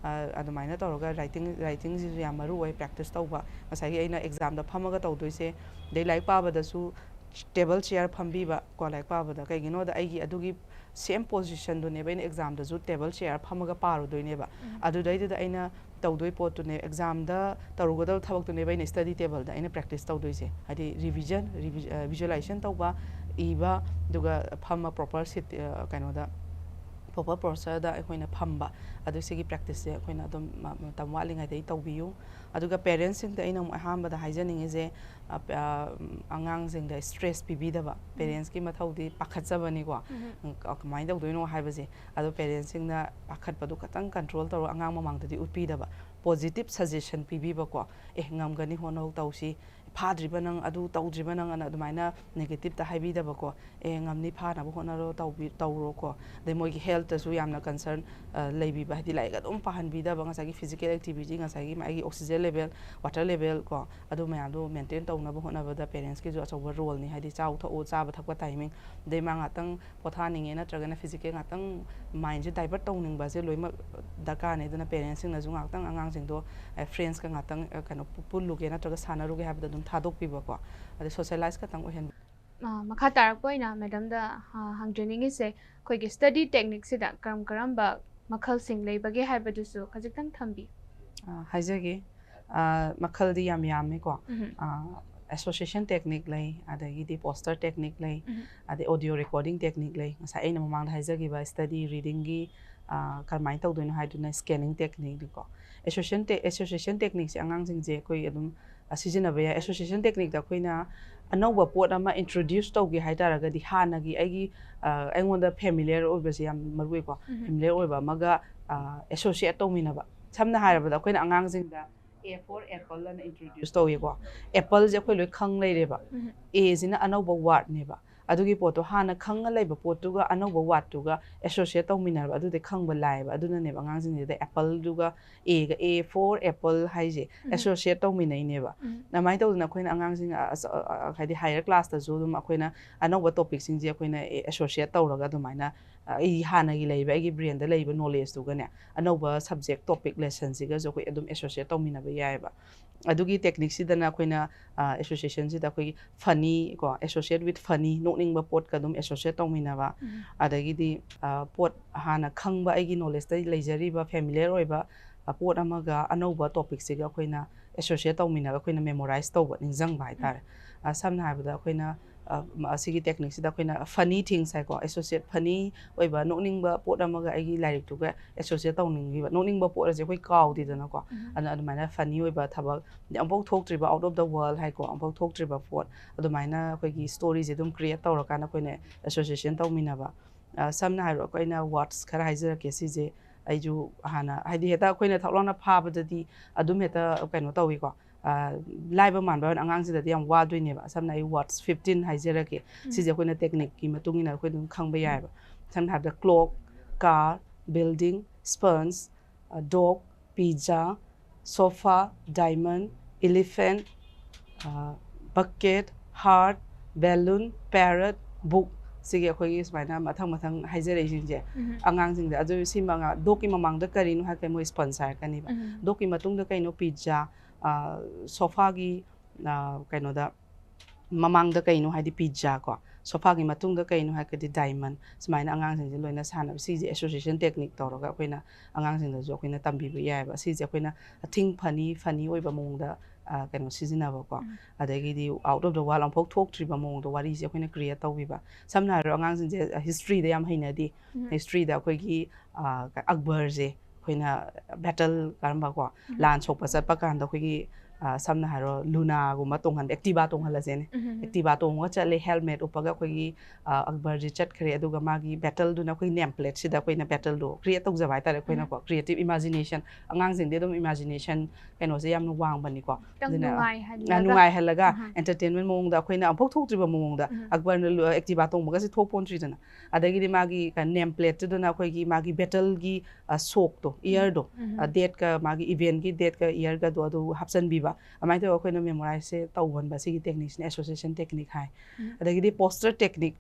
ꯑ, ꯑꯗꯨꯃꯥꯏꯅ ꯇꯧꯔꯒ writing, writing ꯁꯤꯁꯨ ꯌꯥꯝ ꯃꯔꯨ ꯑꯣꯏ practice ꯇꯧꯕ꯫ ꯉꯁꯥꯏꯒꯤ ꯑꯩꯅ exam ꯗ ꯐꯝꯃꯒ ꯇꯧꯗꯣꯏꯁꯦ, ꯑꯗꯩ ꯂꯥꯏꯔꯤꯛ ꯄꯥꯕꯗꯁꯨ table chair ꯐꯝꯕꯤꯕ ꯀꯣ, ꯂꯥꯏꯔꯤꯛ ꯄꯥꯕꯗ꯫ ꯀꯩꯒꯤꯅꯣꯗ ꯑꯩꯒꯤ ꯑꯗꯨꯒꯤ same position ꯗꯨꯅꯦꯕ ꯑꯩꯅ exam ꯗꯁꯨ table chair ꯐꯝꯃꯒ ꯄꯥꯔꯨꯗꯣꯏꯅꯦꯕ꯫ ꯑꯗꯨꯗꯩꯗꯨꯗ ꯑꯩꯅ ꯇꯧꯗꯣꯏ ꯄꯣꯠꯇꯨꯅꯦ, exam ꯗ ꯇꯧꯔꯨꯒꯗꯕ ꯊꯕꯛꯇꯨꯅꯦꯕ ꯑꯩꯅ study table ꯗ ꯑꯩꯅ practice ꯇꯧꯗꯣꯏꯁꯦ꯫ ꯍꯥꯏꯗꯤ revision, revi-, ꯑ, visualization ꯇꯧꯕ, ꯏꯕ, ꯑꯗꯨꯒ ꯐꯝꯃ proper seat, ꯑ, ꯀꯩꯅꯣꯗ, proper posture ꯗ ꯑꯩꯈꯣꯏꯅ ꯐꯝꯕ꯫ ꯑꯗꯨ ꯁꯤꯒꯤ practice ꯁꯦ ꯑꯩꯈꯣꯏꯅ ꯑꯗꯨꯝ ꯃ-, ꯃꯇꯝ ꯋꯥꯠꯂꯤꯉꯩꯗꯒꯤ ꯇꯧꯕꯤꯌꯨ꯫ ꯑꯗꯨꯒ parents ꯁꯤꯡꯗ ꯑꯩꯅ ꯑꯃꯨꯛ ꯑꯍꯥꯟꯕꯗ ꯍꯥꯏꯖꯅꯤꯡꯉꯤꯁꯦ, ꯑ, ꯄ-, ꯑ, ꯑꯉꯥꯡꯁꯤꯡꯗ stress ꯄꯤꯕꯤꯗꯕ꯫ Parents ꯀꯤ ꯃꯊꯧꯗꯤ ꯄꯥꯈꯠꯆꯕꯅꯤꯀꯣ꯫ ꯎꯝ, ꯀ-, ꯀꯃꯥꯏꯅ ꯇꯧꯗꯣꯏꯅꯣ ꯍꯥꯏꯕꯁꯦ꯫ ꯑꯗꯣ parents ꯁꯤꯡꯅ ꯄꯥꯈꯠꯄꯗꯨ ꯈꯇꯪ control ꯇꯧꯔꯒ ꯑꯉꯥꯡ ꯃꯃꯥꯡꯗꯗꯤ ꯎꯠꯄꯤꯗꯕ꯫ Positive suggestion ꯄꯤꯕꯤꯕꯀꯣ꯫ "ꯑꯦ, ꯉꯝꯒꯅꯤ, ꯍꯣꯠꯅꯧ, ꯇꯧꯁꯤ, ꯐꯥꯗ꯭ꯔꯤꯕ ꯅꯪ, ꯑꯗꯨ ꯇꯧꯗ꯭ꯔꯤꯕ ꯅꯪ" ꯑꯅ ꯑꯗꯨꯃꯥꯏꯅ negative ꯇ ꯍꯥꯏꯕꯤꯗꯕꯀꯣ꯫ "ꯑꯦ, ꯉꯝꯅꯤ, ꯐꯥꯅꯕ ꯍꯣꯠꯅꯔꯣ, ꯇꯧꯕꯤ-, ꯇꯧꯔꯣꯀꯣ"꯫ ꯑꯗꯩ ꯃꯣꯏꯒꯤ health ꯇꯁꯨ ꯌꯥꯝꯅ concern, ꯑ, ꯂꯩꯕꯤꯕ, ꯍꯥꯏꯗꯤ ꯂꯥꯏꯔꯤꯛ ꯑꯗꯨꯝ ꯄꯥꯍꯟꯕꯤꯗꯕ, ꯉꯁꯥꯏꯒꯤ physical activity, ꯉꯁꯥꯏꯒꯤ ꯃꯥꯒꯤ oxygen level, water level ꯀꯣ, ꯑꯗꯨ ꯃꯌꯥꯝꯗꯣ maintain ꯇꯧꯅꯕ ꯍꯣꯠꯅꯕꯗ parents ꯀꯤꯁꯨ ꯑꯆꯧꯕ role ꯅꯤ꯫ ꯍꯥꯏꯗꯤ ꯆꯥꯎ ꯊꯛꯎ, ꯆꯥꯕ ꯊꯛꯄ timing, ꯑꯗꯩ ꯃꯥ ꯉꯥꯛꯇꯪ ꯄꯣꯊꯥꯅꯤꯡꯉꯦ ꯅꯠꯇ꯭ꯔꯒꯅ physical ꯉꯥꯛꯇꯪ mind ꯁꯦ divert ꯇꯧꯅꯤꯡꯕꯁꯦ ꯂꯣꯏꯅꯃꯛ ꯗꯔꯀꯥꯔꯅꯦ꯫ ꯑꯗꯨꯅ parents ꯁꯤꯡꯅꯁꯨ ꯉꯥꯛꯇꯪ ꯑꯉꯥꯡꯁꯤꯡꯗꯣ, ꯑ, friends ꯀ ꯉꯥꯛꯇꯪ, ꯑ, ꯀꯩꯅꯣ, ꯄꯨ-, ꯄꯨꯜꯂꯨꯒꯦ ꯅꯠꯇ꯭ꯔꯒ ꯁꯥꯟꯅꯔꯨꯒꯦ ꯍꯥꯏꯕꯗ ꯑꯗꯨꯝ ꯊꯥꯗꯣꯛꯄꯤꯕꯀꯣ꯫ ꯑꯗꯩ socialize ꯈꯛꯇꯪ ꯑꯣꯏꯍꯟꯕ꯫ ꯑ, ꯃꯈꯥ ꯇꯥꯔꯛꯄ ꯑꯣꯏꯅ madam ꯗ, ꯑ, ꯍꯪꯖꯅꯤꯡꯉꯤꯁꯦ, ꯑꯩꯈꯣꯏꯒꯤ study technique ꯁꯤꯗ ꯀꯔꯝ ꯀꯔꯝꯕ ꯃꯈꯜꯁꯤꯡ ꯂꯩꯕꯒꯦ ꯍꯥꯏꯕꯗꯨꯁꯨ ꯈꯖꯤꯛꯇꯪ ꯊꯝꯕꯤꯌꯨ꯫ ꯑ, ꯍꯥꯏꯖꯒꯦ꯫ ꯑ, ꯃꯈꯜꯗꯤ ꯌꯥꯝ ꯌꯥꯝꯃꯦꯀꯣ꯫ ꯎꯝ꯫ ꯑ, association technique ꯂꯩ, ꯑꯗꯒꯤꯗꯤ poster technique ꯂꯩ, ꯎꯝ꯫ ꯑꯗꯩ audio recording technique ꯂꯩ꯫ ꯉꯁꯥꯏ ꯑꯩꯅ ꯃꯃꯥꯡꯗ ꯍꯥꯏꯖꯈꯤꯕ study reading ꯒꯤ, ꯑ, ꯀꯔꯝꯍꯥꯏꯅ ꯇꯧꯗꯣꯏꯅꯣ ꯍꯥꯏꯗꯨꯅ scanning techniqueꯅꯤꯀꯣ꯫ Association te-, association techniqueꯁꯦ ꯑꯉꯥꯡꯁꯤꯡꯁꯦ ꯑꯩꯈꯣꯏ ꯑꯗꯨꯝ, ꯑ, ꯁꯤꯖꯤꯟꯅꯕ ꯌꯥꯏ꯫ Association techniqueꯇ ꯑꯩꯈꯣꯏꯅ ꯑꯅꯧꯕ ꯄꯣꯠ ꯑꯃ introduce ꯇꯧꯒꯦ ꯍꯥꯏ ꯇꯥꯔꯒꯗꯤ ꯍꯥꯟꯅꯒꯤ ꯑꯩꯒꯤ, ꯑ, ꯑꯩꯉꯣꯟꯗ familiar ꯑꯣꯏꯕꯁꯦ ꯌꯥꯝ ꯃꯔꯨ ꯑꯣꯏꯀꯣ꯫ ꯎꯝ. Familiar ꯑꯣꯏꯕ ꯑꯃꯒ, ꯑ, associate ꯇꯧꯃꯤꯟꯅꯕ꯫ ꯁꯝꯅ ꯍꯥꯏꯔꯕꯗ ꯑꯩꯈꯣꯏꯅ ꯑꯉꯥꯡꯁꯤꯡꯗ A for apple ꯑꯅ introduce ꯇꯧꯏꯀꯣ꯫ Appleꯁꯦ ꯑꯩꯈꯣꯏ ꯂꯣꯏ ꯈꯪ ꯂꯩꯔꯦꯕ꯫ ꯎꯝ. Aꯁꯤꯅ ꯑꯅꯧꯕ wordꯅꯦꯕ꯫ ꯑꯗꯨꯒꯤ ꯄꯣꯠꯇꯣ ꯍꯥꯟꯅ ꯈꯪꯉ ꯂꯩꯕ ꯄꯣꯠꯇꯨꯒ ꯑꯅꯧꯕ wordꯇꯨꯒ associate ꯇꯧꯃꯤꯟꯅꯔꯕ ꯑꯗꯨꯗꯤ ꯈꯪꯕ ꯂꯥꯏꯌꯦꯕ꯫ ꯑꯗꯨꯅꯅꯦꯕ ꯑꯉꯥꯡꯁꯤꯡꯁꯤꯗ appleꯗꯨꯒ Aꯒ, A for apple ꯍꯥꯏꯁꯦ ꯎꯝ. Associate ꯇꯧꯃꯤꯟꯅꯩꯅꯦꯕ꯫ ꯎꯝ. ꯑꯗꯨꯃꯥꯏꯅ ꯇꯧꯗꯅ ꯑꯩꯈꯣꯏꯅ ꯑꯉꯥꯡꯁꯤꯡ, ꯑ, ꯑꯁ, ꯑ, ꯑ, ꯍꯥꯏꯗꯤ higher classꯇꯁꯨ ꯑꯗꯨꯝ ꯑꯩꯈꯣꯏꯅ ꯑꯅꯧꯕ topicꯁꯤꯡꯁꯦ ꯑꯩꯈꯣꯏꯅ, ꯑꯦ, associate ꯇꯧꯔꯒ ꯑꯗꯨꯃꯥꯏꯅ, ꯑ, ꯑꯩ ꯍꯥꯟꯅꯒꯤ ꯂꯩꯕ ꯑꯩꯒꯤ brainꯗ ꯂꯩꯕ knowledgeꯇꯨꯒꯅꯦ ꯑꯅꯧꯕ subject topic lessonꯁꯤꯒꯁꯨ ꯑꯩꯈꯣꯏ ꯑꯗꯨꯝ associate ꯇꯧꯃꯤꯟꯅꯕ ꯌꯥꯏꯑꯕ꯫ ꯑꯗꯨꯒꯤ techniqueꯁꯤꯗꯅ ꯑꯩꯈꯣꯏꯅ, ꯑ, associationꯁꯤꯗ ꯑꯩꯈꯣꯏꯒꯤ funny ꯀꯣ, associate with funny, ꯅꯣꯛꯅꯤꯡꯕ ꯄꯣꯠꯀ ꯑꯗꯨꯝ associate ꯇꯧꯃꯤꯟꯅꯕ꯫ ꯎꯝ. ꯑꯗꯒꯤꯗꯤ, ꯑ, ꯄꯣꯠ ꯍꯥꯟꯅ ꯈꯪꯕ ꯑꯩꯒꯤ knowledgeꯇ ꯂꯩꯖꯔꯤꯕ familiar ꯑꯣꯏꯕ, ꯑ, ꯄꯣꯠ ꯑꯃꯒ ꯑꯅꯧꯕ topicꯁꯤꯒ ꯑꯩꯈꯣꯏꯅ associate ꯇꯧꯃꯤꯟꯅꯕ, ꯑꯩꯈꯣꯏꯅ memorize ꯇꯧꯕ, ꯅꯤꯡꯁꯤꯡꯕ ꯍꯥꯏꯇꯥꯔꯦ꯫ ꯑ, ꯁꯝꯅ ꯍꯥꯏꯔꯕꯗ ꯑꯩꯈꯣꯏꯅ, ꯑ, ꯃ-, ꯑꯁꯤꯒꯤ techniqueꯁꯤꯗ ꯑꯩꯈꯣꯏꯅ funny things ꯍꯥꯏꯀꯣ, associate funny ꯑꯣꯏꯕ ꯅꯣꯛꯅꯤꯡꯕ ꯄꯣꯠ ꯑꯃꯒ ꯑꯩꯒꯤ ꯂꯥꯏꯔꯤꯛꯇꯨꯒ associate ꯇꯧꯅꯤꯡꯈꯤꯕ, ꯅꯣꯛꯅꯤꯡꯕ ꯄꯣꯠ ꯑꯁꯦ ꯑꯩꯈꯣꯏ ꯀꯥꯎꯗꯦꯗꯅꯀꯣ꯫ ꯎꯝ. ꯑꯗꯨꯅ ꯑꯗꯨꯃꯥꯏꯅ funny ꯑꯣꯏꯕ ꯊꯕꯛ, ꯑꯃꯨꯛꯐꯥꯎ ꯊꯣꯛꯇ꯭ꯔꯤꯕ, out of the world ꯍꯥꯏꯀꯣ, ꯑꯃꯨꯛꯐꯥꯎ ꯊꯣꯛꯇ꯭ꯔꯤꯕ ꯄꯣꯠ, ꯑꯗꯨꯃꯥꯏꯅ ꯑꯩꯈꯣꯏꯒꯤ storyꯁꯦ ꯑꯗꯨꯝ create ꯇꯧꯔꯀꯥꯟꯗ ꯑꯩꯈꯣꯏꯅ association ꯇꯧꯃꯤꯟꯅꯕ꯫ ꯑ, ꯁꯝꯅ ꯍꯥꯏꯔꯣ, ꯑꯩꯈꯣꯏꯅ words ꯈꯔ ꯍꯥꯏꯖꯔꯛꯀꯦ꯫ ꯁꯤꯁꯦ ꯑꯩꯁꯨ ꯍꯥꯟꯅ, ꯍꯥꯏꯗꯤ, ꯍꯦꯛꯇ ꯑꯩꯈꯣꯏꯅ ꯊꯛ ꯂꯥꯎꯅ ꯐꯥꯕꯗꯗꯤ ꯑꯗꯨꯝ ꯍꯦꯛꯇ ꯀꯩꯅꯣ ꯇꯧꯋꯤꯀꯣ꯫ ꯑ, ꯂꯥꯏꯕ ꯃꯥꯟꯕ ꯑꯉꯥꯡꯁꯤꯗꯗꯤ ꯌꯥꯝ ꯋꯥꯗꯣꯏꯅꯦꯕ꯫ ꯁꯝꯅ ꯑꯩ words fifteen ꯍꯥꯏꯖꯔꯛꯀꯦ꯫ ꯎꯝ. ꯁꯤꯁꯦ ꯑꯩꯈꯣꯏꯅ techniqueꯀꯤ ꯃꯇꯨꯡ ꯏꯟꯅ ꯑꯩꯈꯣꯏ ꯑꯗꯨꯝ ꯈꯪꯕ ꯌꯥꯏꯑꯕ꯫ ꯁꯝꯅ ꯍꯥꯏꯔꯕꯗ clock, car, building, sponge, dog, pizza, sofa, diamond, elephant, ꯑ, bucket, heart, balloon, parrot, book꯫ ꯁꯤꯒꯤ ꯑꯩꯈꯣꯏꯒꯤ ꯁꯨꯃꯥꯏꯅ ꯃꯊꯪ ꯃꯊꯪ ꯍꯥꯏꯖꯔꯛꯏꯁꯤꯡꯁꯦ ꯎꯝ. ꯑꯉꯥꯡꯁꯤꯡꯗ꯫ ꯑꯗꯨ ꯁꯤ ꯃꯉꯥ, dogꯀꯤ ꯃꯃꯥꯡꯗ ꯀꯔꯤꯅꯣ ꯍꯥꯏꯔꯒ ꯃꯣꯏ sponge ꯍꯥꯏꯔꯛꯀꯅꯤꯕ꯫ ꯎꯝ. Dogꯀꯤ ꯃꯇꯨꯡꯗ ꯀꯩꯅꯣ? Pizza꯫ ꯑ, sofaꯒꯤ, ꯑ, ꯀꯩꯅꯣꯗ ꯃꯃꯥꯡꯗ ꯀꯩꯅꯣ ꯍꯥꯏꯗꯤ pizza ꯀꯣ꯫ Sofaꯒꯤ ꯃꯇꯨꯡꯗ ꯀꯩꯅꯣ ꯍꯥꯏꯔꯒꯗꯤ diamond꯫ ꯁꯨꯃꯥꯏꯅ ꯑꯉꯥꯡꯁꯤꯡꯁꯦ ꯂꯣꯏꯅ ꯁꯥꯟꯅꯕ꯫ ꯁꯤꯁꯦ association technique ꯇꯧꯔꯒ ꯑꯩꯈꯣꯏꯅ ꯑꯉꯥꯡꯁꯤꯡꯗꯁꯨ ꯑꯩꯈꯣꯏꯅ ꯇꯝꯕꯤꯕ ꯌꯥꯏꯑꯕ꯫ ꯁꯤꯁꯦ ꯑꯩꯈꯣꯏꯅ ꯑꯊꯤꯡ funny, funny ꯑꯣꯏꯕ ꯃꯑꯣꯡꯗ ꯀꯩꯅꯣ ꯁꯤꯖꯤꯟꯅꯕꯀꯣ, ꯑꯗꯒꯤꯗꯤ out of the world ꯑꯃꯐꯥꯎ ꯊꯣꯛꯇ꯭ꯔꯤꯕ ꯃꯑꯣꯡꯗ ꯋꯥꯔꯤꯁꯦ ꯑꯩꯈꯣꯏꯅ create ꯇꯧꯕꯤꯕ꯫ ꯁꯝꯅ ꯍꯥꯏꯔꯣ, ꯑꯉꯥꯡꯁꯤꯡꯁꯦ ꯍꯤꯁꯇ꯭ꯔꯤꯗ ꯌꯥꯝ ꯍꯩꯅꯗꯦ꯫ ꯍꯤꯁꯇ꯭ꯔꯤꯗ ꯑꯩꯈꯣꯏꯒꯤ ꯑ, ꯑꯛꯕꯔꯁꯦ ꯑꯩꯈꯣꯏꯅ ꯕꯦꯇꯜ ꯀꯔꯝꯕ ꯀꯣ, ꯂꯥꯟ ꯁꯣꯛꯄ ꯆꯠꯄ ꯀꯥꯟꯗ ꯑꯩꯈꯣꯏꯒꯤ ꯑ, ꯁꯝꯅ ꯍꯥꯏꯔꯣ, ꯂꯨꯅꯥꯒꯨꯝꯕ ꯇꯣꯡꯍꯟꯕ, ꯑꯦꯛꯇꯤꯚꯥ ꯇꯣꯡꯍꯜꯂꯁꯦꯅꯦ꯫ ꯑꯦꯛꯇꯤꯚꯥ ꯇꯣꯡꯉꯒ ꯆꯠꯂꯦ, ꯍꯦꯜꯃꯦꯠ ꯎꯞꯄꯒ ꯑꯩꯈꯣꯏꯒꯤ ꯑ, ꯑꯛꯕꯔꯁꯦ ꯆꯠꯈ꯭ꯔꯦ꯫ ꯑꯗꯨꯒ ꯃꯥꯒꯤ ꯕꯦꯇꯜꯗꯨꯅ ꯑꯩꯈꯣꯏ ꯅꯦꯝ ꯄ꯭ꯂꯦꯠꯁꯤꯗ ꯑꯩꯈꯣꯏꯅ ꯕꯦꯇꯜꯗꯣ ꯀ꯭ꯔꯤꯌꯦꯠ ꯇꯧꯖꯕ ꯍꯥꯏꯇꯥꯔꯦ ꯑꯩꯈꯣꯏꯅꯀꯣ꯫ ꯀ꯭ꯔꯤꯌꯦꯇꯤꯞ ꯏꯃꯥꯖꯤꯅꯦꯁꯟ, ꯑꯉꯥꯡꯁꯤꯡꯗꯤ ꯑꯗꯨꯝ ꯏꯃꯥꯖꯤꯅꯦꯁꯟ ꯀꯩꯅꯣꯁꯦ ꯌꯥꯝꯅ ꯋꯥꯡꯕꯅꯤꯀꯣ꯫ ꯈꯤꯇꯪ ꯑꯗꯨꯅ, ꯅꯨꯡꯉꯥꯏꯍꯜꯂꯒ꯫ ꯑ, ꯅꯨꯡꯉꯥꯏꯍꯜꯂꯒ, ꯑꯍꯥ꯫ ꯑꯦꯟꯇꯔꯇꯦꯟꯃꯦꯟ ꯃꯑꯣꯡꯗ ꯑꯩꯈꯣꯏꯅ ꯑꯃꯨꯛꯐꯥꯎ ꯊꯣꯛꯇ꯭ꯔꯤꯕ ꯃꯑꯣꯡꯗ, ꯎꯝ꯫ ꯑꯛꯕꯔꯅ ꯂꯨ-, ꯑꯦꯛꯇꯤꯚꯥ ꯇꯣꯡꯕꯒꯁꯦ ꯊꯣꯛꯄꯣꯟꯇ꯭ꯔꯤꯗꯅ꯫ ꯑꯗꯒꯤꯗꯤ ꯃꯥꯒꯤ ꯀ-, ꯅꯦꯝ ꯄ꯭ꯂꯦꯠꯇꯨꯗꯅ ꯑꯩꯈꯣꯏꯒꯤ ꯃꯥꯒꯤ ꯕꯦꯇꯜꯒꯤ, ꯑ, ꯁꯣꯛꯇꯣ, ꯏꯌꯔꯗꯣ, ꯎꯝ꯫ ꯑ, ꯗꯦꯠꯀ, ꯃꯥꯒꯤ ꯏꯚꯦꯟꯒꯤ ꯗꯦꯠꯀ ꯏꯌꯔꯒꯗꯣ ꯑꯗꯨ ꯍꯥꯞꯆꯟꯕꯤꯕ꯫ ꯑꯗꯨꯃꯥꯏꯅ ꯇꯧꯔꯒ ꯑꯩꯈꯣꯏꯅ ꯃꯦꯃꯣꯔꯥꯏꯁꯁꯦ ꯇꯧꯍꯟꯕ, ꯁꯤꯒꯤ ꯇꯦꯛꯅꯤꯛꯁꯤꯅ ꯑꯦꯁꯣꯁꯤꯌꯦꯁꯟ ꯇꯦꯛꯅꯤꯛ ꯍꯥꯏ꯫ ꯎꯝ꯫ ꯑꯗꯒꯤꯗꯤ ꯄꯣꯁꯇꯔ ꯇꯦꯛꯅꯤꯛ,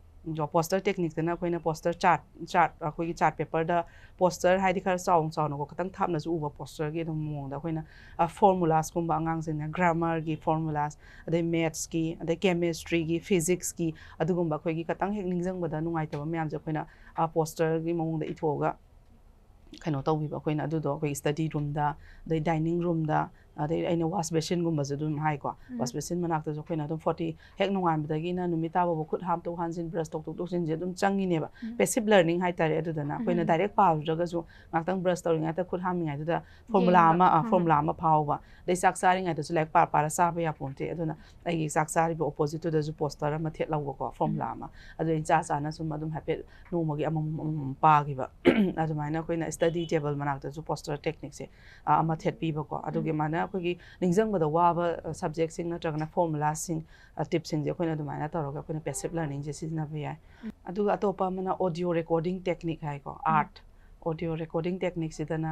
ꯄꯣꯁꯇꯔ ꯇꯦꯛꯅꯤꯛꯇꯅ ꯑꯩꯈꯣꯏꯅ ꯄꯣꯁꯇꯔ ꯆꯥꯔꯠ, ꯆꯥꯔꯠ, ꯑꯩꯈꯣꯏꯒꯤ ꯆꯥꯔꯠ ꯄꯦꯄꯔꯗ ꯄꯣꯁꯇꯔ ꯍꯥꯏꯗꯤ ꯈꯔ ꯆꯥꯎꯅ ꯆꯥꯎꯅꯀꯣ, ꯈꯤꯇꯪ ꯊꯥꯞꯅꯁꯨ ꯎꯕ ꯄꯣꯁꯇꯔꯒꯤ ꯑꯗꯨꯝ ꯃꯑꯣꯡꯗ ꯑꯩꯈꯣꯏꯅ, ꯑ, ꯐꯣꯔꯃꯨꯂꯥꯁꯀꯨꯝꯕ ꯑꯉꯥꯡꯁꯤꯡꯅ ꯒ꯭ꯔꯥꯃꯔꯒꯤ ꯐꯣꯔꯃꯨꯂꯥꯁ, ꯑꯗꯩ ꯃꯦꯠꯁꯀꯤ, ꯑꯗꯩ ꯀꯦꯃꯦꯁꯇ꯭ꯔꯤꯒꯤ, ꯐꯤꯖꯤꯛꯁꯀꯤ, ꯑꯗꯨꯒꯨꯝꯕ ꯑꯩꯈꯣꯏꯒꯤ ꯈꯤꯇꯪ ꯍꯦꯛ ꯅꯤꯡꯁꯤꯡꯕꯗ ꯅꯨꯡꯉꯥꯏꯇꯕ ꯃꯌꯥꯝꯁꯦ ꯑꯩꯈꯣꯏꯅ, ꯑ, ꯄꯣꯁꯇꯔꯒꯤ ꯃꯑꯣꯡꯗ ꯏꯊꯣꯛꯑꯒ ꯀꯩꯅꯣ ꯇꯧꯕꯤꯕ ꯑꯩꯈꯣꯏꯅ꯫ ꯑꯗꯨꯗꯣ ꯑꯩꯈꯣꯏ ꯁ꯭ꯇꯗꯤ ꯔꯨꯝꯗ, ꯑꯗꯩ ꯗꯥꯏꯅꯤꯡ ꯔꯨꯝꯗ, ꯑꯗꯩ ꯑꯩꯅ ꯋꯥꯁ ꯕꯦꯁꯤꯟꯒꯨꯝꯕꯁꯨ ꯑꯗꯨꯝ ꯍꯥꯏꯀꯣ꯫ ꯎꯝ꯫ ꯋꯥꯁ ꯕꯦꯁꯤꯟ ꯃꯅꯥꯛꯇꯁꯨ ꯑꯩꯈꯣꯏꯅ ꯑꯗꯨꯝ ꯐꯣꯔꯇꯤ, ꯍꯦꯛ ꯅꯣꯡꯉꯥꯟꯕꯗꯒꯤꯅ ꯅꯨꯃꯤꯠ ꯇꯥꯕꯕꯨ ꯈꯨꯠ ꯍꯥꯝꯇꯣꯛ ꯍꯥꯝꯖꯤꯟ, ꯕ꯭ꯔꯁ ꯇꯧꯊꯣꯛ ꯇꯧꯁꯤꯟꯁꯦ ꯑꯗꯨꯝ ꯆꯪꯉꯤꯅꯦꯕ꯫ ꯎꯝ꯫ ꯄꯦꯁꯤꯞ ꯂꯔꯅꯤꯡ ꯍꯥꯏꯇꯥꯔꯦ꯫ ꯑꯗꯨꯗꯅ ꯑꯩꯈꯣꯏꯅ ꯎꯝ꯫ ꯗꯥꯏꯔꯦꯛ ꯄꯥꯔꯨꯗ꯭ꯔꯒꯁꯨ ꯉꯥꯛꯇꯪ ꯕ꯭ꯔꯁ ꯇꯧꯔꯤꯉꯩꯗ ꯈꯨꯠ ꯍꯥꯝꯃꯤꯉꯩꯗꯨꯗ ꯐꯣꯔꯃꯨꯂꯥ ꯌꯦꯡꯕ꯫ ꯑꯃ, ꯑ, ꯎꯝ꯫ ꯐꯣꯔꯃꯨꯂꯥ ꯑꯃ ꯐꯥꯎꯕ꯫ ꯑꯗꯩ ꯆꯥꯛ ꯆꯥꯔꯤꯉꯩꯗꯁꯨ ꯂꯥꯏꯔꯤꯛ ꯄꯥꯔ ꯄꯥꯔ ꯆꯥꯕ ꯌꯥꯄꯣꯟꯇꯦ꯫ ꯑꯗꯨꯅ ꯑꯩꯒꯤ ꯆꯥꯛ ꯆꯥꯔꯤꯕ ꯑꯣꯄꯣꯖꯤꯠꯇꯨꯗꯁꯨ ꯄꯣꯁꯇꯔ ꯑꯃ ꯊꯦꯠꯂꯧꯕꯀꯣ, ꯐꯣꯔꯃꯨꯂꯥ ꯎꯝ꯫ ꯑꯃ꯫ ꯑꯗꯨ ꯑꯩꯅ ꯆꯥ ꯆꯥꯅ ꯁꯨꯝ ꯑꯗꯨꯝ ꯍꯥꯏꯐꯦꯠ ꯅꯣꯡꯃꯒꯤ ꯑꯃꯃꯝ ꯑꯃꯃꯝ ꯄꯥꯈꯤꯕ꯫ ꯑꯗꯨꯃꯥꯏꯅ ꯑꯩꯈꯣꯏꯅ ꯁ꯭ꯇꯗꯤ ꯇꯦꯕꯜ ꯃꯅꯥꯛꯇꯁꯨ ꯄꯣꯁꯇꯔ ꯇꯦꯛꯅꯤꯛꯁꯦ, ꯑ, ꯑꯃ ꯊꯦꯠꯄꯤꯕꯀꯣ꯫ ꯑꯗꯨꯒꯤ ꯎꯝ꯫ ꯃꯥꯏꯅ ꯑꯩꯈꯣꯏꯒꯤ ꯅꯤꯡꯁꯤꯡꯕꯗ ꯋꯥꯕ, ꯑ, ꯁꯕꯖꯦꯛꯁꯤꯡ ꯅꯠꯇ꯭ꯔꯒꯅ ꯐꯣꯔꯃꯨꯂꯥꯁꯤꯡ, ꯑ, ꯇꯤꯞꯁꯤꯡꯁꯦ ꯑꯩꯈꯣꯏꯅ ꯑꯗꯨꯃꯥꯏꯅ ꯇꯧꯔꯒ ꯑꯩꯈꯣꯏꯅ ꯄꯦꯁꯤꯞ ꯂꯔꯅꯤꯡꯁꯦ ꯁꯤꯖꯤꯟꯅꯕ ꯌꯥꯏ꯫ ꯎꯝ꯫ ꯑꯗꯨꯒ ꯑꯇꯣꯞꯄ ꯑꯃꯅ ꯑꯣꯗꯤꯑꯣ ꯔꯦꯀꯣꯔꯗꯤꯡ ꯇꯦꯛꯅꯤꯛ ꯍꯥꯏꯀꯣ, ꯎꯝ꯫ ꯑꯥꯔꯠ꯫ ꯑꯣꯗꯤꯑꯣ ꯔꯦꯀꯣꯔꯗꯤꯡ ꯇꯦꯛꯅꯤꯛꯁꯤꯗꯅ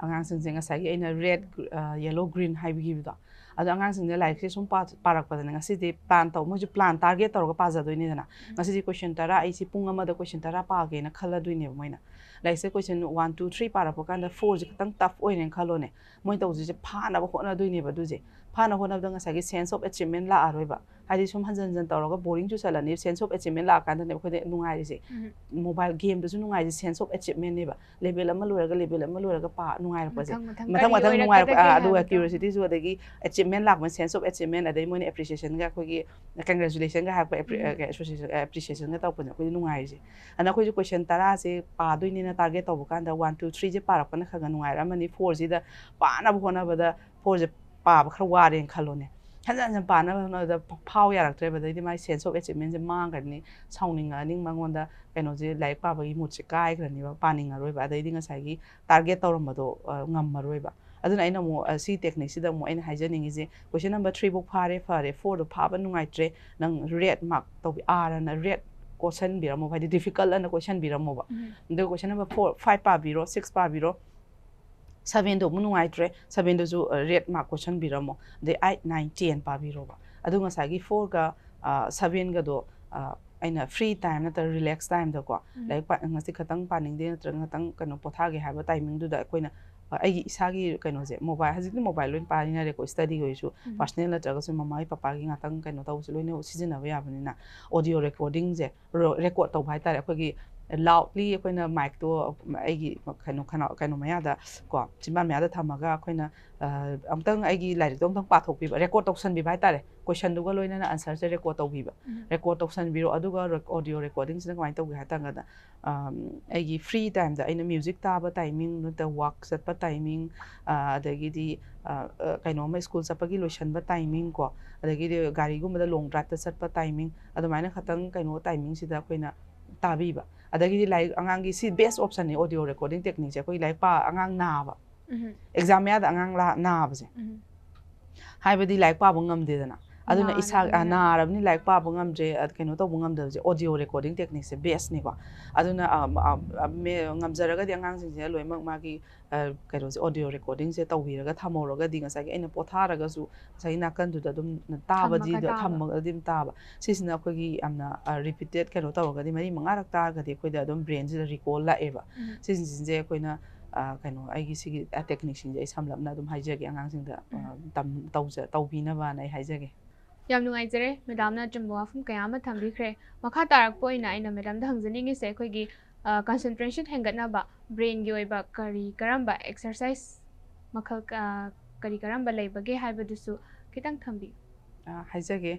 ꯑꯉꯥꯡꯁꯤꯡꯁꯦ ꯉꯁꯥꯏꯒꯤ ꯑꯩꯅ ꯔꯦꯗ, ꯑ, ꯌꯦꯂꯣ, ꯒ꯭ꯔꯤꯟ ꯍꯥꯏꯕꯤꯈꯤꯕꯗꯣ, ꯑꯗꯣ ꯑꯉꯥꯡꯁꯤꯡꯁꯦ ꯂꯥꯏꯔꯤꯛꯁꯦ ꯁꯨꯝ ꯄꯥ-, ꯄꯥꯔꯛꯄꯗꯅꯦ, ꯉꯁꯤꯗꯤ ꯄ꯭ꯂꯥꯟ ꯇꯧ-, ꯃꯣꯏꯁꯨ ꯄ꯭ꯂꯥꯟ ꯇꯥꯔꯒꯦꯠ ꯇꯧꯔꯒ ꯄꯥꯖꯗꯣꯏꯅꯤꯗꯅ꯫ ꯎꯝ꯫ ꯉꯁꯤꯗꯤ ꯀꯣꯏꯁꯟ ꯇꯔꯥ, ꯑꯩꯁꯤ ꯄꯨꯡ ꯑꯃꯗ ꯀꯣꯏꯁꯟ ꯇꯔꯥ ꯄꯥꯒꯦꯅ ꯈꯜꯂꯗꯣꯏꯅꯦꯕ ꯃꯣꯏꯅ꯫ ꯂꯥꯏꯔꯤꯛꯁꯦ ꯀꯣꯏꯁꯟ ꯋꯥꯟ, ꯇꯨ, ꯊ꯭ꯔꯤ ꯄꯥꯔꯛꯄ ꯀꯥꯟꯗ ꯐꯣꯔꯁꯦ ꯈꯤꯇꯪ ꯇꯐ ꯑꯣꯏꯔꯦꯅ ꯈꯜꯂꯣꯅꯦ꯫ ꯃꯣꯏ ꯇꯧꯗꯣꯏꯁꯦ ꯐꯥꯅꯕ ꯍꯣꯠꯅꯗꯣꯏꯅꯦꯕ ꯑꯗꯨꯁꯦ꯫ ꯐꯥꯅ ꯍꯣꯠꯅꯕꯗ ꯉꯁꯥꯏꯒꯤ sense of achievement ꯂꯥꯛꯑꯔꯣꯏꯕ꯫ ꯍꯥꯏꯗꯤ ꯁꯨꯝ ꯍꯟꯖꯟ ꯍꯟꯖꯟ ꯇꯧꯔꯒ boring ꯆꯨꯁꯜꯂꯅꯤ꯫ Sense of achievement ꯂꯥꯛꯑꯀꯥꯟꯗꯅꯦ ꯑꯩꯈꯣꯏꯗ ꯅꯨꯡꯉꯥꯏꯔꯤꯁꯦ꯫ ꯎꯝ. Mobile game ꯗꯁꯨ ꯅꯨꯡꯉꯥꯏꯔꯤꯁꯦ sense of achievement ꯅꯦꯕ꯫ Level ꯑꯃ ꯂꯣꯏꯔꯒ level ꯑꯃ ꯂꯣꯏꯔꯒ ꯄꯥ ꯅꯨꯡꯉꯥꯏꯔꯛꯄꯁꯦ꯫ ꯃꯊꯪ ꯃꯊꯪ ꯃꯊꯪ ꯀꯔꯤ ꯃꯊꯪ ꯅꯨꯡꯉꯥꯏꯔꯛꯄ ꯑꯣꯏꯔꯛꯀꯗꯒꯦ ꯑꯥ, ꯑꯗꯨꯒ ꯍꯥꯏꯕꯗꯣ꯫ curiosity ꯁꯨ, ꯑꯗꯒꯤ achievement ꯂꯥꯛꯄ, sense of achievement, ꯑꯗꯩ ꯃꯣꯏꯅ appreciation ꯒ ꯑꯩꯈꯣꯏꯒꯤ congratulation ꯒ ꯍꯥꯏꯔꯛꯄ, appre- ꯎꯝ. ꯑ, appreciation, appreciation ꯒ ꯇꯧꯔꯛꯄꯁꯦ ꯑꯩꯈꯣꯏꯗꯤ ꯅꯨꯡꯉꯥꯏꯔꯤꯁꯦ꯫ ꯑꯗꯨꯅ ꯑꯩꯈꯣꯏꯁꯨ question ꯇꯔꯥꯁꯦ ꯄꯥꯗꯣꯏꯅꯤꯅ target ꯇꯧꯕ ꯀꯥꯟꯗ one, two, three ꯁꯦ ꯄꯥꯔꯛꯄꯅ ꯈꯔ ꯈꯔ ꯅꯨꯡꯉꯥꯏꯔꯛꯑꯃꯅꯤ꯫ Four ꯁꯤꯗ ꯄꯥꯅꯕ ꯍꯣꯠꯅꯕꯗ four ꯁꯦ ꯄꯥꯕ ꯈꯔ ꯋꯥꯔꯦꯅ ꯈꯜꯂꯣꯅꯦ꯫ ꯍꯟꯖꯟ ꯍꯟꯖꯟ ꯄꯥꯅꯕ ꯍꯣꯠꯅꯕꯗ ꯐꯥꯎ ꯌꯥꯔꯛꯇ꯭ꯔꯦꯕ꯫ ꯑꯗꯩꯗꯤ ꯃꯥꯏ sense of achievement ꯁꯦ ꯃꯥꯡꯈ꯭ꯔꯅꯤ, ꯁꯥꯎꯅꯤꯡꯉꯛꯑꯅꯤ, ꯃꯉꯣꯟꯗ ꯀꯩꯅꯣꯁꯦ, ꯂꯥꯏꯔꯤꯛ ꯄꯥꯕꯒꯤ mood ꯁꯦ ꯀꯥꯏꯈ꯭ꯔꯅꯤꯕ, ꯄꯥꯅꯤꯡꯉꯔꯣꯏꯕ꯫ ꯑꯗꯩꯗꯤ ꯉꯁꯥꯏꯒꯤ target ꯇꯧꯔꯝꯕꯗꯣ ꯑ, ꯉꯝꯃꯔꯣꯏꯕ꯫ ꯑꯗꯨꯅ ꯑꯩꯅ ꯑꯃꯨꯛ ꯑ, ꯁꯤ technique ꯁꯤꯗ ꯑꯃꯨꯛ ꯑꯩꯅ ꯍꯥꯏꯖꯅꯤꯡꯉꯤꯁꯦ, question number three ꯐꯥꯎ ꯐꯥꯔꯦ, ꯐꯔꯦ, four ꯗꯣ ꯐꯥꯕ ꯅꯨꯡꯉꯥꯏꯇ꯭ꯔꯦ, ꯅꯪ red mark ꯇꯧꯕꯤ, R ꯑꯅ red ꯀꯣꯠꯁꯟꯕꯤꯔꯝꯃꯣꯕ, ꯍꯥꯏꯗꯤ difficult ꯑꯅ ꯀꯣꯠꯁꯟꯕꯤꯔꯝꯃꯣꯕ꯫ ꯎꯝ. ꯑꯗꯨꯒ question number four, five ꯄꯥꯕꯤꯔꯣ, six ꯄꯥꯕꯤꯔꯣ, seven ꯗꯣ ꯑꯃꯨꯛ ꯅꯨꯡꯉꯥꯏꯇ꯭ꯔꯦ, seven ꯗꯨꯁꯨ, ꯑ, red mark ꯀꯣꯠꯁꯟꯕꯤꯔꯝꯃꯣ꯫ ꯑꯗꯩ eight, nine, ten ꯄꯥꯕꯤꯔꯣꯕ꯫ ꯑꯗꯨ ꯉꯁꯥꯏꯒꯤ four ꯒ, ꯑ, seven ꯒꯗꯣ, ꯑ, ꯑꯩꯅ free time ꯅꯠꯇ꯭ꯔꯒ relax time ꯗꯀꯣ, ꯎꯝ. ꯂꯥꯏꯔꯤꯛ ꯄꯥ-, ꯉꯁꯤ ꯈꯇꯪ ꯄꯥꯅꯤꯡꯗꯦ ꯅꯠꯇ꯭ꯔꯒ ꯉꯥꯛꯇꯪ ꯀꯩꯅꯣ ꯄꯣꯊꯥꯒꯦ ꯍꯥꯏꯕ timing ꯗꯨꯗ ꯑꯩꯈꯣꯏꯅ, ꯑ, ꯑꯩꯒꯤ ꯏꯁꯥꯒꯤ ꯀꯩꯅꯣꯁꯦ, mobile, ꯍꯧꯖꯤꯛꯇꯤ mobile ꯂꯣꯏ ꯄꯥꯏꯅꯔꯦꯀꯣ, study ꯒꯤ ꯑꯣꯏꯔꯁꯨ, ꯎꯝ. personal ꯅꯠꯇ꯭ꯔꯒꯁꯨ ꯃꯃꯥꯒꯤ ꯄꯄꯥꯒꯤ ꯉꯥꯛꯇꯪ ꯀꯩꯅꯣ ꯇꯧꯕꯁꯨ ꯂꯣꯏꯅ ꯁꯤꯖꯤꯟꯅꯕ ꯌꯥꯕꯅꯤꯅ, audio recording ꯁꯦ ꯔꯣ-, record ꯇꯧꯕ ꯍꯥꯏꯇꯥꯔꯦ꯫ ꯑꯩꯈꯣꯏꯒꯤ loudly ꯑꯩꯈꯣꯏꯅ mic ꯇꯣ ꯑꯩꯒꯤ ꯀꯩꯅꯣ, ꯈꯅꯥꯎ, ꯀꯩꯅꯣ ꯃꯌꯥꯗ ꯀꯣ, ꯆꯤꯟꯕꯥꯟ ꯃꯌꯥꯗ ꯊꯝꯃꯒ ꯑꯩꯈꯣꯏꯅ, ꯑ, ꯑꯃꯨꯛꯇꯪ ꯑꯩꯒꯤ ꯂꯥꯏꯔꯤꯛꯇꯣ ꯑꯃꯨꯛꯇꯪ ꯄꯥꯊꯣꯛꯄꯤꯕ, record ꯇꯧꯁꯟꯕꯤꯕ ꯍꯥꯏꯇꯥꯔꯦ, question ꯗꯨꯒ ꯂꯣꯏꯅꯅ answer ꯁꯦ record ꯇꯧꯕꯤꯕ꯫ ꯎꯝ. Record ꯇꯧꯁꯟꯕꯤꯔꯣ꯫ ꯑꯗꯨꯒ ꯔꯦꯛ-, audio recording ꯁꯤꯅ ꯀꯃꯥꯏꯅ ꯇꯧꯒꯦ ꯍꯥꯏ ꯇꯥꯔꯒꯅ, ꯑꯝ, ꯑꯩꯒꯤ free time ꯗ ꯑꯩꯅ music ꯇꯥꯕ timing, ꯅꯠꯇ꯭ꯔꯒ walk ꯆꯠꯄ timing, ꯑ, ꯑꯗꯒꯤꯗꯤ, ꯑ, ꯑ, ꯀꯩꯅꯣꯝꯃ school ꯆꯠꯄꯒꯤ ꯂꯣꯏꯁꯟꯕ timing ꯀꯣ, ꯑꯗꯒꯤꯗꯤ ꯒꯥꯔꯤꯒꯨꯝꯕꯗ long drive ꯇ ꯆꯠꯄ timing, ꯑꯗꯨꯃꯥꯏꯅ ꯈꯇꯪ ꯀꯩꯅꯣ timing ꯁꯤꯗ ꯑꯩꯈꯣꯏꯅ ꯇꯥꯕꯤꯕ꯫ ꯑꯗꯒꯤꯗꯤ ꯂꯥꯏꯔꯤꯛ, ꯑꯉꯥꯡꯒꯤ ꯁꯤ best option ꯅꯤ, audio recording technique ꯁꯦ꯫ ꯑꯩꯈꯣꯏ ꯂꯥꯏꯔꯤꯛ ꯄꯥ-, ꯑꯉꯥꯡ ꯅꯥꯕ, ꯎꯝ. exam ꯃꯌꯥꯗ ꯑꯉꯥꯡ ꯂꯥ-, ꯅꯥꯕꯁꯦ꯫ ꯎꯝ. ꯍꯥꯏꯕꯗꯤ ꯂꯥꯏꯔꯤꯛ ꯄꯥꯕ ꯉꯝꯗꯦꯗꯅ꯫ ꯑꯗꯨꯅ ꯏꯁꯥ, ꯑ, ꯅꯥꯔꯕꯅꯤꯅ꯫ ꯅꯥꯔꯕꯅꯤ, ꯂꯥꯏꯔꯤꯛ ꯄꯥꯕ ꯉꯝꯗ꯭ꯔꯦ, ꯑ, ꯀꯩꯅꯣ ꯇꯧꯕ ꯉꯝꯗꯕꯁꯦ, audio recording technique ꯁꯦ best ꯅꯤꯀꯣ꯫ ꯑꯗꯨꯅ, ꯑ, ꯑ, ꯑ, ꯃꯦ-, ꯉꯝꯖꯔꯒꯗꯤ ꯑꯉꯥꯡꯁꯤꯡꯁꯤꯅ ꯂꯣꯏꯅꯃꯛ ꯃꯥꯒꯤ, ꯑ, ꯀꯩꯅꯣꯁꯦ, audio recording ꯁꯦ ꯇꯧꯕꯤꯔꯒ ꯊꯝꯍꯧꯔꯒꯗꯤ ꯉꯁꯥꯏꯒꯤ ꯑꯩꯅ ꯄꯣꯊꯥꯔꯒꯁꯨ ꯉꯁꯥꯏꯒꯤ ꯅꯥꯀꯟꯗꯨꯗ ꯑꯗꯨꯝ ꯇꯥꯕꯗꯤ ꯊꯝꯃꯒ ꯇꯥꯕ꯫ ꯊꯝꯃꯒ ꯑꯗꯨꯝ ꯇꯥꯕ꯫ ꯁꯤꯁꯤꯅ ꯑꯩꯈꯣꯏꯒꯤ ꯌꯥꯝꯅ, ꯑ, repeated ꯀꯩꯅꯣ ꯇꯧꯔꯒꯗꯤ, ꯃꯔꯤ ꯃꯉꯥꯔꯛ ꯇꯥꯔꯒꯗꯤ ꯑꯩꯈꯣꯏꯗ ꯑꯗꯨꯝ brain ꯁꯤꯗ recall ꯂꯥꯛꯑꯦꯕ꯫ ꯎꯝ. ꯁꯤꯁꯤꯡꯁꯦ ꯑꯩꯈꯣꯏꯅ, ꯑ, ꯀꯩꯅꯣ, ꯑꯩꯒꯤ ꯁꯤꯒꯤ ꯇꯦꯛꯅꯤꯛꯁꯤꯡꯁꯦ ꯑꯩ ꯁꯝꯂꯞꯅ ꯑꯗꯨꯝ ꯍꯥꯏꯖꯒꯦ ꯑꯉꯥꯡꯁꯤꯡꯗ, ꯑ, ꯎꯝ꯫ ꯇꯝ-, ꯇꯧꯖ-, ꯇꯧꯕꯤꯅꯕꯅ ꯑꯩ ꯍꯥꯏꯖꯒꯦ꯫ ꯌꯥꯝ ꯅꯨꯡꯉꯥꯏꯖꯔꯦ, ꯃꯦꯗꯥꯝꯅ ꯑꯆꯨꯝꯕ ꯋꯥꯐꯝ ꯀꯌꯥ ꯑꯃ ꯊꯝꯕꯤꯈ꯭ꯔꯦ꯫ ꯃꯈꯥ ꯇꯥꯔꯛꯄ ꯑꯣꯏꯅ ꯑꯩꯅ ꯃꯦꯗꯥꯝꯗ ꯍꯪꯖꯅꯤꯡꯉꯤꯁꯦ, ꯑꯩꯈꯣꯏꯒꯤ, ꯑ, ꯀꯟꯁꯦꯟꯇ꯭ꯔꯦꯁꯟ ꯍꯦꯟꯒꯠꯅꯕ ꯕ꯭ꯔꯦꯟꯒꯤ ꯑꯣꯏꯕ ꯀꯔꯤ ꯀꯔꯝꯕ ꯑꯦꯛꯁꯔꯁꯥꯏꯁ ꯃꯈꯜ, ꯑ, ꯀꯔꯤ ꯀꯔꯝꯕ ꯂꯩꯕꯒꯦ ꯍꯥꯏꯕꯗꯨꯁꯨ ꯈꯤꯇꯪ ꯊꯝꯕꯤꯌꯨ꯫ ꯑ, ꯍꯥꯏꯖꯒꯦ,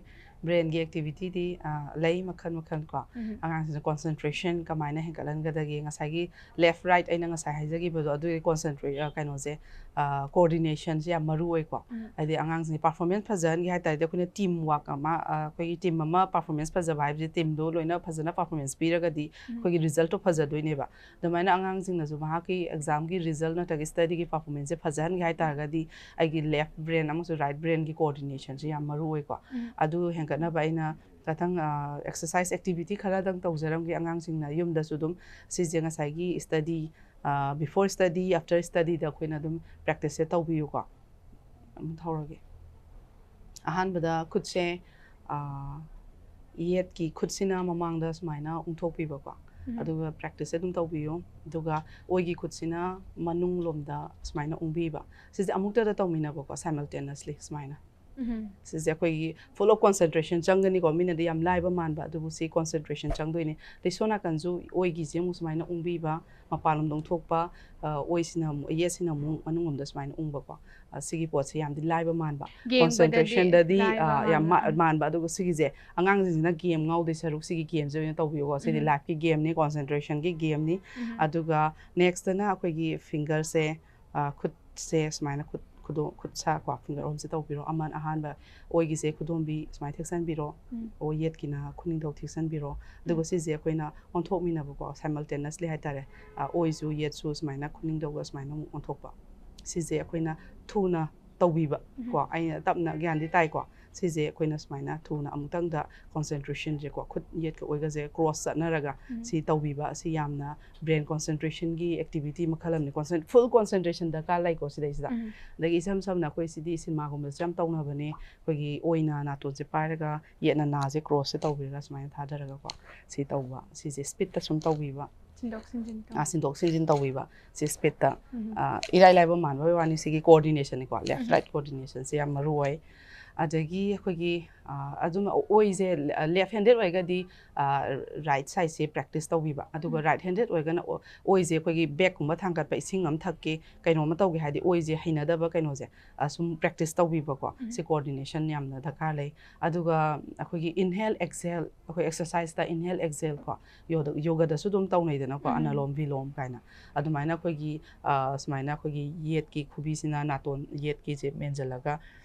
ꯕ꯭ꯔꯦꯟꯒꯤ ꯑꯦꯛꯇꯤꯚꯤꯇꯤꯗꯤ, ꯑ, ꯂꯩ ꯃꯈꯜ ꯃꯈꯜ ꯀꯣ꯫ ꯎꯝ꯫ ꯑꯉꯥꯡꯁꯤꯡꯁꯦ ꯀꯣꯟꯁꯦꯟꯇ꯭ꯔꯦꯁꯟ ꯀꯃꯥꯏꯅ ꯍꯦꯟꯒꯠꯍꯟꯒꯗꯒꯦ, ꯉꯁꯥꯏꯒꯤ ꯂꯦꯐ ꯔꯥꯏꯠ ꯑꯩꯅ ꯉꯁꯥꯏ ꯍꯥꯏꯖꯈꯤꯕꯗꯣ, ꯑꯗꯨꯒꯤ ꯀꯣꯟꯁꯦꯟꯇ꯭ꯔꯦ-, ꯑ, ꯀꯩꯅꯣꯁꯦ, ꯑ, ꯀꯣꯑꯣꯔꯗꯤꯅꯦꯁꯟꯁꯦ ꯌꯥꯝ ꯃꯔꯨ ꯑꯣꯏꯀꯣ꯫ ꯎꯝ꯫ ꯍꯥꯏꯗꯤ ꯑꯉꯥꯡꯁꯤꯡꯁꯦ ꯄꯔꯐꯣꯔꯃꯦꯟꯁ ꯐꯖꯍꯟꯒꯦ ꯍꯥꯏ ꯇꯥꯔꯗꯤ ꯑꯩꯈꯣꯏꯅ ꯇꯤꯝ ꯋꯥꯔꯛ ꯑꯃ, ꯑ, ꯑꯩꯈꯣꯏꯒꯤ ꯇꯤꯝ ꯑꯃ ꯄꯔꯐꯣꯔꯃꯦꯟꯁ ꯐꯖꯕ ꯍꯥꯏꯕꯁꯦ ꯇꯤꯝꯗꯣ ꯂꯣꯏꯅ ꯐꯖꯅ ꯄꯔꯐꯣꯔꯃꯦꯟꯁ ꯄꯤꯔꯒꯗꯤ ꯎꯝ꯫ ꯑꯩꯈꯣꯏꯒꯤ ꯔꯤꯖꯜꯠꯇꯣ ꯐꯖꯗꯣꯏꯅꯦꯕ꯫ ꯑꯗꯨꯃꯥꯏꯅ ꯑꯉꯥꯡꯁꯤꯡꯅꯁꯨ ꯃꯍꯥꯛꯀꯤ ꯑꯦꯛꯖꯥꯝꯒꯤ ꯔꯤꯖꯜꯠ ꯅꯠꯇ꯭ꯔꯒ ꯁ꯭ꯇꯗꯤꯒꯤ ꯄꯔꯐꯣꯔꯃꯦꯟꯁꯁꯦ ꯐꯖꯍꯟꯒꯦ ꯍꯥꯏ ꯇꯥꯔꯒꯗꯤ ꯑꯩꯒꯤ ꯂꯦꯐ ꯕ꯭ꯔꯦꯟ ꯑꯃꯁꯨꯡ ꯔꯥꯏꯠ ꯕ꯭ꯔꯦꯟꯒꯤ ꯀꯣꯑꯣꯔꯗꯤꯅꯦꯁꯟꯁꯦ ꯌꯥꯝ ꯃꯔꯨ ꯑꯣꯏꯀꯣ꯫ ꯎꯝ꯫ ꯑꯗꯨ ꯍꯦꯟꯒꯠꯅꯕ ꯑꯩꯅ ꯈꯇꯪ, ꯑ, ꯑꯦꯛꯁꯔꯁꯥꯏꯁ ꯑꯦꯛꯇꯤꯚꯤꯇꯤ ꯈꯔꯗꯪ ꯇꯧꯖꯔꯝꯒꯦ ꯑꯉꯥꯡꯁꯤꯡꯅ ꯌꯨꯝꯗꯁꯨ ꯑꯗꯨꯝ꯫ ꯁꯤꯁꯦ ꯉꯁꯥꯏꯒꯤ ꯁ꯭ꯇꯗꯤ, ꯑ, ꯕꯤꯐꯣꯔ ꯁ꯭ꯇꯗꯤ, ꯑꯥꯐꯇꯔ ꯁ꯭ꯇꯗꯤꯗ ꯑꯩꯈꯣꯏꯅ ꯑꯗꯨꯝ ꯄ꯭ꯔꯦꯛꯇꯤꯁꯁꯦ ꯇꯧꯕꯤꯌꯨꯀꯣ꯫ ꯑꯃꯨꯛ ꯍꯧꯔꯒꯦ꯫ ꯑꯍꯥꯟꯕꯗ ꯈꯨꯠꯁꯦ, ꯑ, ꯌꯦꯠꯀꯤ ꯈꯨꯠꯁꯤꯅ ꯃꯃꯥꯡꯗ ꯁꯨꯃꯥꯏꯅ ꯎꯪꯊꯣꯛꯄꯤꯕꯀꯣ꯫ ꯎꯝ꯫ ꯑꯗꯨꯒ ꯄ꯭ꯔꯦꯛꯇꯤꯁꯁꯦ ꯑꯗꯨꯝ ꯇꯧꯕꯤꯌꯨ꯫ ꯑꯗꯨꯒ ꯑꯣꯏꯒꯤ ꯈꯨꯠꯁꯤꯅ ꯃꯅꯨꯡ ꯂꯣꯝꯗ ꯁꯨꯃꯥꯏꯅ ꯎꯪꯕꯤꯕ꯫ ꯁꯤꯁꯦ ꯑꯃꯨꯛꯇꯗ ꯇꯧꯃꯤꯟꯅꯕꯀꯣ, ꯁꯥꯏꯃꯜꯇꯦꯅꯁꯂꯤ ꯁꯨꯃꯥꯏꯅ꯫ ꯎꯝ꯫ ꯁꯤꯁꯦ ꯑꯩꯈꯣꯏꯒꯤ ꯐꯨꯜ ꯑꯣꯐ ꯀꯣꯟꯁꯦꯟꯇ꯭ꯔꯦꯁꯟ ꯆꯪꯒꯅꯤꯀꯣ, ꯃꯤꯅꯗꯤ ꯌꯥꯝ ꯂꯥꯏꯕ ꯃꯥꯟꯕ, ꯑꯗꯨꯕꯨ ꯁꯤ ꯀꯣꯟꯁꯦꯟꯇ꯭ꯔꯦꯁꯟ ꯆꯪꯗꯣꯏꯅꯤ꯫ ꯑꯗꯩ ꯁꯣꯝ ꯅꯥꯀꯟꯁꯨ ꯑꯣꯏꯒꯤꯁꯦ ꯑꯃꯨꯛ ꯁꯨꯃꯥꯏꯅ ꯎꯪꯕꯤꯕ, ꯃꯄꯥꯟꯂꯣꯝꯗ ꯎꯪꯊꯣꯛꯄ, ꯑ, ꯑꯣꯏꯁꯤꯅ ꯑꯃꯨꯛ, ꯌꯦꯠꯁꯤꯅ ꯑꯃꯨꯛ ꯃꯅꯨꯡꯂꯣꯝꯗ ꯁꯨꯃꯥꯏꯅ ꯎꯪꯕꯀꯣ꯫ ꯑ, ꯁꯤꯒꯤ ꯄꯣꯠꯁꯦ ꯌꯥꯝꯗꯤ ꯂꯥꯏꯕ ꯃꯥꯟꯕ, ꯌꯦꯡꯕꯗꯗꯤ ꯀꯣꯟꯁꯦꯟꯇ꯭ꯔꯦꯁꯟꯗꯗꯤ, ꯂꯥꯏꯕ ꯑ, ꯌꯥꯝ ꯃꯥ-, ꯃꯥꯟꯕ꯫ ꯎꯝ꯫ ꯃꯥꯟꯕ, ꯑꯗꯨꯒ ꯁꯤꯒꯤꯁꯦ ꯑꯉꯥꯡꯁꯤꯡꯁꯤꯅ ꯒꯦꯝ ꯉꯥꯎꯗꯣꯏ ꯁꯔꯨꯛ ꯁꯤꯒꯤ ꯒꯦꯝꯁꯦ ꯑꯣꯏꯅ ꯇꯧꯕꯤꯌꯨꯀꯣ꯫ ꯁꯤꯗꯤ ꯎꯝ꯫ ꯂꯥꯏꯐꯀꯤ ꯒꯦꯝꯅꯤ, ꯀꯣꯟꯁꯦꯟꯇ꯭ꯔꯦꯁꯟꯒꯤ ꯒꯦꯝꯅꯤ꯫ ꯎꯝ꯫ ꯑꯗꯨꯒ ꯅꯦꯛꯁꯇꯅ ꯑꯩꯈꯣꯏꯒꯤ ꯐꯤꯡꯒꯔꯁꯦ, ꯑ, ꯈꯨꯠꯁꯦ ꯁꯨꯃꯥꯏꯅ ꯈꯨꯠ, ꯈꯨꯗꯣ-, ꯈꯨꯠ ꯁꯥ ꯀꯣ, ꯐꯤꯡꯒꯔ ꯑꯍꯨꯝꯁꯦ ꯇꯧꯕꯤꯔꯣ꯫ ꯑꯃ ꯑꯍꯥꯟꯕ ꯑꯣꯏꯒꯤꯁꯦ ꯈꯨꯗꯣꯝꯕꯤ ꯁꯨꯃꯥꯏꯅ ꯊꯦꯛꯆꯟꯕꯤꯔꯣ, ꯎꯝ꯫ ꯑꯣꯏ ꯌꯦꯠꯀꯤꯅ ꯈꯨꯅꯤꯡꯊꯧ ꯊꯦꯛꯆꯟꯕꯤꯔꯣ꯫ ꯑꯗꯨꯒ ꯎꯝ꯫ ꯁꯤꯁꯦ ꯑꯩꯈꯣꯏꯅ ꯑꯣꯟꯊꯣꯛꯃꯤꯟꯅꯕꯀꯣ, ꯁꯥꯏꯃꯜꯇꯦꯅꯁꯂꯤ ꯍꯥꯏꯇꯥꯔꯦ꯫ ꯑ, ꯑꯣꯏꯁꯨ ꯌꯦꯠꯁꯨ ꯁꯨꯃꯥꯏꯅ ꯈꯨꯅꯤꯡꯊꯧꯒ ꯁꯨꯃꯥꯏꯅ ꯑꯃꯨꯛ ꯑꯣꯟꯊꯣꯛꯄ꯫ ꯁꯤꯁꯦ ꯑꯩꯈꯣꯏꯅ ꯊꯨꯅ ꯇꯧꯕꯤꯕ ꯎꯝ꯫ ꯀꯣ, ꯑꯩꯅ ꯇꯞꯅ, ꯒ꯭ꯌꯥꯟꯗꯤ ꯇꯥꯏꯀꯣ꯫ ꯁꯤꯁꯦ ꯑꯩꯈꯣꯏꯅ ꯁꯨꯃꯥꯏꯅ ꯊꯨꯅ ꯑꯃꯨꯛꯇꯪꯗ ꯀꯣꯟꯁꯦꯟꯇ꯭ꯔꯦꯁꯟꯁꯦꯀꯣ, ꯈꯨꯠ ꯌꯦꯠꯀ ꯑꯣꯏꯒꯁꯦ ꯀ꯭ꯔꯣꯁ ꯆꯠꯅꯔꯒ ꯎꯝ꯫ ꯁꯤ ꯇꯧꯕꯤꯕ, ꯑꯁꯤ ꯌꯥꯝꯅ ꯕ꯭ꯔꯦꯟ ꯀꯣꯟꯁꯦꯟꯇ꯭ꯔꯦꯁꯟꯒꯤ ꯑꯦꯛꯇꯤꯚꯤꯇꯤ ꯃꯈꯜ ꯑꯃꯅꯤ꯫ ꯀꯣꯟꯁꯦꯟ-, ꯐꯨꯜ ꯀꯣꯟꯁꯦꯟꯇ꯭ꯔꯦꯁꯟ ꯗꯔꯀꯥꯔ ꯂꯩꯀꯣ ꯁꯤꯗꯩꯁꯤꯗ꯫ ꯎꯝ꯫ ꯑꯗꯒꯤ ꯏꯁꯝ ꯁꯝꯅ ꯑꯩꯈꯣꯏ ꯁꯤꯗꯤ ꯁꯤꯅꯦꯃꯥꯒꯨꯝꯕꯗꯁꯨ ꯌꯥꯝ ꯇꯧꯅꯕꯅꯦ꯫ ꯑꯩꯈꯣꯏꯒꯤ ꯑꯣꯏꯅ ꯅꯥꯇꯣꯟꯁꯦ ꯄꯥꯏꯔꯒ ꯌꯦꯠꯅ ꯅꯥꯁꯦ ꯀ꯭ꯔꯣꯁꯁꯦ ꯇꯧꯕꯤꯔꯒ ꯁꯨꯃꯥꯏꯅ ꯊꯥꯗꯔꯒꯀꯣ, ꯁꯤ ꯇꯧꯕ, ꯁꯤꯁꯦ ꯁ꯭ꯄꯤꯠꯇ ꯁꯨꯝ ꯇꯧꯕꯤꯕ꯫ ꯁꯤꯟꯗꯣꯛ ꯁꯤꯟꯖꯤꯟ ꯇꯧ ꯑꯥ, ꯁꯤꯟꯗꯣꯛ ꯁꯤꯟꯖꯤꯟ ꯇꯧꯕꯤꯕ ꯁꯤ ꯁ꯭ꯄꯤꯠꯇ꯫ ꯎꯝ. ꯑꯥ, ꯏꯔꯥꯏ ꯂꯥꯏꯕ ꯃꯥꯟꯕꯒꯤ ꯋꯥꯅꯤ, ꯁꯤꯒꯤ ꯀꯣꯑꯣꯔꯗꯤꯅꯦꯁꯟꯅꯤꯀꯣ, ꯂꯦꯐ ꯎꯝ. ꯔꯥꯏꯠ ꯀꯣꯑꯣꯔꯗꯤꯅꯦꯁꯟꯁꯦ ꯌꯥꯝ ꯃꯔꯨ ꯑꯣꯏ꯫ ꯑꯗꯒꯤ ꯑꯩꯈꯣꯏꯒꯤ ꯑꯥ, ꯑꯗꯨꯝ ꯑꯣꯏꯁꯦ ꯂꯦꯐ ꯍꯦꯟꯗꯦꯗ ꯑꯣꯏꯔꯒꯗꯤ ꯔꯥꯏꯠ ꯁꯥꯏꯠꯁꯦ ꯄ꯭ꯔꯦꯛꯇꯤꯁ ꯇꯧꯕꯤꯕ, ꯑꯗꯨꯒ ꯎꯝ. ꯔꯥꯏꯠ ꯍꯦꯟꯗꯦꯗ ꯑꯣꯏꯔꯒꯅ ꯑꯣ- ꯑꯣꯏꯁꯦ ꯑꯩꯈꯣꯏꯒꯤ ꯕꯦꯛꯀꯨꯝꯕ ꯊꯥꯡꯒꯠꯄ, ꯏꯁꯤꯡ ꯑꯃ ꯊꯛꯀꯦ, ꯀꯩꯅꯣꯝꯃ ꯇꯧꯒꯦ ꯍꯥꯏꯗꯤ ꯑꯣꯏꯁꯦ ꯍꯩꯅꯗꯕ ꯀꯩꯅꯣꯁꯦ ꯑ, ꯁꯨꯝ ꯄ꯭ꯔꯦꯛꯇꯤꯁ ꯇꯧꯕꯤꯕꯀꯣ꯫ ꯎꯝ. ꯁꯤ ꯀꯣꯑꯣꯔꯗꯤꯅꯦꯁꯟ ꯌꯥꯝꯅ ꯗꯔꯀꯥꯔ ꯂꯩ꯫ ꯑꯗꯨꯒ ꯑꯩꯈꯣꯏꯒꯤ ꯏꯟꯍꯦꯜ ꯑꯦꯛꯁꯍꯦꯜ, ꯑꯩꯈꯣꯏ ꯑꯦꯛꯁꯔꯁꯥꯏꯁꯇ ꯏꯟꯍꯦꯜ ꯑꯦꯛꯁꯍꯦꯜ ꯀꯣ, ꯌꯣꯒꯗ- ꯌꯣꯒꯗꯁꯨ ꯑꯗꯨꯝ ꯇꯧꯅꯩꯗꯅꯀꯣ, ꯎꯝ. ꯑꯅꯂꯣꯝ ꯚꯤꯂꯣꯝ ꯀꯥꯏꯅ꯫ ꯑꯗꯨꯃꯥꯏꯅ ꯑꯩꯈꯣꯏꯒꯤ ꯑ, ꯁꯨꯃꯥꯏꯅ ꯑꯩꯈꯣꯏꯒꯤ ꯌꯦꯠꯀꯤ ꯈꯨꯕꯤꯁꯤꯅ ꯅꯥꯇꯣꯟ ꯌꯦꯠꯀꯤꯁꯦ ꯃꯦꯟꯁꯤꯜꯂꯒ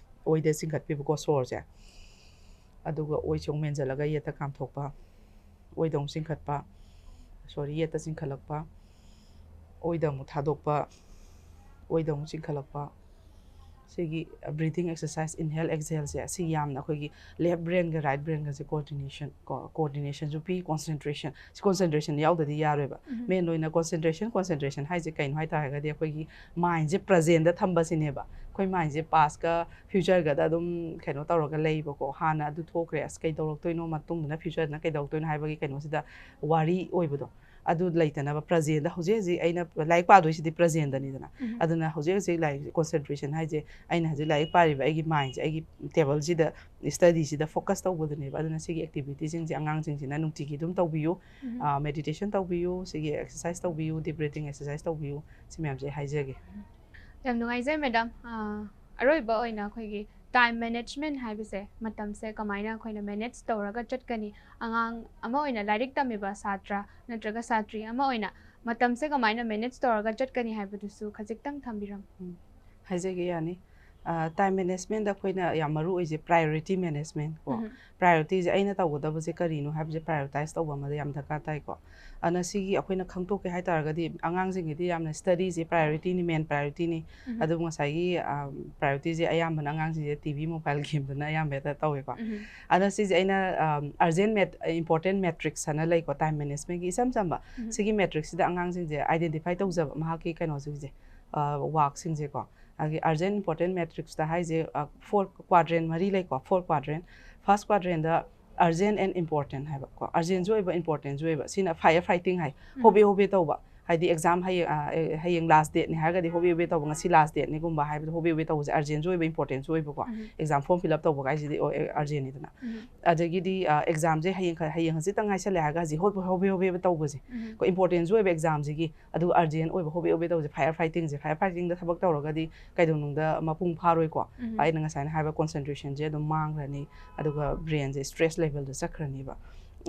ꯑꯣꯏꯗ ꯆꯤꯡꯈꯠꯄꯤꯕꯀꯣ ꯁꯣꯔꯁꯦ꯫ ꯑꯗꯨꯒ ꯑꯣꯏꯁꯦ ꯑꯃꯨꯛ ꯃꯦꯟꯁꯤꯜꯂꯒ ꯌꯦꯠꯇ ꯀꯥꯝꯊꯣꯛꯄ, ꯑꯣꯏꯗ ꯑꯃꯨꯛ ꯆꯤꯡꯈꯠꯄ, ꯁꯣꯔꯤ, ꯌꯦꯠꯇ ꯆꯤꯡꯈꯠꯂꯛꯄ, ꯑꯣꯏꯗ ꯑꯃꯨꯛ ꯊꯥꯗꯣꯛꯄ, ꯑꯣꯏꯗ ꯑꯃꯨꯛ ꯆꯤꯡꯈꯠꯂꯛꯄ꯫ ꯁꯤꯒꯤ ꯕ꯭ꯔꯤꯗꯤꯡ ꯑꯦꯛꯁꯔꯁꯥꯏꯁ, ꯏꯟꯍꯦꯜ ꯑꯦꯛꯁꯍꯦꯜꯁꯦ, ꯑꯁꯤ ꯌꯥꯝꯅ ꯑꯩꯈꯣꯏꯒꯤ ꯂꯦꯐ ꯕ꯭ꯔꯦꯟꯒ ꯔꯥꯏꯠ ꯕ꯭ꯔꯦꯟꯒꯁꯦ ꯀꯣꯑꯣꯔꯗꯤꯅꯦꯁꯟ ꯀꯣ, ꯀꯣꯑꯣꯔꯗꯤꯅꯦꯁꯟꯁꯨ ꯄꯤ, ꯀꯣꯟꯁꯦꯟꯇ꯭ꯔꯦꯁꯟ꯫ ꯁꯤ ꯀꯣꯟꯁꯦꯟꯇ꯭ꯔꯦꯁꯟ ꯌꯥꯎꯗꯗꯤ ꯌꯥꯔꯣꯏꯕ꯫ ꯎꯝ. ꯃꯦꯟ ꯑꯣꯏꯅ ꯀꯣꯟꯁꯦꯟꯇ꯭ꯔꯦꯁꯟ, ꯀꯣꯟꯁꯦꯟꯇ꯭ꯔꯦꯁꯟ ꯍꯥꯏꯁꯦ ꯀꯩꯅꯣ ꯍꯥꯏ ꯇꯥꯔꯒꯗꯤ, ꯑꯩꯈꯣꯏꯒꯤ ꯃꯥꯏꯟꯁꯦ ꯄ꯭ꯔꯖꯦꯟꯗ ꯊꯝꯕꯁꯤꯅꯦꯕ꯫ ꯑꯩꯈꯣꯏ ꯃꯥꯏꯟꯁꯦ ꯄꯥꯁꯀ ꯐ꯭ꯌꯨꯆꯔꯒꯗ ꯑꯗꯨꯝ ꯀꯩꯅꯣ ꯇꯧꯔꯒ ꯂꯩꯕꯀꯣ꯫ ꯍꯥꯟꯅ ꯑꯗꯨ ꯊꯣꯛꯈ꯭ꯔꯦ, ꯑꯁ ꯀꯩꯗꯧꯔꯛꯇꯣꯏꯅꯣ, ꯃꯇꯨꯡꯗꯅ ꯐ꯭ꯌꯨꯆꯔꯗꯅ ꯀꯩꯗꯧꯔꯛꯇꯣꯏꯅꯣ ꯍꯥꯏꯕꯒꯤ ꯀꯩꯅꯣꯁꯤꯗ ꯋꯥꯔꯤ ꯑꯣꯏꯕꯗꯣ꯫ ꯑꯗꯨ ꯂꯩꯇꯅꯕ ꯄ꯭ꯔꯖꯦꯟꯗ ꯍꯧꯖꯤꯛ ꯍꯧꯖꯤꯛ ꯑꯩꯅ ꯂꯥꯏꯔꯤꯛ ꯄꯥꯗꯣꯏꯁꯤꯗꯤ ꯄ꯭ꯔꯖꯦꯟꯗꯅꯤꯗꯅ꯫ ꯎꯝ. ꯑꯗꯨꯅ ꯍꯧꯖꯤꯛ ꯍꯧꯖꯤꯛ ꯂꯥꯏꯔꯤꯛ ꯀꯣꯟꯁꯦꯟꯇ꯭ꯔꯦꯁꯟ ꯍꯥꯏꯁꯦ, ꯑꯩꯅ ꯍꯧꯖꯤꯛ ꯂꯥꯏꯔꯤꯛ ꯄꯥꯔꯤꯕ ꯑꯩꯒꯤ ꯃꯥꯏꯟꯁꯦ, ꯑꯩꯒꯤ ꯇꯦꯕꯜꯁꯤꯗ, ꯁ꯭ꯇꯗꯤꯁꯤꯗ ꯐꯣꯀꯁ ꯇꯧꯕꯗꯨꯅꯦꯕ꯫ ꯑꯗꯨꯅ ꯁꯤꯒꯤ ꯑꯦꯛꯇꯤꯚꯤꯇꯤꯁꯤꯡꯁꯦ ꯑꯉꯥꯡꯁꯤꯡꯁꯤꯅ ꯅꯨꯡꯇꯤꯒꯤ ꯑꯗꯨꯝ ꯇꯧꯕꯤꯌꯨ꯫ ꯎꯝ. ꯃꯦꯗꯤꯇꯦꯁꯟ ꯇꯧꯕꯤꯌꯨ, ꯁꯤꯒꯤ ꯑꯦꯛꯁꯔꯁꯥꯏꯁ ꯇꯧꯕꯤꯌꯨ, ꯗꯤꯞ ꯕ꯭ꯔꯤꯗꯤꯡ ꯑꯦꯛꯁꯔꯁꯥꯏꯁ ꯇꯧꯕꯤꯌꯨ, ꯁꯤ ꯃꯌꯥꯝꯁꯦ ꯑꯩ ꯍꯥꯏꯖꯒꯦ꯫ ꯌꯥꯝ ꯅꯨꯡꯉꯥꯏꯖꯩ ꯃꯦꯗꯥꯝ꯫ ꯑ, ꯑꯔꯣꯏꯕ ꯑꯣꯏꯅ ꯑꯩꯈꯣꯏꯒꯤ ꯇꯥꯏꯝ ꯃꯦꯅꯦꯖꯃꯦꯟ ꯍꯥꯏꯕꯁꯦ, ꯃꯇꯝꯁꯦ ꯀꯃꯥꯏꯅ ꯑꯩꯈꯣꯏꯅ ꯃꯦꯅꯦꯖ ꯇꯧꯔꯒ ꯆꯠꯀꯅꯤ, ꯑꯉꯥꯡ ꯑꯃ ꯑꯣꯏꯅ, ꯂꯥꯏꯔꯤꯛ ꯇꯝꯃꯤꯕ ꯁꯥꯇ꯭ꯔ ꯅꯠꯇ꯭ꯔꯒ ꯁꯥꯇ꯭ꯔꯤ ꯑꯃ ꯑꯣꯏꯅ ꯃꯇꯝꯁꯦ ꯀꯃꯥꯏꯅ ꯃꯦꯅꯦꯖ ꯇꯧꯔꯒ ꯆꯠꯀꯅꯤ ꯍꯥꯏꯕꯗꯨꯁꯨ ꯈꯖꯤꯛꯇꯪ ꯊꯝꯕꯤꯔꯝꯃꯨ꯫ ꯍꯥꯏꯖꯒꯦ, ꯌꯥꯅꯤ꯫ ꯇꯥꯏꯝ ꯃꯦꯅꯦꯖꯃꯦꯟꯗ ꯑꯩꯈꯣꯏꯅ ꯌꯥꯝ ꯃꯔꯨ ꯑꯣꯏꯁꯦ ꯄ꯭ꯔꯥꯏꯌꯣꯔꯤꯇꯤ ꯃꯦꯅꯦꯖꯃꯦꯟ ꯀꯣ꯫ ꯎꯝ. ꯄ꯭ꯔꯥꯏꯌꯣꯔꯤꯇꯤꯁꯦ ꯑꯩꯅ ꯇꯧꯒꯗꯕꯁꯦ ꯀꯔꯤꯅꯣ ꯍꯥꯏꯕꯁꯦ ꯄ꯭ꯔꯥꯏꯌꯣꯔꯇꯥꯏꯁ ꯇꯧꯕ ꯑꯃꯗ ꯌꯥꯝ ꯗꯔꯀꯥꯔ ꯇꯥꯏꯀꯣ꯫ ꯑꯗꯨꯅ ꯁꯤꯒꯤ ꯑꯩꯈꯣꯏꯅ ꯈꯪꯗꯣꯛꯀꯦ ꯍꯥꯏ ꯇꯥꯔꯒꯗꯤ, ꯑꯉꯥꯡꯁꯤꯡꯒꯤꯗꯤ ꯌꯥꯝꯅ ꯁ꯭ꯇꯗꯤꯁꯦ ꯄ꯭ꯔꯥꯏꯌꯣꯔꯤꯇꯤꯅꯤ, ꯃꯦꯟ ꯄ꯭ꯔꯥꯏꯌꯣꯔꯤꯇꯤꯅꯤ꯫ ꯎꯝ. ꯑꯗꯨꯕꯨ ꯉꯁꯥꯏꯒꯤ ꯄ꯭ꯔꯥꯏꯌꯣꯔꯤꯇꯤꯁꯦ ꯑꯌꯥꯝꯕꯅ ꯑꯉꯥꯡꯁꯤꯡꯁꯦ ꯇꯤ ꯚꯤ, ꯃꯣꯕꯥꯏꯜ ꯒꯦꯝꯗꯅ ꯑꯌꯥꯝꯕ ꯍꯦꯛꯇ ꯇꯧꯋꯦꯀꯣ꯫ ꯎꯝ. ꯑꯗꯨꯅ ꯁꯤꯁꯦ ꯑꯩꯅ ꯑꯔꯖꯦꯟ ꯃꯦꯠ ꯏꯝꯄꯣꯔꯇꯦꯟ ꯃꯦꯇ꯭ꯔꯤꯛꯁ ꯍꯥꯏꯅ ꯂꯩꯀꯣ, ꯇꯥꯏꯝ ꯃꯦꯅꯦꯖꯃꯦꯟꯒꯤ ꯏꯆꯝ ꯆꯝꯕ꯫ ꯎꯝ. ꯁꯤꯒꯤ ꯃꯦꯇ꯭ꯔꯤꯛꯁꯁꯤꯗ ꯑꯉꯥꯡꯁꯤꯡꯁꯦ ꯑꯥꯏꯗꯦꯟꯇꯤꯐꯥꯏ ꯇꯧꯖꯕ, ꯃꯍꯥꯛꯀꯤ ꯀꯩꯅꯣꯁꯤꯡꯁꯦ, ꯋꯥꯛꯁꯤꯡꯁꯦꯀꯣ꯫ ꯑꯗꯒꯤ ꯑꯔꯖꯦꯟ ꯏꯝꯄꯣꯔꯇꯦꯟ ꯃꯦꯇ꯭ꯔꯤꯛꯁꯇ ꯍꯥꯏꯁꯦ ꯐꯣꯔ ꯀ꯭ꯋꯥꯗ꯭ꯔꯦꯟ ꯃꯔꯤ ꯂꯩꯀꯣ꯫ ꯐꯣꯔ ꯀ꯭ꯋꯥꯗ꯭ꯔꯦꯟ, ꯐꯥꯔꯁ ꯀ꯭ꯋꯥꯗ꯭ꯔꯦꯟꯗ urgent and important ꯍꯥꯏꯕ ꯀꯣ, urgentꯁꯨ ꯑꯣꯏꯕ importantꯁꯨ ꯑꯣꯏꯕ, ꯁꯤꯅ fire fighting ꯍꯥꯏ꯫ ꯎꯝ. ꯍꯣꯕꯦ ꯍꯣꯕꯦ ꯇꯧꯕ, ꯍꯥꯏꯗꯤ exam ꯍꯌꯦꯡ, ꯑ, ꯑꯦ, ꯍꯌꯦꯡ last dateꯅꯤ ꯍꯥꯏꯔꯒꯗꯤ ꯍꯣꯕꯦ ꯍꯣꯕꯦ ꯇꯧꯕ, ꯉꯁꯤ last dateꯅꯤꯒꯨꯝꯕ ꯍꯥꯏꯕꯗꯣ ꯍꯣꯕꯦ ꯍꯣꯕꯦ ꯇꯧꯕꯁꯦ urgentꯁꯨ ꯑꯣꯏꯕ important's ꯑꯣꯏꯕꯀꯣ꯫ ꯎꯝ. Exam form fill up ꯇꯧꯕ ꯀꯥꯏꯁꯤꯗꯤ ꯑꯣ, ꯑꯦ, urgentꯅꯤꯗꯅ꯫ ꯎꯝ. ꯑꯗꯒꯤꯗꯤ, ꯑ, examꯁꯦ ꯍꯌꯦꯡ ꯈ-, ꯍꯌꯦꯡ ꯍꯪꯆꯤꯠꯇꯪ ꯉꯥꯏꯁꯜꯂꯦ ꯍꯥꯏꯔꯒ ꯍꯧꯖꯤꯛ ꯍꯣꯕꯦ ꯍꯣꯕꯦ ꯍꯣꯕꯦ ꯍꯣꯕꯦ ꯇꯧꯕꯁꯦ꯫ ꯎꯝ. ꯑꯩꯈꯣꯏ importantꯁꯨ ꯑꯣꯏꯕ examꯁꯤꯒꯤ, ꯑꯗꯨꯒ urgent ꯑꯣꯏꯕ ꯍꯣꯕꯦ ꯍꯣꯕꯦ ꯇꯧꯕꯁꯦ, fire fightingꯁꯦ, fire fightingꯗ ꯊꯕꯛ ꯇꯧꯔꯒꯗꯤ ꯀꯩꯗꯧꯅꯨꯡꯗ ꯃꯄꯨꯡ ꯐꯥꯔꯣꯏꯀꯣ꯫ ꯎꯝ. ꯑꯩꯅ ꯉꯁꯥꯏꯅ ꯍꯥꯏꯕ concentrationꯁꯦ ꯑꯗꯨꯝ ꯃꯥꯡꯈ꯭ꯔꯅꯤ, ꯑꯗꯨꯒ brainꯁꯦ stress levelꯗ ꯆꯠꯈ꯭ꯔꯅꯤꯕ꯫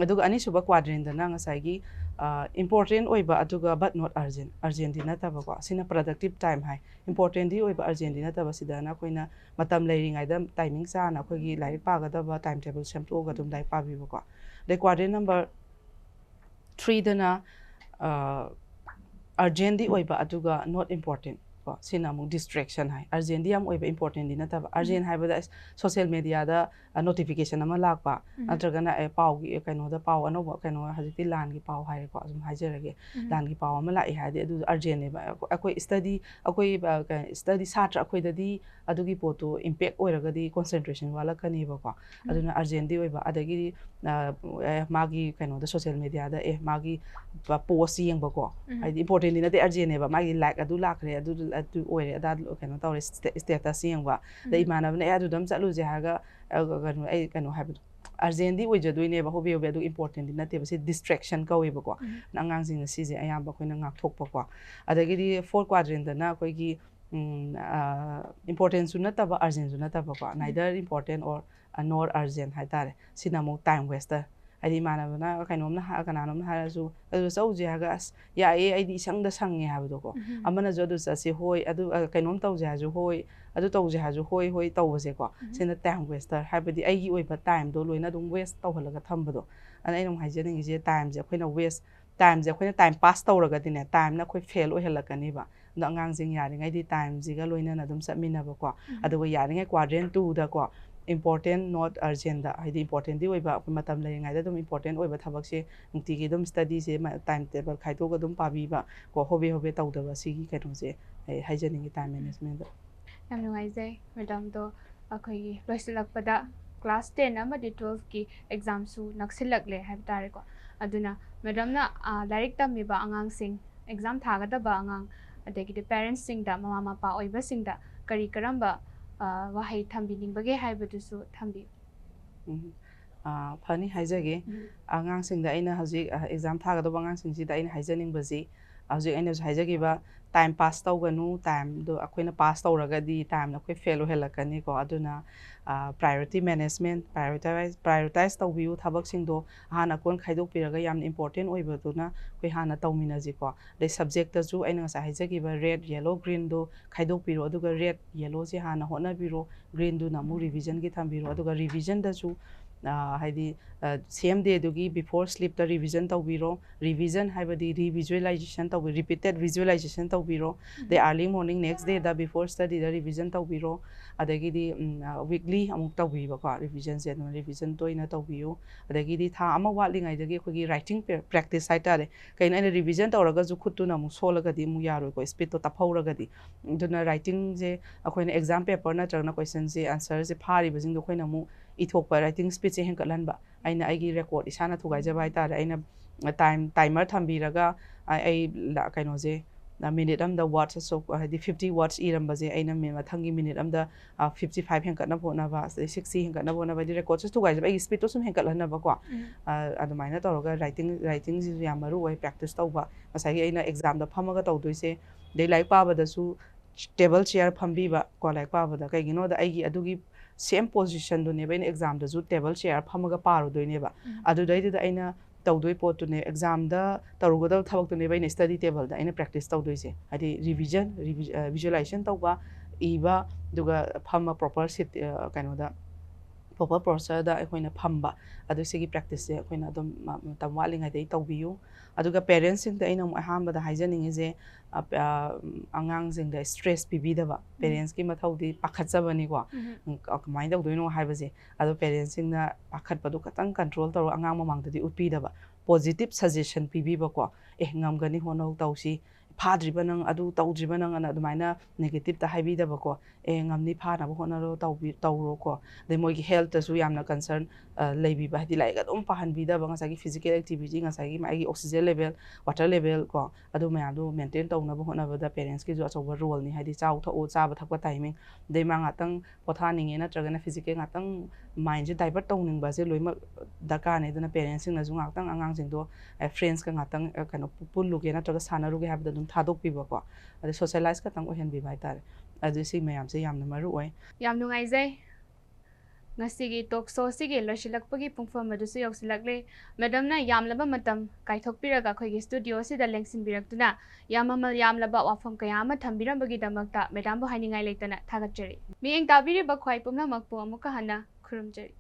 ꯑꯗꯨꯒ ꯑꯅꯤꯁꯨꯕ quadrantꯗꯅ ꯉꯁꯥꯏꯒꯤ, ꯑ, important ꯑꯣꯏꯕ ꯑꯗꯨꯒ but not urgent, urgentꯗꯤ ꯅꯠꯇꯕꯀꯣ, ꯁꯤꯅ productive time ꯍꯥꯏ꯫ Importantꯗꯤ ꯑꯣꯏꯕ, urgentꯗꯤ ꯅꯠꯇꯕ, ꯁꯤꯗꯅ ꯑꯩꯈꯣꯏꯅ ꯃꯇꯝ ꯂꯩꯔꯤꯉꯩꯗ timing ꯆꯥꯅ ꯑꯩꯈꯣꯏꯒꯤ ꯂꯥꯏꯔꯤꯛ ꯄꯥꯒꯗꯕ time table ꯁꯦꯝꯗꯣꯛꯑꯒ ꯑꯗꯨꯝ ꯂꯥꯏꯔꯤꯛ ꯄꯥꯕꯤꯕꯀꯣ꯫ ꯑꯗꯩ quadrant number threeꯗꯅ, ꯑ, urgentꯗꯤ ꯑꯣꯏꯕ ꯑꯗꯨꯒ not important ꯀꯣ, ꯁꯤꯅ ꯑꯃꯨꯛ distraction ꯍꯥꯏ꯫ Urgentꯗꯤ ꯌꯥꯝ ꯑꯣꯏꯕ, importantꯗꯤ ꯅꯠꯇꯕ꯫ Urgent ꯍꯥꯏꯕꯗ ꯑꯁ, social mediaꯗ, ꯑ, notification ꯑꯃ ꯂꯥꯛꯄ, ꯎꯝ. ꯅꯠꯇ꯭ꯔꯒꯅ, ꯑꯦ, ꯄꯥꯎꯒꯤ, ꯑ, ꯀꯩꯅꯣꯗ ꯄꯥꯎ ꯑꯅꯧꯕ, ꯀꯩꯅꯣ, ꯍꯧꯖꯤꯛꯇꯤ ꯂꯥꯟꯒꯤ ꯄꯥꯎ ꯍꯥꯏꯔꯦꯀꯣ, ꯑꯗꯨꯝ ꯍꯥꯏꯖꯔꯒꯦ꯫ ꯎꯝ. ꯂꯥꯟꯒꯤ ꯄꯥꯎ ꯑꯃ ꯂꯥꯛꯑꯦ ꯍꯥꯏꯔꯗꯤ ꯑꯗꯨ urgentꯅꯦꯕ꯫ ꯑꯩꯈꯣꯏ study, ꯑꯩꯈꯣꯏ, ꯑ, ꯀ-, study ꯁꯥꯇ꯭ꯔ ꯑꯩꯈꯣꯏꯗꯗꯤ ꯑꯗꯨꯒꯤ ꯄꯣꯠꯇꯣ impact ꯑꯣꯏꯔꯒꯗꯤ concentration ꯋꯥꯠꯂꯛꯀꯅꯦꯕꯀꯣ꯫ ꯎꯝ. ꯑꯗꯨꯅ urgentꯗꯤ ꯑꯣꯏꯕ꯫ ꯑꯗꯒꯤꯗꯤ, ꯑ, ꯑꯦ, ꯃꯥꯒꯤ ꯀꯩꯅꯣꯗ, social mediaꯗ, ꯑꯦ, ꯃꯥꯒꯤ ꯄ-, post ꯌꯦꯡꯕꯀꯣ꯫ ꯎꯝ. ꯍꯥꯏꯗꯤ importantꯗꯤ ꯅꯠꯇꯦ, urgentꯅꯦꯕ꯫ ꯃꯥꯒꯤ like ꯑꯗꯨ ꯂꯥꯛꯈ꯭ꯔꯦ, ꯑꯗꯨ, ꯑꯗꯨ ꯑꯣꯏꯔꯦ, ꯑꯗꯥ ꯀꯩꯅꯣ ꯇꯧꯔꯦ, sta-, status ꯌꯦꯡꯕ꯫ ꯑꯗꯩ ꯎꯝ. ꯏꯃꯥꯟꯅꯕꯅ, "ꯑꯦ, ꯑꯗꯨꯗ ꯑꯃ ꯆꯠꯂꯨꯁꯦ" ꯍꯥꯏꯔꯒ, ꯑ, ꯀꯩꯅꯣ, ꯑꯩ ꯀꯩꯅꯣ ꯍꯥꯏꯕꯗꯣ, urgentꯗꯤ ꯑꯣꯏꯖꯗꯣꯏꯅꯦꯕ, ꯍꯣꯕꯦ ꯍꯣꯕꯦ, ꯑꯗꯨ importantꯗꯤ ꯅꯠꯇꯦꯕ꯫ ꯁꯤ distraction ꯀꯧꯋꯦꯕꯀꯣ꯫ ꯎꯝ. ꯑꯉꯥꯡꯁꯤꯡꯅ ꯁꯤꯁꯦ ꯑꯌꯥꯝꯕ ꯑꯩꯈꯣꯏꯅ ꯉꯥꯛꯊꯣꯛꯄꯀꯣ꯫ ꯑꯗꯒꯤꯗꯤ fourth quadrantꯗꯅ ꯑꯩꯈꯣꯏꯒꯤ, ꯎꯝ, ꯑ, importantꯁꯨ ꯅꯠꯇꯕ, urgentꯁꯨ ꯅꯠꯇꯕꯀꯣ꯫ ꯎꯝ. Neither important or, ꯑ, nor urgent ꯍꯥꯏꯇꯥꯔꯦ꯫ ꯁꯤꯅ ꯑꯃꯨꯛ time waster꯫ ꯍꯥꯏꯗꯤ ꯏꯃꯥꯟꯅꯕꯅ ꯀꯩꯅꯣꯝꯅ ꯍꯥꯏ-, ꯀꯅꯥꯅꯣꯝꯅ ꯍꯥꯏꯔꯁꯨ, "ꯑꯗꯨ ꯆꯧꯁꯦ" ꯍꯥꯏꯔꯒ, "ꯑꯁ, ꯌꯥꯏꯌꯦ, ꯑꯩꯗꯤ ꯏꯁꯪꯗ ꯁꯪꯉꯦ" ꯍꯥꯏꯕꯗꯣꯀꯣ꯫ ꯎꯝ. ꯑꯃꯅꯁꯨ "ꯑꯗꯨ ꯆꯠꯁꯦ", "ꯍꯣꯏ", ꯑꯗꯨ, ꯑ, "ꯀꯩꯅꯣꯝ ꯇꯧꯁꯦ" ꯍꯥꯏꯔꯁꯨ "ꯍꯣꯏ", "ꯑꯗꯨ ꯇꯧꯁꯦ" ꯍꯥꯏꯔꯁꯨ "ꯍꯣꯏ, ꯍꯣꯏ" ꯇꯧꯕꯁꯦꯀꯣ꯫ ꯎꯝ. ꯁꯤꯅ time waster, ꯍꯥꯏꯕꯗꯤ ꯑꯩꯒꯤ ꯑꯣꯏꯕ timeꯗꯣ ꯂꯣꯏꯅ ꯑꯗꯨꯝ waste ꯇꯧꯍꯜꯂꯒ ꯊꯝꯕꯗꯣ꯫ ꯑꯗꯨꯅ ꯑꯩꯅ ꯑꯃꯨꯛ ꯍꯥꯏꯖꯅꯤꯡꯉꯤꯁꯦ, timeꯁꯦ ꯑꯩꯈꯣꯏꯅ waste, timeꯁꯦ ꯑꯩꯈꯣꯏꯅ time pass ꯇꯧꯔꯒꯗꯤꯅꯦ, timeꯅ ꯑꯩꯈꯣꯏ fail ꯑꯣꯏꯍꯜꯂꯛꯀꯅꯤꯕ꯫ ꯑꯗꯣ ꯑꯉꯥꯡꯁꯤꯡ ꯌꯥꯔꯤꯉꯩꯗꯤ timeꯁꯤꯒ ꯂꯣꯏꯅꯅ ꯑꯗꯨꯝ ꯆꯠꯃꯤꯟꯅꯕꯀꯣ꯫ ꯎꯝ. ꯑꯗꯨꯒ ꯌꯥꯔꯤꯉꯩ quadrant twoꯗꯀꯣ, important not urgentꯗ, ꯍꯥꯏꯗꯤ importantꯗꯤ ꯑꯣꯏꯕ, ꯑꯩꯈꯣꯏ ꯃꯇꯝ ꯂꯩꯔꯤꯉꯩꯗ ꯑꯗꯨꯝ important ꯑꯣꯏꯕ ꯊꯕꯛꯁꯦ ꯅꯨꯡꯇꯤꯒꯤ ꯑꯗꯨꯝ studyꯁꯦ ꯃ-, time table ꯈꯥꯏꯗꯣꯛꯑꯒ ꯑꯗꯨꯝ ꯄꯥꯕꯤꯕ ꯀꯣ, ꯍꯣꯕꯦ ꯍꯣꯕꯦ ꯇꯧꯗꯕ, ꯁꯤꯒꯤ ꯀꯩꯅꯣꯁꯦ ꯑꯩ ꯍꯥꯏꯖꯅꯤꯡꯉꯤ time managementꯗ꯫ ꯌꯥꯝ ꯅꯨꯡꯉꯥꯏꯖꯩ madamꯗꯣ꯫ ꯑꯩꯈꯣꯏꯒꯤ ꯂꯣꯏꯁꯤꯜꯂꯛꯄꯗ ꯀ꯭ꯂꯥꯁ ꯇꯦꯟ ꯑꯃꯗꯤ ꯇꯨꯋꯦꯜꯐꯀꯤ ꯑꯦꯛꯖꯥꯝꯁꯨ ꯅꯛꯁꯤꯜꯂꯛꯂꯦ ꯍꯥꯏꯕ ꯇꯥꯔꯦꯀꯣ꯫ ꯑꯗꯨꯅ ꯃꯦꯗꯥꯝꯅ, ꯑ, ꯂꯥꯏꯔꯤꯛ ꯇꯝꯃꯤꯕ ꯑꯉꯥꯡꯁꯤꯡ, ꯑꯦꯛꯖꯥꯝ ꯊꯥꯒꯗꯕ ꯑꯉꯥꯡ, ꯑꯗꯒꯤꯗꯤ ꯄꯦꯔꯦꯟꯁꯁꯤꯡꯗ, ꯃꯃꯥ ꯃꯄꯥ ꯑꯣꯏꯕꯁꯤꯡꯗ ꯀꯔꯤ ꯀꯔꯝꯕ, ꯑ, ꯋꯥꯍꯩ ꯊꯝꯕꯤꯅꯤꯡꯕꯒꯦ ꯍꯥꯏꯕꯗꯨꯁꯨ ꯊꯝꯕꯤꯌꯨ꯫ ꯎꯝ꯫ ꯑ, ꯐꯅꯤ ꯍꯥꯏꯖꯒꯦ꯫ ꯑꯉꯥꯡꯁꯤꯡꯗ ꯑꯩꯅ ꯍꯧꯖꯤꯛ, ꯑ, ꯑꯦꯛꯖꯥꯝ ꯊꯥꯒꯗꯧꯕ ꯑꯉꯥꯡꯁꯤꯡꯁꯤꯗ ꯑꯩꯅ ꯍꯥꯏꯖꯅꯤꯡꯕꯁꯤ, ꯍꯧꯖꯤꯛ ꯑꯩꯅꯁꯨ ꯍꯥꯏꯖꯈꯤꯕ, ꯇꯥꯏꯝ ꯄꯥꯁ ꯇꯧꯒꯅꯨ, ꯇꯥꯏꯝꯗꯣ ꯑꯩꯈꯣꯏꯅ ꯄꯥꯁ ꯇꯧꯔꯒꯗꯤ ꯇꯥꯏꯝꯅ ꯑꯩꯈꯣꯏ ꯐꯦꯜ ꯑꯣꯏꯍꯜꯂꯛꯀꯅꯤꯀꯣ꯫ ꯑꯗꯨꯅ, ꯑ, priority management, prioritize, prioritize ꯇꯧꯕꯤꯌꯨ ꯊꯕꯛꯁꯤꯡꯗꯣ꯫ ꯑꯍꯥꯟ ꯑꯀꯣꯟ ꯈꯥꯏꯗꯣꯛꯄꯤꯔꯒ ꯌꯥꯝꯅ important ꯑꯣꯏꯕꯗꯨꯅ ꯑꯩꯈꯣꯏ ꯍꯥꯟꯅ ꯇꯧꯃꯤꯟꯅꯁꯤꯀꯣ꯫ ꯑꯗꯩ ꯁꯕꯖꯦꯛꯇꯁꯨ ꯑꯩꯅ ꯉꯁꯥꯏ ꯍꯥꯏꯖꯈꯤꯕ red, yellow, greenꯗꯣ ꯈꯥꯏꯗꯣꯛꯄꯤꯔꯣ, ꯑꯗꯨꯒ red, yellowꯁꯦ ꯍꯥꯟꯅ ꯍꯣꯠꯅꯕꯤꯔꯣ, greenꯗꯨꯅ ꯑꯃꯨꯛ revisionꯒꯤ ꯊꯝꯕꯤꯔꯣ꯫ ꯑꯗꯨꯒ revisionꯗꯁꯨ, ꯑ, ꯍꯥꯏꯗꯤ, ꯑ, same dayꯗꯨꯒꯤ before sleepꯇ revision ꯇꯧꯕꯤꯔꯣ꯫ Revision ꯍꯥꯏꯕꯗꯤ revisualization ꯇꯧꯕꯤ, repeated visualization ꯇꯧꯕꯤꯔꯣ꯫ ꯑꯗꯩ early morning next dayꯗ before studyꯗ revision ꯇꯧꯕꯤꯔꯣ꯫ ꯑꯗꯒꯤꯗꯤ, ꯎꯝ, ꯑ, weekly ꯑꯃꯨꯛ ꯇꯧꯕꯤꯕꯀꯣ, revisionꯁꯦ ꯑꯗꯨꯝ revision ꯇꯣꯏꯅ ꯇꯧꯕꯤꯌꯨ꯫ ꯑꯗꯒꯤꯗꯤ ꯊꯥ ꯑꯃ ꯋꯥꯠꯂꯤꯉꯩꯗꯒꯤ ꯑꯩꯈꯣꯏꯒꯤ writing pra-, practice ꯍꯥꯏꯇꯥꯔꯦ꯫ ꯀꯩꯅꯣ, ꯑꯩꯅ revision ꯇꯧꯔꯒꯁꯨ ꯈꯨꯠꯇꯨꯅ ꯑꯃꯨꯛ ꯁꯣꯜꯂꯒꯗꯤ ꯑꯃꯨꯛ ꯌꯥꯔꯣꯏꯀꯣ, speedꯇꯣ ꯇꯞꯍꯧꯔꯒꯗꯤ꯫ ꯑꯗꯨꯅ writingꯁꯦ ꯑꯩꯈꯣꯏꯅ exam paper ꯅꯠꯇ꯭ꯔꯒꯅ questionꯁꯦ, answerꯁꯦ ꯐꯥꯔꯤꯕꯁꯤꯡꯗꯣ ꯑꯩꯈꯣꯏꯅ ꯑꯃꯨꯛ ꯏꯊꯣꯛꯄ, writing speedꯁꯦ ꯍꯦꯟꯒꯠꯍꯟꯕ꯫ ꯑꯩꯅ ꯑꯩꯒꯤ record ꯏꯁꯥꯅ ꯊꯨꯒꯥꯏꯖꯕ ꯍꯥꯏꯇꯥꯔꯦ꯫ ꯑꯩꯅ time, timer ꯊꯝꯕꯤꯔꯒ ꯑ-, ꯑꯩ ꯂ-, ꯀꯩꯅꯣꯁꯦ, ꯑ, minute ꯑꯃꯗ words ꯑꯁꯨꯛ, ꯍꯥꯏꯗꯤ fifty words ꯏꯔꯝꯕꯁꯦ ꯑꯩꯅ ꯃꯤ-, ꯃꯊꯪꯒꯤ minute ꯑꯃꯗ, ꯑ, fifty five ꯍꯦꯟꯒꯠꯅꯕ ꯍꯣꯠꯅꯕ, ꯑꯗꯩ sixty ꯍꯦꯟꯒꯠꯅꯕ ꯍꯣꯠꯅꯕ, ꯍꯥꯏꯗꯤ recordꯁꯦ ꯊꯨꯒꯥꯏꯖꯕ, ꯑꯩꯒꯤ speedꯇꯣ ꯁꯨꯝ ꯍꯦꯟꯒꯠꯍꯟꯅꯕꯀꯣ꯫ ꯑ, ꯑꯗꯨꯃꯥꯏꯅ ꯇꯧꯔꯒ writing, writingꯁꯤꯁꯨ ꯌꯥꯝ ꯃꯔꯨ ꯑꯣꯏ practice ꯇꯧꯕ꯫ ꯉꯁꯥꯏꯒꯤ ꯑꯩꯅ examꯗ ꯐꯝꯃꯒ ꯇꯧꯗꯣꯏꯁꯦ, ꯑꯗꯩ ꯂꯥꯏꯔꯤꯛ ꯄꯥꯕꯗꯁꯨ table chair ꯐꯝꯕꯤꯕ ꯀꯣ, ꯂꯥꯏꯔꯤꯛ ꯄꯥꯕꯗ꯫ ꯀꯩꯒꯤꯅꯣꯗ ꯑꯩꯒꯤ ꯑꯗꯨꯒꯤ same positionꯗꯨꯅꯦꯕ ꯑꯩꯅ examꯗꯁꯨ table chair ꯐꯝꯃꯒ ꯄꯥꯔꯨꯗꯣꯏꯅꯦꯕ꯫ ꯑꯗꯨꯗꯩꯗꯨꯗ ꯑꯩꯅ ꯇꯧꯗꯣꯏ ꯄꯣꯠꯇꯨꯅꯦ, examꯗ ꯇꯧꯔꯨꯒꯗꯕ ꯊꯕꯛꯇꯨꯅꯦꯕ ꯑꯩꯅ study tableꯗ ꯑꯩꯅ practice ꯇꯧꯗꯣꯏꯁꯦ꯫ ꯍꯥꯏꯗꯤ revision, revi-, ꯑ, visualization ꯇꯧꯕ, ꯏꯕ, ꯑꯗꯨꯒ ꯐꯝꯃ proper seat, ꯑ, ꯀꯩꯅꯣꯗ, proper postureꯗ ꯑꯩꯈꯣꯏꯅ ꯐꯝꯕ꯫ ꯑꯗꯨ ꯁꯤꯒꯤ practiceꯁꯦ ꯑꯩꯈꯣꯏꯅ ꯑꯗꯨꯝ ꯃ-, ꯃꯇꯝ ꯋꯥꯠꯂꯤꯉꯩꯗꯒꯤ ꯇꯧꯕꯤꯌꯨ꯫ ꯑꯗꯨꯒ parentsꯁꯤꯡꯗ ꯑꯩꯅ ꯑꯃꯨꯛ ꯑꯍꯥꯟꯕꯗ ꯍꯥꯏꯖꯅꯤꯡꯉꯤꯁꯦ, ꯑ, ꯑ, ꯑꯉꯥꯡꯁꯤꯡꯗ stress ꯄꯤꯕꯤꯗꯕ꯫ Parentsꯀꯤ ꯃꯊꯧꯗꯤ ꯄꯥꯈꯠꯆꯕꯅꯤꯀꯣ꯫ ꯎꯝ, ꯀ-, ꯀꯃꯥꯏꯅ ꯇꯧꯗꯣꯏꯅꯣ ꯍꯥꯏꯕꯁꯦ꯫ ꯑꯗꯣ parentsꯁꯤꯡꯅ ꯄꯥꯈꯠꯄꯗꯣ ꯈꯇꯪ control ꯇꯧꯔꯒ ꯑꯉꯥꯡ ꯃꯃꯥꯡꯗꯗꯤ ꯎꯠꯄꯤꯗꯕ꯫ Positive suggestion ꯄꯤꯕꯤꯕꯀꯣ꯫ "ꯑꯦ, ꯉꯝꯒꯅꯤ, ꯍꯣꯠꯅꯧ, ꯇꯧꯁꯤ, ꯐꯥꯗ꯭ꯔꯤꯕ ꯅꯪ, ꯑꯗꯨ ꯇꯧꯗ꯭ꯔꯤꯕ ꯅꯪ ꯑꯅ ꯑꯗꯨꯃꯥꯏꯅ negative ꯇ ꯍꯥꯏꯕꯤꯗꯕꯀꯣ꯫ ꯑꯦ, ꯉꯝꯅꯤ, ꯐꯥꯅꯕ ꯍꯣꯠꯅꯔꯣ, ꯇꯧꯕꯤ-, ꯇꯧꯔꯣꯀꯣ꯫ ꯑꯗꯩ ꯃꯣꯏꯒꯤ health ꯇꯁꯨ ꯌꯥꯝꯅ concern, ꯑ, ꯂꯩꯕꯤꯕ, ꯍꯥꯏꯗꯤ ꯂꯥꯏꯔꯤꯛ ꯑꯗꯨꯝ ꯄꯥꯍꯟꯕꯤꯗꯕ, ꯉꯁꯥꯏꯒꯤ physical activity, ꯉꯁꯥꯏꯒꯤ ꯃꯥꯒꯤ oxygen level, water level ꯀꯣ, ꯑꯗꯨ ꯃꯌꯥꯝꯗꯣ maintain ꯇꯧꯅꯕ ꯍꯣꯠꯅꯕꯗ parents ꯀꯤꯁꯨ ꯑꯆꯧꯕ role ꯅꯤ꯫ ꯍꯥꯏꯗꯤ ꯆꯥꯎ ꯊꯛꯎ, ꯆꯥꯕ ꯊꯛꯄ timing, ꯑꯗꯩ ꯃꯥ ꯉꯥꯛꯇꯪ ꯄꯣꯊꯥꯅꯤꯡꯉꯦ ꯅꯠꯇ꯭ꯔꯒꯅ physical ꯉꯥꯛꯇꯪ mind ꯁꯦ divert ꯇꯧꯅꯤꯡꯕꯁꯦ ꯂꯣꯏꯅꯃꯛ ꯗꯔꯀꯥꯔꯅꯦ꯫ ꯑꯗꯨꯅ parents ꯁꯤꯡꯅꯁꯨ ꯉꯥꯛꯇꯪ ꯑꯉꯥꯡꯁꯤꯡꯗꯣ, ꯑꯦ, friends ꯀ ꯉꯥꯛꯇꯪ, ꯑꯦ, ꯀꯩꯅꯣ, ꯄꯨ-, ꯄꯨꯜꯂꯨꯒꯦ ꯅꯠꯇ꯭ꯔꯒ ꯁꯥꯟꯅꯔꯨꯒꯦ ꯍꯥꯏꯕꯗ ꯑꯗꯨꯝ ꯊꯥꯗꯣꯛꯄꯤꯕꯀꯣ꯫ ꯑꯗꯩ socialize ꯈꯛꯇꯪ ꯑꯣꯏꯍꯟꯕꯤꯕ ꯍꯥꯏꯇꯥꯔꯦ꯫ ꯑꯗꯨ ꯁꯤ ꯃꯌꯥꯝꯁꯦ ꯌꯥꯝꯅ ꯃꯔꯨ ꯑꯣꯏ꯫ ꯌꯥꯝ ꯅꯨꯡꯉꯥꯏꯖꯩ꯫ ꯉꯁꯤꯒꯤ talk show ꯁꯤꯒꯤ ꯂꯣꯏꯁꯤꯜꯂꯛꯄꯒꯤ ꯄꯨꯡꯐꯝ ꯑꯗꯨꯁꯨ ꯌꯧꯁꯤꯜꯂꯛꯂꯦ꯫ Madam ꯅ ꯌꯥꯝꯂꯕ ꯃꯇꯝ ꯀꯥꯏꯊꯣꯛꯄꯤꯔꯒ ꯑꯩꯈꯣꯏꯒꯤ studio ꯑꯁꯤꯗ ꯂꯦꯡꯁꯤꯟꯕꯤꯔꯛꯇꯨꯅ ꯌꯥꯝ ꯃꯃꯜ ꯌꯥꯝꯂꯕ ꯋꯥꯐꯝ ꯀꯌꯥ ꯑꯃ ꯊꯝꯕꯤꯔꯝꯕꯒꯤꯗꯃꯛꯇ madam ꯕꯨ ꯍꯥꯏꯅꯤꯡꯉꯥꯏ ꯂꯩꯇꯅ ꯊꯥꯒꯠꯆꯔꯤ꯫ ꯃꯤꯠꯌꯦꯡ ꯇꯥꯕꯤꯔꯤꯕ ꯈ꯭ꯋꯥꯏ ꯄꯨꯝꯅꯃꯛꯄꯨ ꯑꯃꯨꯛꯀ ꯍꯟꯅ ꯈꯨꯔꯨꯝꯖꯔꯤ꯫